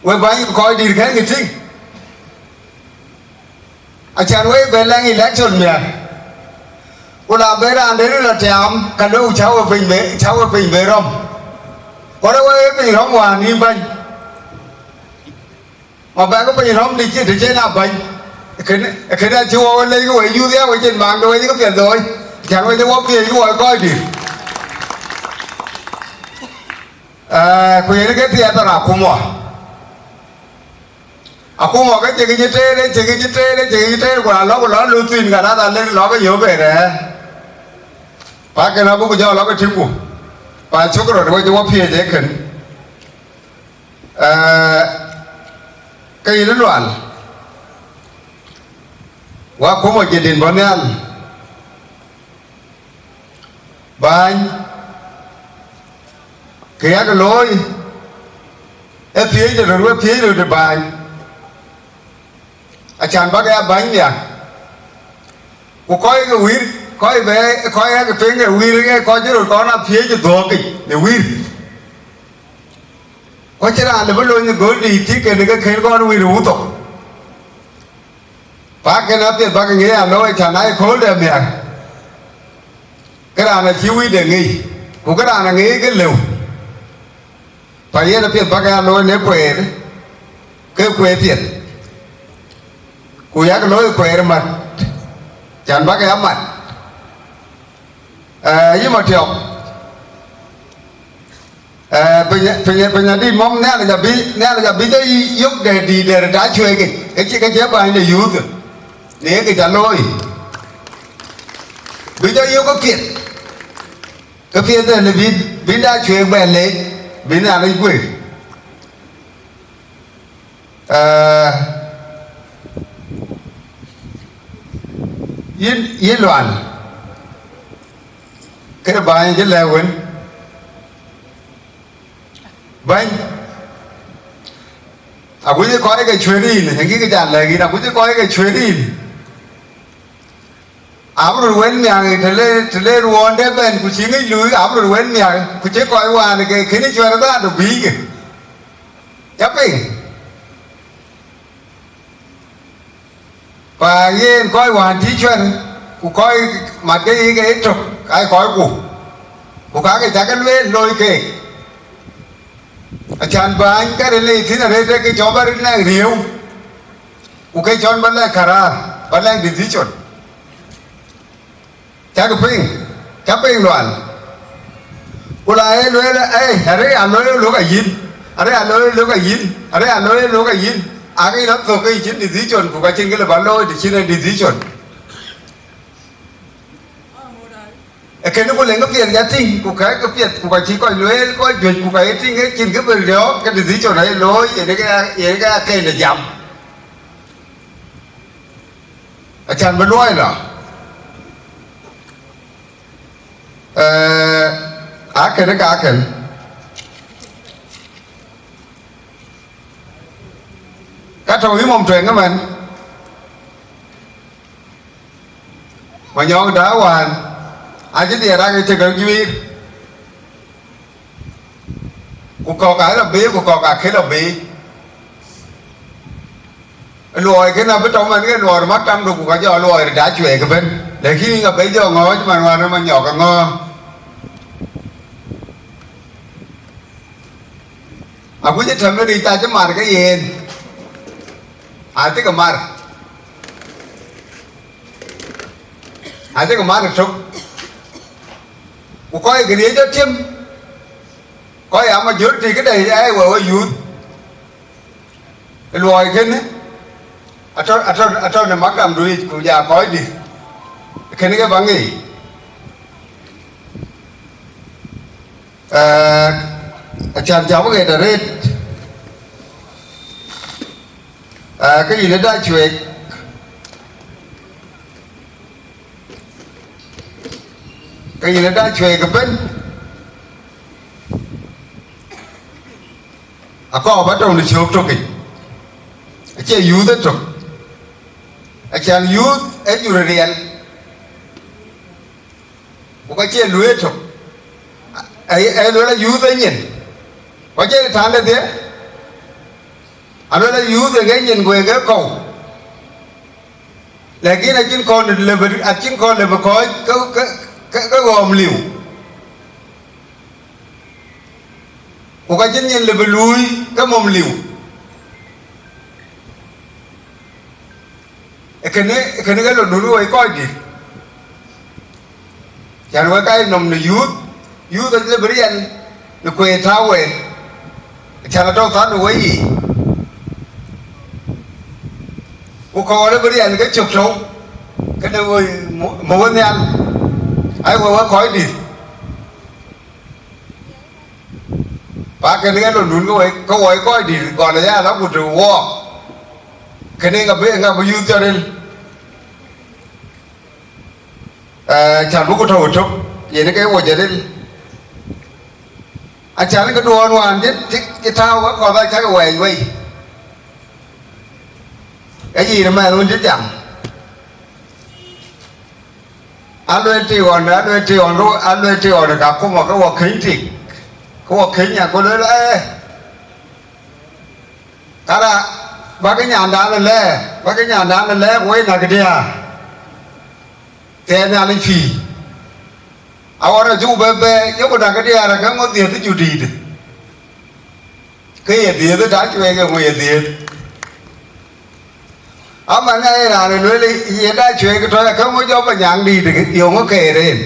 Wek bäny kɔc dït kën ke tïŋ. Acän wek bɛ lɛŋ election miäk, ku la bɛ raan dɛ̈t lɔ tiaam, ka lëu cä we piny bɛ, cä we piny bɛ rɔm. Ku rɔ wek piny rɔm wään nïïm bäny. Ma bɛ ke piny rɔm dï cï të cïn a bäny. Kënë, kënë acï wɔ we lec ke we yuth ya we cin maŋ de we cï ke piɛth looi. Acän we cï wɔ piëëc ke wɔ kɔc dït. Ee, ku yen ke thiɛɛth thɔn akumɔ. Akumɔ ke cï kë cï teer, cï kë cï teer, cï kë cï teer, ku na lɔ ku lɔ luth thïn, ka na dha lek lɔ ke yök ë rɛ̈ɛ̈r. Pa kën abuk jɔ lɔ ke tïŋku. Pa cök röt wec wɔ piëëc ë kën. Ee, ke yïn Lual. Wa kumɔ jidin bɔ̈ nhial. Bäny, kë yak looi, ë piëëc de röt, we piëëc röt ë bäny. Acän bäk ya bäny nhiak. Ku kɔc ke wïïr, kɔc bɛ, kɔc yak piŋ ke wïïr, ke kɔc cï röt kɔn a piëëc ë dhuɔɔk yic në wïïr. Ku acïn raan lë bï lony ë göl dïït cï kënë ke kën kɔn wïïr ë wuthok. Pa kën apiɛth bäk ŋic alooi, cän aa ye kööl de miäk, ke raan acï wïc de ŋic, ku ke raan aŋic ke lëu. Pa yen apiɛth bäk alooi në kueer, ke kueer piɛth, ku yak looi kueer mat, cän bäk ya mat. Ee, yï Matiɔp. Ee, piny, piny, piny adït mɔm Nhialic abï, Nhialic abï jɔ yök dɛ dïït dɛ̈t ë Dacuek yic, ke cï, ke cï bäny de youth, në ye kë ca looi. Bï jɔ yök ke piɛth, ke piɛth ënë bï, bï Dacuek bɛ leec, bï Nhialic guëër. Ee, yïn, yïn Lual, kë bäny cï lɛ̈k wën, bäny, aguc kɔc ke cuëër yïn, ë kï ke ca lɛ̈k yïn, aguc kɔc ke cuëër yïn. Abï röt wën miäk, të le, të le ruɔɔnde bɛ̈n, ku cï ŋic luui, abï röt wën miäk, ku cï kɔc wään ke kënë cuɛ̈r dhaadu bïïkë. Ca piŋ? Pa yen kɔc wään cï cuɛ̈r, ku kɔc mat ke yiic ke tök, aa kɔcku, ku kakë cä ke lueel looi keek. Acän bäny ka ril ë thïn arëët, ke cɔn bä ril lɛ̈k riëëu, ku ke cɔn bä lɛ̈k karar, bä lɛ̈k decision. Cäk piŋ, cä piŋ Lual. Ku la ee lueel, ee, arëë ya looi ë lok ayïn, arëë ya looi ë lok ayïn, arëë ya looi ë lok ayïn, akë lɔ thök ke cïn decision, ku ka cïn kë lë bä looi të cïn en decision. Ee kënë ku leŋ ke piɛth ya tïŋ, ku kɛ̈ɛ̈k ke piɛth, ku ka cï kɔc lueel kɔc juëc, ku ka ye tïŋ ke cïn kë bï riɔ̈ɔ̈k, ke decision aye looi, yen ke, yen ke akënde jam. Acän bï luɔi lɔ. Ee, akënë ka akën. Ka tɔ̈u yï mɔm tueŋ ëmën. Manyɔk da wään, acï dhiɛɛr rak ë cï ke juiir. Ku kɔ̈k aa lɔ bei, ku kɔ̈k aa kë lɔ bei. Luɔi kënë abï tɔ̈u man ke luɔɔr maktamdu, ku ka jɔ luɔi rït Dacuek ëbën. Lakin abï jɔ ŋɔ̈ɔ̈c man wään ë Manyɔk aŋɔ̈ɔ̈c. Aguc ë tɛ̈m ë ric acï mar ke yen. Acï ke mar. Acï ke mar ëtök. Ku kɔc kë riëëc ë tiëm, kɔc aa majority këde, ee, we, we youth. Luɔi kënë atɔ̈, atɔ̈, atɔ̈ në maktamdu yic, ku ja kɔc dït. Kënë ke bä ŋic. Ee, acän jam ɣet arëët, ee, ke yïn ë Dacuek, Ke yïn ë da cuɛɛi ke bɛ̈n, akɔɔr ba tɔ̈u në cök tök yic, acie youth ë tök, acan youth ë jur riɛl, ku ka cie lueel tök, ë lueel a youth ë nyin, ku acie tande dhië, alueel a youth ë ŋe nyin ku ë ŋe kɔ̈u. Lakin acïn kɔn lëbë, acïn kɔn lëbë kɔc ke, ke, ke, ke ɣɔ̈ɔ̈m liu, ku ka cïn nyin lëbë luui ke mom liu. Ee kënë, ee kënë ke lon dun wei kɔc dït. Can wek aa nɔm në youth, youth acï lëbï riɛl në kueer tääu wei, can atɔ̈u thaar në wei yiic. Ku kɔɔr lëbï riɛl ke cök tɔ̈u, këde wei mɔ wën nhial, ai wek wek kɔc dït. Pa kënë ke lon dun ke wei, ke woi kɔc dït, gɔl aya la ku të wɔɔk. Kënë ŋa bï, ŋa bï youth jɔ ril. Can bï ku tɔ̈u ëtök, yen ke wo jɔ ril. Acan ke duɔɔn wään cï, cï, cï tääu wek kɔ̈th acäk wɛɛc wei. Ke yïn ëmɛn wën cï jam. Aluel ti ɣɔn, aluel ti ɣɔn, aluel ti ɣɔn ka kumɔ ke wɔ keny tik. Ke wɔ keny nya ku luel ee. Kara, bäkï nyandan ë lɛɛr, bäkï nyandan ë lɛɛr wei näk diäär. Thɛɛr Nhialic pïïr. Aɣɔn acuk bɛ bɛ̈ɛ̈i, yeku näk diäär, ke ŋö dhiëëth ju dïïtë? Ke ye dhiëëth, da cueek, ke ŋö ye dhiëëth? Aman ë raan ë lueel ye da cueek tɔ̈, ke ŋö jɔ bɛ nyaŋ dïïtë, yeŋö keer en?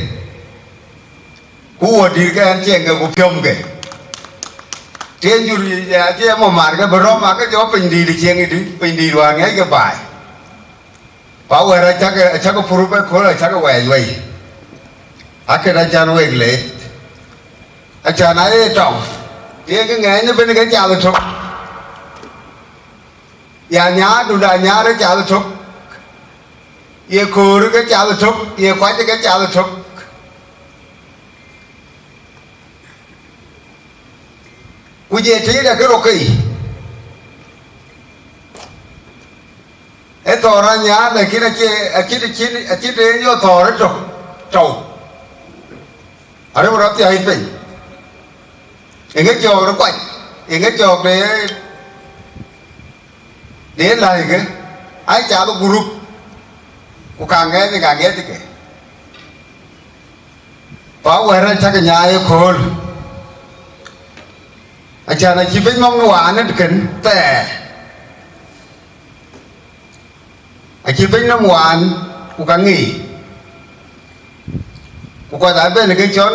Ku wɔ dït ke ɛn cieŋ ke ku piɔ̈mke. Tiɛɛn jur ya cie mɔ mar ke bï rɔ̈m, ake jɔ piny dïït cieŋ ëdï, piny dïït wään ŋiɛc ke baai. Pa wɛ̈ɛ̈r acäk, acäk pur bɛ kööl, acäk wɛɛc wei. Akën acan wek leec. Acan aye tɔŋ. Tiɛɛn ke ŋɛɛny ëbën ke cath ëtök. Ya nyaar dunda nyaar ë cath ëtök. Ye köör ke cath ëtök, ye kuac ke cath ëtök. Ku je tëëdë ke rokei, ë thɔɔr anyaar, lakin acie, acït, acït, acït en yɔ thɔɔr ëtök tɔ̈u. Arëk rɔt thiac piny, eŋë cɔɔk de kuac, eŋë cɔɔk de, de läikë, aa cath gurup, ku ka ŋɛɛc, ka ŋɛɛckë. Pa wɛ̈ɛ̈r acäk nyaai ëkööl, acan acï piny nɔm në wään ëtëkën thɛɛr, acï piny nɔm wään, ku ka ŋic, ku kɔc aa ben ke cɔn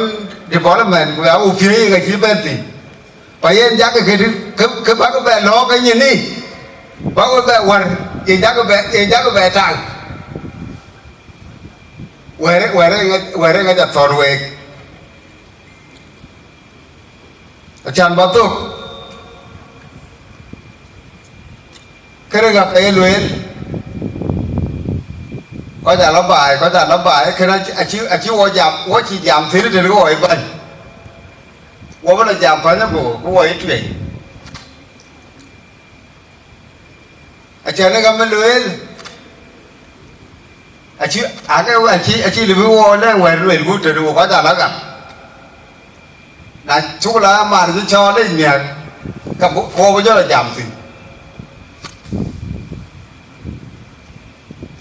development, ku ya ku piëëi ka cï ben thïn. Pa yen jakë këdï, ke, ke bäkë bɛ lɔɔk ë nyin ni, bäkë bɛ wär, ye jakë bɛ, ye jakë bɛ taŋ. Wɛ̈ɛ̈r, wɛ̈ɛ̈r ŋa, wɛ̈ɛ̈r ŋa ca thɔ̈n week. Acan bä thök. Kërë ŋa ke ye lueel? Kɔc aa lɔ baai, kɔc aa lɔ baai, kënë acï, acï, acï wɔ jam, wɔ cï jam thïn tënë wɔ ë bäny. Wɔ bï lɔ jam päny abï, ku wɔ ë tueŋ. Acan ë gam ë lueel, acï, ake, acï, acï lëbï wɔ lɛ̈ŋ wɛ̈ɛ̈r lueel, ku tënë wɔ kɔc aa lɔ gam. Na cuk la mar cï cɔɔl yic miäk, ka bu, ku bï jɔ lɔ jam thïn.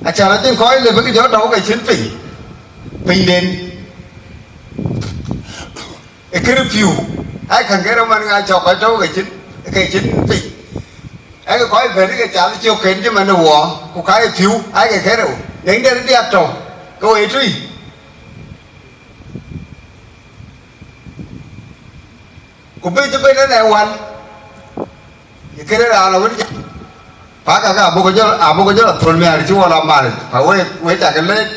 Acan acïn kɔc lëbï ke jɔ tɔ̈u ke cïn piny, pinyden. Ë kërë piu, ai, käŋ kërë man ŋa cɔk kɔc tɔ̈u ke cïn, ke cïn piny. Ai, ke kɔc bɛ̈n ke cath cök ken cï man ë wɔ, ku ka ye piu, ai, ke kërë, neŋ de diäk tɔ̈u, ke woi tui. Ku bï cï ben ënë wal, ye kërë raan awën jam. Pak aka abuk jɔl, abuk jɔl athol miäär cï wɔ la mal. Pa we, we cak lec,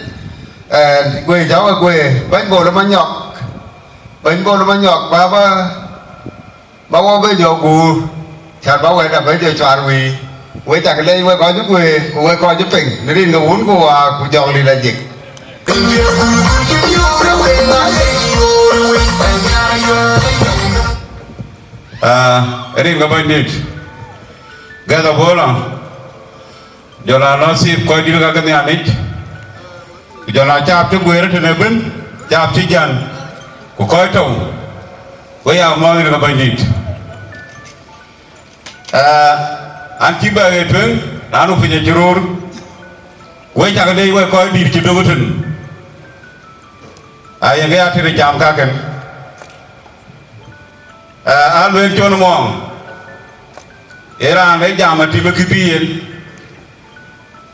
eh, we jɔk we, bɛ̈ny Bol Manyɔk. Bɛ̈ny Bol Manyɔk, ba, ba, ba wɔ be jɔ guur. Cän ba wɛ̈t abë jɔ cuar wii. We cak lec we kɔc juëc, ku we kɔc juëc piŋ, në rin ke wun ku waa, ku jɔŋ lil ajik. Rin ke Bɛ̈nydït, gɛ̈th abola, jɔl a lɔ thip kɔc dït ka ke Nhialic, ku jɔl a caap cï guëër tënë bën, caap cï jäl, ku kɔc tɔ̈u, we ya mɔ̈ɔ̈th rin ke Bɛ̈nydït. Aa, an cï bɛ ɣet tueŋ, raan ë piny acï röör, we cak leec we kɔc dït cï döŋ tën, ayen ke ya tëde jam kakën. Aa, a lueel Cɔn Mɔɔŋ, ee raan ë jam atim ë kë bï yen,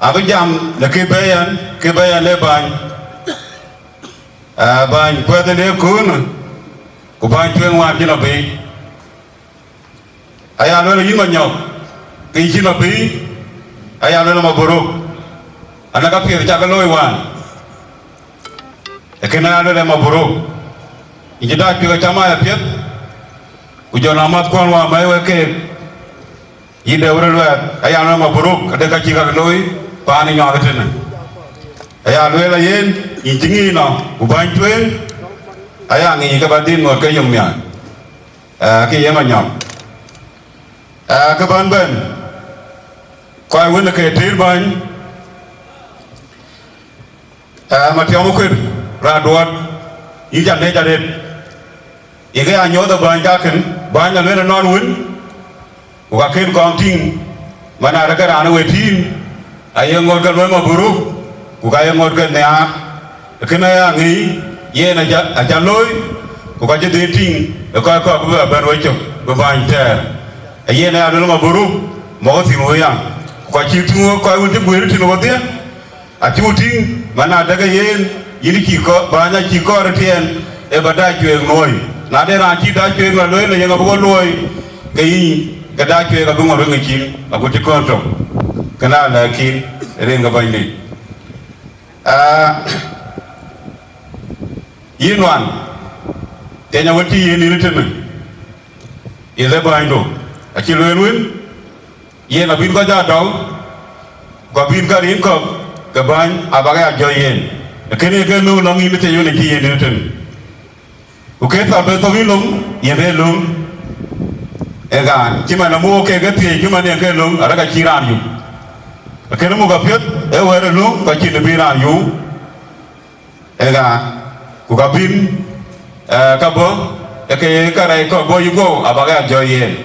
abï jam në kë bɛ̈ɛ̈i ɛn, kë bɛ̈ɛ̈i ɛn ee bäny. Aa, bäny kuɛth ë le köölë, ku bäny tueŋ wään cï lɔ bei. Aya lueel yïn Manyɔk, ke yï cï lɔ bei, aya lueel mabruk, anak apiɛth cak looi wään. Ee kën aya lueel mabruk, yïn cï dac piɛth acam aya piɛth, ku jɔl amathkuɔn wään bɛ̈ɛ̈i wek keek, yï de wërë luɛɛth, aya lueel mabruk, ade ka cï kak looi paan ë nyuak tënë. Aya lueel ayen, yïn cï ŋic nɔ, ku bäny tueŋ, aya ŋic ke bä dhil ŋot ke yom nhial. Aa, kë ye Manyɔk. Aa, kë bän bɛ̈n, kɔc wën ke tëër bäny, aa, Matiɔm Kuër, raan duɔɔt, yïn ca lec arëët. Yïn ke ya nyuɔɔth ë bäny kakën, bäny alueel ënɔɔn wën, ku ka kën kɔŋ tïŋ, man arëk raan ë we tïïn, aye ŋot ke luɔi mabruk, ku ka ye ŋot ke nhiaar. Kënë aya ŋic, yen aca, aca looi, ku ka cï dhil tïŋ ë kɔc kɔ̈k bï bɛ bɛ̈n wecök bï bäny tɛɛr. Ayen aya luel mabruk, mɔk thïn wëya, ku ka cï tïŋ wek kɔc wën cï guëër tïn wedhie, acï ku tïŋ, man adeke yen, yïn cï kɔɔr, bäny acï kɔɔr ëtiɛɛn, ë bä dac cueek luɔi. Na de raan cï dac cueek lɔ luɔi, le yen abï ke luɔi, ke yïn, ke dac cueek abï ŋot weŋ ë cin, agut cï kɔn tök. Kënë alɛ̈k kïn, rin ke Bɛ̈nydït. Aa, yïn nuan, thiëny awën cï yen yïn tënë, yeth ë bänydu, acï lueel wën, yen abïn kɔc aa dɔu, ku abïn ka rin kɔ̈k ke bäny abäk aa jɔ yen. Kënë ye ke löŋ lɔŋ yïn thiëny wën acï yen yïn tënë. Ku ke thɔn bï thok yï löŋ, yen bï löŋ. Ë ŋa cï man amuk ke ke thiëëc cï man yen ke löŋ, arëk acï raan yum. Kënë muk apiɛth, ee wɛ̈ɛ̈r ë löŋ, ku acïn bï raan yum. Ë ŋa, ku ka bïn, ee, ka bɔ̈, ee ke ye kärɛc kɔ̈k bɔ̈ yï guɔ̈u, abäk aa jɔ yen.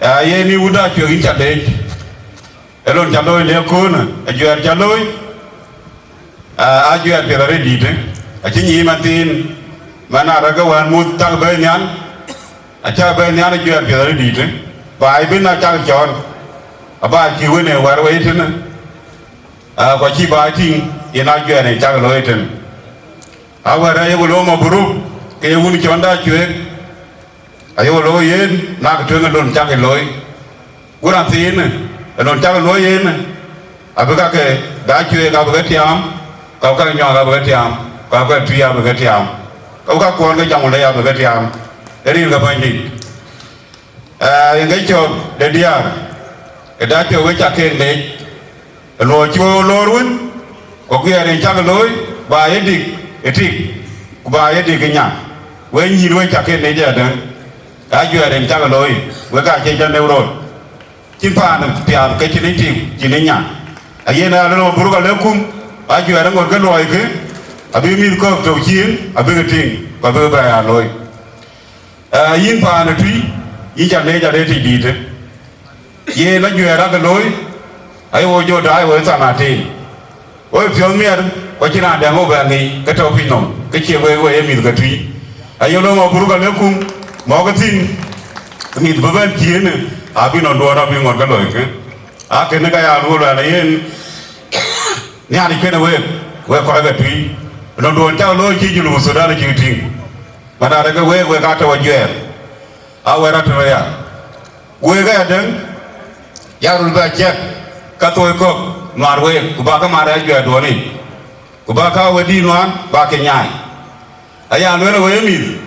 Ee, yen yï wut aa cuek yïn ca leec. Ë lon ca looi le köölë, ajuɛɛr ca looi, aa, ajuɛɛr piɛth arëët dïïtë, acï nyiim athiin, man arëk ke wään muth cak bɛ̈ɛ̈i nhial, acä bɛ̈ɛ̈i nhial ajuɛɛr piɛth arëët dïïtë, baai bïn acak cɔɔl, abaai cï wën ë wɛ̈ɛ̈r wei tënë, aa, ku acï baai tïŋ, yen ajuɛɛr ë cak looi tënë. Awɛ̈ɛ̈r ayek looi mabruk, ke ye wun cɔn dac cueek, ayek looi yen, nak tueŋ ë lon cak looi. Ku raan thiinë, ë lon cak luɔi yen, abï ka ke dac cueek abï ke tiaam, ka ke nyuak abï ke tiaam, ka ke tui abï ke tiaam, ka ke kuɔɔn ke cam wulëi abï ke tiaam, ë rin ke Bɛ̈nydït. Ee, yen ke cök de diäär, ë dac cueek we ca keek leec, ë luɔi cï we loor wën, ku ajuɛɛr yen cak looi, ba ye dik ë tik, ku ba ye dik ë nya, we nyïïr we ca keek leec adë, ajuɛɛr yen cak looi, wek aa cie jɔ neu rot. Cïn paan piath ke cïn ë tik, cïn ë nya. Ayen aa lɔ buruk alëk kum, ajuɛɛr ë ŋot ke luɔikë, abï mïth kɔ̈k tök ciin, abï ke tïŋ, ku abï ke bɛ aa looi. Ee, yïn paan ë tui, yïn ca leec arëët tic dïïtë. Yen ajuɛɛr ake looi, aye wo jɔ daai wo thanatin. Wo piɔ̈ɔ̈th miɛt, ku acïn raan dɛ̈ŋ wo bɛ ŋic ke tɔ̈ piny nɔm, ke cie wek we ye mïth ke tui. Aye lɔ mabruk alëk kum, mɔ̈k ë thïn, mïth bï bɛ̈n ciëënë, abï nɔn duɔ̈ɔ̈r abï ŋɔt ke loikë. Akënë ka ya luɔl wɛn ayen, Nhialic kënë week, wek kɔc ke tui. Nɔn duɔ̈ɔ̈r cak looi cï Junub Thudan cï tïŋ. Man arëk ke week, wek aa tɔ̈u ajuɛɛr. Awɛ̈ɛ̈r atɔ̈u aya. Wek aya däŋ, yak röt bɛ ciɛk, ka thoi kɔ̈k nuaar week, ku bä ke mat ajuɛɛrduɔ̈n yic, ku bä ka we dïït nuan, bä ke nyaai. Aya lueel we mïth,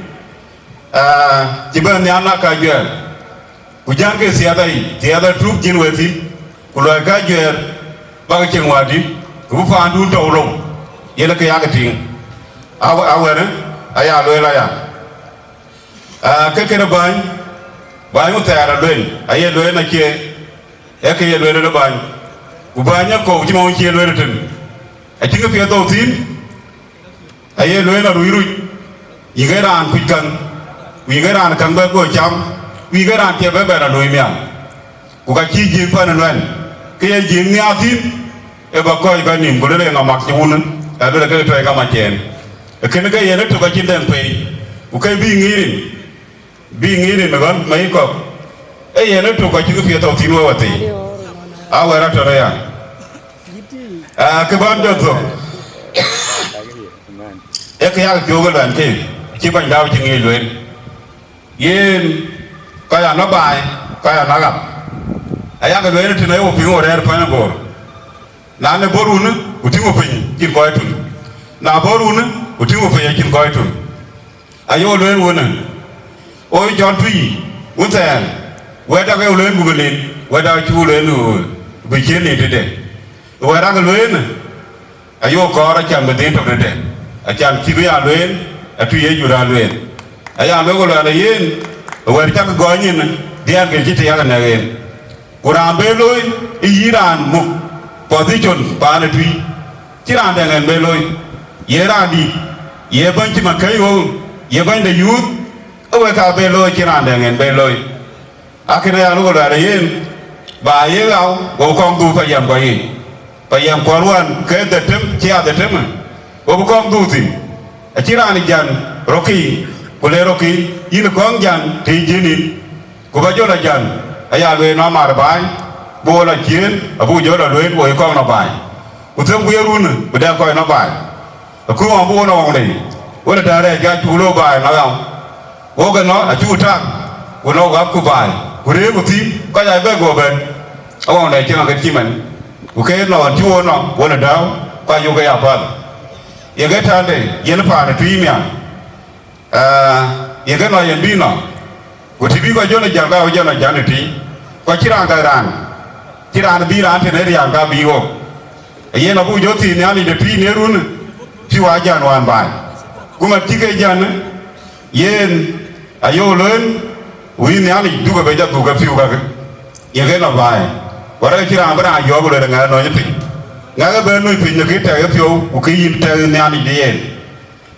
aa, cï bɛ̈n nhial nak ka ajuɛɛr, ku jän ke thiatha yic, thiatha tuk jin we thïn, ku luɔi ka ajuɛɛr, bä ke cieŋ wädï, ku bï paandun tɔ̈u rou, yen ke yak tïŋ. Aw-, awɛ̈ɛ̈r, aya lueel aya. Aa, ke kënë bäny, Bäny ku thɛɛr alueel, aye lueel acie, ee kë ye lueel ë bäny. Ku bäny ë kɔ̈u cï mɔ̈u cie lueel tën, acïn kë piɛth thou thïn, aye lueel aruc ruc, yïk ee raan kuc käŋ, ku yïk ee raan käŋ bɛ guɔ cam, ku yïk ee raan cie bɛ bɛn alui miaŋ. Ku ka cï jiëëŋ pan ë nuɛn, ke ye jiëëŋ nhiaar thïn, ë bä kɔc bɛ nïm, ku lueel ë ŋa mak cï wun, ë lueel ke tɔ̈ ë ŋa mac ɛn. Ë kënë ke yen ë tök acïn dɛŋ pei, ku ke bï ŋiir rin, bï ŋiir rin ɣɔn mei kɔ̈k, ee yen ë tök acï kë piɛth thou thïn wek wathii. Aa wɛ̈ɛ̈r atɔ̈ aya. Aa, kë bän jɔ thök, ee kë yak piɔ̈u ke luɛn ke, acï bɛ̈ny dau cï ŋic lueel. Yen, kɔc anɔ̈k baai, kɔc anɔ̈k ɣap. Ayak lueel tënë wo piŋ wo rɛ̈ɛ̈r pɛ̈n agor. Na në bɔ̈ run, ku tïŋ wo piny, cïn kɔc tun. Na bɔ̈ run, ku tïŋ wo piny, acïn kɔc tun. Ayo lueel wënë, ɣo cɔl tui, wun thɛɛr, wɛ̈t dak ee lueel buk nin, wɛ̈t dak cuk lueel bï cien nin tëde. Wɛ̈t dak lueel në, ayo kɔɔr acan bï dhil tök tëde, acan cï bï ya lueel, atui ye jur aa lueel. Aya lueel ku luɛɛl ë yen, wɛ̈t cak gɔny nyin, dhiɛɛn ke cï të yak nɛ̈k en. Ku raan be looi, ë yï raan muk position paan ë tui, cï raan dɛŋ en be looi, ye raan dït, ye bɛ̈ny cï makɛ̈i ɣöö, ye bɛ̈ny de youth, ë wek ka be looi cï raan dɛŋ en be looi. Akënë ya luk luɛɛl ë yen, ba ye ɣau, go kɔŋ dhuk payam kɔc yiic, payam kuɔn wään ke dhetem cï a dhetem, go bï kɔŋ dhuk thïn. Acï raan ë jan rɔ̈kkï, ku le rɔ̈kkï, yïn kɔŋ jan të jiënin. Ku bä jɔ lɔ jan, aya lueel nɔm mar baai, bï wo lɔ ciëën, abuk jɔ lɔ lueel, wo ye kɔŋ nɔ baai. Ku them ku ye run, bï dɛ kɔc nɔ baai. Ku ɣɔn bï wo nɔ ɣɔŋ dei, wo lɔ tɛ̈ɛ̈n rɛɛc ka cuk looi baai nɔ ɣam. Wok ënɔ acuk tak, ku nɔ ɣap ku baai, ku rëër ku thïn, kɔc aa bɛ guɔ bɛ̈n. Aɣɔŋ dɛ cïn ɣɔn ke cï mɛn. Ku ke nɔn cï wo nɔ, wo lɔ dääu, ku ayok ke ya päl. Ye ke tande, yen paan ë tui miaŋ. Aa, ye ke nɔ yen bï nɔ, ku të bï kɔc jɔn ë jäl, ka wo jɔn ë jäl në tïŋ, ku acï raan gäk raan, cï raan bï raan tën ë riääk ka bï ɣok. Yen abuk jɔ thiin Nhialic de pïïr në run, pïu aa jän wään baai. Ku man cï ke jän, yen ayok lueel, wïï Nhialic duk ë be jɔ dhuk ë pïu kakë, ye ke nɔ baai. Ku arëk cï raan bï raan yɔ̈ɔ̈k lueel ŋɛk nɔny piny, ŋɛk ë bɛ nɔny piny në kë tɛk ë piɔ̈u, ku kë yïn tɛk Nhialic de yen.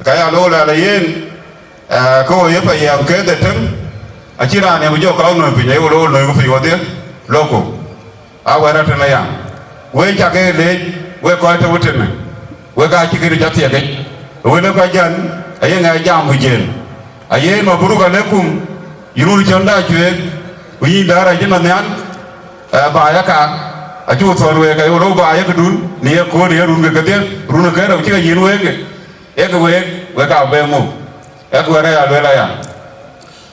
Ka ya looi lɛ̈ɛ̈l ë yen, ë, ke wo ye payam ke dhetem, acïn raan ë bï jɔ kɔ̈u nööm piny, aye wo looi nööm piny wodhie, lɔku, a wɛ̈ɛ̈r atën aya. Wek cak ke leec, wek kɔc tɔ̈u tënë, wek aa cï kënë jɔ thiɛkic. Wën ë kɔc jän, aye ŋɛk jam ku jiëën. Aye mabruk alekum, yïn wun cɔn da cueek, ku yïn da rac ënɔnthian, ë, ba ya kaak, acuk thɔ̈n week, aye wo looi ba ya këdun, në ye kööl, në ye run ke kedhie, run ke rou cï ke yïn week. Ee ke week, wek aa bɛ muk, ee ke wɛ̈ɛ̈r aya lueel aya.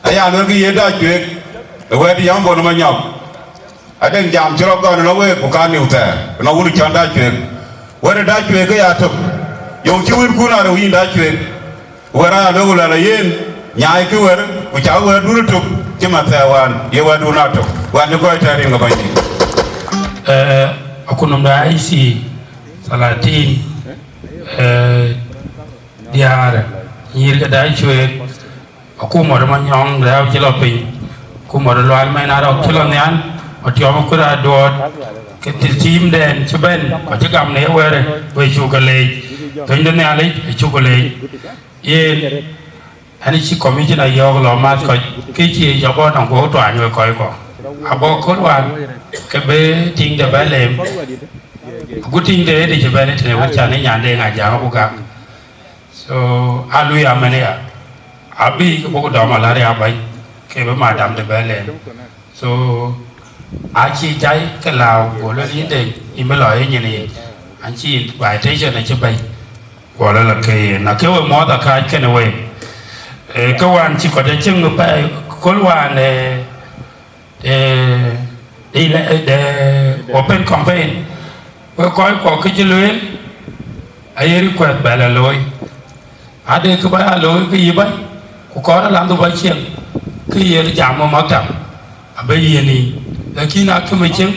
Aya lueel ke ye da cueek, ë wɛ̈ɛ̈t yam bɔ̈ në manyɔk. Adeŋ jam cï rɔt gɔl ënɔ week, ku ka niu thɛɛr, ënɔ wun cɔn da cueek. Wɛ̈ɛ̈t da cueek ke ya tök, yöŋ cï wënkun aa rou yïn da cueek. Wɛ̈ɛ̈r aya lueel ku luɛɛl ë yen, nyaai kë wɛ̈ɛ̈r, ku cak wɛ̈ɛ̈rdun ë tök, cï man thɛɛr wään, ye wɛ̈ɛ̈rdun aa tök, wään cï kɔc tɛ̈ɛ̈r rin ke bɛ̈ny. Ee, akunɔm da I C, thalatin, ee, diäär, nyïïr ke da cueek, akumɔt ë manyɔŋ rɛ̈ɛ̈u cï lɔ piny, akumɔt ë lual mɛn arɔk cï lɔ nhial, matiɔm ë kuëër aduɔɔt, ke të tiimdɛn cï bɛ̈n, ku cï gam në ye wɛ̈ɛ̈rë, we cuk ke leec, thöny de Nhialic acuk ke leec. Yen, ɛn cï commissioner yɔ̈ɔ̈k lɔ math kɔc, ke cï jɔ bɔ̈ nɔŋ ku tuany we kɔc kɔ. Abɔ̈ kööl wään, ke bï tiŋde bɛ leem. Agut tiŋde ëdï cï bɛ̈n ë tënë wën can ë nyande ŋa jam abuk gak. So, a lui amɛn aya, abï ke buk dɔm alar ya bäny, ke bï madam de bɛ leem. So, acï jai ke lääu, go lueel yïn de, yïn bï lɔ ë nyin yic, an cï invitation acï bɛ̈i. Go lueel ke yen, na ke we muɔɔth akääc kënë week. Ee, ke wään cï kɔc acïŋ pɛɛi, kööl wään, ee, ee, de, de open campaign, we kɔc kuɔ kë cï lueel, aye request bɛ lɔ looi. Ade kë bä ya looi ke yï bäny, ku kɔɔr alanhdu bä cieŋ, ke ye jam ë maktab, abë yiëën yic. Lakin akëmë cieŋ,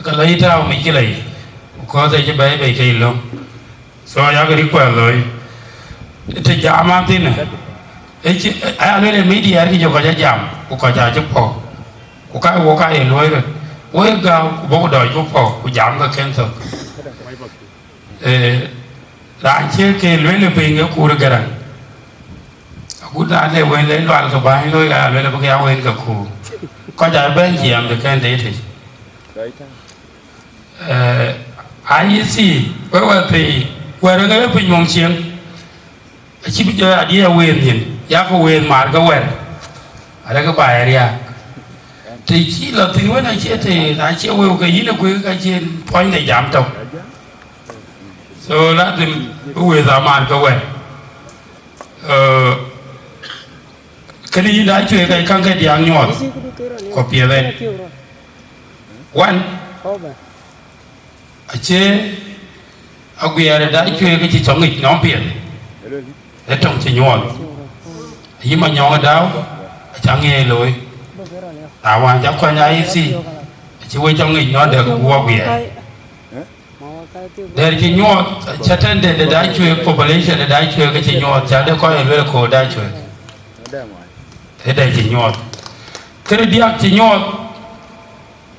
ke lɔ yï tääu mic ke lɔ yic, ku kɔɔth ë cï bɛ̈ɛ̈i bei ke yï löŋ. So, yak request looi. Të jam an thïn, ë cï, aya lueel ë media arkï jɔ kɔc a jam, ku kɔc acï puɔ̈u. Ku ka wok ka ye luɔi röt, wek gääu ku bɔ̈ ku dɔc ku pɔ̈k ku jam ke kën thök. Eh, raan cie ke lueel ë piny ke kuur ë Garaŋ. Agut na le wën le lual ke bäny looi, ka lueel abï ke ya wën ke kuur. Kɔc aa bɛ̈n jiɛɛm de kën de tëc. Eh, I E C, wek wɛ̈t pei, wɛ̈t ë ke ye piny mɔŋ cieŋ. Acï bï jɔ adï a wëëth nyin, yak wëëth maar ke wɛ̈t, arëk baai ariääk. Të cï lɔ thïn wën acie të, na cie wëu ke yïn ë kuëëk ka cïn puɔ̈ny de jam tök. So, lazim bï wëëth a maar ke wɛ̈t. Eh, kënë yïn da cuëëk ka käŋ ke diäk nyuɔɔth, ku piɛth en. Wan, acie aguiɛɛr ë da cuëëk ke cï cɔŋ ŋic nɔm piɛth, ë töŋ cï nyuɔɔth. Ayï Manyɔŋ ë Dau, acä ŋiɛc looi. Na wään cä kuany I E C, acï wec cɔŋ ŋic nɔn dɛk guɔ aguiɛɛr. Dɛ̈t cï nyuɔɔth, cä tɛ̈n dɛ̈t de da cuëëk, population de da cuëëk ke cï nyuɔɔth, cä de kɔc ë luel koor da cuëëk. Ë dɛ̈t cï nyuɔɔth. Këde diäk cï nyuɔɔth,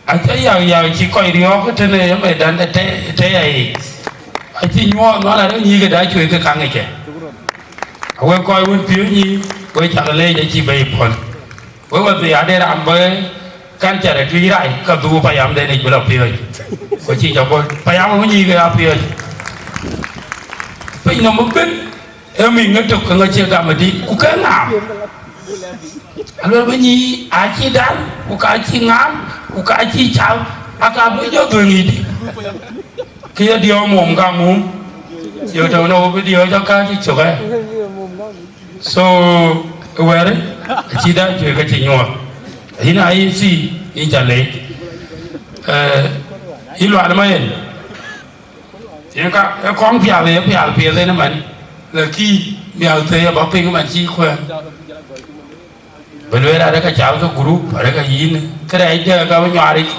acä yak yak cï kɔc riɔ̈ɔ̈k tënë ë medan de të, të ya yic. Acï nyuɔɔth nɔn arëk nyïïk ë da cuëëk ke kaŋ ëcë. Awek kɔc wën piööc nyïïk, wek cak leec acï bei pɔ̈l. Wek wä thii ade raan bɔ̈ culture ë Tuic rac, ka dhuk payamden yic bï lɔ piööc. Ku cï jɔ bɔ̈, payam abï nyïïk ya piööc. Piny nɔm ëbën, ë miŋ ë tök ke ŋa cie gam adï, ku ke ŋaam. Aluel bï nyïï acï dal, ku ka cï ŋaam, ku ka cï cal, aka bï jɔ dhuëëŋ yic dï. Ke ye diɔ̈ɔ̈k mom ka mum, yo tɔ̈u në wo bï diɔ̈ɔ̈k jɔ kääc cï cök ë. So, wɛ̈ɛ̈r, acï da cuëëk ke cï nyuɔɔth. Yïn a yïn thii, yïn ca leec. Eh, yï lual ma yen. Yen ka, e kɔŋ pial, e pial piɛth en man. Lakin, mial thëë ba piŋ man cï kuɛɛn. Bï lueel arëk acal ke group, arëk ayïn. Kërɛɛc de ka bï nyuaaric.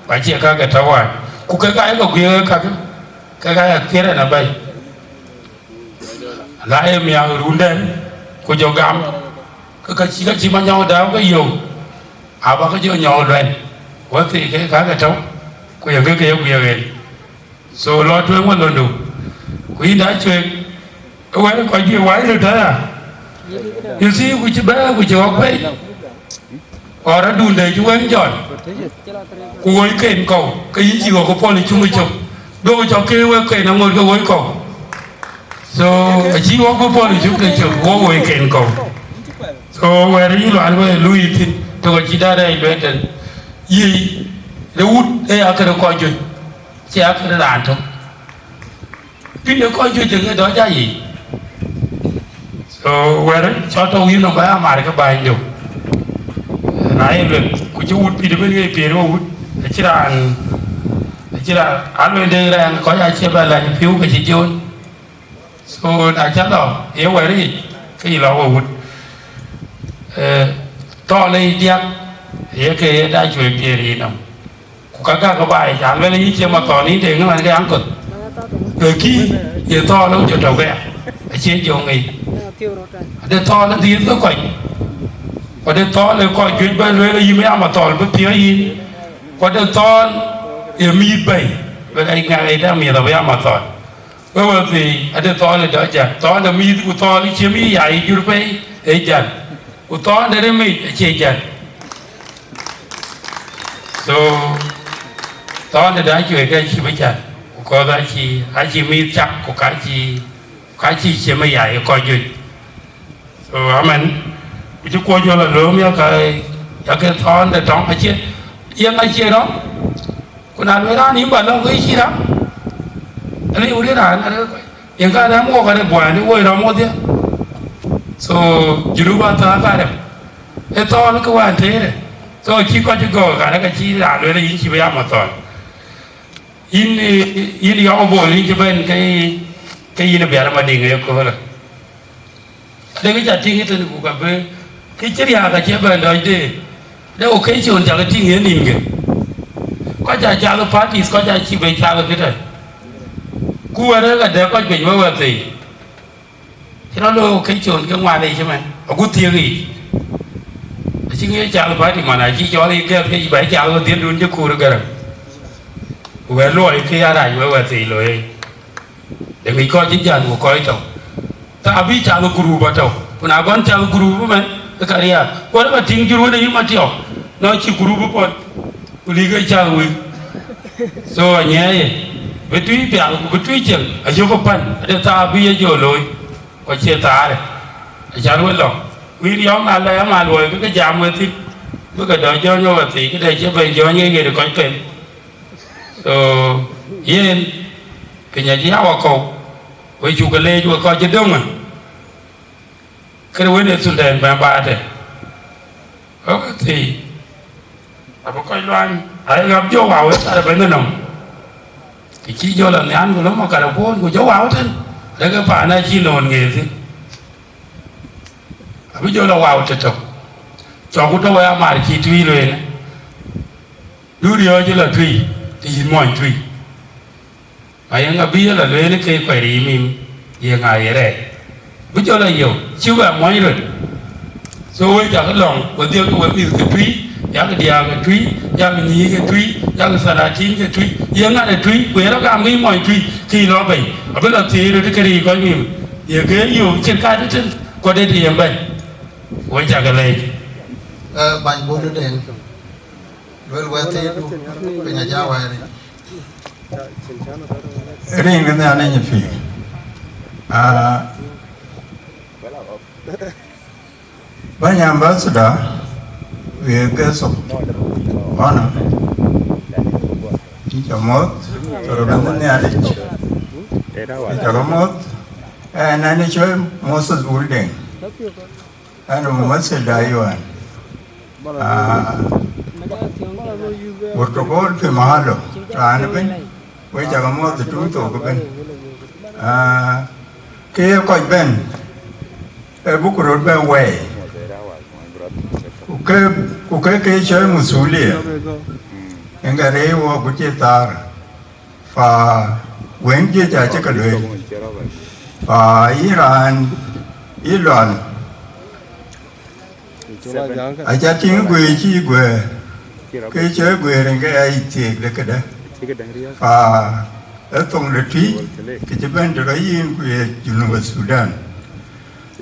Ba cie ka ke tɔ̈ wään. Ku ke ka ye ke guiëk kakë. Ke ka ye thiër en abɛ̈i. La ye miäk rundɛn, ku jɔ gam, ke ka cï, ka cï Manyɔŋ Dau ke yök, aba ke jɔ nyɔk luɛl, wä thii ke ka ke tɔ̈u, ku ye ke ke ye guiëk en. So lɔ tueŋ wä londu, ku yïn da cuëëk, ë wɛ̈t kɔc juëc wai röt aya. You see, ku cï bɛ̈ɛ̈r, ku cï ɣɔ̈k pɛ̈i. Ɣɔn rɔt dun dɛ cï wëŋ jɔt, ku woi ken kɔ̈u, ke yïn cï ɣɔ̈k ë puɔl ë cuŋ ë cök, duökï cɔk ke wek ken aŋot ke woi kɔ̈u. So, acï ɣɔ̈k ë puɔl ë cuŋ ë cök, wok woi ken kɔ̈u. So, wɛ̈ɛ̈r yï lual wek luui thïn, tök acï dä rɛɛc luɛɛl tën. Yiëc, de wut, ee akëde kɔc juëc, cie akëde raan tök. Bï de kɔc juëc ë dɔc ayic. So, wɛ̈ɛ̈r cɔl tɔ̈u yïn nɔm ba ya mar ke bäny deu. Na ye luel, ku cï wut pït ëbën ŋic piëër we wut, acï raan, acï raan, aluel de rɛɛŋ kɔc acie bɛ lany piu ke cï jiön. So, na cä lɔ, ye wɛ̈ɛ̈r yic, ke yï lɔ we wut. Eh, thɔɔl ë diäk, ye ke ye da cuëc piëër yï nɔm. Ku ka gäk baai, ca luel yïn cie mathɔɔn yïn de ŋic man ke aŋköth. Ke kï ye thɔɔl ë jɔ tɔ̈u ke ya, acie jɔ ŋic. Ade thɔɔl ë dhiëth ke kɔc. Ku ade thɔɔl ë kɔc juëc bɛ lueel yïn ya mathɔɔl bï piɔ̈ɔ̈c yïn. Ku ade thɔɔl ë mïïth bɛ̈i, bɛ ŋɛk ë dɛ miëth abï ya mathɔɔl. Wek wä thii, ade thɔɔl ë dɔc jäl. Thɔɔl de mïïth ku thɔɔl ë ciem yï ya yï jur pei ë jäl. Ku thɔɔl de rimic acie jäl. So, thɔɔn de da cuëëc ke cï bï cän, ku kɔ̈th acï, acï mïïth cak, ku ka cï, ka cï ciem ë yai ë kɔc juëc. So, amen. Ku cï kuɔc jɔl alööm ya ka, ya ke thɔɔn de tɔŋ acie, yen acie rɔm. Ku na lueel raan yïn ba lɔ̈k ke cï rɔm, ënë wuri raan arë, yen ka rɛm wok arë buan, woi rɔm wodhie. So, Junub athäär ka rɛm. Ë thɔɔl ke wään tëërë. So, cï kɔc cï gɔ̈ɔ̈r, ka rɛ̈k acï raan lueel yïn cï bï ya mathɔɔl. Yïn, yïn yɔŋ bol, yïn cï bɛ̈n ke, ke yïn ë biar Madiŋ ë köölë. Adekï ca tïŋ ëtënë ku ka bï, kë cï riääk acie bɛ̈n dɔc de, de occasion cakë tïŋ ë nïnkë. Kɔc aa cath parties, kɔc aa cï bɛ̈n cath këtɛ. Ku wɛ̈t ë ka dɛ̈k kɔc piny wek wɛ̈t thëi. Cï rɔt looi occasion ke ŋuan yic ëmën, agut thiëëk yic. Cï ŋic cal party man acï cɔl yï gɛ̈th ke yï bɛ cal we dhiëndun cï kuur Gäräŋ. Wɛ̈t luɔi kë ya rac wek wɛ̈t thii looi. De ŋic kɔc cï jäl ku kɔc tɔ̈u. Thaa bï cal group atɔ̈u. Ku na gɔn cal group ëmën, ë ka riääk. Kuɔn ë ka tïŋ cï ruöt ë yï Matiɔp. Nɔn cï group ë puɔ̈l. Ku lïk ë cal wek. So anyiɛɛi, bï tui pial ku bï tui cieŋ, ayök ë pan, ade thaa bï ye jɔ looi. Ku acie thaarë, acan we lɔ. Ku yïn yɔ̈ŋ na lɛ̈k ama luɔi ke ke jam we thïn, bï ke dɔ jɔ̈ɔ̈ny we thii, këde cie ben jɔ̈ɔ̈ny ke ɣet ë kɔc ken. So, yen, piny acï ya wakɔ̈u, we cuk ke leec we kɔc cï döŋë, këde wen ë thundɛn bɛ̈n baate. Wek we thii, abï kɔc luany, ayek ɣap jɔ wau ë thar ëbɛ̈n ënɔm. Kë cï jɔ lɔ nhian ku lɔ mɔ̈ karë puɔ̈n ku jɔ wau tën, rek ë paan acï nɔn ŋeer thïn. Abï jɔ lɔ wau tëtök. Cɔk ku tɔ̈u wek amar cï tui lueel. Du riɔ̈ɔ̈c ë lɔ tui, të yïn muɔny tui. Ayeŋa bï ye lɔ lueel ke kuɛɛr yï mim, ye ŋa ye rɛɛc? Bï jɔ lɔ yök, cï wɛ̈ɛ̈r muɔny röt. So wek cakï lɔ̈ŋ, wedhie ke we mïth ke tui, yak diäär ke tui, yak nyïïr ke tui, yak thalatin ke tui, ye ŋa de tui, ku ye rɔ gam ke yï muɔny tui, ke yï lɔ bei, abï lɔ thiëëc röt këde yï kɔc mim, ye ke yök cïn kat ëtën, ku ade të ye bɛ̈n. Wek cakï leec. Ee, bany Bol Deng, luel wɛ̈t thiidu, piny aja wɛɛr yic. Rin ke Nhialic ë pïïr. Ah, bany ambassador, we guest of honor. Inca moth, tɔrɔ bɛ̈n Nhialic. Inca moth, ɛn ɛn cɔl Moses Bol Deng. Ana mumathil da yuan. Ah, protocol fi mahalo, raan ëbën, we cakë muɔ̈th ë tuŋ thok ëbën. Ah, ke ye kɔc bɛ̈n, ee buku röt bɛ̈n wɛɛi. Ku ke, ku ke ke cɔl masulia, ëŋ ka rëër wɔ ku cï thaar. Fa wën juëc acï ke lueel. Fa yïn raan yï lual, aca tïŋ guëër cï guëër, ke cï guëër rin ke ya yï thiëëk de këdë. Fa ë thoŋ de tui, ke cï bɛ̈n të rɔ yïn ku ye Junub Sudan.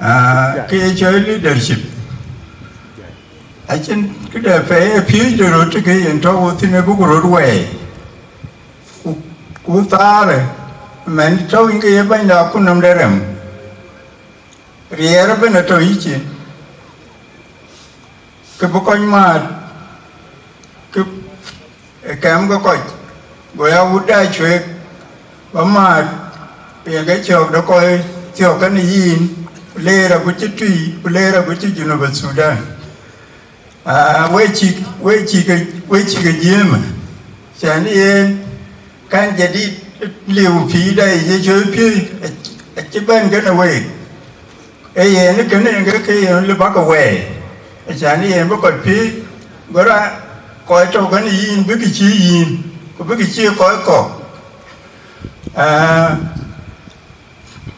Ah, ke ye cɔl leadership. Acïn këde pɛɛi ë piööc de röt ke yen tɔ̈u thïn ë buku röt wɛɛi. Ku, ku thaarë, mɛn tɔ̈u yïn ke ye bɛ̈nyda ku nɔm de rem, riɛɛr ëbën atɔ̈u yïcin, ke bï kɔc maat, ke ë kɛm ke kɔc, go ya wut da cueek, bä maat, ku yen ke cɔ̈ɔ̈k de kɔc thiɔ̈k kenë yïn, ku leer agut cï tui, ku leer agut cï Junub Thudan. Ah, we cïk, we cïk, we cïk ë jiëëmë, cän yen kän jadït liu pïïrda yic ë cööl piööc, acï bɛ̈n kënë week. Ee yen kënë yen ke ke yen lë bäkë wɛɛi, cän yen bï kɔc piëëc, go raan kɔc tɔ̈u kenë yïn bïkï cïï yïn, ku bïkï cïï kɔc kɔ̈k. Ah,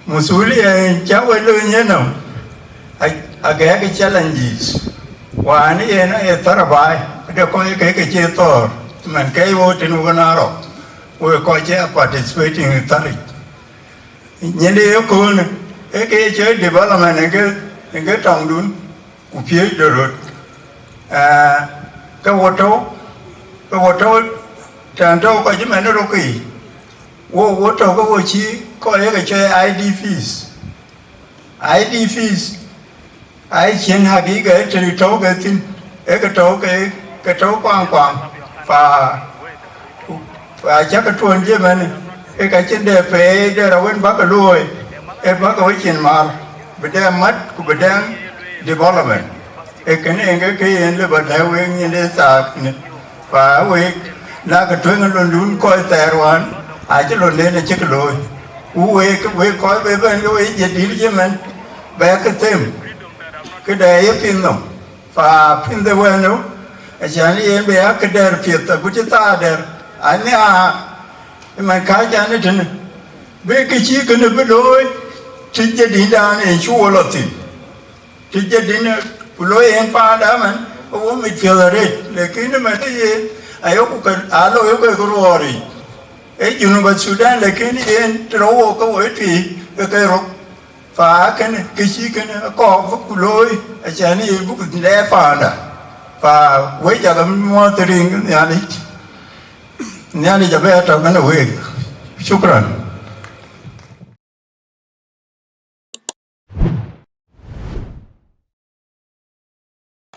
Masulia en cä we lony enɔm, a, agɛɛk challenges. Wään yen ë thar abaai, de kɔc ke ke cie thɔɔr, man ke wo tën wën arɔk, we kɔc cï a participating ë tharic. Nyin de ye köölë, ee ke cɔl development ë ke, ë ke tɔŋdun. Ku piööcde röt, aa, ke wo tɔ̈u, ke wo tɔ̈u, tɛ̈n tɔ̈u kɔc ëmɛn ë röt ke yic, wo, wo tɔ̈u ke wo cï kɔc ye ke cɔl I D Ps. I D Ps, aa cïn hakika ë të tɔ̈u ke thïn, ee ke tɔ̈u ke, ke tɔ̈u kuaŋ kuaŋ, pa, ku, ku acäkë tuɔ̈n jë mɛnë, ke ka cïn dɛ pɛɛi dɛ rɔt wën bäkë looi, ee bäkë wecin mar, bï dɛ mat ku bï dɛŋ development. Ee kënë yen ke ke yen lë bä lɛ̈k wek nyin de thaak në, pa wek, na ke tueŋ ë londun kɔc thɛɛr wään, acï londen acïkë looi. Ku wek, wek kɔc bï bɛ̈n ke wek jadït jë mɛn, bɛ ke them, këdɛ ye piŋ nɔm. Fa pïn de wɛ̈n ë, acän yen bï ya këdɛ̈r piɛth agut cï thaar dɛ̈r, anhiaar ëmɛn kääc ɛn ëtënë, bï kë cï kënë bï looi, të jadïtdan en cï wo lɔ thïn. Të jadït ku looi en paanda ëmɛn, Wo mit piɔ̈th arëët, lakin ëmën yen ayoku ke alo yo ke ruɔɔr yic. E Junub Thudan, lakin yen të rɔt wo ke wo tui ke ke rok. Fa kënë, kë cï kënë akɔɔr bï ku looi, acän ye bï ku lɛɛr paanda. Fa wek jaka muɔɔth riŋ Nhialic. Nhialic abï tɔ̈ kënë week. Shukran.